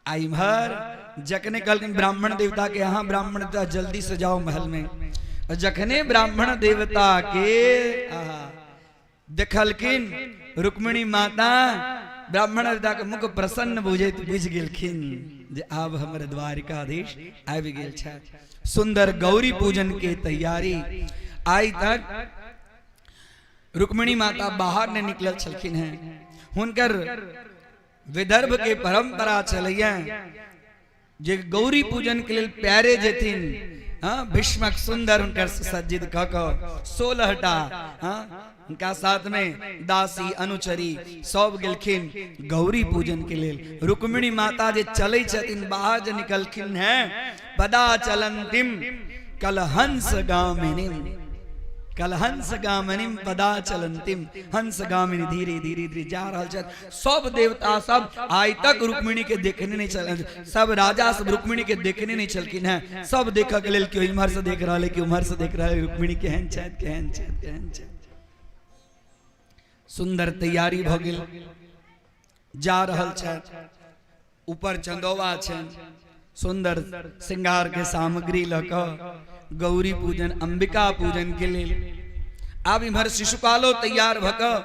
आ इम्हर जखने कहलखिन ब्राह्मण देवता के, यहाँ ब्राह्मण देवता जल्दी से जाओ महल में, जखने ब्राह्मण देवता के देखलखिन रुक्मिणी माता, ब्राह्मण देवता के मुख प्रसन्न बुझैत बुझि गेलखिन जे आब हमर द्वारिकाधीश आबि गेल छथि। सुंदर गौरी पूजन के तैयारी। आइ तक रुक्मिणी माता बाहर नहीं निकलल छलखिन हैं, हुनकर विदर्भ के परंपरा चलैया जे गौरी पूजन के लेल प्यारे जेथिन, हाँ भीष्मक सुंदर हुनकर सुसज्जित क क 16टा, हाँ उनका साथ में दासी अनुचरी सब गेलखिन गौरी पूजन के लेल। रुक्मिणी माता जे चलै छथिन बाहर जे निकलखिन हैं, पदा चलंतिम कलहंस गामिनी, कलहंस गामिनी पदा चलंतिम, हंस गामिनी धीरे धीरे धीरे जा रहल छथि। सब देवता सब आइ तक रुक्मिणी के देखने नहीं चल, सब राजा सब रुक्मिणी के देखने नहीं छलखिन हैं, सब देखऽ के लेल केओ इम्हर से देख रहल है, केओ उम्हर से देख रहल है, रुक्मिणी केहन छथि केहन छथि केहन छथि। सुंदर तैयारी भऽ गेल, जा रहल छथि, ऊपर चंदोवा छनि, सुंदर श्रृंगार के सामग्री लऽ कऽ गौरी पूजन अंबिका पूजन के लेल। आब इम्हर शिशुपालो तैयार भऽ कऽ,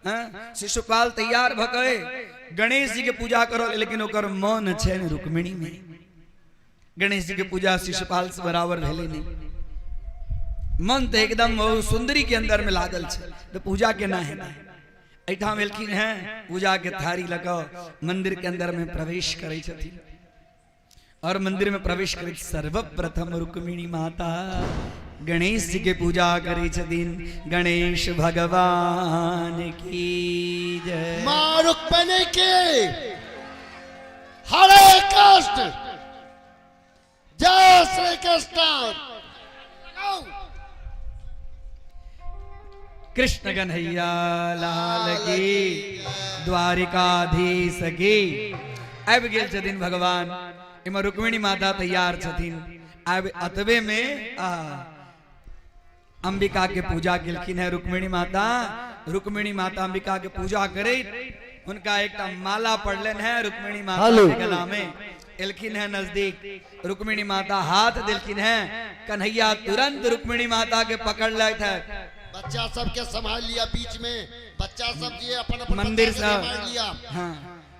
हाँ, शिशुपाल तैयार भऽ कऽ गणेश जी के पूजा करऽ, लेकिन ओकर मन छनि रुक्मिणी में। गणेश जी के पूजा शिशुपाल से बराबर भेलै नहीं, मन तऽ एकदम ओ सुंदरी के अंदर में लागल छै, तऽ पूजा केना हेतै। एहिठाम एलखिन हैं, पूजा के थारी लऽ कऽ मंदिर के अंदर में प्रवेश करै छथिन और मंदिर में प्रवेश करै सर्वप्रथम रुक्मिणी माता गणेश जी के पूजा करै छथिन। गणेश भगवान की जय। माँ रुक्मिणी की। हरे कृष्ण, जय श्री कृष्ण। कृष्ण कन्हैया लाल की, द्वारिकाधीश की। आबि गेल छथिन भगवान, इम्हर रुक्मिणी माता तैयार छथिन। आब अतबे में आ अंबिका के पूजा केलखिन है रुक्मिणी माता। रुक्मिणी माता अंबिका के पूजा करे हुनका एकटा माला पड़लनि है रुक्मिणी माता के गला में। एलखिन है नजदीक, रुक्मिणी माता हाथ दिलखिन है, कन्हैया तुरंत रुक्मिणी माता के पकड़ लेत है। बच्चा सबके संभाल लिया, बीच में बच्चा सब जे अपन अपन मंदिर बच्चा के से संभाल लिया। हाँ,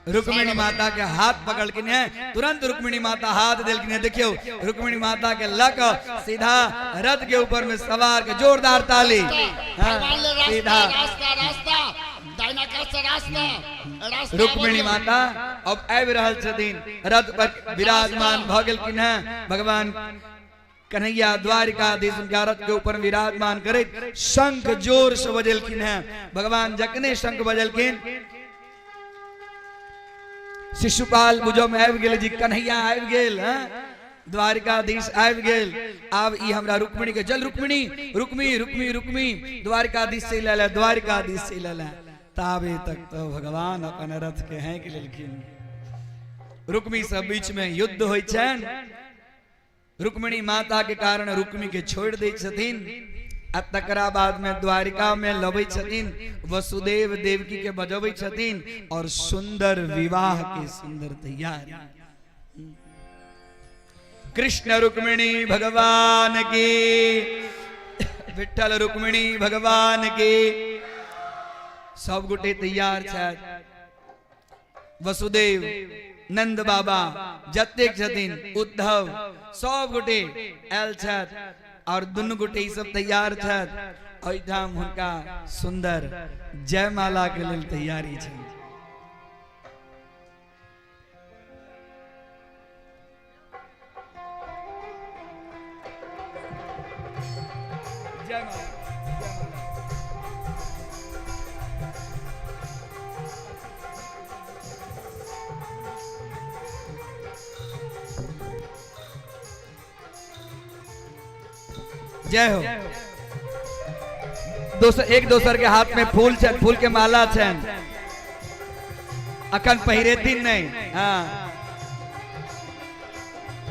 रुक्मिणी माता के हाथ पकड़लखिन है, तुरंत रुक्मिणी माता हाथ दिलखिन है। देखियो रुक्मिणी माता के लक सीधा रथ के ऊपर में सवार के जोरदार ताली। हाँ, भगवान ले रास्ता, सीधा रास्ता रास्ता दाहिना कात से रास्ता रास्ता रुक्मिणी बदलो। माता अब आबि रहल छथिन, रथ पर विराजमान भऽ गेलखिन हैं। भगवान कन्हैया द्वारिकाधीश हुनका रथ के ऊपर विराजमान करैत शंख जोर से बजेलखिन हैं। भगवान जखने शंख बजेलखिन शिशुपाल बुझो में आबि गेल जी कन्हैया आबि गेल, हैं द्वारिकाधीश आबि गेल। आब ई हमरा रुक्मिणी के जल, रुक्मिणी रुक्मी रुक्मी रुक्मी द्वारिकाधीश से लए, द्वारिकाधीश से लए। ताबे तक तो भगवान अपन रथ के हैंक लेलखिन। रुक्मी सब बीच में युद्ध होइ छनि, रुक्मिणी माता के कारण रुक्मी के छोड़ दै छथिन आ तकरा बाद में द्वारिका में लबै छथिन, वसुदेव देवकी के बजबै छथिन और सुंदर विवाह के सुंदर तैयारी। कृष्ण रुक्मिणी भगवान की, विठ्ठल रुक्मिणी भगवान की। सब गोटे तैयार छथि। वसुदेव नंद बाबा जतेक छथिन, उद्धव सब गोटे आयल छथि और दुनू गोटे ई सब तैयार छथि। एहिठाम हुनका सुंदर जयमाला के लेल तैयारी छनि। जयमाला। जय हो। दोसर एक दोसर के हाथ में फूल छनि, फूल के माला छनि। अखन पहिरेथिन नहीं। हाँ,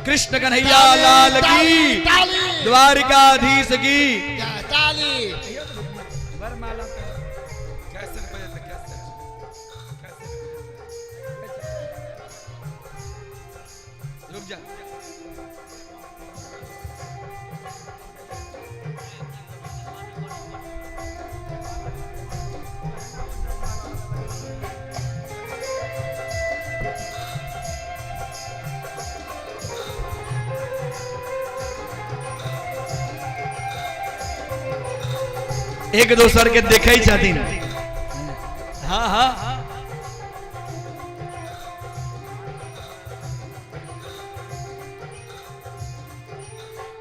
कृष्ण कन्हैया लाल की, ताली, द्वारिकाधीश की ताली। रुक जा। एक दोसर के देखै छथिन। हाँ हाँ,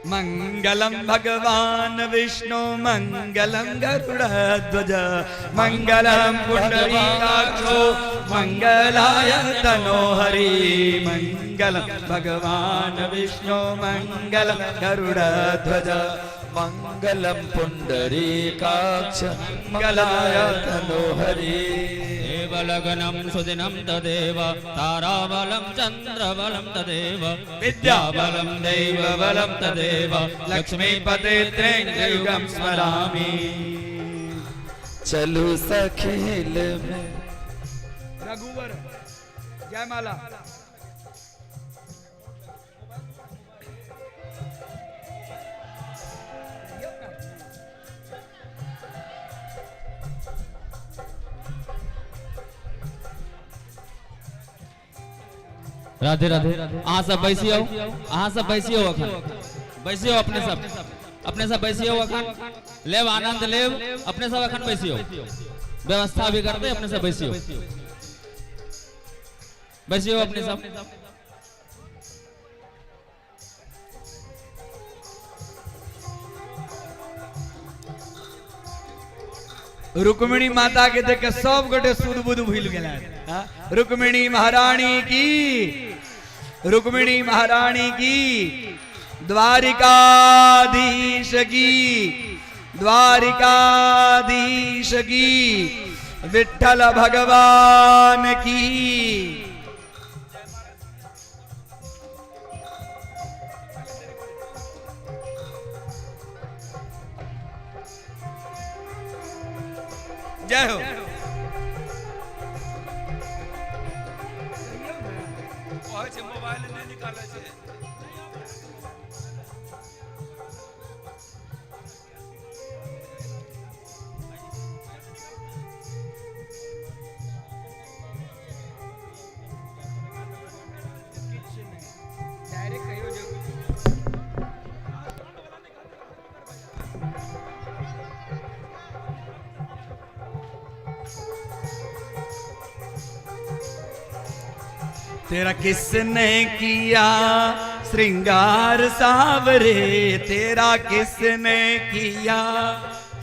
मंगलम भगवान विष्णु मंगलम गरुड़ध्वज मंगलम पुंडरीकाक्षो मंगलाय तनोहरि। मंगलम भगवान विष्णु मंगलम गरुड़ध्वज मंगलम पुंडरीकाक्ष मंगलाय तनोहरि। देवलग्नं सुदिनं तदेव ताराबलं चन्द्रबलं तदेव विद्याबलं विद्याबलं दैवबलं तदेव लक्ष्मीपते त्र्यङ्गयुगं स्मरामि। चलू सखेल में। रघुवर जय माला। राधे राधे। अहाँ सब बैसियौ, अहाँ सब बैसियौ, अखन बैसियौ। अपने सब, अपने सब बैसियौ, अखन लेब आनंद लेब। अपने सब अखन बैसियौ, व्यवस्था भी करते। अपने सब बैसियौ, बैसियौ अपने सब। रुक्मिणी माता के देख के सब गोटे सुध बुध भूल गेल। रुक्मिणी महारानी की, रुक्मिणी महारानी की, द्वारिकाधीश की, द्वारिकाधीश की, विठ्ठल भगवान की। जय हो। मोबाइल नहीं निकाले छै। तेरा किसने किया श्रृंगार सावरे, तेरा किसने किया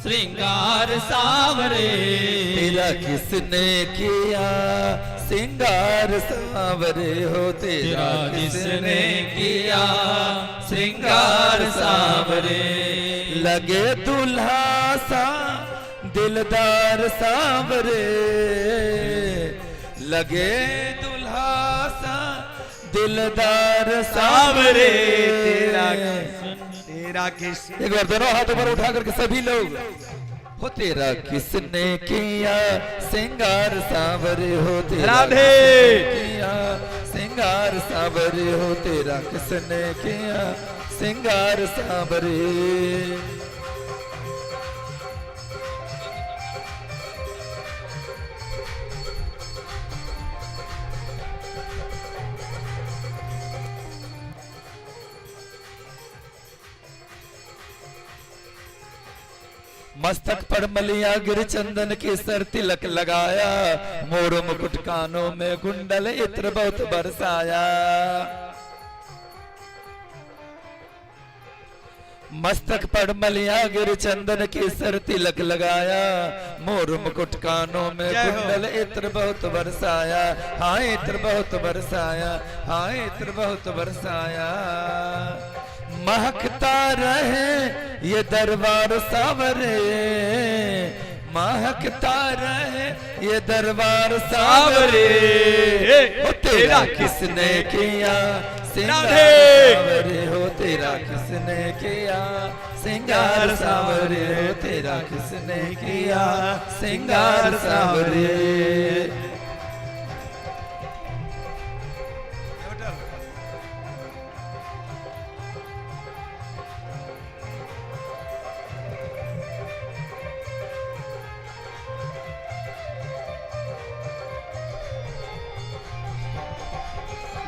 श्रृंगार सावरे, तेरा किसने किया श्रृंगार सावरे हो, तेरा तेरा किसने किसने किया श्रृंगार सावरे, लगे दुल्हा सा दिलदार सावरे, लगे दुल्हा सा दिलदार सावरे, तेरा तेरा किस एक बार दोनों हाथों पर उठा करके सभी लोग हो, तेरा किसने किया श्रृंगार सावरे हो, तेरा राधे। किसने किया श्रृंगार सावरे हो, तेरा किसने किया श्रृंगार सावरे। मस्तक पर मलिया गिर चंदन के सर तिलक लगाया, मोर मुकुट कानों में कुंडल इत्र बहुत बरसाया। मस्तक पर मलिया गिर चंदन के सर तिलक लगाया, मोर मुकुट कानों में जय हो। कुंडल इत्र बहुत बरसाया, हाँ इत्र बहुत बरसाया, हाँ इत्र बहुत बरसाया। महकता रहे ये दरबार सावरे, महकता रहे ये दरबार सावरे। हो तेरा किसने किया सिंगार सावरे, हो तेरा किसने किया सिंगार सावरे, हो तेरा किसने किया सिंगार सावरे।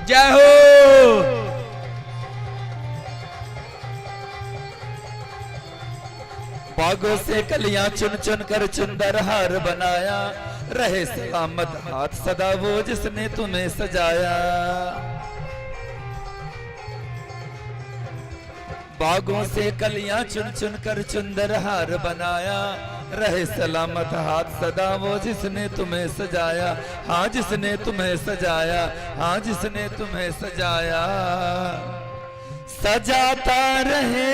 जय हो। बागों से कलियां चुन चुन कर चुंदर हार बनाया, रहे सलामत हाथ सदा वो जिसने तुम्हें सजाया। बागों से कलियां चुन चुन कर चुंदर हार बनाया, रहे सलामत हाथ सदा वो जिसने तुम्हें सजाया। हाँ जिसने तुम्हें सजाया, हाँ जिसने तुम्हें सजाया। सजाता रहे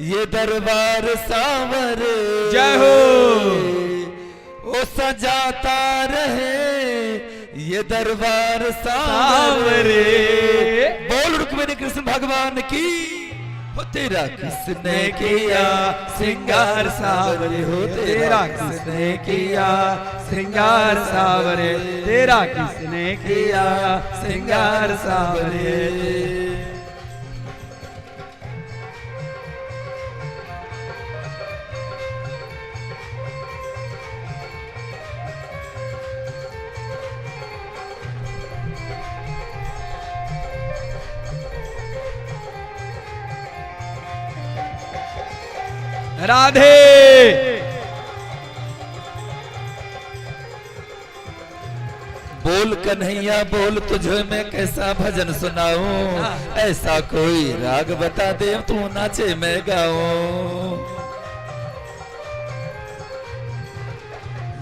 ये दरबार सांवरे, जय हो। ओ सजाता रहे ये दरबार सांवरे। बोल रुक्मिणी कृष्ण भगवान की। हो तेरा किसने किया सिंगार सावरे, हो तेरा किसने किया श्रृंगार सावरे, तेरा किसने किया श्रृंगार सावरे। राधे। बोल कन्हैया बोल तुझे मैं कैसा भजन सुनाऊं, ऐसा कोई राग बता दे तू नाचे मैं गाऊं।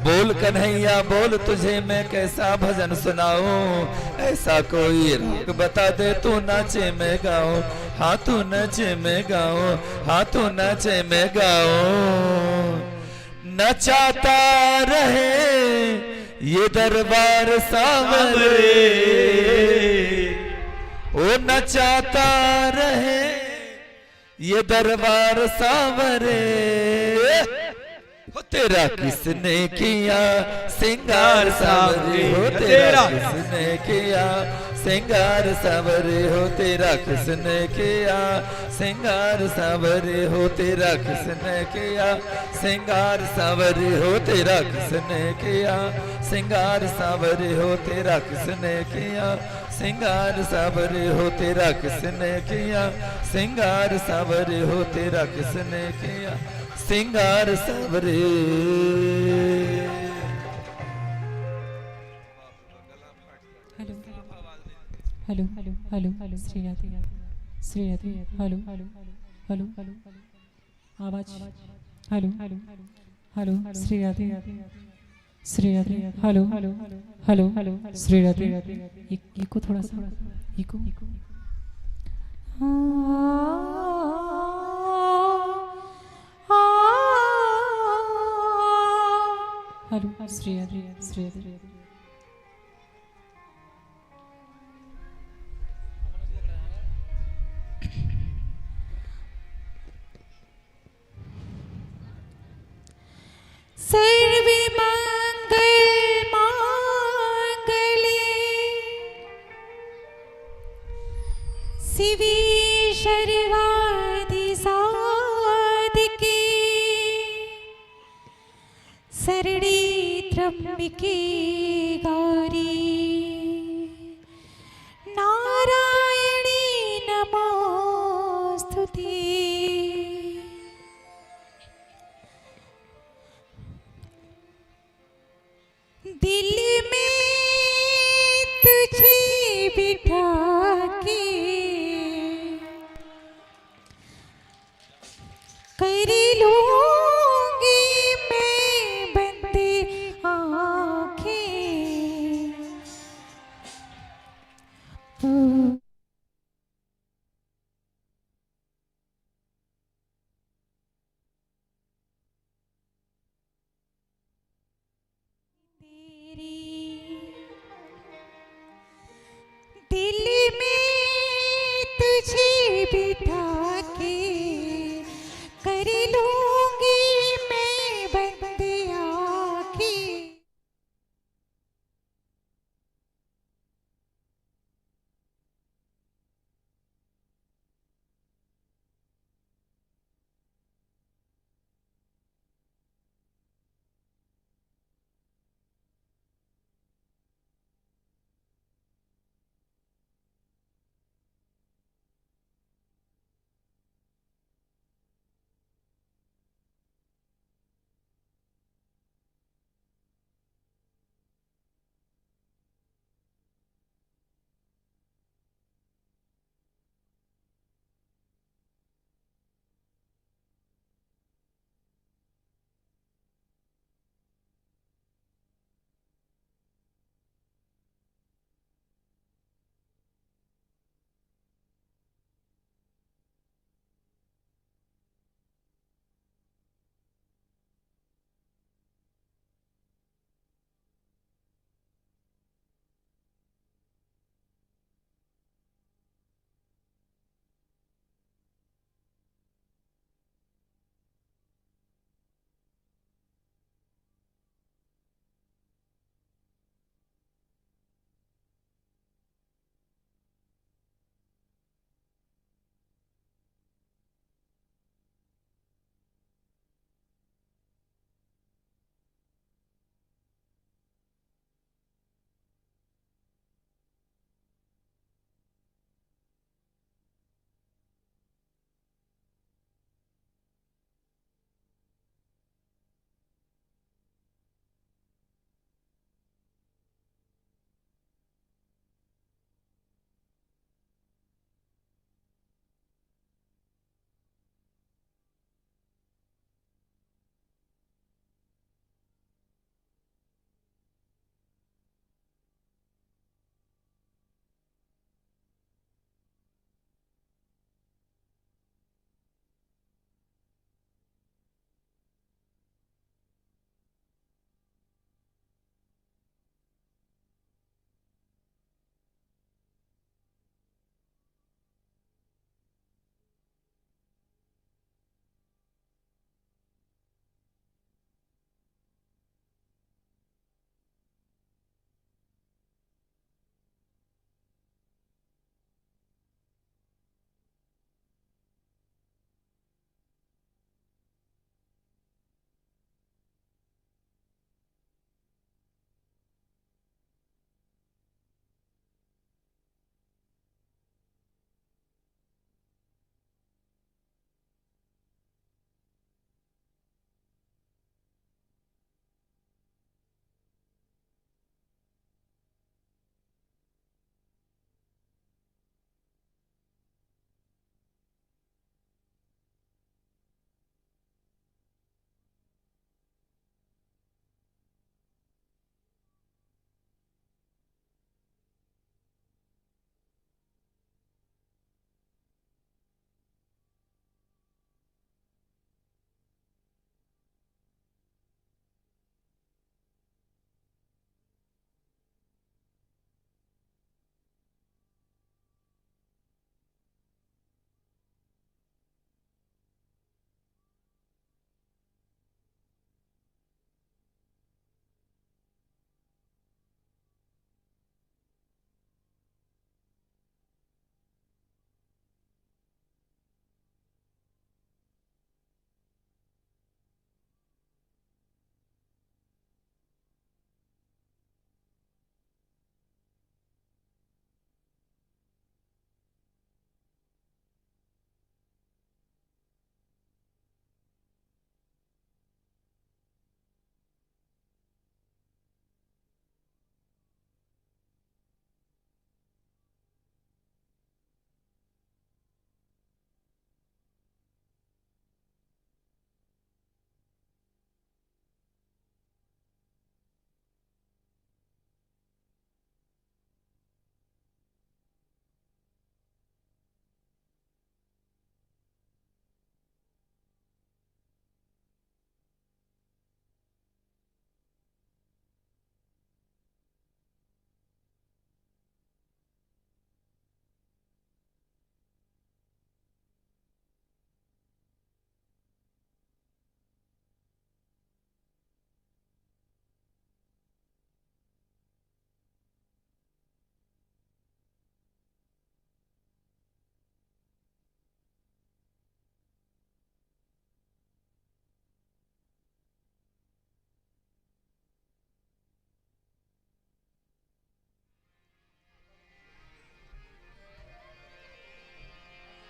बोल कन्हैया बोल तुझे मैं कैसा भजन सुनाऊं, ऐसा कोई राग बता दे तू नाचे मैं गाऊं। हाँ तू नाचे मैं गाऊं, हाँ तू नाचे मैं गाऊं। नचाता रहे ये दरबार सांवरे, ओ नचाता रहे ये दरबार सांवरे। हो तेरा किसने किया सिंगार सांवरे, हो तेरा किसने किया सिंगार सांवरे, हो तेरा किसने किया सिंगार सांवरे, हो तेरा किसने किया सिंगार सांवरे, हो तेरा किसने किया सिंगार सांवरे, हो तेरा किसने किया सिंगार सांवरे, हो तेरा किसने किया सिंगार सांवरे, हो तेरा किसने किया सिंगार Sanwer. Hello hello hello hello Shri Radhe, Shri Radhe. Hello hello hello आवाज। Hello hello Shri Radhe, Shri Radhe. Hello hello hello Shri Radhe. Echo थोड़ा सा इको। हेलो श्री राधे, श्री राधे। सर्वे मंगल मांगले शिवे सर्वाधि साधिके शरणे त्र्यंबके गौरी नारायणी नमोस्तुते। दिल में तुझे बिठा के कर लूंगी मैं बंद आँखें।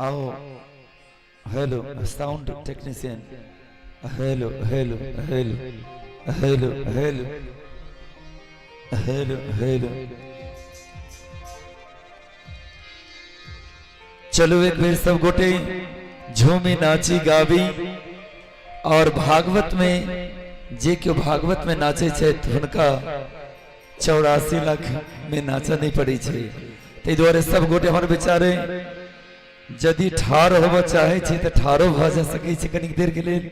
आओ Hello sound technician hello hello hello hello hello hello hello चलू एक बेर सब गोटे झूमी नाची गाबी और भागवत में जे केओ भागवत में नाचे छथि हुनका 84 लाख में नाचा नहीं पड़ै छै। ताहि दुआरे सब गोटे हमर विचारे यदि ठाढ़ होबऽ चाहै छी तऽ ठाढ़ो भऽ जा सकै छी कनिक देर के लेल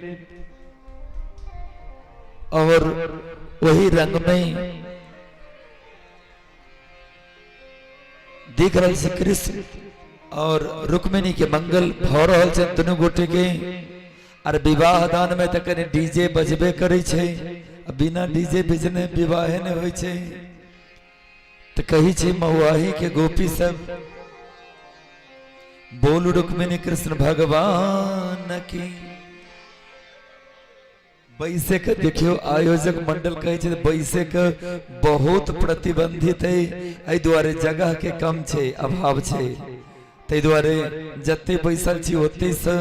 और वही रंग में देख रहल छी कृष्ण और रुक्मिणी के मंगल भऽ रहल छै दुनू गोटे के। आर विवाह दान में तऽ कनि डीजे बजबे करै छै, आ बिना डीजे बजने विवाहे नहि होइ छै। तऽ कहै छै महुआही के गोपी सब, बोल रुक्मिणी कृष्ण भगवान की। बैसे के देखियो आयोजक मंडल कहै छै बैसे के बहुत प्रतिबंधित है, एहि दुआरे जगह के कम छै, अभाव छै, ताहि दुआरे जते बैसल छी ओते से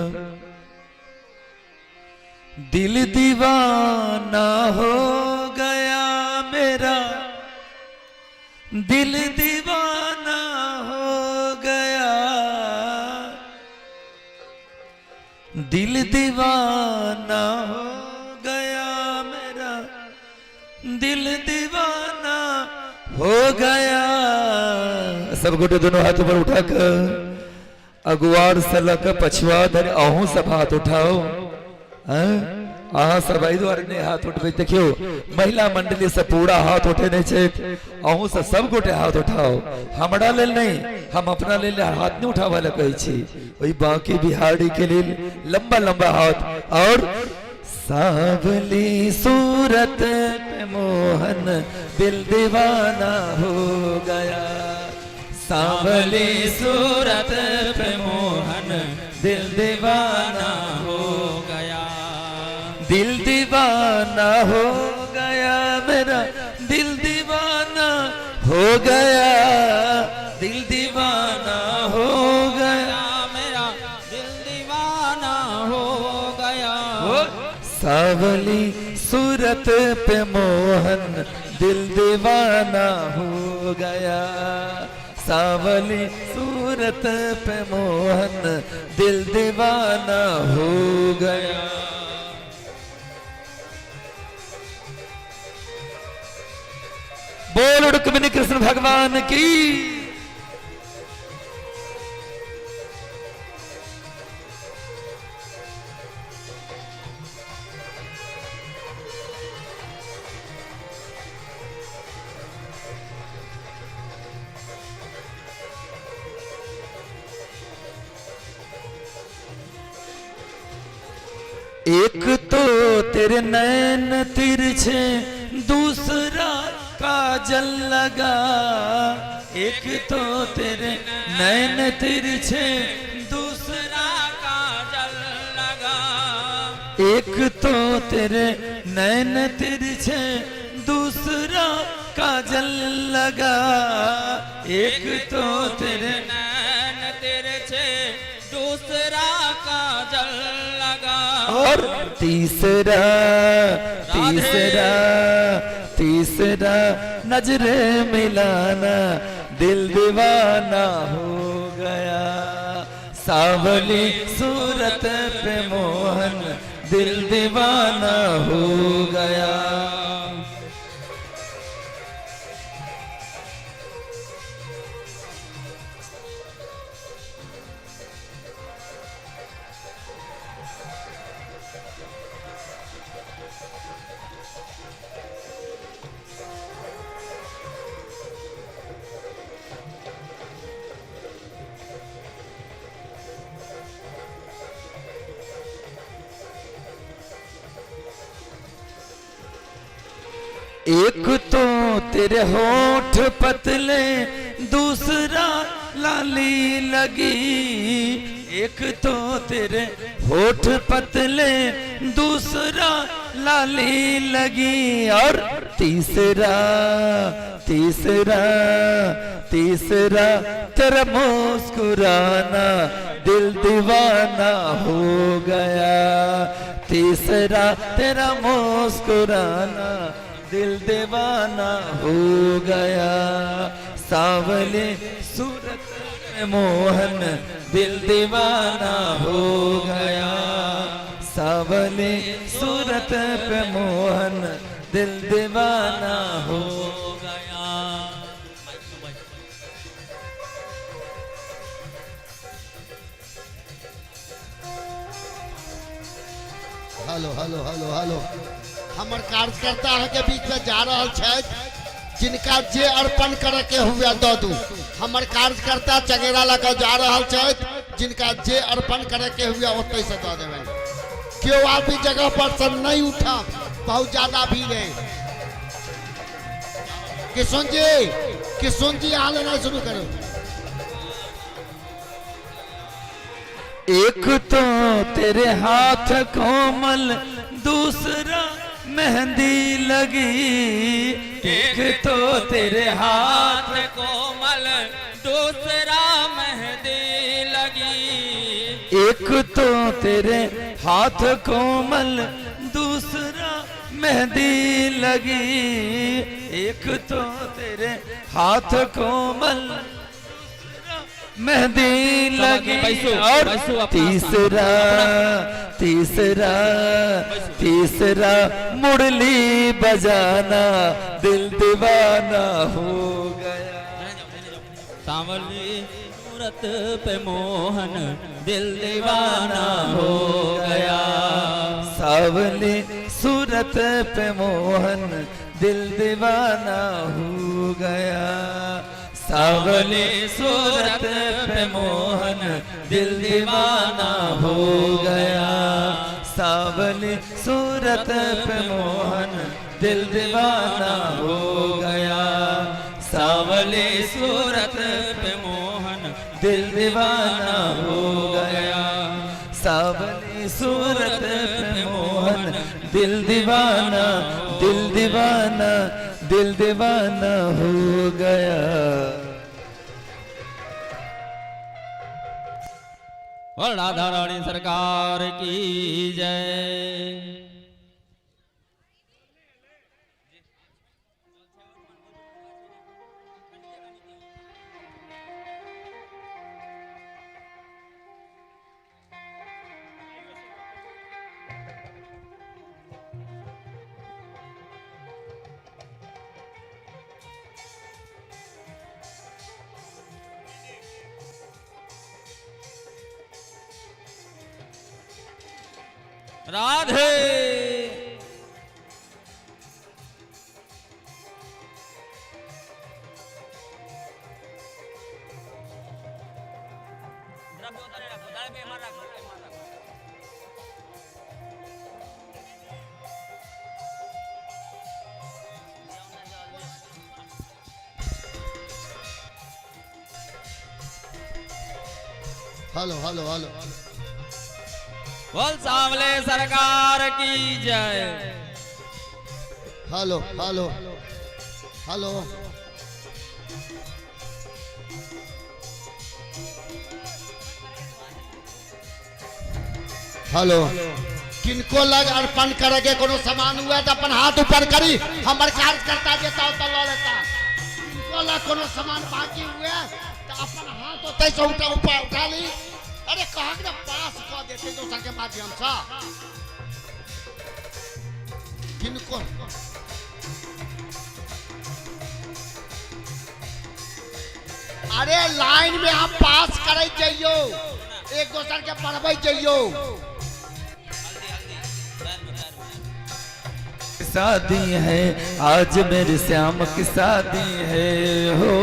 दिल दीवाना हो गया मेरा, दिल दीवाना हो गया, दिल दीवाना हो गया मेरा, दिल दीवाना हो गया। सब गोटे दोनों हाथ ऊपर उठा के अगुआर से लऽ के पछुआ धरि अहूँ सब हाथ उठाओ। अहाँ सब एहि दुआरे नहि हाथ उठबै, देखियौ महिला मंडली से पूरा हाथ उठेने छथि, अहूँ सब सब गोटे हाथ उठाओ। हमरा लेल नहि, हम अपना लेल हाथ नहि उठाबऽ लए कहै छी, ओहि बाँकी बिहारी के लेल लंबा लंबा हाथ। और सावली सूरत पे मोहन दिल दीवाना हो गया, सावली सूरत पे मोहन दिल दीवाना हो गया, दिल दीवाना हो गया मेरा, दिल दीवाना हो गया, दिल दीवाना हो गया मेरा, दिल दीवाना हो गया। सावली सूरत पे मोहन दिल दीवाना हो गया, सावली सूरत पे मोहन दिल दीवाना हो गया। बोल रुक्मिणी कृष्ण भगवान की। एक तो तेरे नैन तिरछे दूसरा काजल लगा, एक तो तेरे नैन तिरछे दूसरा काजल लगा, एक तो तेरे नैन तिरछे दूसरा काजल लगा, एक तो तेरे नैन तिरछे दूसरा काजल लगा, और तीसरा तीसरा तीसरा नजरे मिलाना दिल दीवाना हो गया, सावली सूरत पे मोहन दिल दीवाना हो गया। एक तो तेरे होठ पतले दूसरा लाली लगी, एक तो तेरे होठ पतले दूसरा लाली लगी, और तीसरा तीसरा तीसरा तेरा मुस्कुराना दिल दीवाना हो गया। तीसरा तेरा मुस्कुराना दिल दीवाना हो गया। सावले सूरत में मोहन दिल दीवाना हो गया। सावले सूरत पे मोहन दिल दीवाना हो गया। हेलो हेलो हेलो हेलो, हमर कार्यकर्ता अहाँके बीच में जा रहल छथि, जिनका जे अर्पण करे के हुए दऽ दू। हमर कार्यकर्ता चंगेरा लऽ कऽ जा रहल छथि, जिनका जे अर्पण करे के हुए ओतहि से दऽ देबनि। केओ आदमी जगह पर से नहीं उठब, बहुत ज्यादा भीड़ है। किशुन जी, किशुन जी अहाँ लेनाइ शुरू करू। एक तो तेरे हाथ कोमल, दूसरा मेहंदी लगी। एक तो तेरे हाथ कोमल, दूसरा मेहंदी लगी। एक तो तेरे हाथ कोमल, दूसरा मेहंदी लगी। एक तो तेरे हाथ कोमल, मेहंदी लगी। बैसो, और बैसो अपना तीसरा तीसरा तीसरा मुरली बजाना दिल दीवाना हो गया। सांवली सूरत पे मोहन दिल दीवाना हो गया। सावली सूरत पे मोहन दिल दीवाना हो गया। सावली सूरत पे मोहन दिल दीवाना हो गया। सावली सूरत पे मोहन दिल दीवाना हो गया। सावली सूरत पे मोहन दिल दीवाना हो गया। सावली सूरत पे मोहन दिल दीवाना, दिल दीवाना, दिल दीवाना हो गया। और राधा रानी सरकार की जय। राधे। हेलो हेलो हेलो, बोल सांवले सरकार की जय। हेलो हेलो हेलो, हेलो, किनको लग अर्पण करे के कोनो सामान हुआ तो अपन हाथ ऊपर करी, हमर कार्यकर्ता जेता ओतऽ लऽ लेता। किनको लग कोनो सामान बाकी हुए तो अपन हाथ ओतै से उठा ऊपर उठा ली। अरे कहक ने पास कऽ देते दोसर के माध्यम से। किनको अरे लाइन में आप पास करे जइयो, एक दोसर के पढ़बै जइयो। शादी है आज मेरे श्याम की शादी है, हो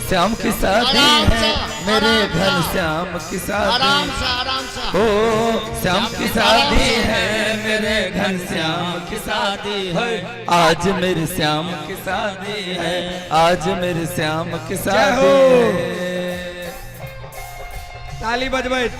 श्याम की शादी आराम है से, मेरे आराम घर से। श्याम की शादी, आराम से, आराम से, हो श्याम की शादी है मेरे घर श्याम की शादी है आज मेरे श्याम की शादी है आज मेरे श्याम की शादी है। ताली बजबैत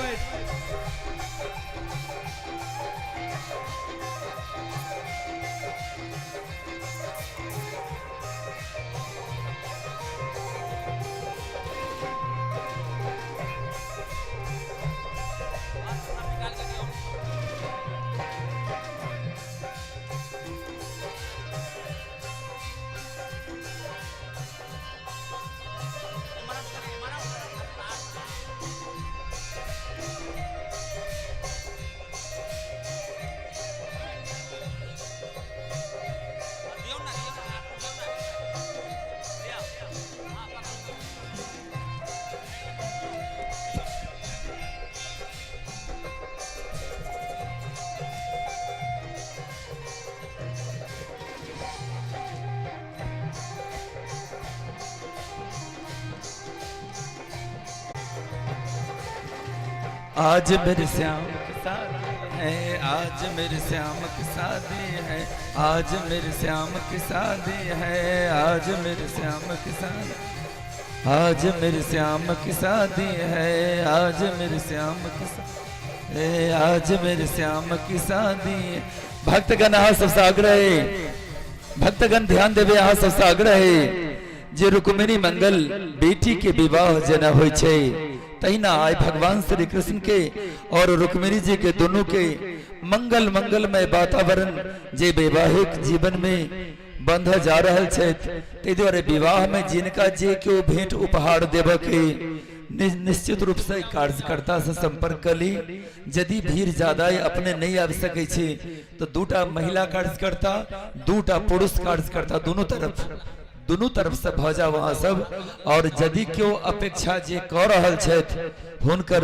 आज मेरे श्याम की शादी है, आज मेरे श्याम की शादी है, आज मेरे श्याम की शादी है, आज मेरे श्याम की शादी, आज मेरे श्याम की शादी है, आज मेरे श्याम की शादी है, आज मेरे श्याम की शादी है। भक्तगण अहाँ सबसँ आग्रह है, भक्तगण ध्यान देवे अहाँ सबसँ आग्रह है जे रुक्मिणी मंगल बेटी के विवाह जेना होइ छै तहिना आइ भगवान श्री कृष्ण के और रुक्मिणी जी के दोनों के मंगल मंगलमय वातावरण जे वैवाहिक जीवन में बंध जा रहल छथि, ताहि दुआरे विवाह में जिनका जे केओ भेंट उपहार देबऽ के निश्चित रूप से कार्यकर्ता से संपर्क कर ली। यदि भीड़ ज्यादा है अपने नहीं आबि सकै छी तो दूटा महिला कार्यकर्ता दूटा पुरुष कार्यकर्ता दोनों तरफ से भऽ जाओ अहाँ सब। और यदि केओ अपेक्षा जे कऽ रहल छथि हुनकर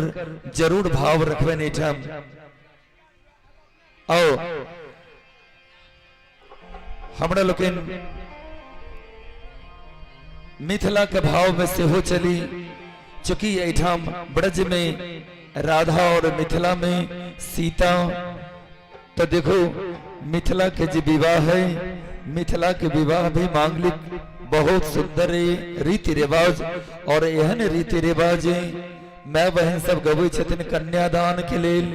जरूर भाव रखबनि एहिठाम। आओ हमरा लोकनि मिथिला के भाव में सेहो चली, चूंकि एहिठाम ब्रज में राधा और मिथिला में सीता, तो देखो मिथिला के जे विवाह है, मिथिला के विवाह भी मांगलिक बहुत सुंदर है रीति रिवाज, और एहन रीति रिवाज है मैं बहन सब गबै छथिन कन्यादान के लेल,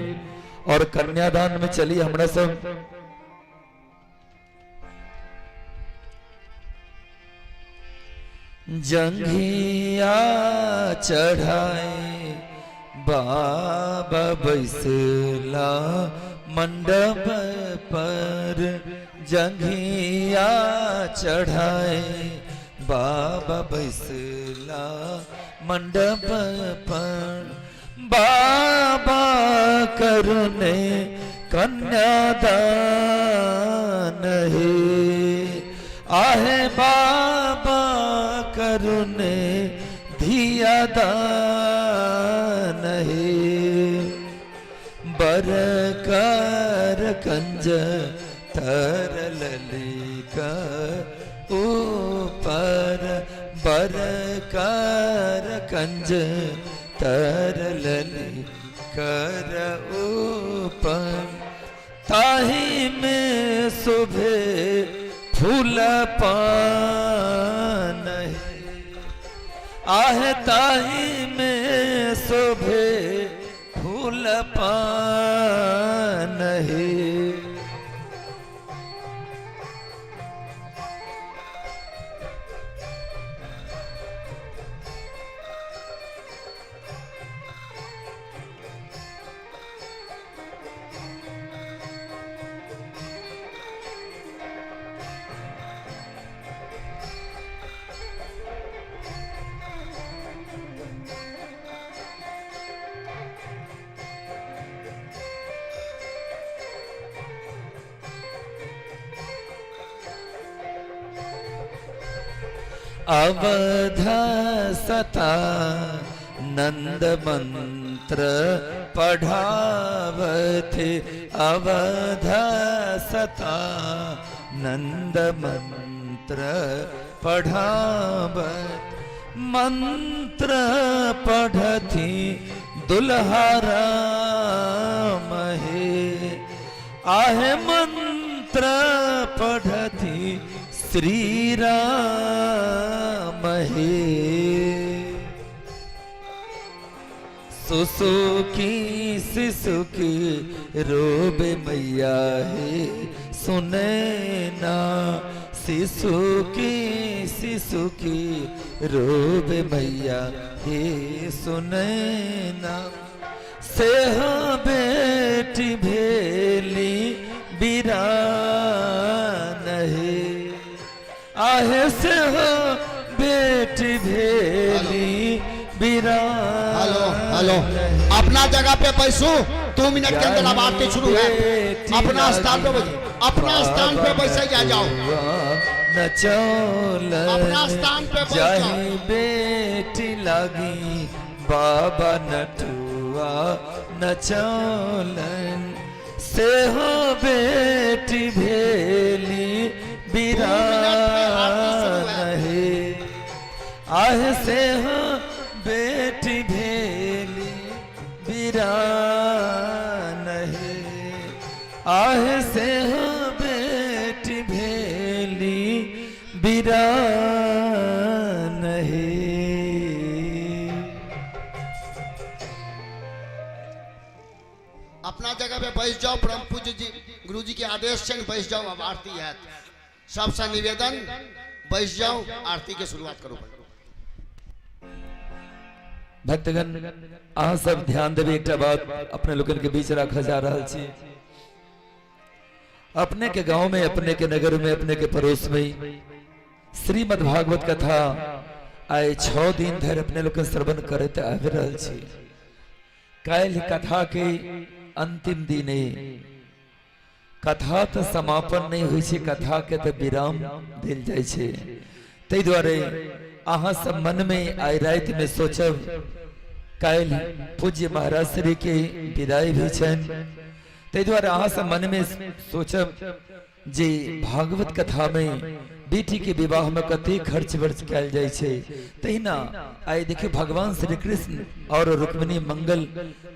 और कन्यादान में चली हमरा सब। जंघिया चढ़ाए बाबा बैसला मंडप पर, जंघिया चढ़ाए बाबा बैसला मंडप पर, बाबा करुणे कन्यादान हे, आहे बाबा करुणे धिया दान हे, बर कर कंज तरल लिख ऊपर, बर कर कंज तरल कर ऊपर, ताही में शोभे फूल पान हे, आह ताही में शोभे फूल पान हे। अवध सता नंद मंत्र पढ़ावथे, अवध सता नंद मंत्र पढ़ावत, मंत्र पढ़थी दुल्हा राम हे, आहे मंत्र पढ़थी श्री राम हे। सुसुकी सिसुकी रोबे मैया हे सुने ना, सिसुकी सिसुकी रोबे मैया हे सुने ना, से बेटी भेली बिरान हे, आहे से बेटी भेली बिरान। हेलो हेलो, अपना जगह पे बैसू, 2 मिनट के अंदर अब आरती शुरू है। अपना स्थान पे बैठो, अपना स्थान पे बैसे जा जाओ, अपना स्थान पे बैठ जाओ। जाही बेटी लागी बाबा नटुआ नचौलन, से हो बेटी भेली बिरान हे, आहे से हो बेटी भेली बिरान। जगह पे बैस जाओ। परम पूज्य जी गुरु जी के आदेश छनि, बैस जाओ, अब आरती हैत। सबसे निवेदन, बैस जाओ, आरती के शुरुआत करू। भक्तगण अहाँ सब ध्यान देबै, एकटा बात अपने लोकनि के बीच राखल जा रहल छी। अपने के गांव में, अपने के नगर में, अपने के पड़ोस में श्रीमद् भागवत कथा आइ 6 दिन धरि अपने लोकनि श्रवण करैत आबि रहल छी। काल्हि कथा के अंतिम दिन अइ। कथा तऽ समापन नहि होइ छै, कथा के तऽ विराम देल जाइ छै। ताहि दुआरे अहाँ सब मन में आइ राति में सोचब, काल्हि पूज्य महाराज श्री के विदाई भी छनि, ताहि दुआरे अहाँ सब मन में सोचब जे भागवत कथा में बेटी के विवाह में कते खर्च वर्च कयल जाइ छै। तहिना आइ देखियौ भगवान श्री कृष्ण और रुक्मिणी मंगल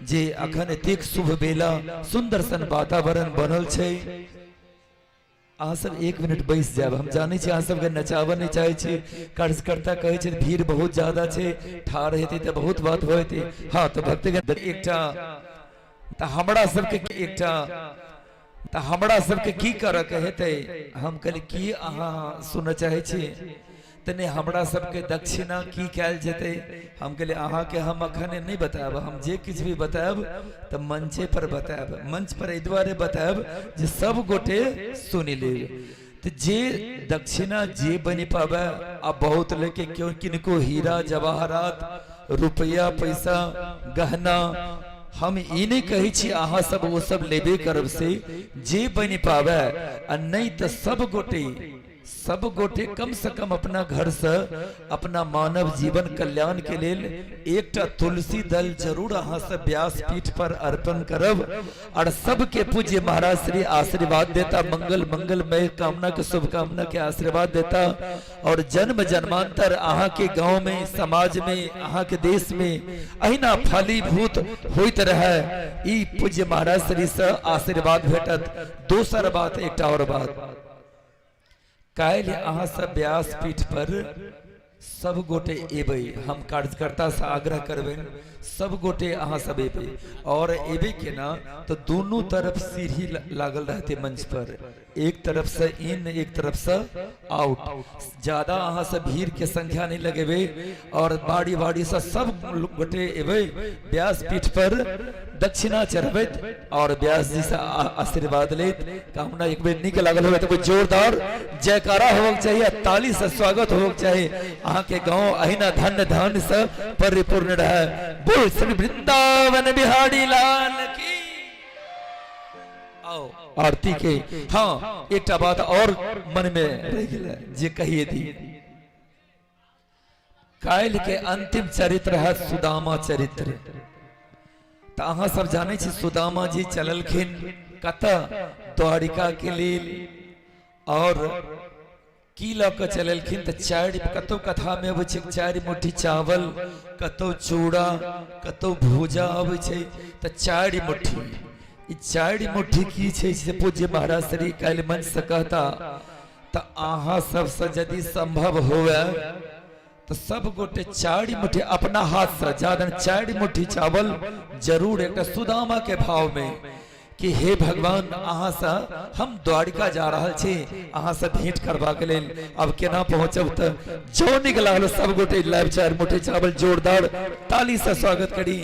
जे अखन एतेक शुभ बेला सुंदर सन वातावरण बनल छै। अहाँ सब 1 मिनट बैस जायब, हम जानै छी अहाँ सबके नचाबऽ नहि चाहै छी, कार्यकर्ता कहै छै भीड़ बहुत ज्यादा छै, ठाढ़ हेतै तऽ बहुत बात भऽ जेतै। हाँ तऽ भक्तगण एकटा तऽ हमरा सबके एकटा तऽ हमरा सबके की करऽ के हेतै? हम कहली की अहाँ सुनऽ चाहै छी? तऽ नहि, हमरा सबके दक्षिणा की कयल जेतै? हम कहली अहाँके हम अखन नहि बतायब, हम जे किछु भी बतायब तऽ मंचे पर बतायब। मंच पर एहि दुआरे बतायब जे सब गोटे सुनि लेब। तऽ जे दक्षिणा जे बनि पाबै, आ बहुत लेके क्यों किनको हीरा जवाहरात रुपया पैसा गहना, हम ई नहि कहै छी अहाँ सब ओ सब लेबे करब, से जे बनि पाबै, आ नहि तऽ सब गोटे कम से कम अपना घर से अपना मानव जीवन कल्याण के लेल एकटा तुलसी दल जरूर अहाँ सब व्यास पीठ पर अर्पण करब, और सबके पूज्य महाराज श्री आशीर्वाद देता, मंगल मंगलमय कामना के शुभकामना के आशीर्वाद देता, और जन्म जन्मांतर अहाँ के गांव में, समाज में, अहाँ के देश में अहिना फलीभूत होइत रहे, ई पूज्य महाराज श्री से आशीर्वाद भेटत। दोसर बात, एकटा और बात, काल्हि अहाँ सब व्यास पीठ पर सब गोटे एबै, हम कार्यकर्ता से आग्रह करबनि सब गोटे अहाँ सब एबै, और एबै केना तो दोनों तरफ सीढ़ी लागल रहते मंच पर, एक तरफ से इन एक तरफ से आउट। ज्यादा अहाँ सब भीड़ के संख्या नहीं लगेबै, और बारी बारी से सब गोटे एबै व्यास पीठ पर दक्षिणा चढ़बैत और व्यास जी से आशीर्वाद लेत कामना। एक बेर नीक लागल होवे तो जोरदार जयकारा होबक चाहिए, ताली से स्वागत होबक चाहिए। अहाँ के गांव अहिना धन्य धन से परिपूर्ण रहे। बोल श्री वृंदावन बिहारी लाल की। आओ आरती के। हाँ एकटा बात और मन में रह गेल जे कहिए दी, काल्हि के अंतिम चरित्र है सुदामा चरित्र। तऽ अहाँ सब जानै छी सुदामा जी चललखिन कतऽ? द्वारिका के लेल। और की लऽ कऽ चललखिन? तऽ चारि, कतौ कथा में अबै छै 4 मुट्ठी चावल, कतौ चूड़ा, कतौ भूजा अबै छै। तऽ 4 मुट्ठी, ई 4 मुट्ठी की छै से पूज्य महाराज श्री काल्हि मंच से कहता। तऽ अहाँ सबसँ यदि संभव हुए तऽ सब गोटे 4 मुट्ठी अपना हाथ से, ज्यादा 4 मुट्ठी चावल जरूर एक सुदामा के भाव में कि हे भगवान अहाँ से हम द्वारिका जा रहल छी अहाँ से भेंट करबा के लेल, अब केना पहुंचब? तऽ जो निक लागल सब गोटे लाइव 4 मुट्ठी चावल जोरदार ताली से स्वागत करी।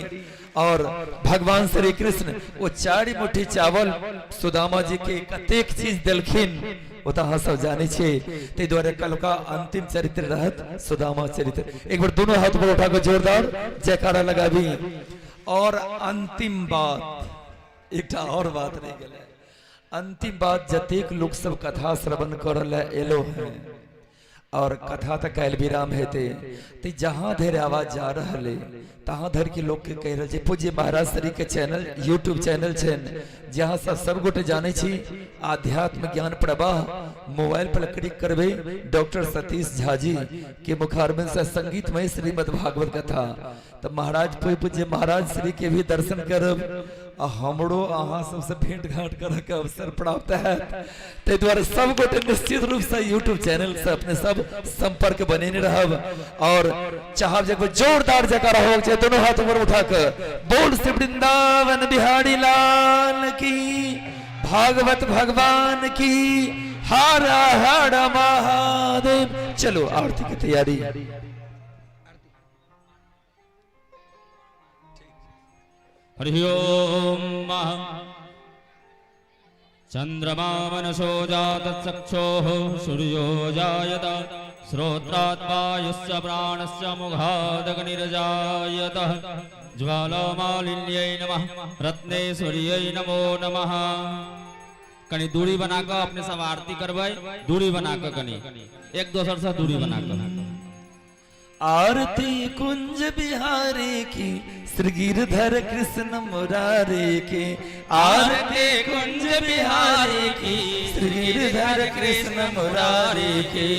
और भगवान श्री कृष्ण वो 4 मुट्ठी चावल सुदामा जी के कतेक चीज देलखिन ओ तऽ अहाँ सब जानै छियै। ताहि दुआरे कलका अंतिम चरित्र रहत सुदामा चरित्र। एक बार दोनों हाथ पर उठा के जोरदार जयकारा लगाबी। और अंतिम बात, एकटा और बात रहि गेलै। अंतिम बात, जतेक लोक सब कथा श्रवण करऽ लए एलो हैं और कथा तऽ काल्हि विराम हेतै, तऽ जहाँ धरि आवाज जा रहल है तहाँ धरि के लोक के कहि रहल छै, पूज्य महाराज श्री के चैनल यूट्यूब चैनल छनि जहाँ सब सब गोटे जानै छी आध्यात्म ज्ञान प्रवाह, मोबाइल पर क्लिक करबै डॉक्टर सतीश झा जी के मुखारबिंद से संगीतमय श्रीमद् भागवत कथा, तऽ महाराज पूज्य महाराज श्री के भी दर्शन करब। आ हमरो अहाँ सबसँ भेंट घाट करऽके अवसर प्राप्त हैत। ताहि दुआरे सब गोटे निश्चित रूपसँ यूट्यूब चैनलसँ अपने सब संपर्क बनेने रहब और चाहब जे एक बेर जोरदार जकाँ रहब चाहे दोनों हाथ ऊपर उठा कऽ बोल श्री वृंदावन बिहारी लाल की, भागवत भगवान की, हर हर महादेव। चलो आरती की तैयारी। हरि ओम। चंद्रमा मनसो जातचक्षोः सूर्यो जायत श्रोत्रात् वायुश्च प्राणश्च मुखादग्निर्जायत ज्वालामालिन्यै नमः रत्नेश्वर्यै नमो नमः। कनी दूरी बना कऽ अपने सब आरती करबै, दूरी बना कऽ, कनी एक दोसर से दूरी बना कऽ। आरती कुंज बिहारी की, श्री गिरधर कृष्ण मुरारी की। आरती कुंज बिहारी की, श्री गिरधर कृष्ण मुरारी की।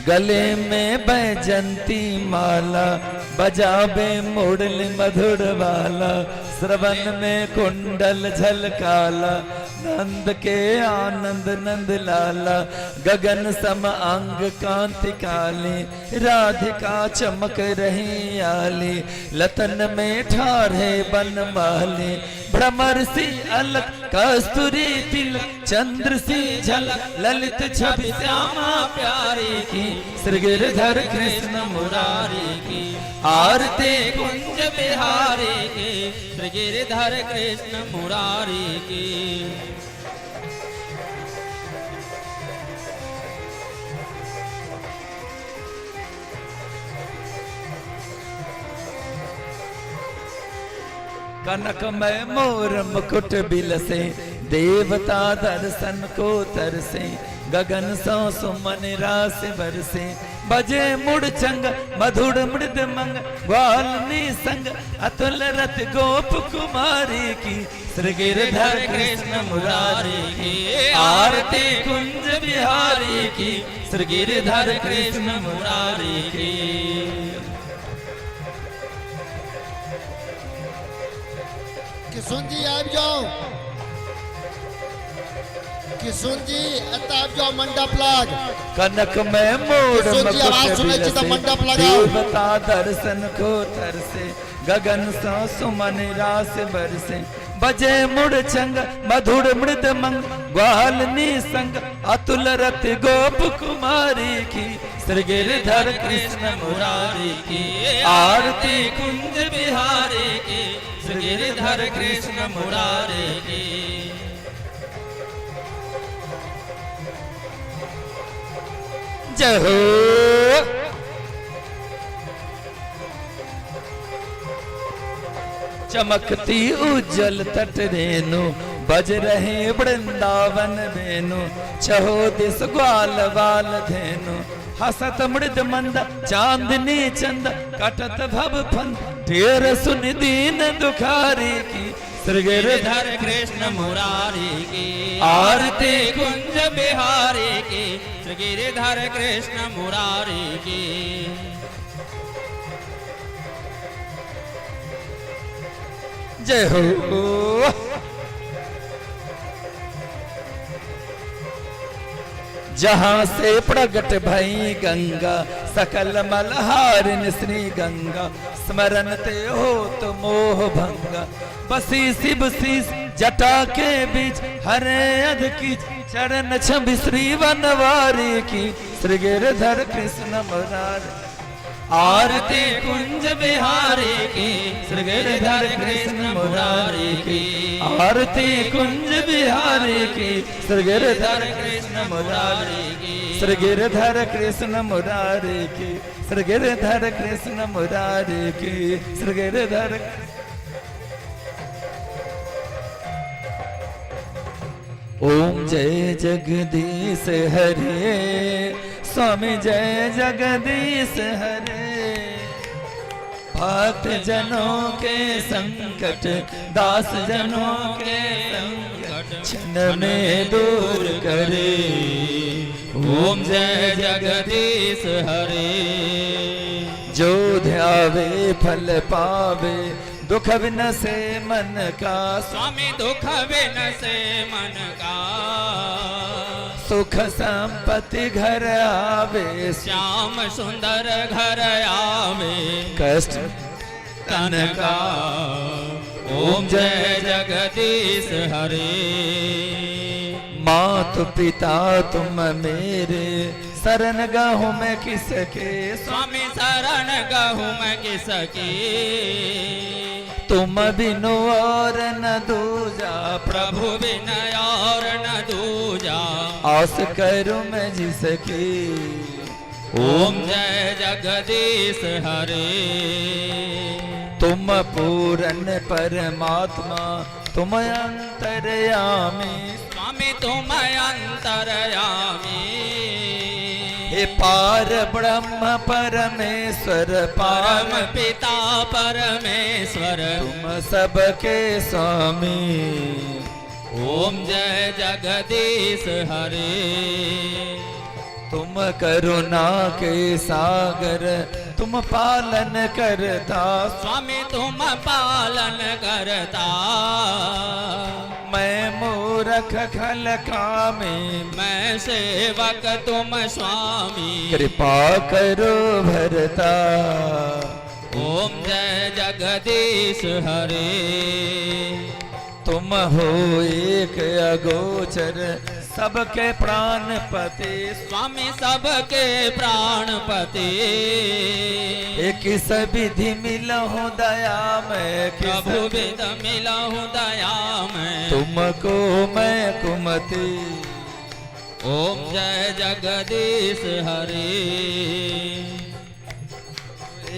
गले में बैजंती माला, बजाबे मुरली मधुर वाला, श्रवण में कुंडल झलकाला, नंद के आनंद नंद लाला, गगन सम अंग कांति काली, राधिका चमक रही आली, लतन में ठारे बनमाली, भ्रमर सी अलक कस्तूरी तिलक, चंद्र सी झलक ललित छवि श्यामा प्यारी की, श्री गिरधर कृष्ण मुरारी की। आरती कुंज बिहारी की, श्री गिरधर कृष्ण मुरारी की। कनक में मोर मुकुट बिलसे, देवता दर्शन को तरसे, गगन सो सुमन रास बरसे, बजे मुड़ चंग मधुर मृद मंग, ग्वालनी संग अतुल रथ गोप कुमारी की, श्री गिरधर कृष्ण मुरारी की। आरती कुंज बिहारी की, श्री गिरधर कृष्ण मुरारी की। किशुन जी आबि जाओ, किशुन जी एतऽ आबि जाओ मंडप लग। कनक में मोर किशोर जी, आवाज मुकुट सुनै छी तऽ बिलसे, मंडप लगाउ। देवता दर्शन को तरसे, गगन सो सुमन रास बरसे, बजे मुड़ चंग मधुर मृद मंग, ग्वालनी संग अतुल रथ गोप कुमारी की, श्री गिरधर कृष्ण मुरारी की। आरती कुंज बिहारी की, श्री गिरधर कृष्ण मुरारी की। जय हो। चमकती उज्जवल तट रेणु, बज रहे वृंदावन वेणु, चहो दिस ग्वाल बाल धेनु, हसत मृद मंद चांदनी चंद, कटत भव फंद, ढेर सुन दीन दुखारी की, श्री गिरधर गिरधर कृष्ण मुरारी की। आरती कुंज बिहारी की, श्री गिरधर कृष्ण मुरारी की। जय हो। जहाँ से प्रगट भई गंगा, सकल मलहारिन श्री गंगा, स्मरण ते हो तो मोह भंगा, बसी शिव शीस जटा के बीच, हरे अध की चरण छवि श्री बनवारी की, श्री गिरधर कृष्ण मुरारी। आरती कुंज बिहारी की, श्री गिरधर कृष्ण मुरारी की। आरती कुंज बिहारी की, श्री गिरधर कृष्ण मुरारी की। श्री गिरधर कृष्ण मुरारी की, श्री गिरधर कृष्ण मुरारी की, श्री गिरधर। ओम जय जगदीश हरे, स्वामी जय जगदीश हरे। भक्त जनों के संकट, दास जनों के संकट, क्षण में दूर करे। ओम जय जगदीश हरे। जो ध्यावे फल पावे, दुख विनसे मन का। स्वामी दुख विनसे मन का। सुख संपत्ति घर आवे, श्याम सुंदर घर आवे। कष्ट तन का। ओम जय जगदीश हरे। मात पिता तुम मेरे, शरण गहूँ मैं किसके। स्वामी शरण गहूँ मैं किसकी। तुम बिनु और न दूजा, प्रभु बिन और न दूजा। आस करूँ मैं जिसकी। ओम जय जगदीश हरे। तुम पूरन परमात्मा, तुम अंतर्यामी। स्वामी तुम अंतर्यामी। हे पार ब्रह्म परमेश्वर, परम पिता परमेश्वर। तुम सबके स्वामी। ओम जय जगदीश हरे। तुम करुणा के सागर, तुम पालन करता। स्वामी तुम पालन करता। मैं मूरख खल कामी, मैं सेवक तुम स्वामी। कृपा करो भरता। ओम जय जगदीश हरे। तुम हो एक अगोचर, सबके प्राण पति। स्वामी सबके प्राणपति। एक विधि मिलहु दया में, प्रभु विद मिलहु दया में। तुमको मैं कुमति। ओम जय जगदीश हरे।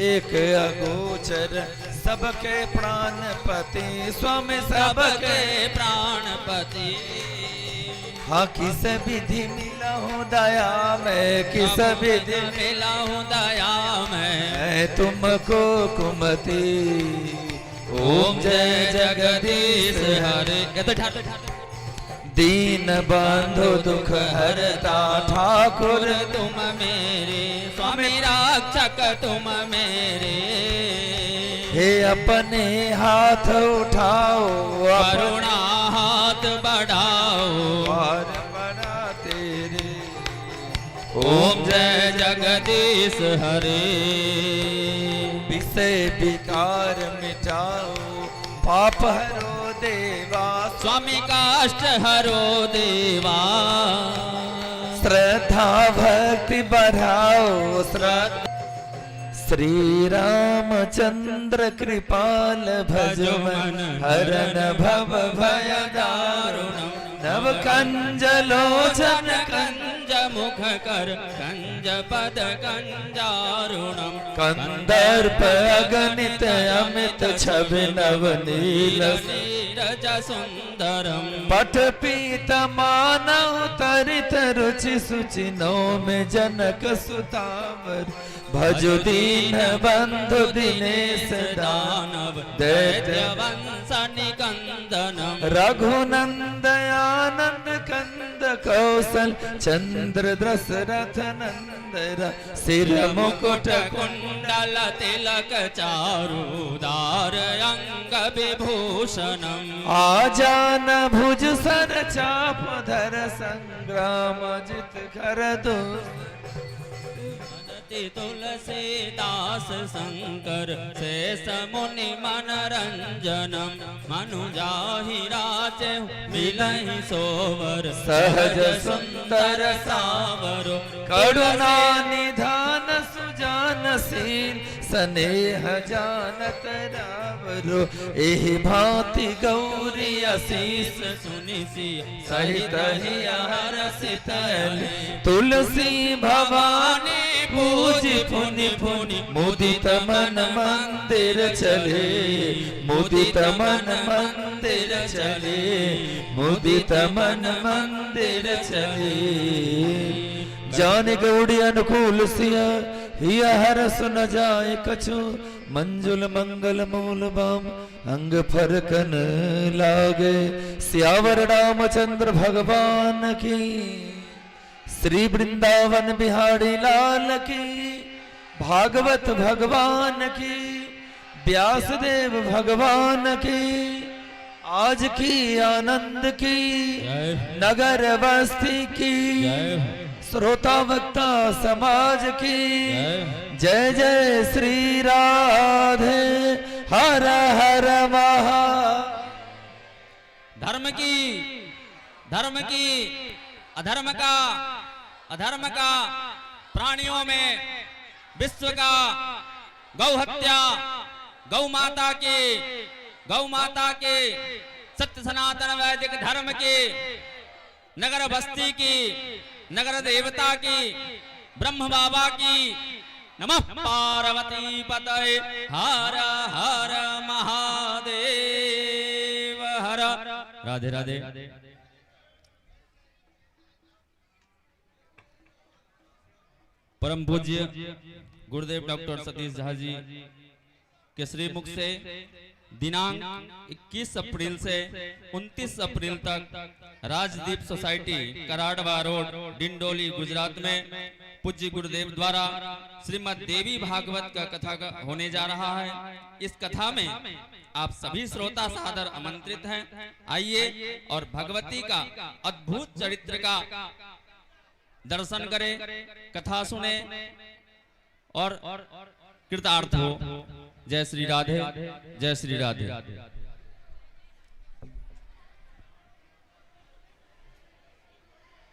एक अगोचर, सबके प्राण पति। स्वामी सबके प्राणपति। हाँ किस विधि मिलहु दया में, किस विधि मिलहु दया में। मैं तुमको कुमति। ओम जय जगदीश हरे। दीन बंधु दुख हरता, ठाकुर तुम मेरे। स्वामी रक्षक तुम मेरे। हे अपने हाथ उठाओ, करुणा हाथ बढ़ाओ। पार बना तेरे। ओम जय जगदीश हरे। विषय विकार मिटाओ, पाप हरो देवा। स्वामी काष्ट हरो देवा। श्रद्धा भक्ति बढ़ाओ, श्रद्धा। श्री रामचंद्र कृपाल भज मन हरन भव भय दारुणम। नव कंज लोचन कंज मुख कर कंज पद कंजारुणम। कंदर्प अगणित अमित छवि नव नील नीरज सुंदरम। पट पीत मानव तरित रुचि सुचि नौमि जनक सुतावर। भजु दीन बंधु दिनेश दानव दैत्य वंश निकंदनम। रघुनंद आनंद कंद कौशल चंद्र दशरथ नंदर सिर मुकुट कुंडल तिलक चारुदार अंग विभूषणम। आजान भुज सर चाप धर संग्राम जित कर दो। तुलसीदास शंकर शेष मुनि मनरंजनम। मनुजाहि राचे मिलहि सोवर सहज सुंदर सावरो। करुणा निधान सुजान सील स्नेह जानत रावरो। एहि भांति गौरी आशीष सुनि सिय सहित हिय हरसित तुलसी भवानी पूजि पुनि पुनि मुदित मन मंदिर चले, मुदित मन मंदिर चले, मुदित मन मंदिर चले। जान गौड़ी अनुकूल सिया हिय हर सुन जाय कछु। मंजुल मंगल मूल बाम अंग फरकन लागे। सियावर रामचंद्र भगवान की, श्री वृंदावन बिहारी लाल की, भागवत भगवान की, व्यासदेव भगवान की, आज की आनंद की, नगर बस्ती की, श्रोता वक्ता समाज की जय जय श्री राधे। हर हर महा धर्म की, धर्म की, अधर्म का, अधर्म का, प्राणियों में विश्व का, गौ हत्या, गौ माता के, गौ माता के, सत्य सनातन वैदिक धर्म के, नगर बस्ती की, नगर देवता की, ब्रह्म बाबा की। नमः पार्वती पतये हर हर महादेव हर। राधे राधे। परम पूज्य गुरुदेव डॉक्टर सतीश झा जी के श्रीमुख से दिनांक 21 अप्रैल से 29 अप्रैल तक राजदीप सोसाइटी कराडवा रोड डिंडोली गुजरात में पूज्य गुरुदेव द्वारा श्रीमद् देवी भागवत का कथा का होने जा रहा है। इस कथा में आप सभी श्रोता सादर आमंत्रित हैं। आइए और भगवती का अद्भुत चरित्र का दर्शन करें, कथा सुने और कृतार्थ हो। जय श्री राधे, जय श्री राधे।